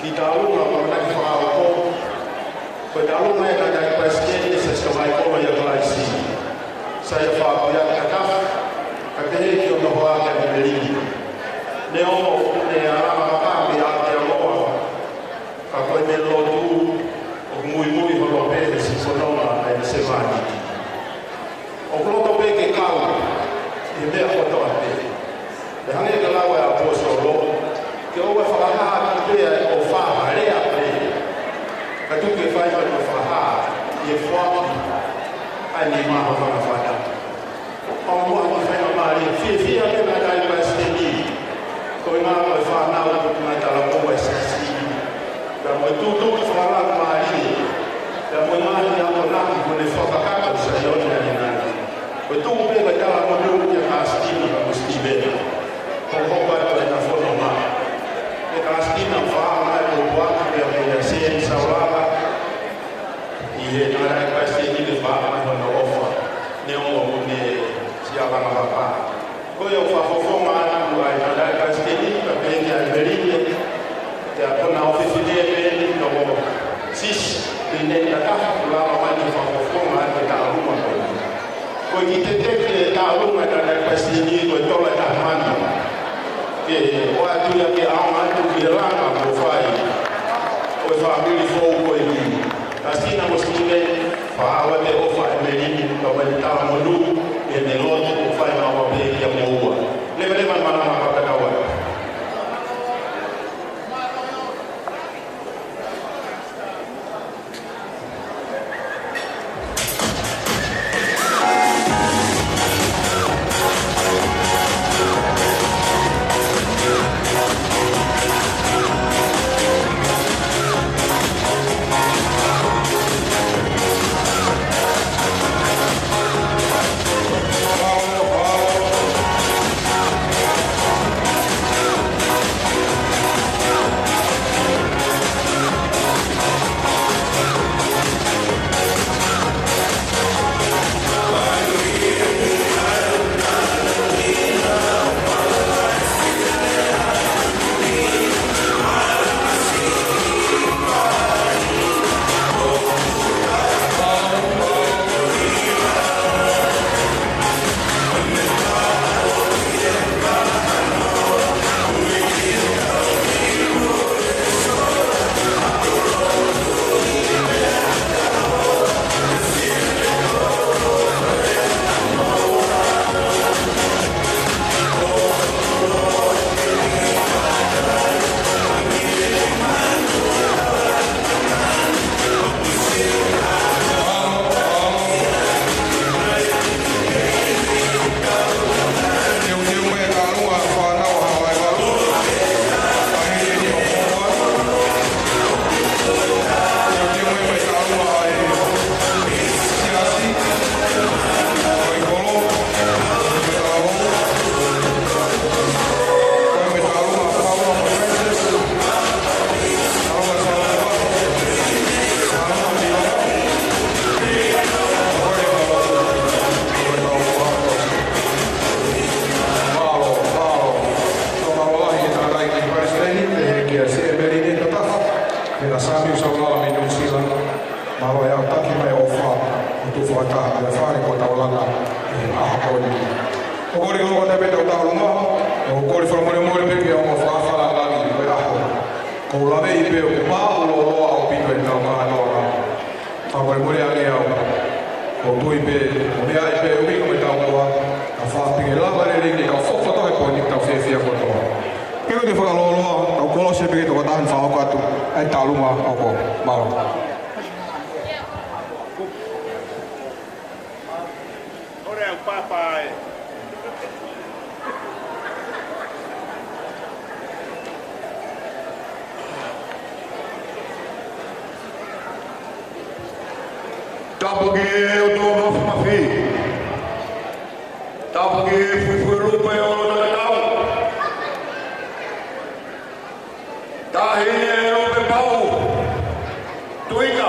Ki he tauluma, ko na ki fakahoko, ko e tauluma ʻa e Tangataʻeiki Palesiteni, Siaosi Kamaikolo ia Kalaisi. Sai a fapuya kata, ka pehē ki hono hoa kia Melini. Neongo, ne ala maka ki Aotearoa, ka ko e meʻa lotu, ʻoku muimui hono pehē siʻi fononga ʻa e sevāniti. ʻOku loto pē ke kau, ʻi he meʻa kotoa pē. Pea hangē ko e lau ʻa e ʻaposetolo, ke ʻoua ʻe fakahā ʻaki pē ʻa e ʻofa ha lea pē. Ka tuku ke fai pē ʻa e fakahā, ʻi he foaki ʻa e nima ho fanga fata. Pea mo ha kiʻi faingamālie, fiefia pē Tangataʻeiki Palesiteni, ko e ngaahi fānau, ko e ngaahi talavou ʻa e siasi. Pea mo e tutuki fakalaumālie, pea mo e ngaahi akonaki kuo ne fakakakato ʻi Saione ʻanenai. Ko e tuku pē ko e talamonū kia Kāsitina mo Sitīveni. Ko e hoko atu ʻena fononga. Ko Kāsitina faʻa mai ko e puaki pea mo ia Seni Saulala. ʻI he Tangataʻeiki Palesiteni ke faʻa mai hono ʻofa. Neongo ʻoku ne siʻa vanga papa. Ko ia ʻoku fakafofonga atu ʻa e Tangataʻeiki Palesiteni, ka pehē kia Melini, pea ko hona ʻofefine Melini, ko Sisi, Line Tatafu, ʻoku lava mai ke fakafofonga atu e tauluma ko ia. Ko e kiʻi teteki e tauluma ʻa e Tangataʻeiki Palesiteni, ko e tola ʻe taha mano. Ke ʻoatu ia ke ʻaonga atu ki he langa kuo fai ʻo e fāmili foʻou ko eni. Kāsitina mo Sitīveni, fakaaʻu atu e ʻofa ʻa Melini, ka mai talamonū, ʻi heʻene lotu, ʻo fai maʻu pē kia moua. Leveleva mana ma kakatawa. Mālō, mālō. Tau mālō lahi ki he Tangataʻeiki Palesiteni, pehē kia Siʻi ʻEmeline Tatafu, pea mo Samiu Saulala mei Nuʻu Sila. Mālō e ʻautaki mai ʻofa, ʻo tuʻu fakataha, pea fale ko e taulanga, ʻi he ʻaho ko eni. ʻOku ou kole ko e loka pē tau tauluma, ʻoku ou kole fakamolemole pē ki he ongo fakafanangali ko e ʻaho. ʻOku ou laveʻi pē ʻoku maʻulōloa ʻaupito ʻetau kātoanga. Fakamolemole ange au. ʻOku ou tui pē, ʻoku meʻa ai pē ʻuhinga mo e tau koa, ka fakapiki lava lelei ke kau fokotuʻu he poini ke tau fiefia kotoa. Ke u ke fakalōloa, tau kolosi pē ke tau kātaki fakahoko atu, ʻa e tauluma hoko. Mālō. Ore au papa e. Tapu ki he ʻOtua Mafimafi. Tapu ki he Fuifui Lupe ʻo Lototau. Taʻahine Lupe Pau Tuita.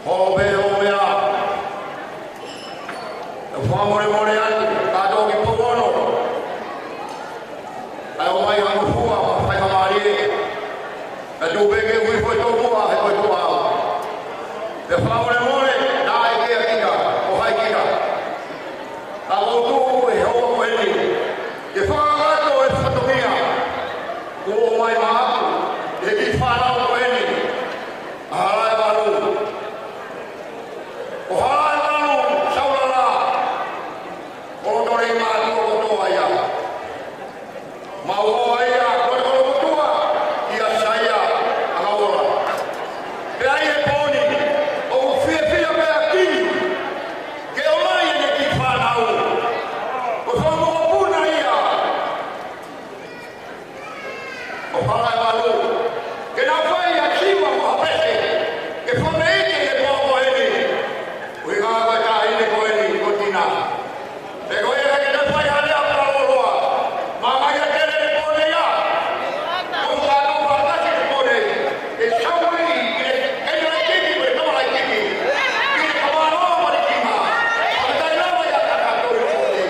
Hoʻo pē hoʻo meʻa. ʻE fakamolemole atu, kātoa ki Pouono. ʻAi ʻo mai ha ngofua, faingamālie. Ka tuʻu pē ke ui ko e tokoua, he ko e tokoua au. ʻE fakamolemole, naʻe ʻikai ke ʻa kita, ko hai kita. Ka ʻoku ou tuʻu he houa ko eni ke fakakakato e fatongia kuo ʻomai maʻaku ʻe he kiʻi fānau ko eni, ʻa Halaevalu. Ko Halaevalu Saulala, ko Tolei Mātuʻa kotoa ia. Mau ʻoa ia, ko e kolokotua, ʻia Saia ʻAngaola. Pea ʻi he pō ni, ʻoku fiefia pē ʻa Kini ke ʻomai ʻene kiʻi fānau. Ko e fanga mokopuna ia ʻo Halaevalu, ke nau fai ʻa Siva mo Hapese ke fakameʻite ʻi he pō ko eni. ʻUhinga ko e taʻahine ko eni ko Tina. Pea ko ia ke ne fai ha lea fakalōloa. Māngai ʻa Tele ne pone ia. Ko ka tau fakasi ne pone. ʻE sau ai ki he ʻene laʻikiki mo e tama laʻikiki. Ki he kamaloa mo e kima. Fakafetaʻi lava ia ka tau pone.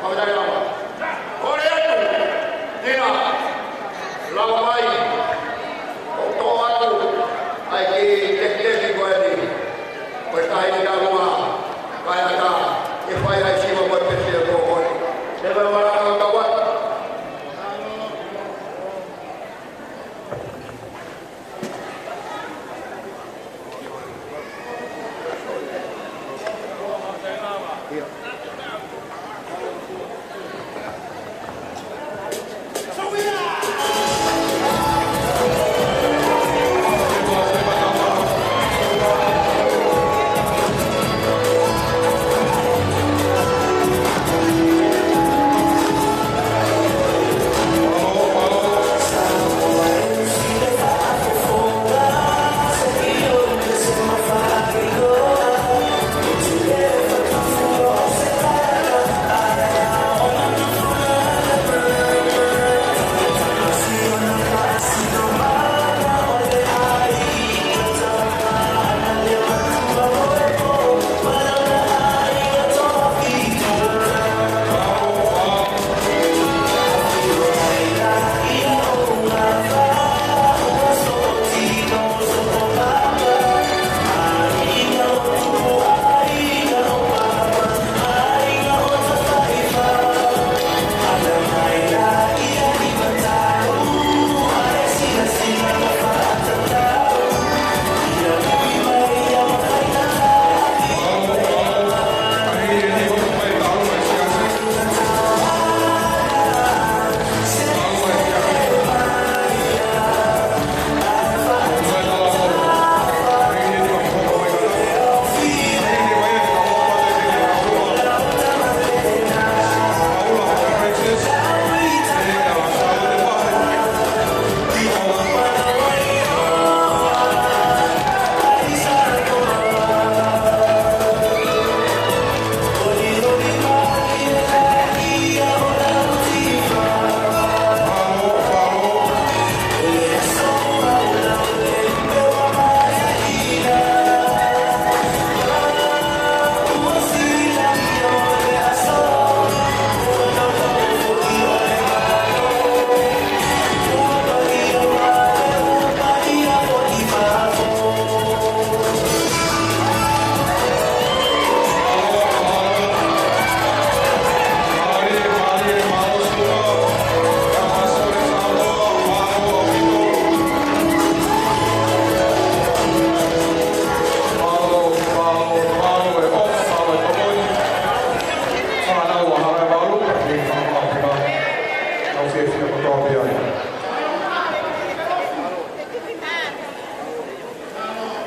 Fakafetaʻi lava. Kole atu, Tina, lava mai, ʻo toʻo atu ʻa e kiʻi tefitefi ko eni, ko e taʻahine ʻi ʻolunga, kae ʻatā ke fai ai Siva mo Hapese ko eni. Te mea mara ʻo tau atu.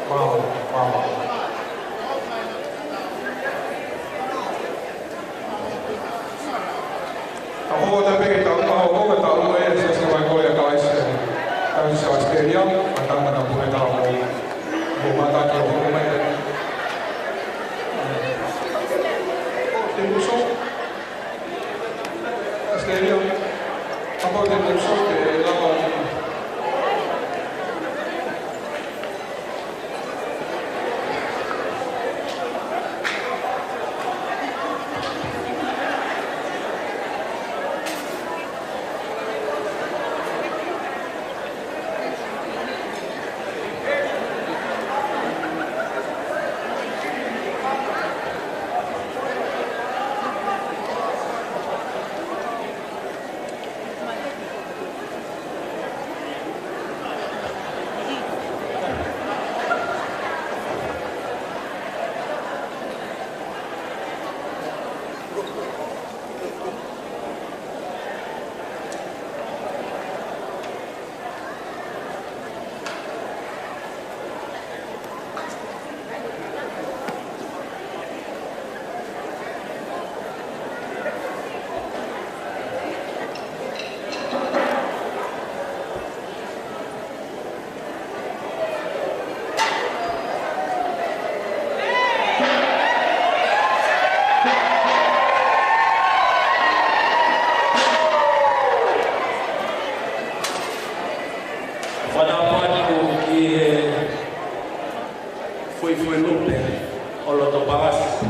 Wow, wow. Ka ʻoku ou tui pē ke tau pau, ʻoku tau ʻi he Siasi Vaikolia Kalaisi, Kalaisi ʻAositelēlia, ma tama na pule tau mo, mo mata ki o mai. Te muso, ʻAositelēlia, kapau te muso, te lava. Fakatapu atu ki he fuifui lupe ʻo loto palasi.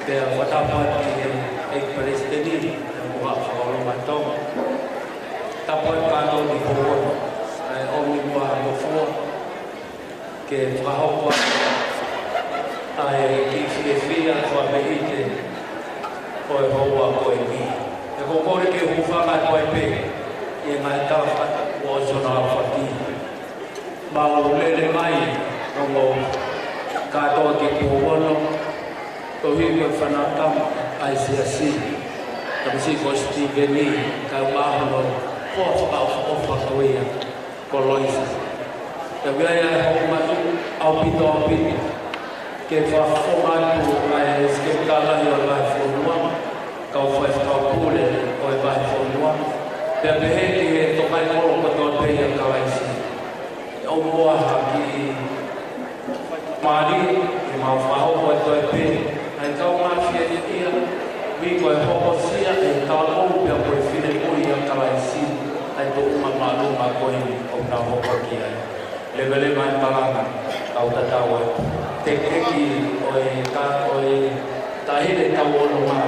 Pea fakatapu atu ki he ʻEiki Palesiteni, ʻa e Puha Fakaʻolunga Tonga. Tapu atu kātoa ki Pouono, ʻa e ʻOmi Puha Mofuo, ke fakahoko ʻa e kiʻi fiefia fakapeʻite ʻo e houa ko eni. ʻOku ou kole ke u hūfanga atu ai pē ʻi he ngaahi tala fakatapu ʻo e sona aofaki. Mau lele mai, ongo kātoa ki Pouono, tohi ko e fānau tama ʻa e Siasi, tamasiʻi ko Sitīveni, kae ʻumaʻā hono hoa fakaʻofoʻofa ko ia ko Loisa. Pea ʻoku ʻi ai ʻa e hoʻo matu ʻaupito ʻaupito ke fakafofonga atu ʻa e Sikepitā Lahi ʻo e Vahefonua, kau faifekau pule ʻo e Vahefonua, pea pehē ki he tokaimaʻu kotoa pē ʻia Kalaisi. ʻOku ou ʻoatu ha kiʻi mālie ke mau fakahoko atu ai pē ʻa e kaungā fiefia, ʻi he ko e hokosia ʻe he talavou pea mo e finemui ʻia Kalaisi ʻa e tuʻunga māʻolunga ko eni ʻoku tau hoko ki ai. Leveleva e malanga, tau tatau atu. Teketeki ʻo e ka, ʻo e taʻahine taʻu ono mā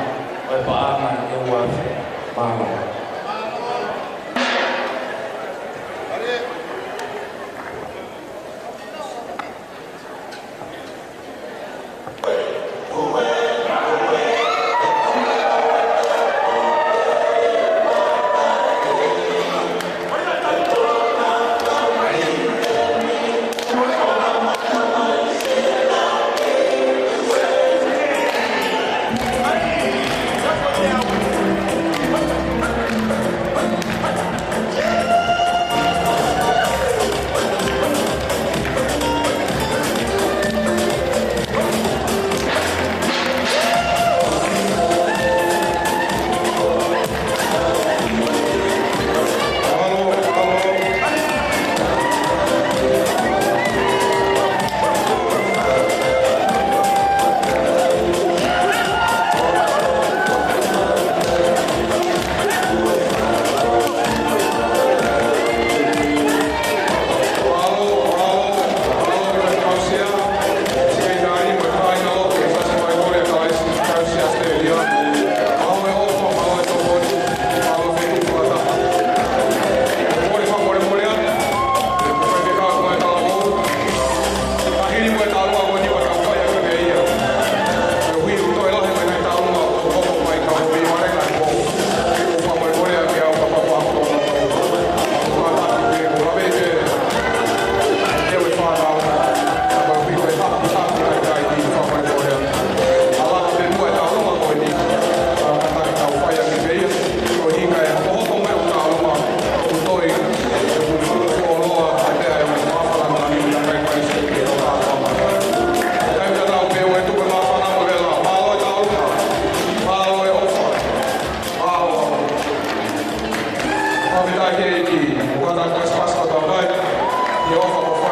ʻo e paʻanga ʻe ua afe. Mālō.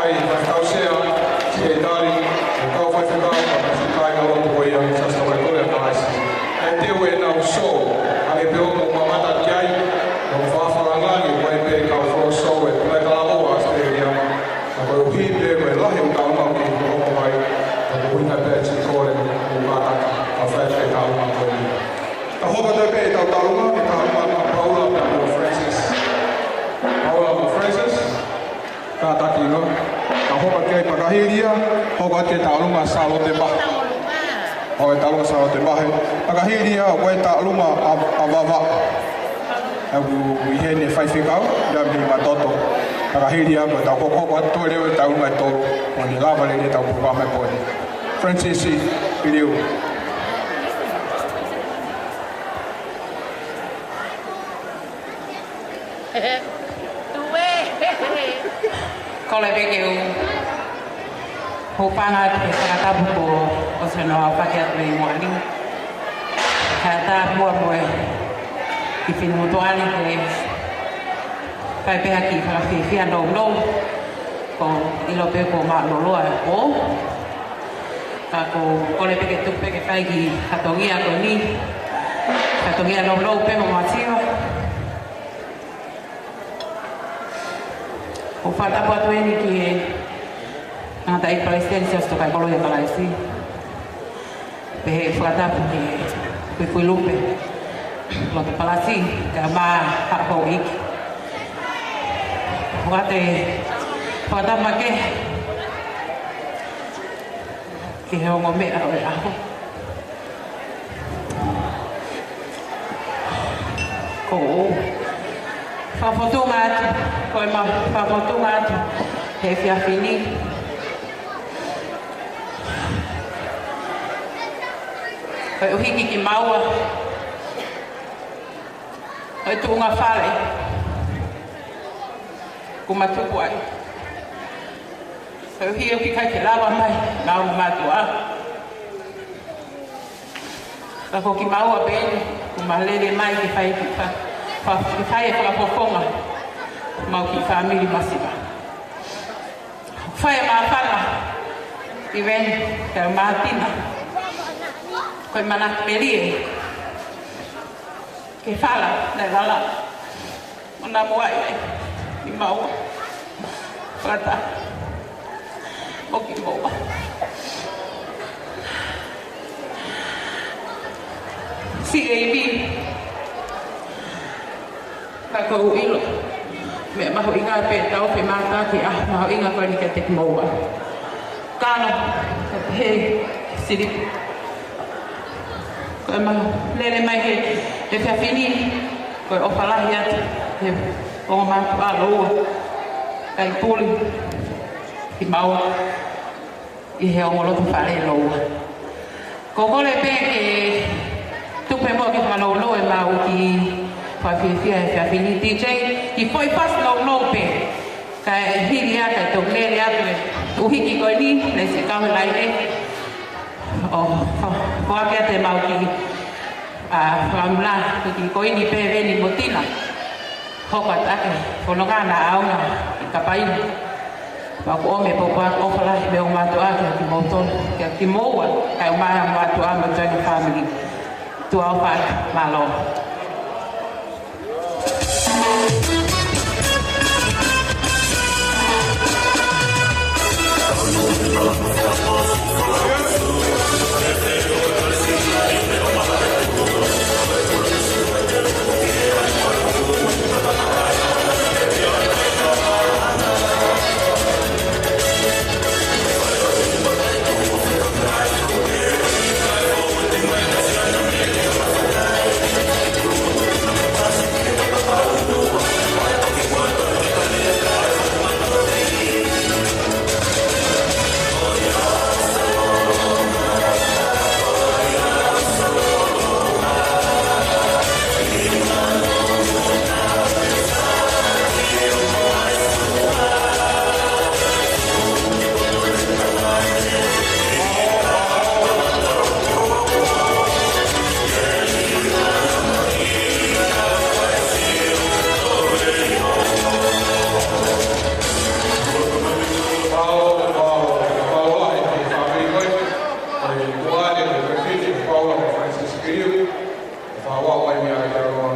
Faifekau Sea, Sea Tali, kau faifekau, ka masi kāingalotu ko ia, Siaosi Tokaikoloi ʻa Kalaisi. ʻE teu ʻenau sō, ʻa e pē ʻoku mou mamata ki ai, ʻo fakafanangi, ko e pē kau floor show ʻe Pulekalaua ʻAositelēlia. Ka koeʻuhi pē ko e lahi ʻo e taʻu ʻoku kei hoko mai, ka ko e ʻuhinga pē ʻa e City College, ʻoku kātaki, ka fai pē taʻu ʻoku kei. Ka hoko atu pē ʻetau taʻu ʻoku kei taʻu ʻa Paula pea mo Francis. Paula mo Francis. Kātaki noa. Ka hoko atu ki ai Pakahilia, hoko atu ki he taʻu ʻa Sālote Mahe. Hoko e taʻu ʻa Sālote Mahe. Pakahilia, ko e taʻu ʻa, ʻa Vavaʻu. ʻA ʻoku ʻi heni e faifekau, ia mei Matoto. Pakahilia, ko e taʻu ko, ko, ko e toe leva e taʻu ʻe tolu, ʻoku ne lava lelei ʻetau polokalama he pō ni. Francis, ʻi liu. Tuē. Kole pē ke u hūfanga atu he fakatapu kuo ʻosi hono aofaki atu ʻi muʻa ni. Kae ʻatā muʻa mo e kiʻi finemotuʻa ni ke fai pē ha kiʻi fakafiefia nounou. ʻOku ou ʻilo pē kuo mālōlō ʻa e pō. Ka ʻoku ou kole pē ke tuku pē ke fai e kiʻi fatongia ko eni. Fatongia nounou pē mo Mativa. ʻOku ou fakatapu atu eni ki he tangataʻeiki palesiteni Siaosi Tokaikoloi ʻa Kalaisi. Pehē fakatapu ki he Fuifui Lupe, Loto Palasi, kae ʻumaʻā haʻa houʻeiki. ʻOatu e fakatapu makehe ki he ongo meʻa ʻo e ʻaho. ʻOku ou fakafotunga atu, ko e ma-, fakafotunga atu he efiafi ni. Ko e ʻuhiki kimaua, ko e tuʻunga fale kuo ma tupu ai. Koeʻuhi ʻoku ʻikai ke lava mai ʻenau ongo mātuʻa. Ka ko kimaua pē eni, kuo ma lele mai ke fai ki fa-, fa-, ke fai e fakafofonga ʻemau kiʻi fāmili masiva. Fai e māfana, ʻi Veni, kae ʻumaʻā Tina. Ko e manatu melie. Ke fala, naʻe lala. Mo na mo ai ai. Kimaua. Fakataha. Mo kimaua. C A B. Ka ʻoku ou ʻilo. Meʻa mahuʻinga pē ʻetau femātaaki ʻa e mahuʻinga ko eni kiate kimoua. Kano, he sili. Ko ʻema lele mai he, he efiafi ni, ko e ʻofa lahi atu, he ongo mātuʻa lōua, kae puli, kimaua, ʻi he ongo loto fale lōua. ʻOku ou kole pē ke tuku pē muʻa ke fakanounou ʻemau kiʻi fakafiefia he efiafi ni D J, kiʻi foʻi fasi nounou pē. Kae hili ā, kae toki lele atu e ʻuhiki ko eni, lesi kau he laine. ʻO, ʻo, ʻo ake atu ʻemau kiʻi, ʻa, fakamula, ko e kiʻi koini pē Veni mo Tina. Hoko atu ʻaki, fononga naʻa ʻaonga, ʻi Kapaina. Pea ʻoku ʻomi e pōpoaki ʻofa lahi mei he ongo mātuʻa kiate kimoutolu, kiate kimoua, kae ʻumaʻā e ongo mātuʻa mo e joint family. Tuʻa ʻofa atu, mālō. Mālō, mālō, mālō lahi ki he fāmili ko ē, ko e kuata, ko e Piti, ko Paula, ko Francis Kiliu, ʻo fakaʻau mai mei ʻAotearoa,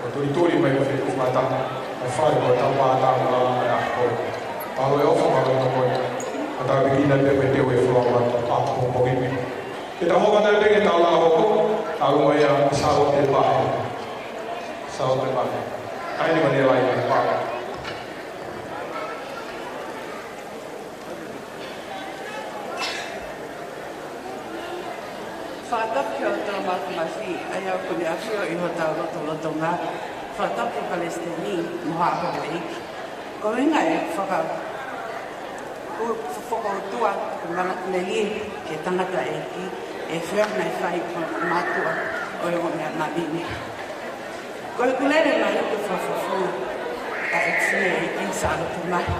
ʻo tulituli mai mei he feituʻu fakataha, ʻo fai ko e tau pātā mo e langa ʻa e ʻaho ko ē. Mālō e ʻofa, mālō e tokoni, ʻo tāpuekina pē mo e teu e folofola ʻa e pongipongi ni. Ke tau hoko atu pē ki heʻetau langa hoko, ʻa ia ko e Sālote Pahe. Sālote Pahe. ʻAi ni mani e lai e pā. Fakatapu ki hotau Māfimafi, ʻa ia ʻoku ne ʻafio ʻi hotau lotolotonga. Fakatapu ki he Palesiteni mo haʻa houʻeiki. Ko e ʻuhinga e faka-, u-, fakaʻotua, ko e manatu melie ki he tangataʻeiki, ʻa e feohi naʻe fai ʻe he mātuʻa ʻo e ongo meʻa mali ni. Ko ʻeku lele mai ʻoku fakafofonga ʻa e ʻEiki Sālote Mahe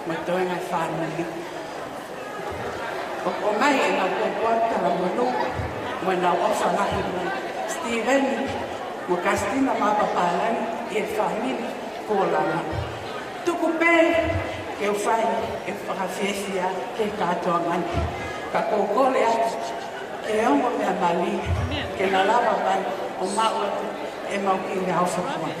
mo e toenga fāmili. ʻOku ʻomai ʻenau pōpoaki talamonū mo ʻenau ʻofa lahi mo Steven mo Kastina Mapapalani ʻi he fāmili Polana. Tuku pē ke u fai e fakafiefia ki he kātoanga ni. Ka ʻoku ou kole atu ki he ongo meʻa mali ke na lava mai ʻo maʻu atu ʻemau kiʻi ʻofa ko ē.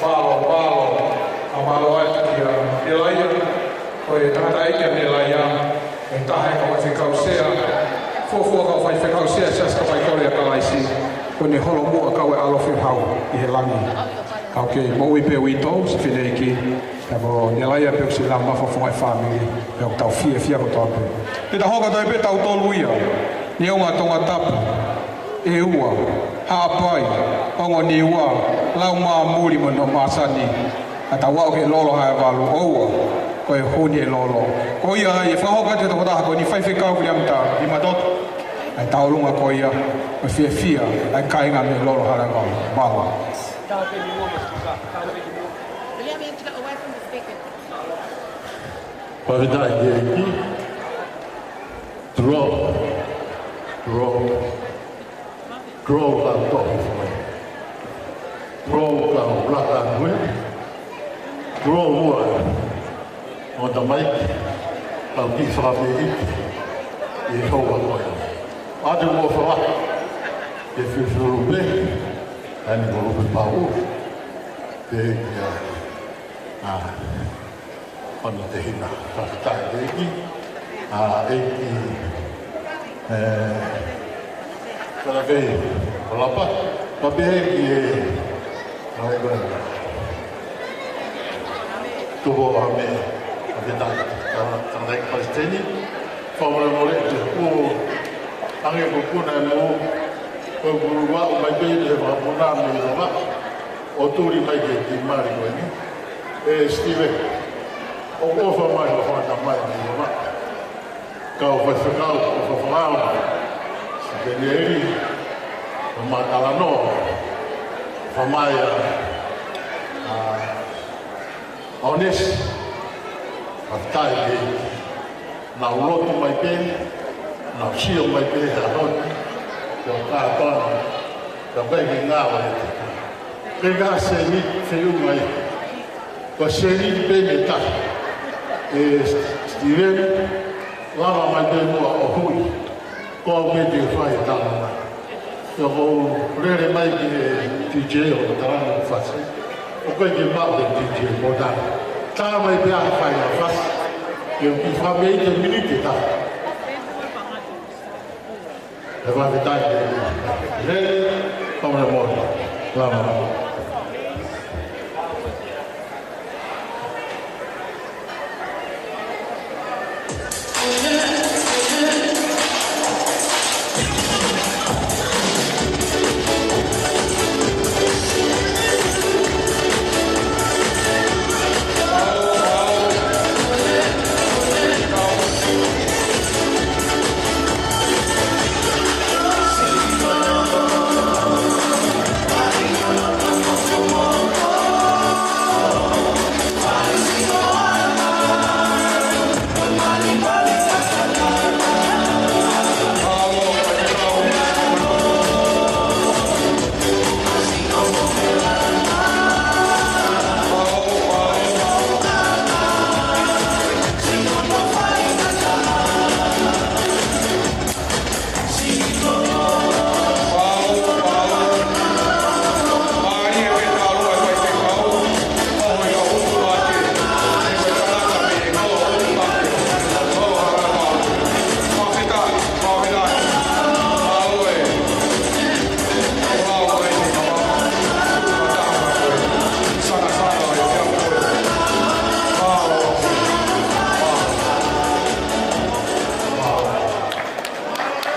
Mālō, mālō, ʻa mālō atu kia Nelaia, ko e tangataʻeiki ʻa Nelaia, ʻe taha e kau faifekau sea, fuofua kau faifekau sea, Siasi Fakakoloa ʻo Kalaisi, kuo ne holo muʻa kau e ʻAlo Fehau ʻi he langi. Kau ke moʻui pē uitou, siʻi fineʻeiki, pea mo Nelaia pē ʻoku siʻi lava mai fakafofonga e fāmili, pea ʻoku tau fiefia kotoa pē. Te ta hoko atu pē tautolu ia, Neongo Tongatapu, ʻEua, Haʻapai, Ongo Niua, Laumāmuli mo hono masani, ʻa e tau aʻu ki he lolo Haleavalu, ʻoua, ko e huni e lolo. Ko ia ai, ʻe fakahoko atu ʻe he tokotaha ko eni, Faifekau Viliami Taʻalimatoto, ʻa e tauʻolunga ko ia, mo e fiefia ʻa e kāinga mei he lolo Haleavalu. Mālō. Fakafetaʻi ki he ʻEiki. Tulou, tulou, tulou ka tohi fai. Tulou ka laka nui. Tulou muʻa, ʻo tamaiki, kau kiʻi fakameʻiti ʻi he houa ko eni. ʻOatu mo e ʻofa lahi ki he filifili lupe, ʻa eni ko Lupe Pau, pea kia, ʻa, Hono tehina, fakafetaʻi ki he ʻEiki. ʻA, ʻEiki, ē, Kalapei, Kalapa, pea pehē ki he, ʻa, ʻEiki, Tupoʻa Hame, fakafetaʻi, ka, ka nai Palesiteni, fakamolemole, ʻoku, ʻange ko e puna ʻe mo, ko e kulu ua, ʻomai pē ʻe he vakapuna mei Tonga, ʻo tuli mai ki he kiʻi mali ko eni. ʻE Steven, ʻoku ʻofa mai, ʻofa mai mei Tonga. Kau faifekau, ʻofa mai. Sipenieli, ʻo Matalanoa, ʻofa mai ʻa, ʻa, ʻOnesi, fakafetaʻi ki he ʻEiki. Naʻa ku lotu mai pē, naʻa ku sio mai pē he ʻaho ni, ko e kātoanga, ka ʻoku ʻikai ke ngalo e teka. Ke ka seni, feʻunga ia. Ko e seni pē mei tahi. ʻE Steven, lava mai pē muʻa ʻo hui. Ko au pē te u fai e talanoa. Pea ʻoku ou lele mai ki he DJ ʻo talanoa ʻo fasi. ʻOku ʻikai ke maʻu ʻe he DJ ʻo talanoa. Tala mai pē ʻa e fai ʻa fasi. Ke u kiʻi fakameʻite miniti ʻe taha. Fakafetaʻi. Lele, tau mole mole. Lama.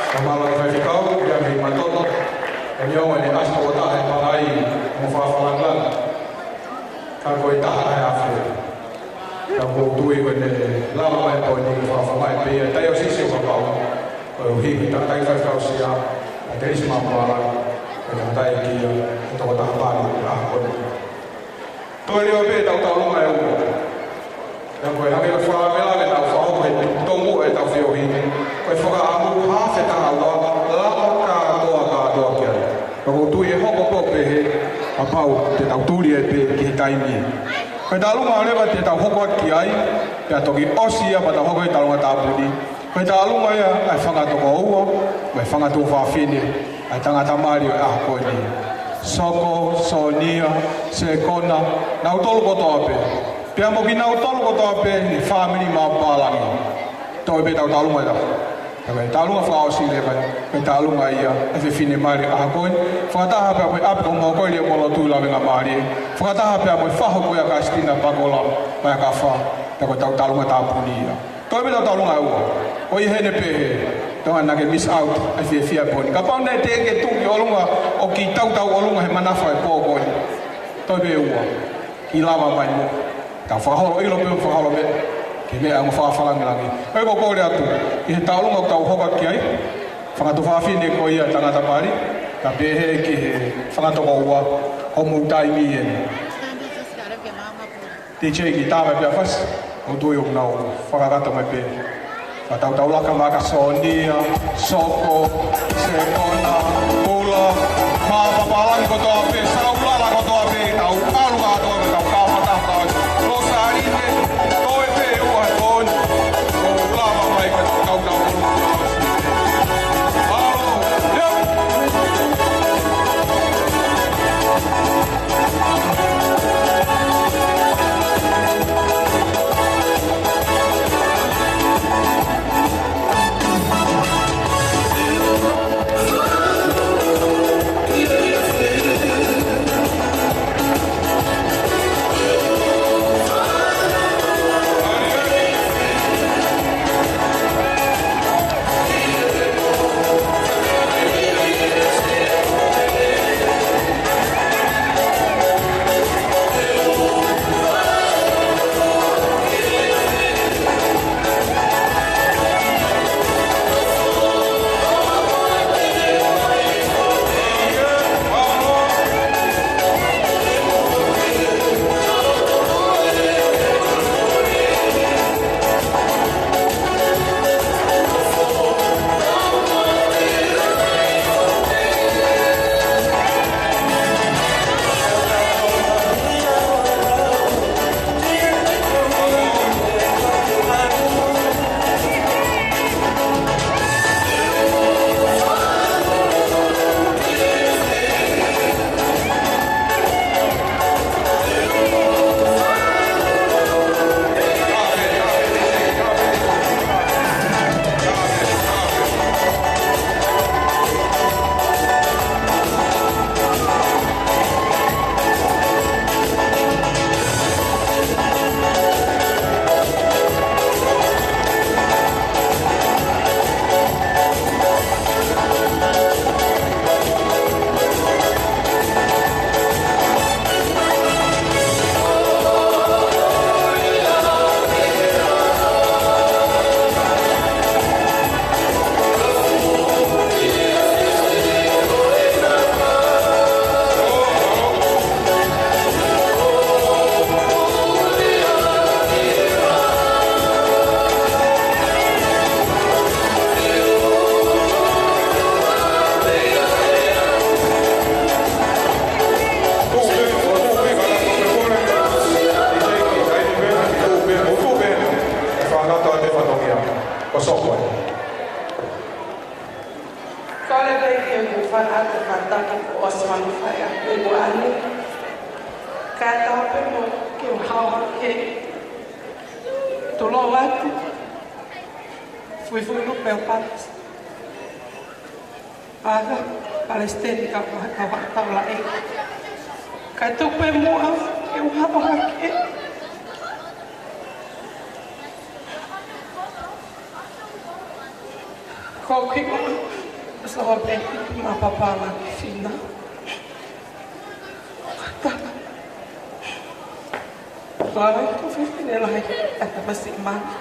Ka mālō e faifekau, ia mei Matoto, ʻo ne ʻomai e ʻasi toko taha e pangai mo fakafakalanga. Ka ko e taha e afe. Ka ʻoku ou tui ko ʻene lava mai e poini fakafakamai pē ia, tai o sisi o kapau. Ko e ʻuhi ki he tangataʻeiki faifekau sia, ʻa Telisi Mapala, ko e tangataʻeiki ia, e toko taha pali, ʻa ko e. Toe leva pē ʻetau taulunga ʻe ua. Pea ko e hangē ko e fakalavelave naʻa ku fakahoko he tongi ʻetau feohi. Ko e fakaʻamu haafe taha ua, lava kātoa kātoa ki ai. Pea ʻoku ou tui ʻe hoko pē ʻo pehē, kapau te tau tuli ai pē ki he taimi. Ko e taulunga leva te tau hoko atu ki ai, pea toki ʻosi ia pea tau hoko he taulunga tāpuni. Ko e taulunga ia ʻa e fanga tokoua, mo e fanga tuofāfine, ʻa e tangata mali ʻo e ʻaho ko eni. Soko, Sōnia, Sekona, nautolu kotoa pē. Pea mo kinautolu kotoa pē ʻi he fāmili Mapalagi. Toe pē ʻetau taulunga ia. Pea ko e taulunga fakaʻosi leva, ko e taulunga ia ʻa e fefine mali ʻo e ʻaho ko eni. Fakataha pea mo e ʻapi ko Mohokoili ʻo Molotui Lavengamālie. Fakataha pea mo e fahu ko ia ʻa Kasitina Pakola, Paea Kafa, pea ko ʻetau taulunga tāpuni ia. Toe pē ʻetau taulunga ʻe ua. ʻOku ʻi heni pē he, tau ʻamanaki ke miss out ʻa e fiefia pō ni. Kapau naʻe teʻeki ke tuʻu ki ʻolunga ʻo kitautolu ʻolunga he manafa e pō ko eni. Toe pē ʻe ua. Ke lava mai mo tau fakaholo ʻilo pē mo fakaholo pē. Ke meʻa mo fakafakalāngilangi. ʻOku ou kole atu. ʻI he taulunga ʻoku tau hoko ki ai. Fanga tuofāfine ko ia tangata mali. Ka pehē ki he fanga tokoua. Hoʻomou taimi eni. D J ki tama pea fasi, ʻoku ou tui ʻoku nau fakakakato mai pē. Ka tau tau laka mai ka Sōnia, Soko, Sekona, Pula, Mapalagi kotoa pē, Saulala kotoa pē, tau ʻalu kātoa pē, tau kau fakataha, Losāline, toe pē ua he pō ni, ʻo lava mai ka tau tau. Alo, yep. Kae ke u fana atu kātaki kuo ʻosi manu fai atu e moʻoni. Kae tapu mo ke u hao hake. Tulou atu. Fuifui lupe ʻo Palesiteni. Aga, Palesiteni ka ua ka ua taula e. Kae tuku e muʻa ke u hao hake. Ko ki ma, so pe ma papa ma fina. Tama. Ko ai ko fefine lahi, ʻa e tamasiʻi mali.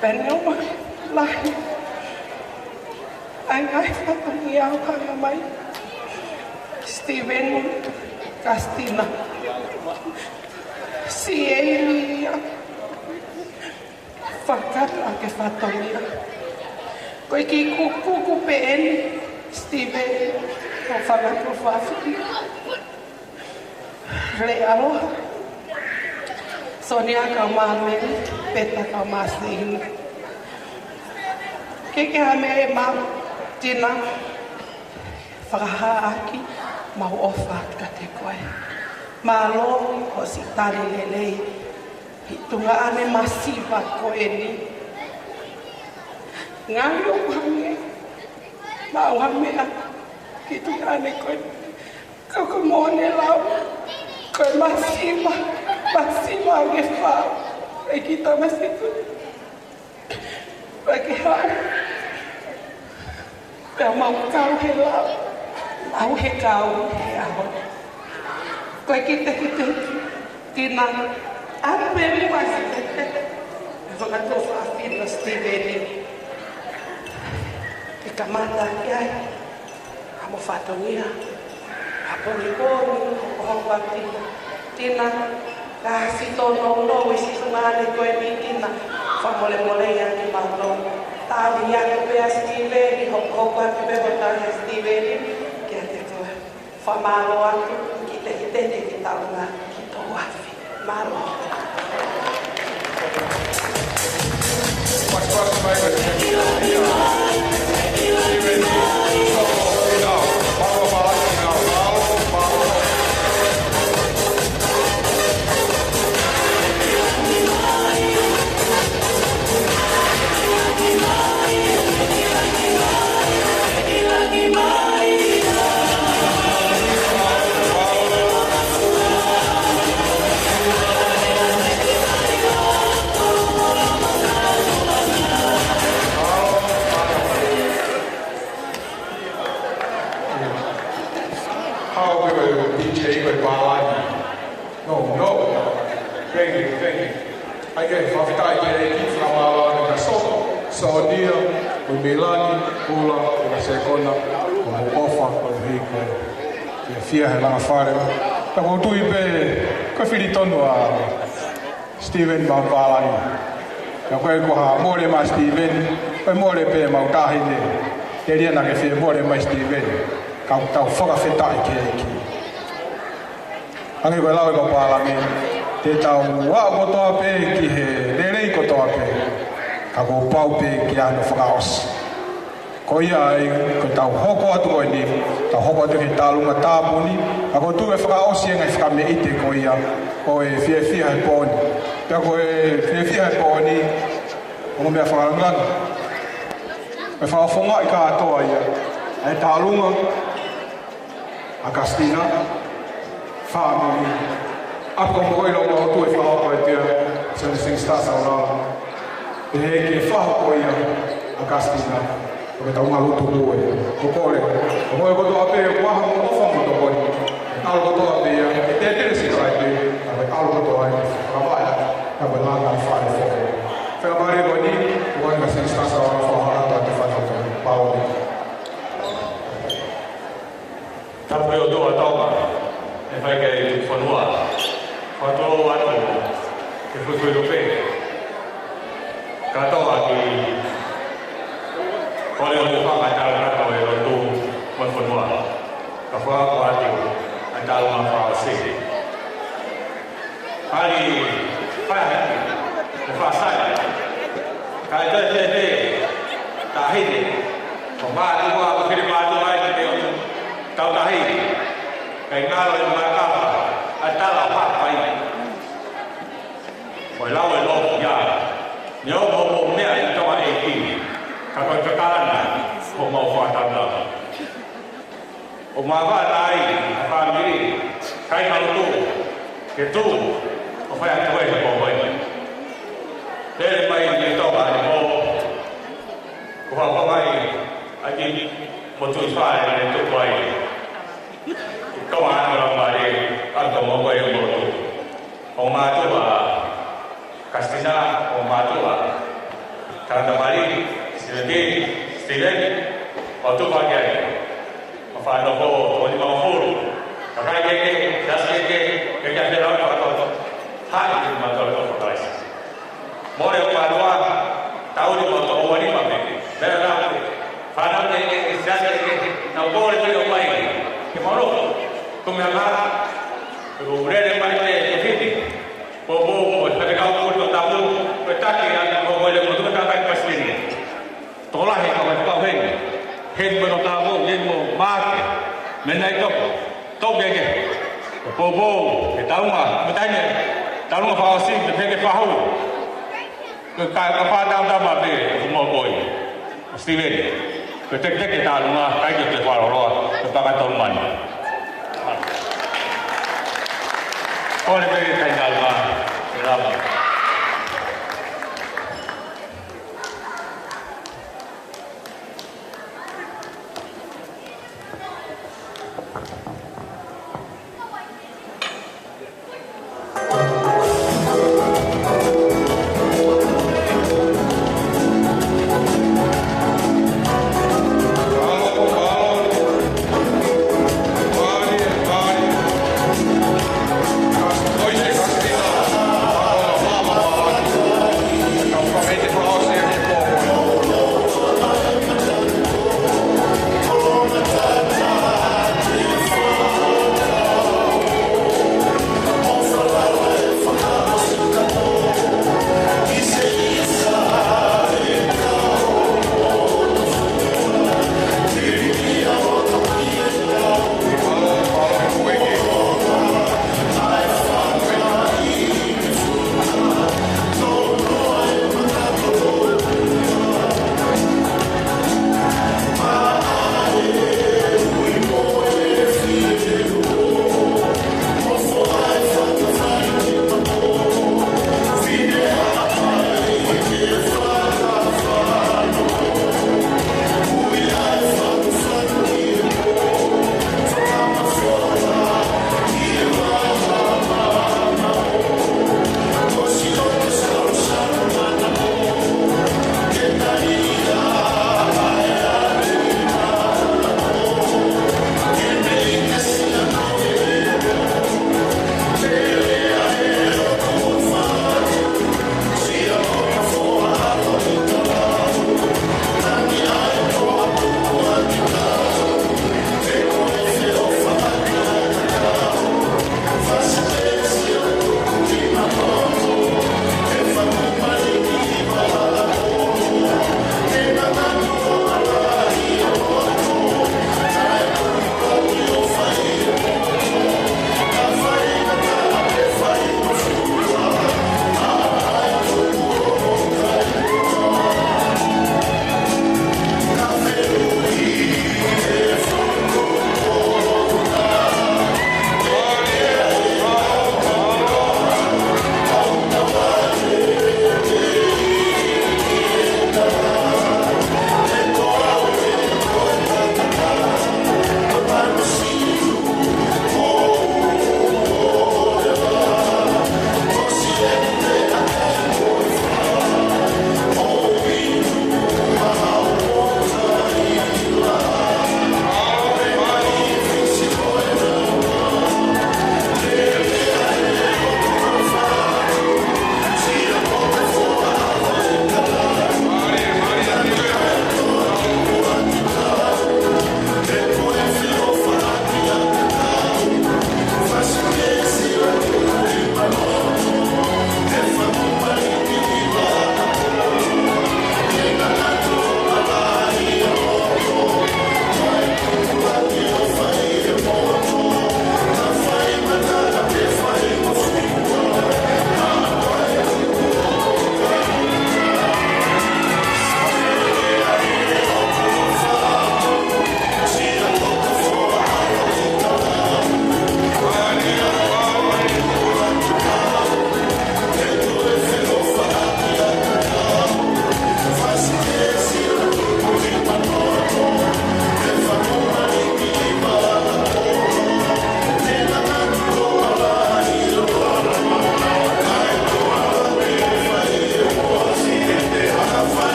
Pea ne ʻomai lahi. ʻA e ngaahi fatongia ʻoku hanga mai. Steven, Kastina. Si e ni ia. Fakataha ke fatongia. Ko e kiʻi kukuku pē eni, Steven, ko Fangatu Fafi. Le aloha. Sonia ka mame, Peta ka masing. Ke ke hame ma, Tina. Fakahā ʻaki, mau ʻofa kiate koe. Mālō, hoʻo siʻi tali lelei. Ki he tuongaʻane masiva ko eni. Ngaahi ʻo hangē. Mau hame ʻa ki he tuongaʻane ko eni. Ka ko e moʻoni lau. Ko e masiva. Masiva ange fau. E ki tamasiʻi ko eni. Pea ke haʻu. Pea mau kau he lau. Mau he kau he ʻaho. Ko e kitekite. Tina. ʻAlu pē mi pasi. E Fangatu Fafi mo Steven. Ke kamata ki ai. Ka mo fatongia, ka pongipongi, hokohoko ʻa Tina. Tina, ka si tōnounou e siʻi tuongaʻane ko eni Tina, fakamolemole ia kimautolu. Tali ia ko pea Steven, hokohoko atu pē mo tali ʻa Steven, kiate koe. Fakamālō atu, kitekite ke ke taunga ki tō afi. Mālō. Hao pē ko e D J ko e pālani. No, no. Thank you, thank you. ʻAi ke fakafetaʻi ki he ʻEiki, fakamālō atu kia Soto, Sonia, ko Milani, Pula, ko Sekona, ko Mokofa, ko Hiko. Fiefia he langa fale. Ka ʻoku ou tui pē, ko e fili tonu ʻa Steven mo e pālani. Ka ko e ko ha mole mai Steven, ko e mole pē mau taʻahine. Telia naʻa ke fie mole mai Steven. Ka ʻoku tau fakafetaʻi ki he ʻEiki. Hangē ko e lau ʻa e pālani, te tau aʻu kotoa pē ki he lelei kotoa pē, ka kuo pau pē ke ʻi ai hano fakaʻosi. Ko ia ai, ko ʻetau hoko atu ko eni, tau hoko atu ki he taʻolunga tāpuni, ka ʻoku ou tui ʻe fakaʻosi e ngaahi fakameʻite ko ia, ko e fiefia he pō ni. Pea ko e fiefia he pō ni, ʻoku meʻa fakalangani. ʻE fakafofongaʻi kātoa ia, ʻa e taʻolunga, ʻa Kastina, fāmili. ʻApo mo e loto ʻoku tau fakahoko atu ia, Sene Singista Saulala. Pehē ki he fakahoko ia, ʻa Kastina. Ko e tau ngalu tuku e, ko kole. Ko koe kotoa pē, ʻoku ʻi ai homo ʻofa mo tokoni. ʻAlu kotoa pē ia, ʻe tētele si kalai pē, ka ko e ʻalu kotoa ia, ka vaea, ka ko e langa fale foko. Fela mare ko ni, ko e Sene Singista Saulala fakahoko atu ʻa e fale foko. Pau ni. Tapu ki he ʻOtua ʻa Tonga, ʻe fai ki he fonua. Fakatulou atu, ke fuifui lupe. Kātoa ki he kole ʻo e fanga tala kato e lotu mo e fonua. Ka fakahoko atu, ʻa e taʻolunga fakaʻosi. Pali, fai, ʻe fai sai. Kae toe te te, taʻahine. Pātū ʻa ʻoku fili mātū ai ki he ʻotu tautahi. Kae ngalo e makafa ʻa e tala ʻo hapai. Ko e lau e lofu ia. Neongo hoʻomou meʻa ʻi Tonga ʻEiki, ka ko e kakala na homau fakatautau. ʻO māvae ai ʻa e fāmili, kāinga lotu, ke tuʻu ʻo fai atu ai e pō ko eni. Lele mai ki Tonga he pō, ko e fakaʻapaʻapa ʻa e kiʻi motuʻi fale naʻe tupu ai ʻi Tonga ʻa e Laumālie, ʻa e Tonga ko e motu. ʻO mātuʻa Kastina, ʻo mātuʻa Tangata Mali, Sileti, Steven, ʻo tupu hake ai. ʻO fānau ko eni ʻe nimangofulu. Kakai kehekehe, siasi kehekehe, ke ke ʻalu ʻo fakakoto. Haʻi ke mātuʻa ko Kalaisi. Mole ʻo mātuʻa, tau ni mo tau ʻuani ma pē. Mea la pē. Fānau kehekehe, siasi kehekehe, nau kole pē ʻo mai. Ke mau nofo. Ko e meʻa maha, ko e lele mai pē, ke fiti. Poupou mo e faifekau ko e tapu, ko e taki ʻa e ko e lele mo e tuʻu kakai Pasifiki. Tokolahi ka ko e kau heni. Heni mo e tapu, heni mo Maake. Mei Naitoko. Tau kehekehe. Poupou, ke taunga, mo e taimi, taunga fakaʻosi, ke peke fahu. Ko e ka, ka fātau tama pē, ko mo koi. Steven, ko e teketeke taʻelunga, ʻikai ke te fakaloloa, ko e paka tau mani. Kole pē ke kai nalunga, ke lava.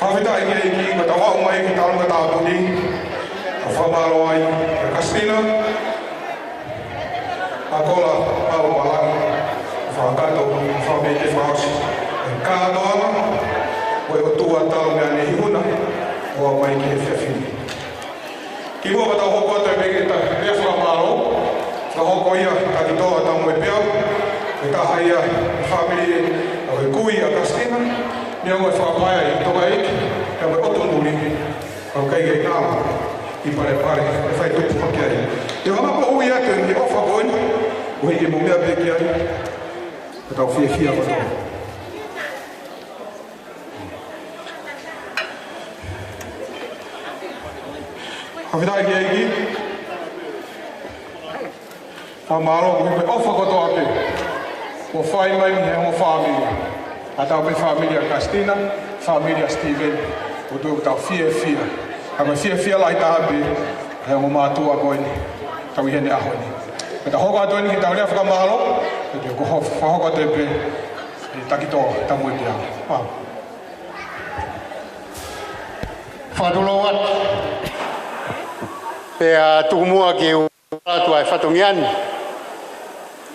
Fakafetaʻi ki he ʻEiki, ko ʻetau aʻu mai ki he talanoa tāpuni, ʻo fakamālō ai kia Kastina Pakola Palopalangi, fakakātoa, fāmili ke fakaʻosi e kātoanga, ko e ʻOtua talu mei he ʻaho ni ʻo aʻu mai ki he efiafi ni. Kimuʻa pea tau hoko atu ai pē ki he ta-, lea fakamālō, fakahoko ia ʻe Takitoa Taumuepeau, ko e taha ia e fāmili ʻo e kui ʻa Kastina, neongo e fakapaea ʻi Tonga ʻEiki, pea mo e ʻotu nuli, ʻoku ʻikai ke ngalo ʻi Palepale, ʻe fai tupu hake ai. Te u hanga pē ʻo ui atu e ʻofa ko eni, ʻuhi ke mou meʻa pē ki ai, ʻo tau fiefia kotoa. Fakafetaʻi ki he ʻEiki. Fakamālō, ko e ʻofa kotoa pē kuo fai mai mei he ongo fāmili. ʻA tautolu pē fāmili ʻa Kastina, fāmili ʻa Steven, ʻoku tau fiefia. Ka ko e fiefia lahi taha pē, he ongo mātuʻa ko eni, tau ʻi heni he ʻaho ni. Pea tau hoko atu eni ki heʻetau lea fakamālō, pea te u hoko, fakahoko atu pē, ʻe Takitoa Taumuepeau. Mālō. Fakatulou atu. Pea tuku muʻa ke u ʻoatu ʻa e fatongia ni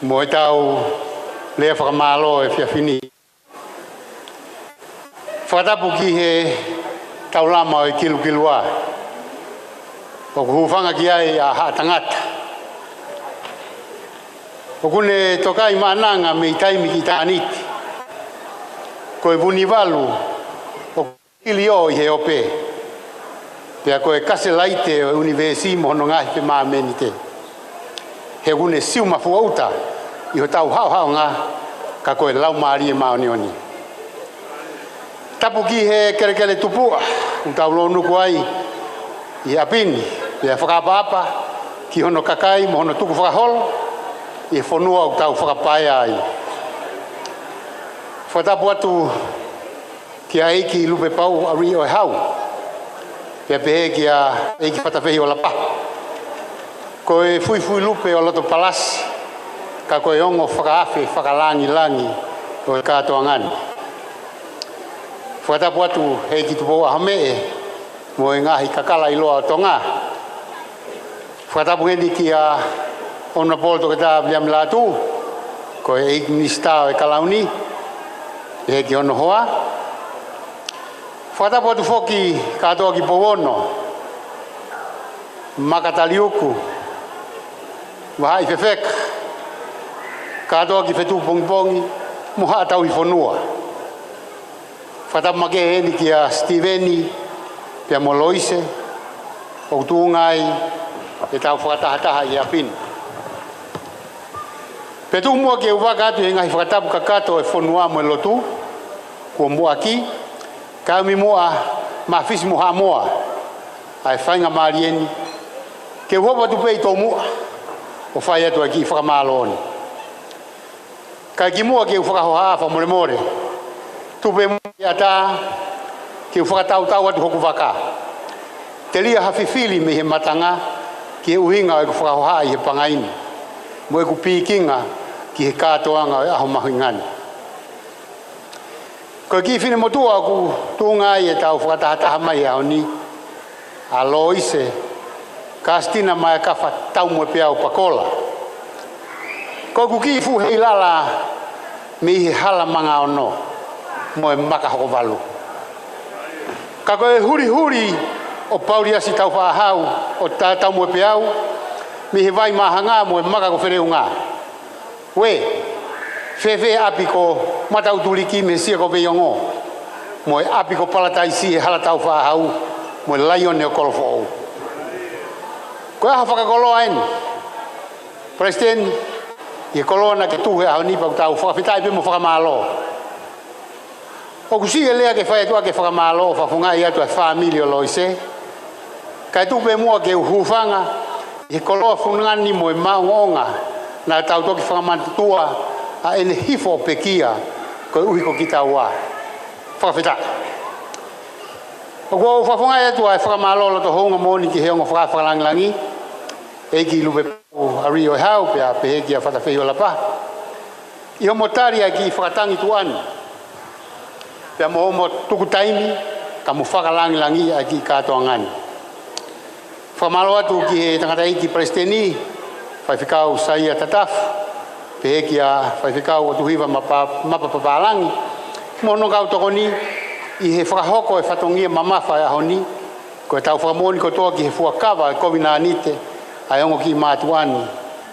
mo ʻetau lea fakamālō he efiafi ni. Fakatapu ki he taulama ʻo e kilukilua, ʻoku hūfanga ki ai ʻa haʻa tangata. ʻOku ne tokai maʻananga mei taimi ki ʻitāniti. Ko e Vunivalu ʻoku kili ʻo ʻi he ope. Pea ko e kaselaite ʻo e ʻunivēsi mo hono ngaahi femāmenite. He ʻoku ne siumafua ʻuta ʻi hotau haʻohaʻonga, ka ko e Laumālie Māʻoniʻoni. Tapu ki he kelekele tupuʻa ʻoku tau lōnuku ai ʻi he ʻapi ni, pea fakaʻapaʻapa ki hono kakai mo hono tukufakaholo ʻi he fonua ʻoku tau fakapaea ai. Fakatapu atu kia ʻEiki Lupepau ʻAriʻi ʻOehau, pea pehē kia ʻEiki Fatafehi ʻOlapaha. Ko e fuifui lupe ʻo loto palasi, ka ko e ongo fakaafe fakalāngilangi ʻo e kātoanga ni. Fakatapu atu ʻEiki Tupou ʻAhomeʻe mo e ngaahi kakala ʻiloa ʻo Tonga. Fakatapu heni kia Honourable Toketā Viliami Lātū, ko e ʻEiki Minisitā ʻo e Kalauni, pehē ki hono hoa. Fakatapu atu foki kātoa ki Pouono, Makataliuku, Vahaʻi Fefeka, kātoa ki Fetuʻupongipongi, mo Haʻa Tauhi Fonua. Fakatapu makehe heni kia Sitīveni, pea mo Loise, ʻoku tuʻunga ai ʻetau fakatahataha ʻi he ʻapi ni. Pea tuku muʻa ke u vaka atu he ngaahi fakatapu kakato ʻo e fonua mo e lotu, kuo muʻaki, kae ʻumaʻā Mafisi mo Haʻamoa, ʻa e faingamālie ni, ke u hoko atu pē ʻi tomuʻa, ʻo fai atu ʻa e kiʻi fakamālō ni. Kae kimuʻa ke u fakahohaʻa fakamolemole, tuku pē muʻa ʻi he ʻatā ke u fakatautau atu hoku vaka. Telia ha fifili mei he matanga ki he ʻuhinga ʻo ʻeku fakahohaʻa ʻi he pangai ni, mo ʻeku pikinga ki he kātoanga ʻo e ʻaho mahuʻinga ni. Ko e kiʻi finemotuʻa ʻoku tuʻunga ai ʻetau fakatahataha mai he ʻaho ni, ʻa Loise Kastina Maekafa Taumuepeau Pakola. Ko ʻeku kiʻi fuʻu heilala mei he hala Mangaono mo e Maka Hokovalu. Ka ko e hulihuli ʻo Pauliasi Taufaʻahau ʻo Taumuepeau mei he Vai Māhanga mo e Maka ko Feleunga. Uē, fēfē ʻapi ko Mataʻutuliki mei he Sia ko Veiongo, mo e ʻapi ko Palataisi he hala Taufaʻahau, mo e Laione ʻo Kolofoʻou? Ko e ʻaho fakakoloa eni, Palesiteni, ʻi he koloa naʻa ke tuhu he ʻaho ni, pea ʻoku tau fakafetaʻi pē mo fakamālō. ʻOku siʻi e lea ke fai atu ʻa e fakamālō ʻo fakafofongaʻi atu ʻa e fāmili ʻo Loise. Kae tuku pē muʻa ke u hūfanga ʻi he koloa fungani mo e maʻongoʻonga naʻa tau toki fakamatuʻa ʻa ʻene hifo ʻo pekia koeʻuhi ko kitaua. Fakafetaʻi. ʻOku ou fakafofongaʻi atu ʻa e fakamālō loto houngaʻia moʻoni ki he ongo fakaafe fakalāngilangi, ʻEiki Lupepau ʻAriʻi ʻOehau, pea pehē kia Fatafehi ʻOlapaha, ʻi hoʻomo tali ʻa e kiʻi fakatangituʻa ni, pea mo hoʻomo tuku taimi ka mo fakalāngilangiʻi ʻa e kiʻi kātoanga ni. Fakamālō atu ki he tangataʻeiki Palesiteni, Faifekau Saia Tatafu, pehē kia Faifekau ʻOtuhiva Mapa-, Mapa Papālangi, mo hono kau tokoni ʻi he fakahoko e fatongia mamafa e ʻaho ni, ko ʻetau fakamoʻoni kotoa ki he fuakava e kovinānite ʻa e ongo kiʻi mātuʻa ni,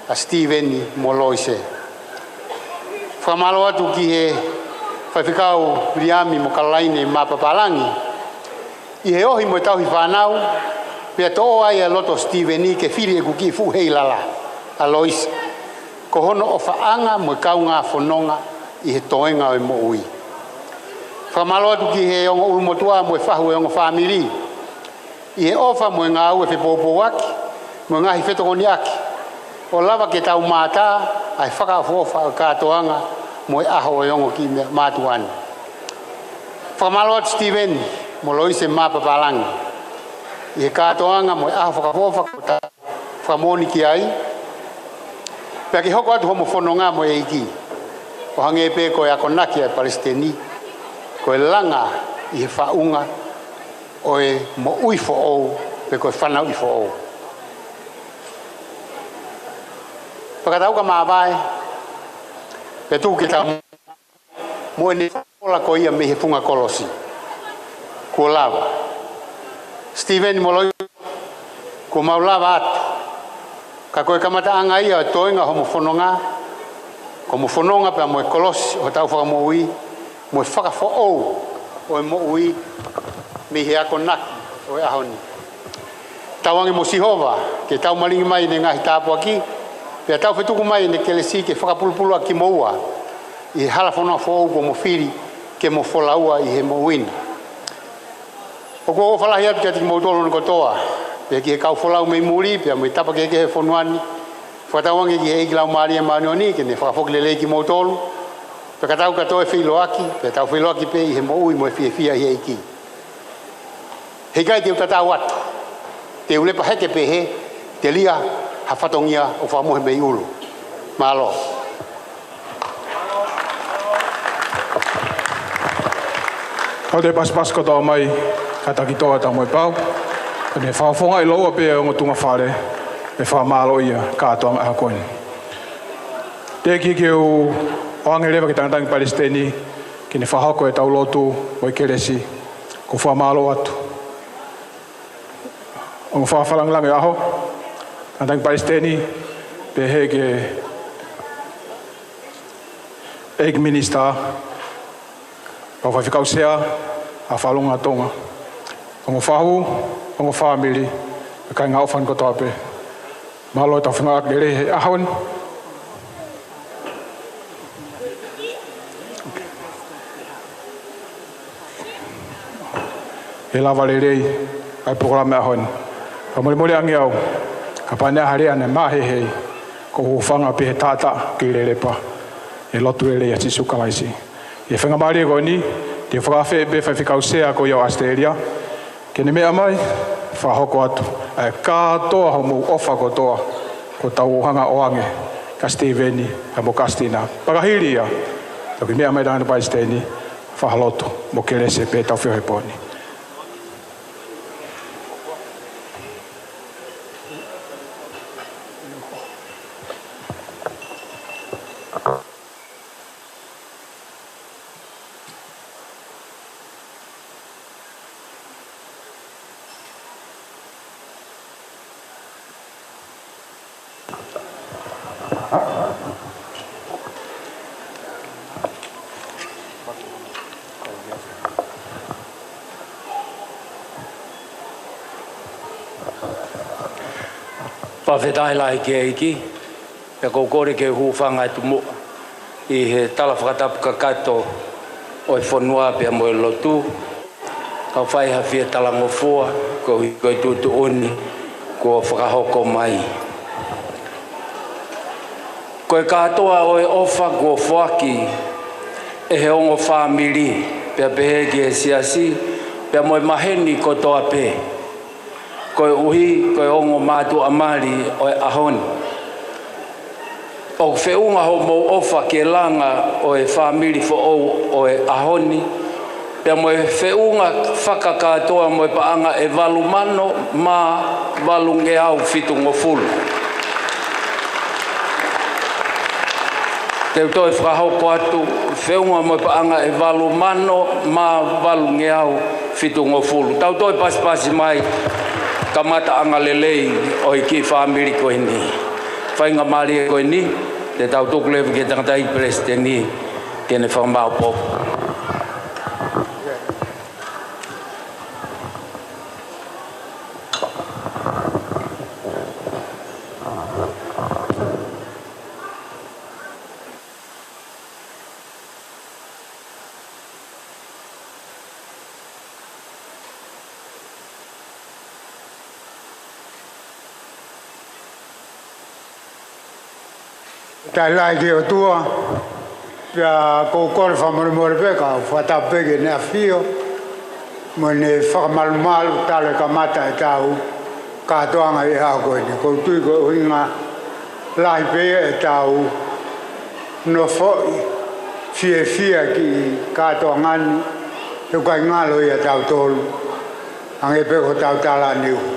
ʻa Sitīveni mo Loise. Fakamālō atu ki he Faifekau Viliami mo Kalolaine Mapa Papālangi, ʻi he ohi mo e tauhi fānau, pea toʻo ai e loto ʻo Sitīveni ke fili ʻeku kiʻi fuʻu heilala, ʻa Loise, ko hono ʻofaʻanga mo e kaungā fononga ʻi he toenga ʻo e moʻui. Fakamālō atu ki he ongo ʻulumotuʻa mo e fahu e ongo fāmili, ʻi he ʻofa mo e ngāue fepoupouaki, mo e ngaahi fetokoniʻaki, ʻo lava ke tau mātā ʻa e fakaʻofoʻofa ʻo e kātoanga mo e ʻaho ʻo e ongo kiʻi mea mātuʻa ni. Fakamālō atu Sitīveni mo Loise Mapa Papālangi, ʻi he kātoanga mo e ʻaho fakaʻofoʻofa kuo tau fakamoʻoni ki ai, pea ke hoko atu homo fononga mo e ʻEiki, ʻo hangē pē ko e akonaki ʻa e Palesiteni, ko e langa ʻi he faʻunga ʻo e moʻui foʻou, pe ko e fanauʻi foʻou. Pea ka tau ka māvae, pea tuku ke tau mo ʻene folofola ko ia mei he funga kolosi. Kuo lava. Sitīveni mo Loise, kuo mau lava atu. Ka ko e kamataʻanga ia ʻo e toenga homo fononga, ko homo fononga pea mo e kolosi ʻo hotau Fakamoʻui, mo e fakafoʻou ʻo e moʻui mei he akonaki ʻo e ʻaho ni. Tauange mo Sihova ke tau malingi mai ʻene ngaahi tāpuaki, pea tau fetuku mai ʻene kelesi ke fakapulupulu ʻaki kimoua ʻi he hala fononga foʻou kuo mo fili ke mo folaua ʻi he moʻui ni. ʻOku ou ʻofa lahi atu kiate kimoutolu hono kotoa, pea ki he kau folau mei muli, pea mo e tapa kehekehe ʻo e fonua ni, fakatauange ki he ʻEiki Laumālie Māʻoniʻoni ke ne fakafoki lelei kimoutolu, pea ka tau ka toe feʻiloaki, pea tau feʻiloaki pē ʻi he moʻui mo e fiefia ʻi he ʻEiki. He ʻikai te u tatau atu, te u lepa heke pehē, telia ha fatongia ʻoku fakamohe mei ʻulu. Mālō. Kau toe pasipasi kotoa mai, kātaki toa ta mo e pau. Ko ʻene fakafofongaʻi ʻiloa pē ʻa e ongo tuʻunga fale, ʻe fakamālō ia kātoanga ʻaho ko eni. Teʻeki ke u ʻoange leva ki he tangataʻeiki Palesiteni, ke ne fakahoko ʻetau lotu mo e kelesi, ko e fakamālō atu. Ongo fakafakalāngilangi ʻo e ʻaho, tangataʻeiki Palesiteni, pehē ki he ʻEiki Minisitā, kau Faifekau Sea ʻa e Fakalongo ʻa Tonga, ongo fahu, ongo fāmili, mo e kāinga ʻofa ni kotoa pē. Mālō ʻetau fengāueʻaki lelei he ʻaho ni. ʻE lava lelei ʻa e polokalama ʻaho ni. Fakamolemole ange au, kapau naʻe ʻi ai ha lea naʻe maheheʻi, ko e hūfanga pē he taʻataʻa ki he lēlepa, ʻi he lotu lelei ʻa Sīsū Kalaisi. ʻI he faingamālie ko eni, te u fakaafeʻi pē Faifekau Sea ko ia ʻo ʻAositelēlia, ke ne meʻa mai, fakahoko atu ʻa e kātoa homou ʻofa kotoa, kuo tau hanga ʻo ʻoange kia Sitīveni, pea mo Kastina. Pea ka hili ia, toki meʻa mai tangataʻeiki Palesiteni, fakalotu mo kelesi pea tau feohi he pō ni. Fakafetaʻi lahi ki he ʻEiki, pea ʻoku ou kole ke u hūfanga atu muʻa ʻi he tala fakatapu kakato ʻo e fonua pea mo e lotu. Kau fai ha fie talangofua, koeʻuhi ko e tuʻutuʻuni kuo fakahoko mai. Ko e kātoa ʻo e ʻofa kuo foaki ʻe he ongo fāmili, pea pehē ki he siasi, pea mo e maheni kotoa pē, koeʻuhi ko e ongo mātuʻamali ʻo e ʻaho ni. ʻOku feʻunga hoʻomou ʻofa ki he langa ʻo e fāmili foʻou ʻo e ʻaho ni, Pea mo e feʻunga fakakātoa mo e paʻanga ʻe valu mano mā valungeau fitungofulu. Te u toe fakahoko atu, feʻunga mo e paʻanga ʻe valu mano mā valungeau fitungofulu. Tau toe pasipasi mai, kamataʻanga lelei ʻo e kiʻi fāmili ko eni. Faingamālie ko eni, te tau tuku leva ki he tangataʻeiki Palesiteni, ke ne fakamaʻopoʻopo. Talitali ki he ʻOtua, pea ʻoku ou kole fakamolemole pē, ka u fakatapu pē ki heʻene ʻafio mo ʻene fakamalumalu, talu e kamata ʻetau kātoanga ʻi he ʻaho ko eni. ʻOku ou tui ko e ʻuhinga lahi pē ia ʻetau nofoʻi fiefia ki he kātoanga ni, he ʻoku ʻikai ngalo ia ʻiate kitautolu, hangē pē ko hotau tala ʻaneuhu.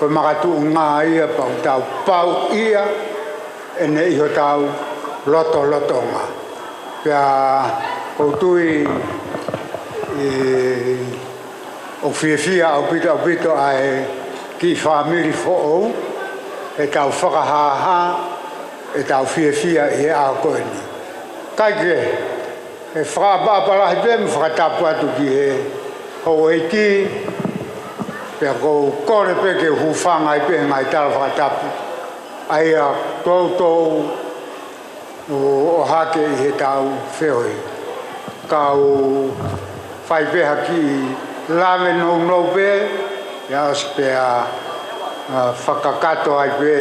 Ko e makatuʻunga ia pea ʻoku tau pauʻia ʻene ʻi hotau lotolotonga. Pea ʻoku ou tui, ē, ʻoku fiefia ʻaupito, ʻaupito ʻa e kiʻi fāmili foʻou, heʻetau fakahāhā ʻetau fiefia ʻi he ʻaho ko eni. Kae kehe, ʻe fakaʻapaʻapa lahi pē mo fakatapu atu ki he houʻeiki, pea ʻoku ou kole pē ke u hūfanga ai pē he ngaahi tala fakatapu ʻa ia toutou ʻohake ʻi heʻetau feohi. Kau fai pē ha kiʻi lave nounou pē, ʻe ʻosi pea, ā, fakakakato ai pē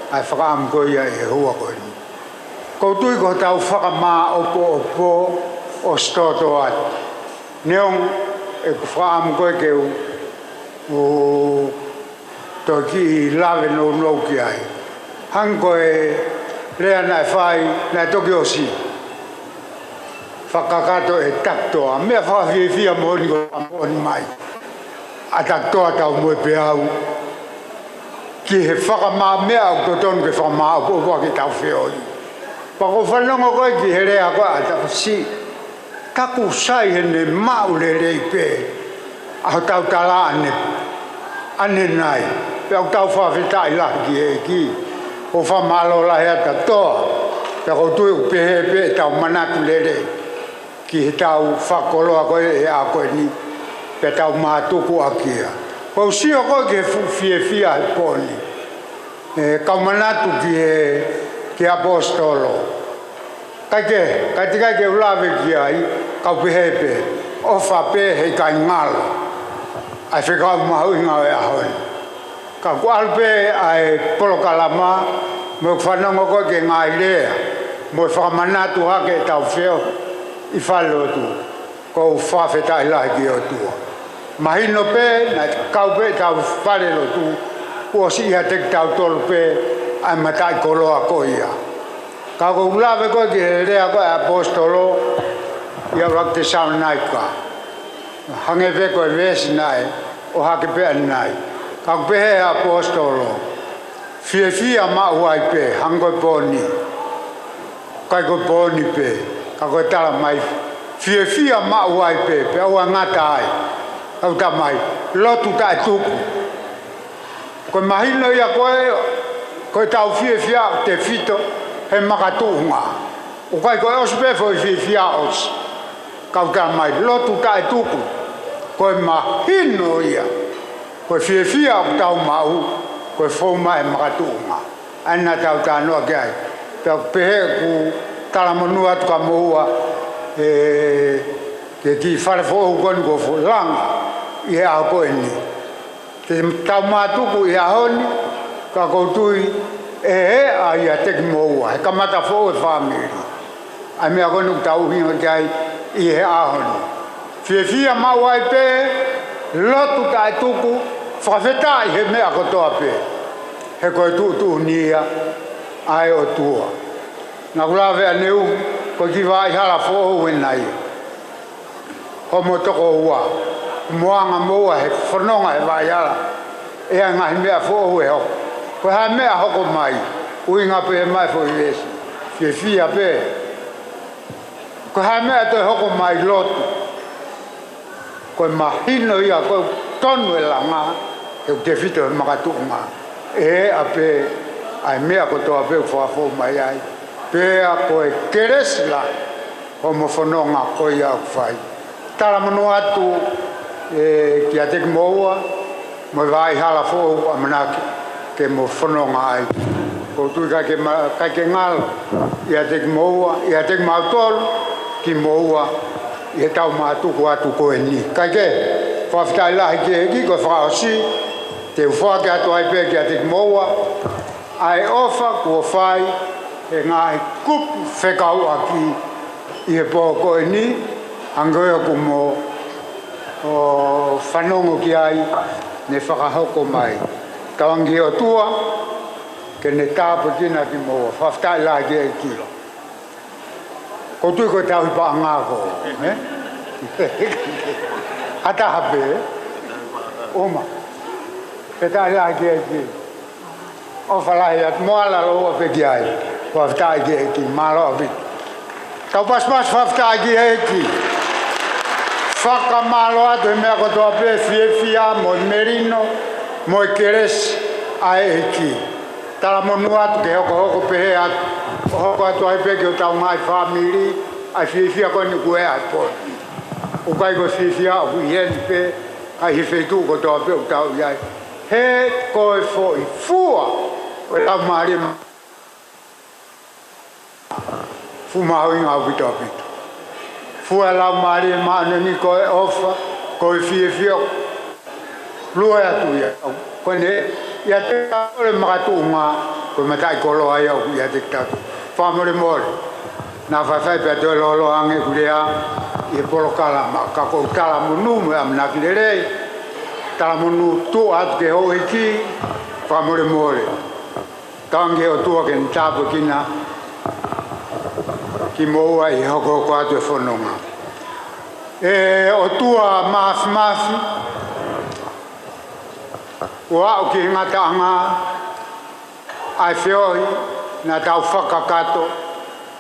ʻa e fakaʻamu ko ia ʻi he houa ko eni. ʻOku ou tui ko hotau fakamāʻopoʻopo ʻosi tōtōatu. Neongo ʻeku fakaʻamu ko ē ke u, u toe kiʻi lave nounou ki ai. Hangē ko e lea naʻe fai, naʻe toki ʻosi fakakakato ʻe Takitoa, meʻa fakafiefia moʻoni ko e moʻoni mai ʻa Takitoa Taumoepeau ki he fakamā-, meʻa ʻoku totonu ke fakamāʻopoʻopo ʻaki ʻetau feohi. Pea ʻoku ou fanongo ko ē ki he lea ko ē ʻa Tafasi, taku sai heʻene maʻu lelei pē ʻa hotau tala ʻane, ʻanenai. Pea ʻoku tau fakafetaʻi lahi ki he ʻEiki. ʻOku ou fakamālō lahi atu Takitoa. Pea ʻoku ou tui ʻoku pehē pē ʻetau manatu lelei ki heʻetau fakakoloa ko ē he ʻaho ko eni, pea tau mātuku ʻaki ia. ʻOku ou sio ko ē ki he fuʻu fiefia he pō ni, ē, kau manatu ki he, ki he ʻaposetolo. Kae kehe, ka ʻikai ke u lave ki ai, kau pehē pē, ʻofa pē heʻikai ngalo ʻa e fekau mahuʻinga ʻo e ʻaho ni. Ka kuo ʻalu pē ʻa e polokalama, mo e fanongo ko ē ki he ngaahi lea, mo e fakamanatu hake ʻetau feohi ʻi falelotu. ʻOku ou fakafetaʻi lahi ki he ʻOtua. Mahino pē, naʻe kau pē ʻetau falelotu, kuo ʻosi ʻiate kitautolu pē ʻa e mataʻikoloa ko ia. Ka ʻoku ou lave ko ē ki he lea ko ē ʻa e ʻaposetolo ʻi he ʻuluaki Tesalonaika. Hangē pē ko e veesi naʻe ʻohake pē ʻanenai. Ka ʻoku pehē ʻe he ʻaposetolo, fiefia maʻu ai pē, hangē ko e pō ni. ʻIkai ko e pō ni pē, ka ko e tala mai, fiefia maʻu ai pē, pea ʻoua ʻe ngata ai. Ka ʻoku tala mai, lotu taʻetuku. Ko e mahino ia ko ē, ko ʻetau fiefia ʻoku tefito he makatuʻunga. ʻOku ʻikai ko e ʻosi pē foʻi fiefia ʻosi. Ka ʻoku tala mai, lotu taʻetuku. Ko e mahino ia, ko e fiefia ʻoku tau maʻu, ko e fou mai he makatuʻunga. ʻA ia naʻa tau talanoa ki ai. Pea ʻoku pehē ʻeku talamonū atu kia moua, ē, ki he kiʻi fale foʻou ko eni kuo fuʻu langa ʻi he ʻaho ko eni. Te tau mātuku ʻi he ʻaho ni, ka ʻoku ou tui ʻe hē ʻa ia ʻiate kimoua, he kamata foʻou e fāmili. ʻA e meʻa ko eni ʻoku tau ʻuhinga ki ai ʻi he ʻaho ni. Fiefia maʻu ai pē, lotu taʻetuku, fakafetaʻi he meʻa kotoa pē. He ko e tuʻutuʻuni ia ʻa e ʻOtua. Naʻa ku lave ʻaneuhu, ko e kiʻi vaʻa hala foʻou ʻena ia. Homo tokoua, mo anga moua he fononga he vaʻiala, ʻa e ngaahi meʻa foʻou ʻe hoko. Ko e hā e meʻa hoko mai, ʻuhinga pē mai foʻi veesi, fiefia pē. Ko e hā e meʻa toe hoko mai, lotu. Ko e mahino ia, ko e tonu e langa, he ʻoku tefito he makatuʻunga. ʻE ʻa pē, ʻa e meʻa kotoa pē ʻoku fakafou mai ai. Pea ko e kelesi lahi homo fononga ko ia ʻoku fai. Talamonū atu, ē, kiate kimoua, mo e vaʻa hala foʻou ʻoku ʻamanaki ke mo fononga ai. ʻOku ou tui ʻikai ke ma-, ʻikai ke ngalo ʻiate kimoua, ʻiate kimautolu, kimoua, ʻi heʻetau mātuku atu ko eni. Kae kehe, fakafetaʻi lahi ki he ʻEiki, ko e fakaʻosi, te u foaki atu ai pē kiate kimoua ʻa e ʻofa kuo fai ʻe he ngaahi kupu fekauʻaki ʻi he pō ko eni, hangē ko ia ʻoku mo fanongo ki ai ne fakahoko mai. Tauange ki he ʻOtua ke ne tāpuekina kimoua. Fakafetaʻi lahi ki he ʻEiki. ʻOku ou tui ko e tauhi paʻanga ko ē, ē? Ha taha pē, ē? ʻUma. Fakafetaʻi lahi ki he ʻEiki. ʻOfa lahi atu, mo ala lōua pē ki ai. Fakafetaʻi ki he ʻEiki, mālō ʻaupito. Tau pasipasi fakafetaʻi ki he ʻEiki. Fakamālō atu he meʻa kotoa pē, fiefia mo e melino mo e kelesi ʻa e ʻEiki. Talamonū atu ke hokohoko pehē atu, ʻo hoko atu ai pē ki hotau ngaahi fāmili ʻa e fiefia ko eni ʻoku ʻi ai he pō ni. ʻOku ʻikai ko e fiefia ʻoku ʻi heni pē, ka ʻi he feituʻu kotoa pē ʻoku tau ʻi ai. He ko e foʻi fua ʻo e Laumālie Māʻoniʻoni, fuʻu mahuʻinga ʻaupito ʻaupito. Fua ʻo e Laumālie Māʻoniʻoni ko e ʻofa, ko e fiefia, lue atu ia. Ko eni, ʻiate kitautolu he makatuʻunga, ko e mataʻikoloa ia ʻoku ʻiate kitautolu. Fakamolemole. Naʻa faifai pea toe lōloa ange ʻeku lea ʻi he polokalama, ka ʻoku ou talamonū mo e ʻamanaki lelei. Talamonū tuʻu atu ki he houʻeiki, fakamolemole. Tauange ki he ʻOtua ke ne tāpuekina kimoua ʻi he hokohoko atu e fononga. ʻE ʻOtua Māfimafi, ʻoku aʻu ki he ngataʻanga ʻa e feohi naʻa tau fakakakato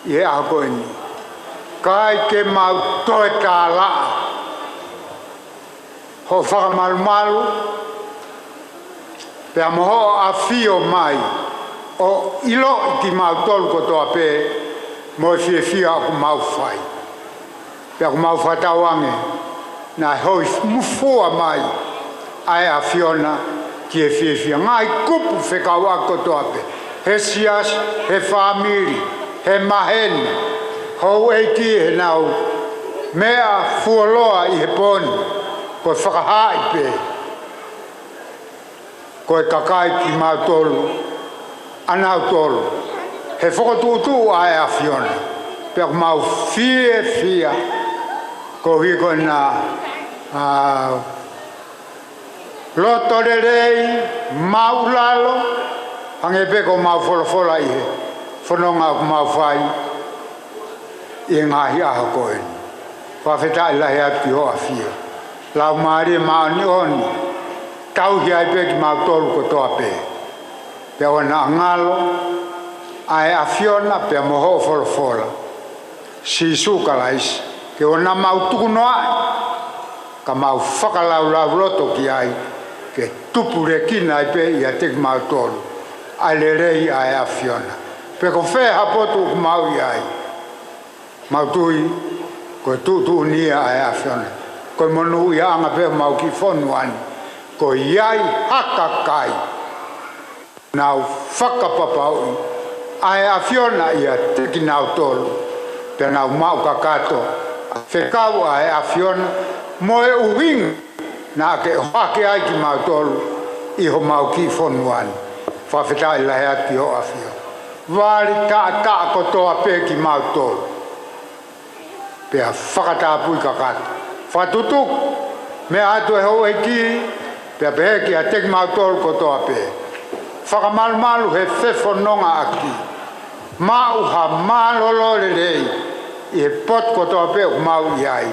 ʻi he ʻaho ko eni. ʻIkai ke mau toe tālaʻa hoʻo fakamalumalu, pea mo hoʻo ʻafio mai ʻo ʻiloʻi kimautolu kotoa pē mo e fiefia ʻoku mau fai. Pea ʻoku mau fakatauange naʻe hōifua mai ʻa e ʻAfiona ki he fiefia. Ngaahi kupu fekauʻaki kotoa pē, he siasi, he fāmili, he maheni, houʻeiki, heʻenau meʻa fuoloa ʻi he pō ni, ko e fakahaaʻi pē ko e kakai kimautolu, ʻanautolu, he fokotuʻutuʻu ʻa e ʻAfiona. Pea ʻoku mau fiefia koeʻuhi ko ʻena, ā, loto lelei, māʻulalo, hangē pē ko ʻemau folofola ʻi he fononga ʻoku mau fai ʻi he ngaahi ʻaho ko eni. Fakafetaʻi lahi atu ki hoʻo ʻAfio. Laumālie Māʻoniʻoni, tauhi ai pē kimautolu kotoa pē. Pea ʻoua naʻa ngalo ʻa e ʻAfiona pea mo hoʻo folofola, Sīsū Kalaisi, ke ʻoua naʻa mau tukunoaʻi, ka mau fakalaulauloto ki ai, ke tupulekina ai pē ʻiate kimautolu ʻa e lelei ʻa e ʻAfiona. Pe ko fē ha potu ʻoku mau ʻi ai, mau tui ko e tuʻutuʻuni ia ʻa e ʻAfiona. Ko e monūʻiaʻanga pē homau kiʻi fonua ni, ko e ʻi ai ha kakai nau fakapapauʻi ʻa e ʻAfiona ʻiate kinautolu, pea nau maʻu kakato ʻa e fekau ʻa e ʻAfiona mo e ʻuhinga naʻa ke ʻohake ai kimautolu ʻi homau kiʻi fonua ni. Fakafetaʻi lahi atu ki hoʻo ʻAfio. Vali taʻataʻa kotoa pē kimautolu, pea fakatapui kakato. Fakatutuku, meʻa atu e houʻeiki, pea pehē kiate kimautolu kotoa pē. Fakamalumalu he fefonongaʻaki. Maʻu ha mālōlō lelei ʻi he potu kotoa pē ʻoku mau ʻi ai.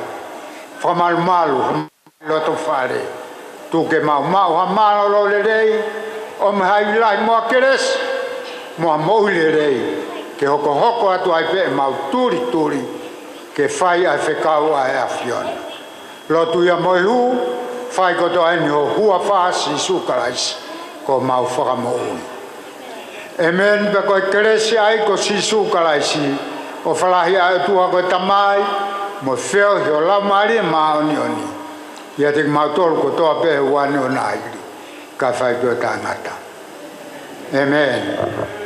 Fakamalumalu, loto fale. Tuku ke mau maʻu ha mālōlō lelei, ʻo maʻu ha ivi lahi mo ha kelesi, mo ha moʻui lelei, ke hokohoko atu ai pē ʻemau tulituli, ke fai ʻa e fekau ʻa e ʻAfiona. Lotu ia mo e hū, fai kotoa eni ʻi ho huafa Sīsū Kalaisi, ko homau Fakamoʻui. ʻĒmeni. Pea ko e kelesi ʻa e ʻEiki ko Sīsū Kalaisi, ʻofa lahi ʻa e ʻOtua ko e Tamai, mo e feohi ʻo e Laumālie Māʻoniʻoni, ʻiate kimautolu kotoa pē ʻoku ʻaneʻonaʻili, kae fai pē ʻo taʻengata. ʻĒmeni.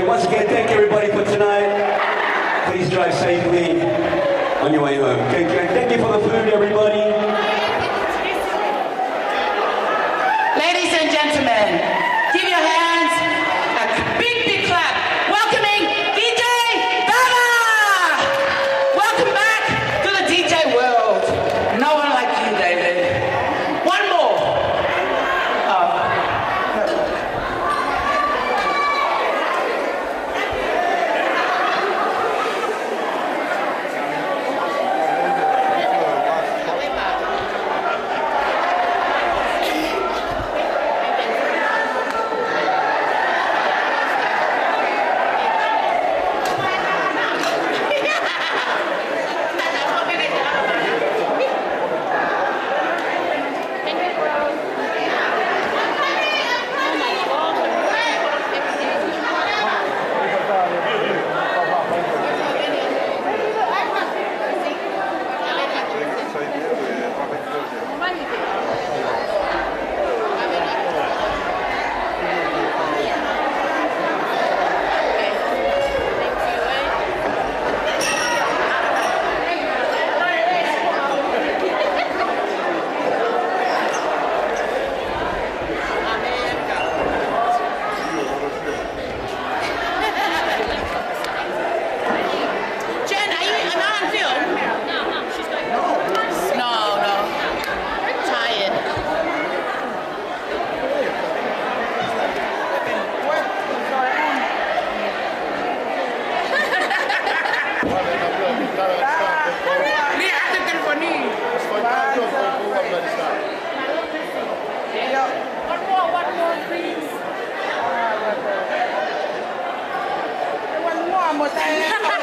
Once again, thank everybody for tonight. Please drive safely on your way home. Thank you. And thank you for the food, everybody. Ladies and gentlemen, give your hands a big, big clap. Welcoming D J Vava! Welcome back to the D J world. No one like you, David. One more. Oh. Jen, are you, am I on film? No, no. Tired. Mira, hazte el telefonín. One more, one more, please. One more, more time.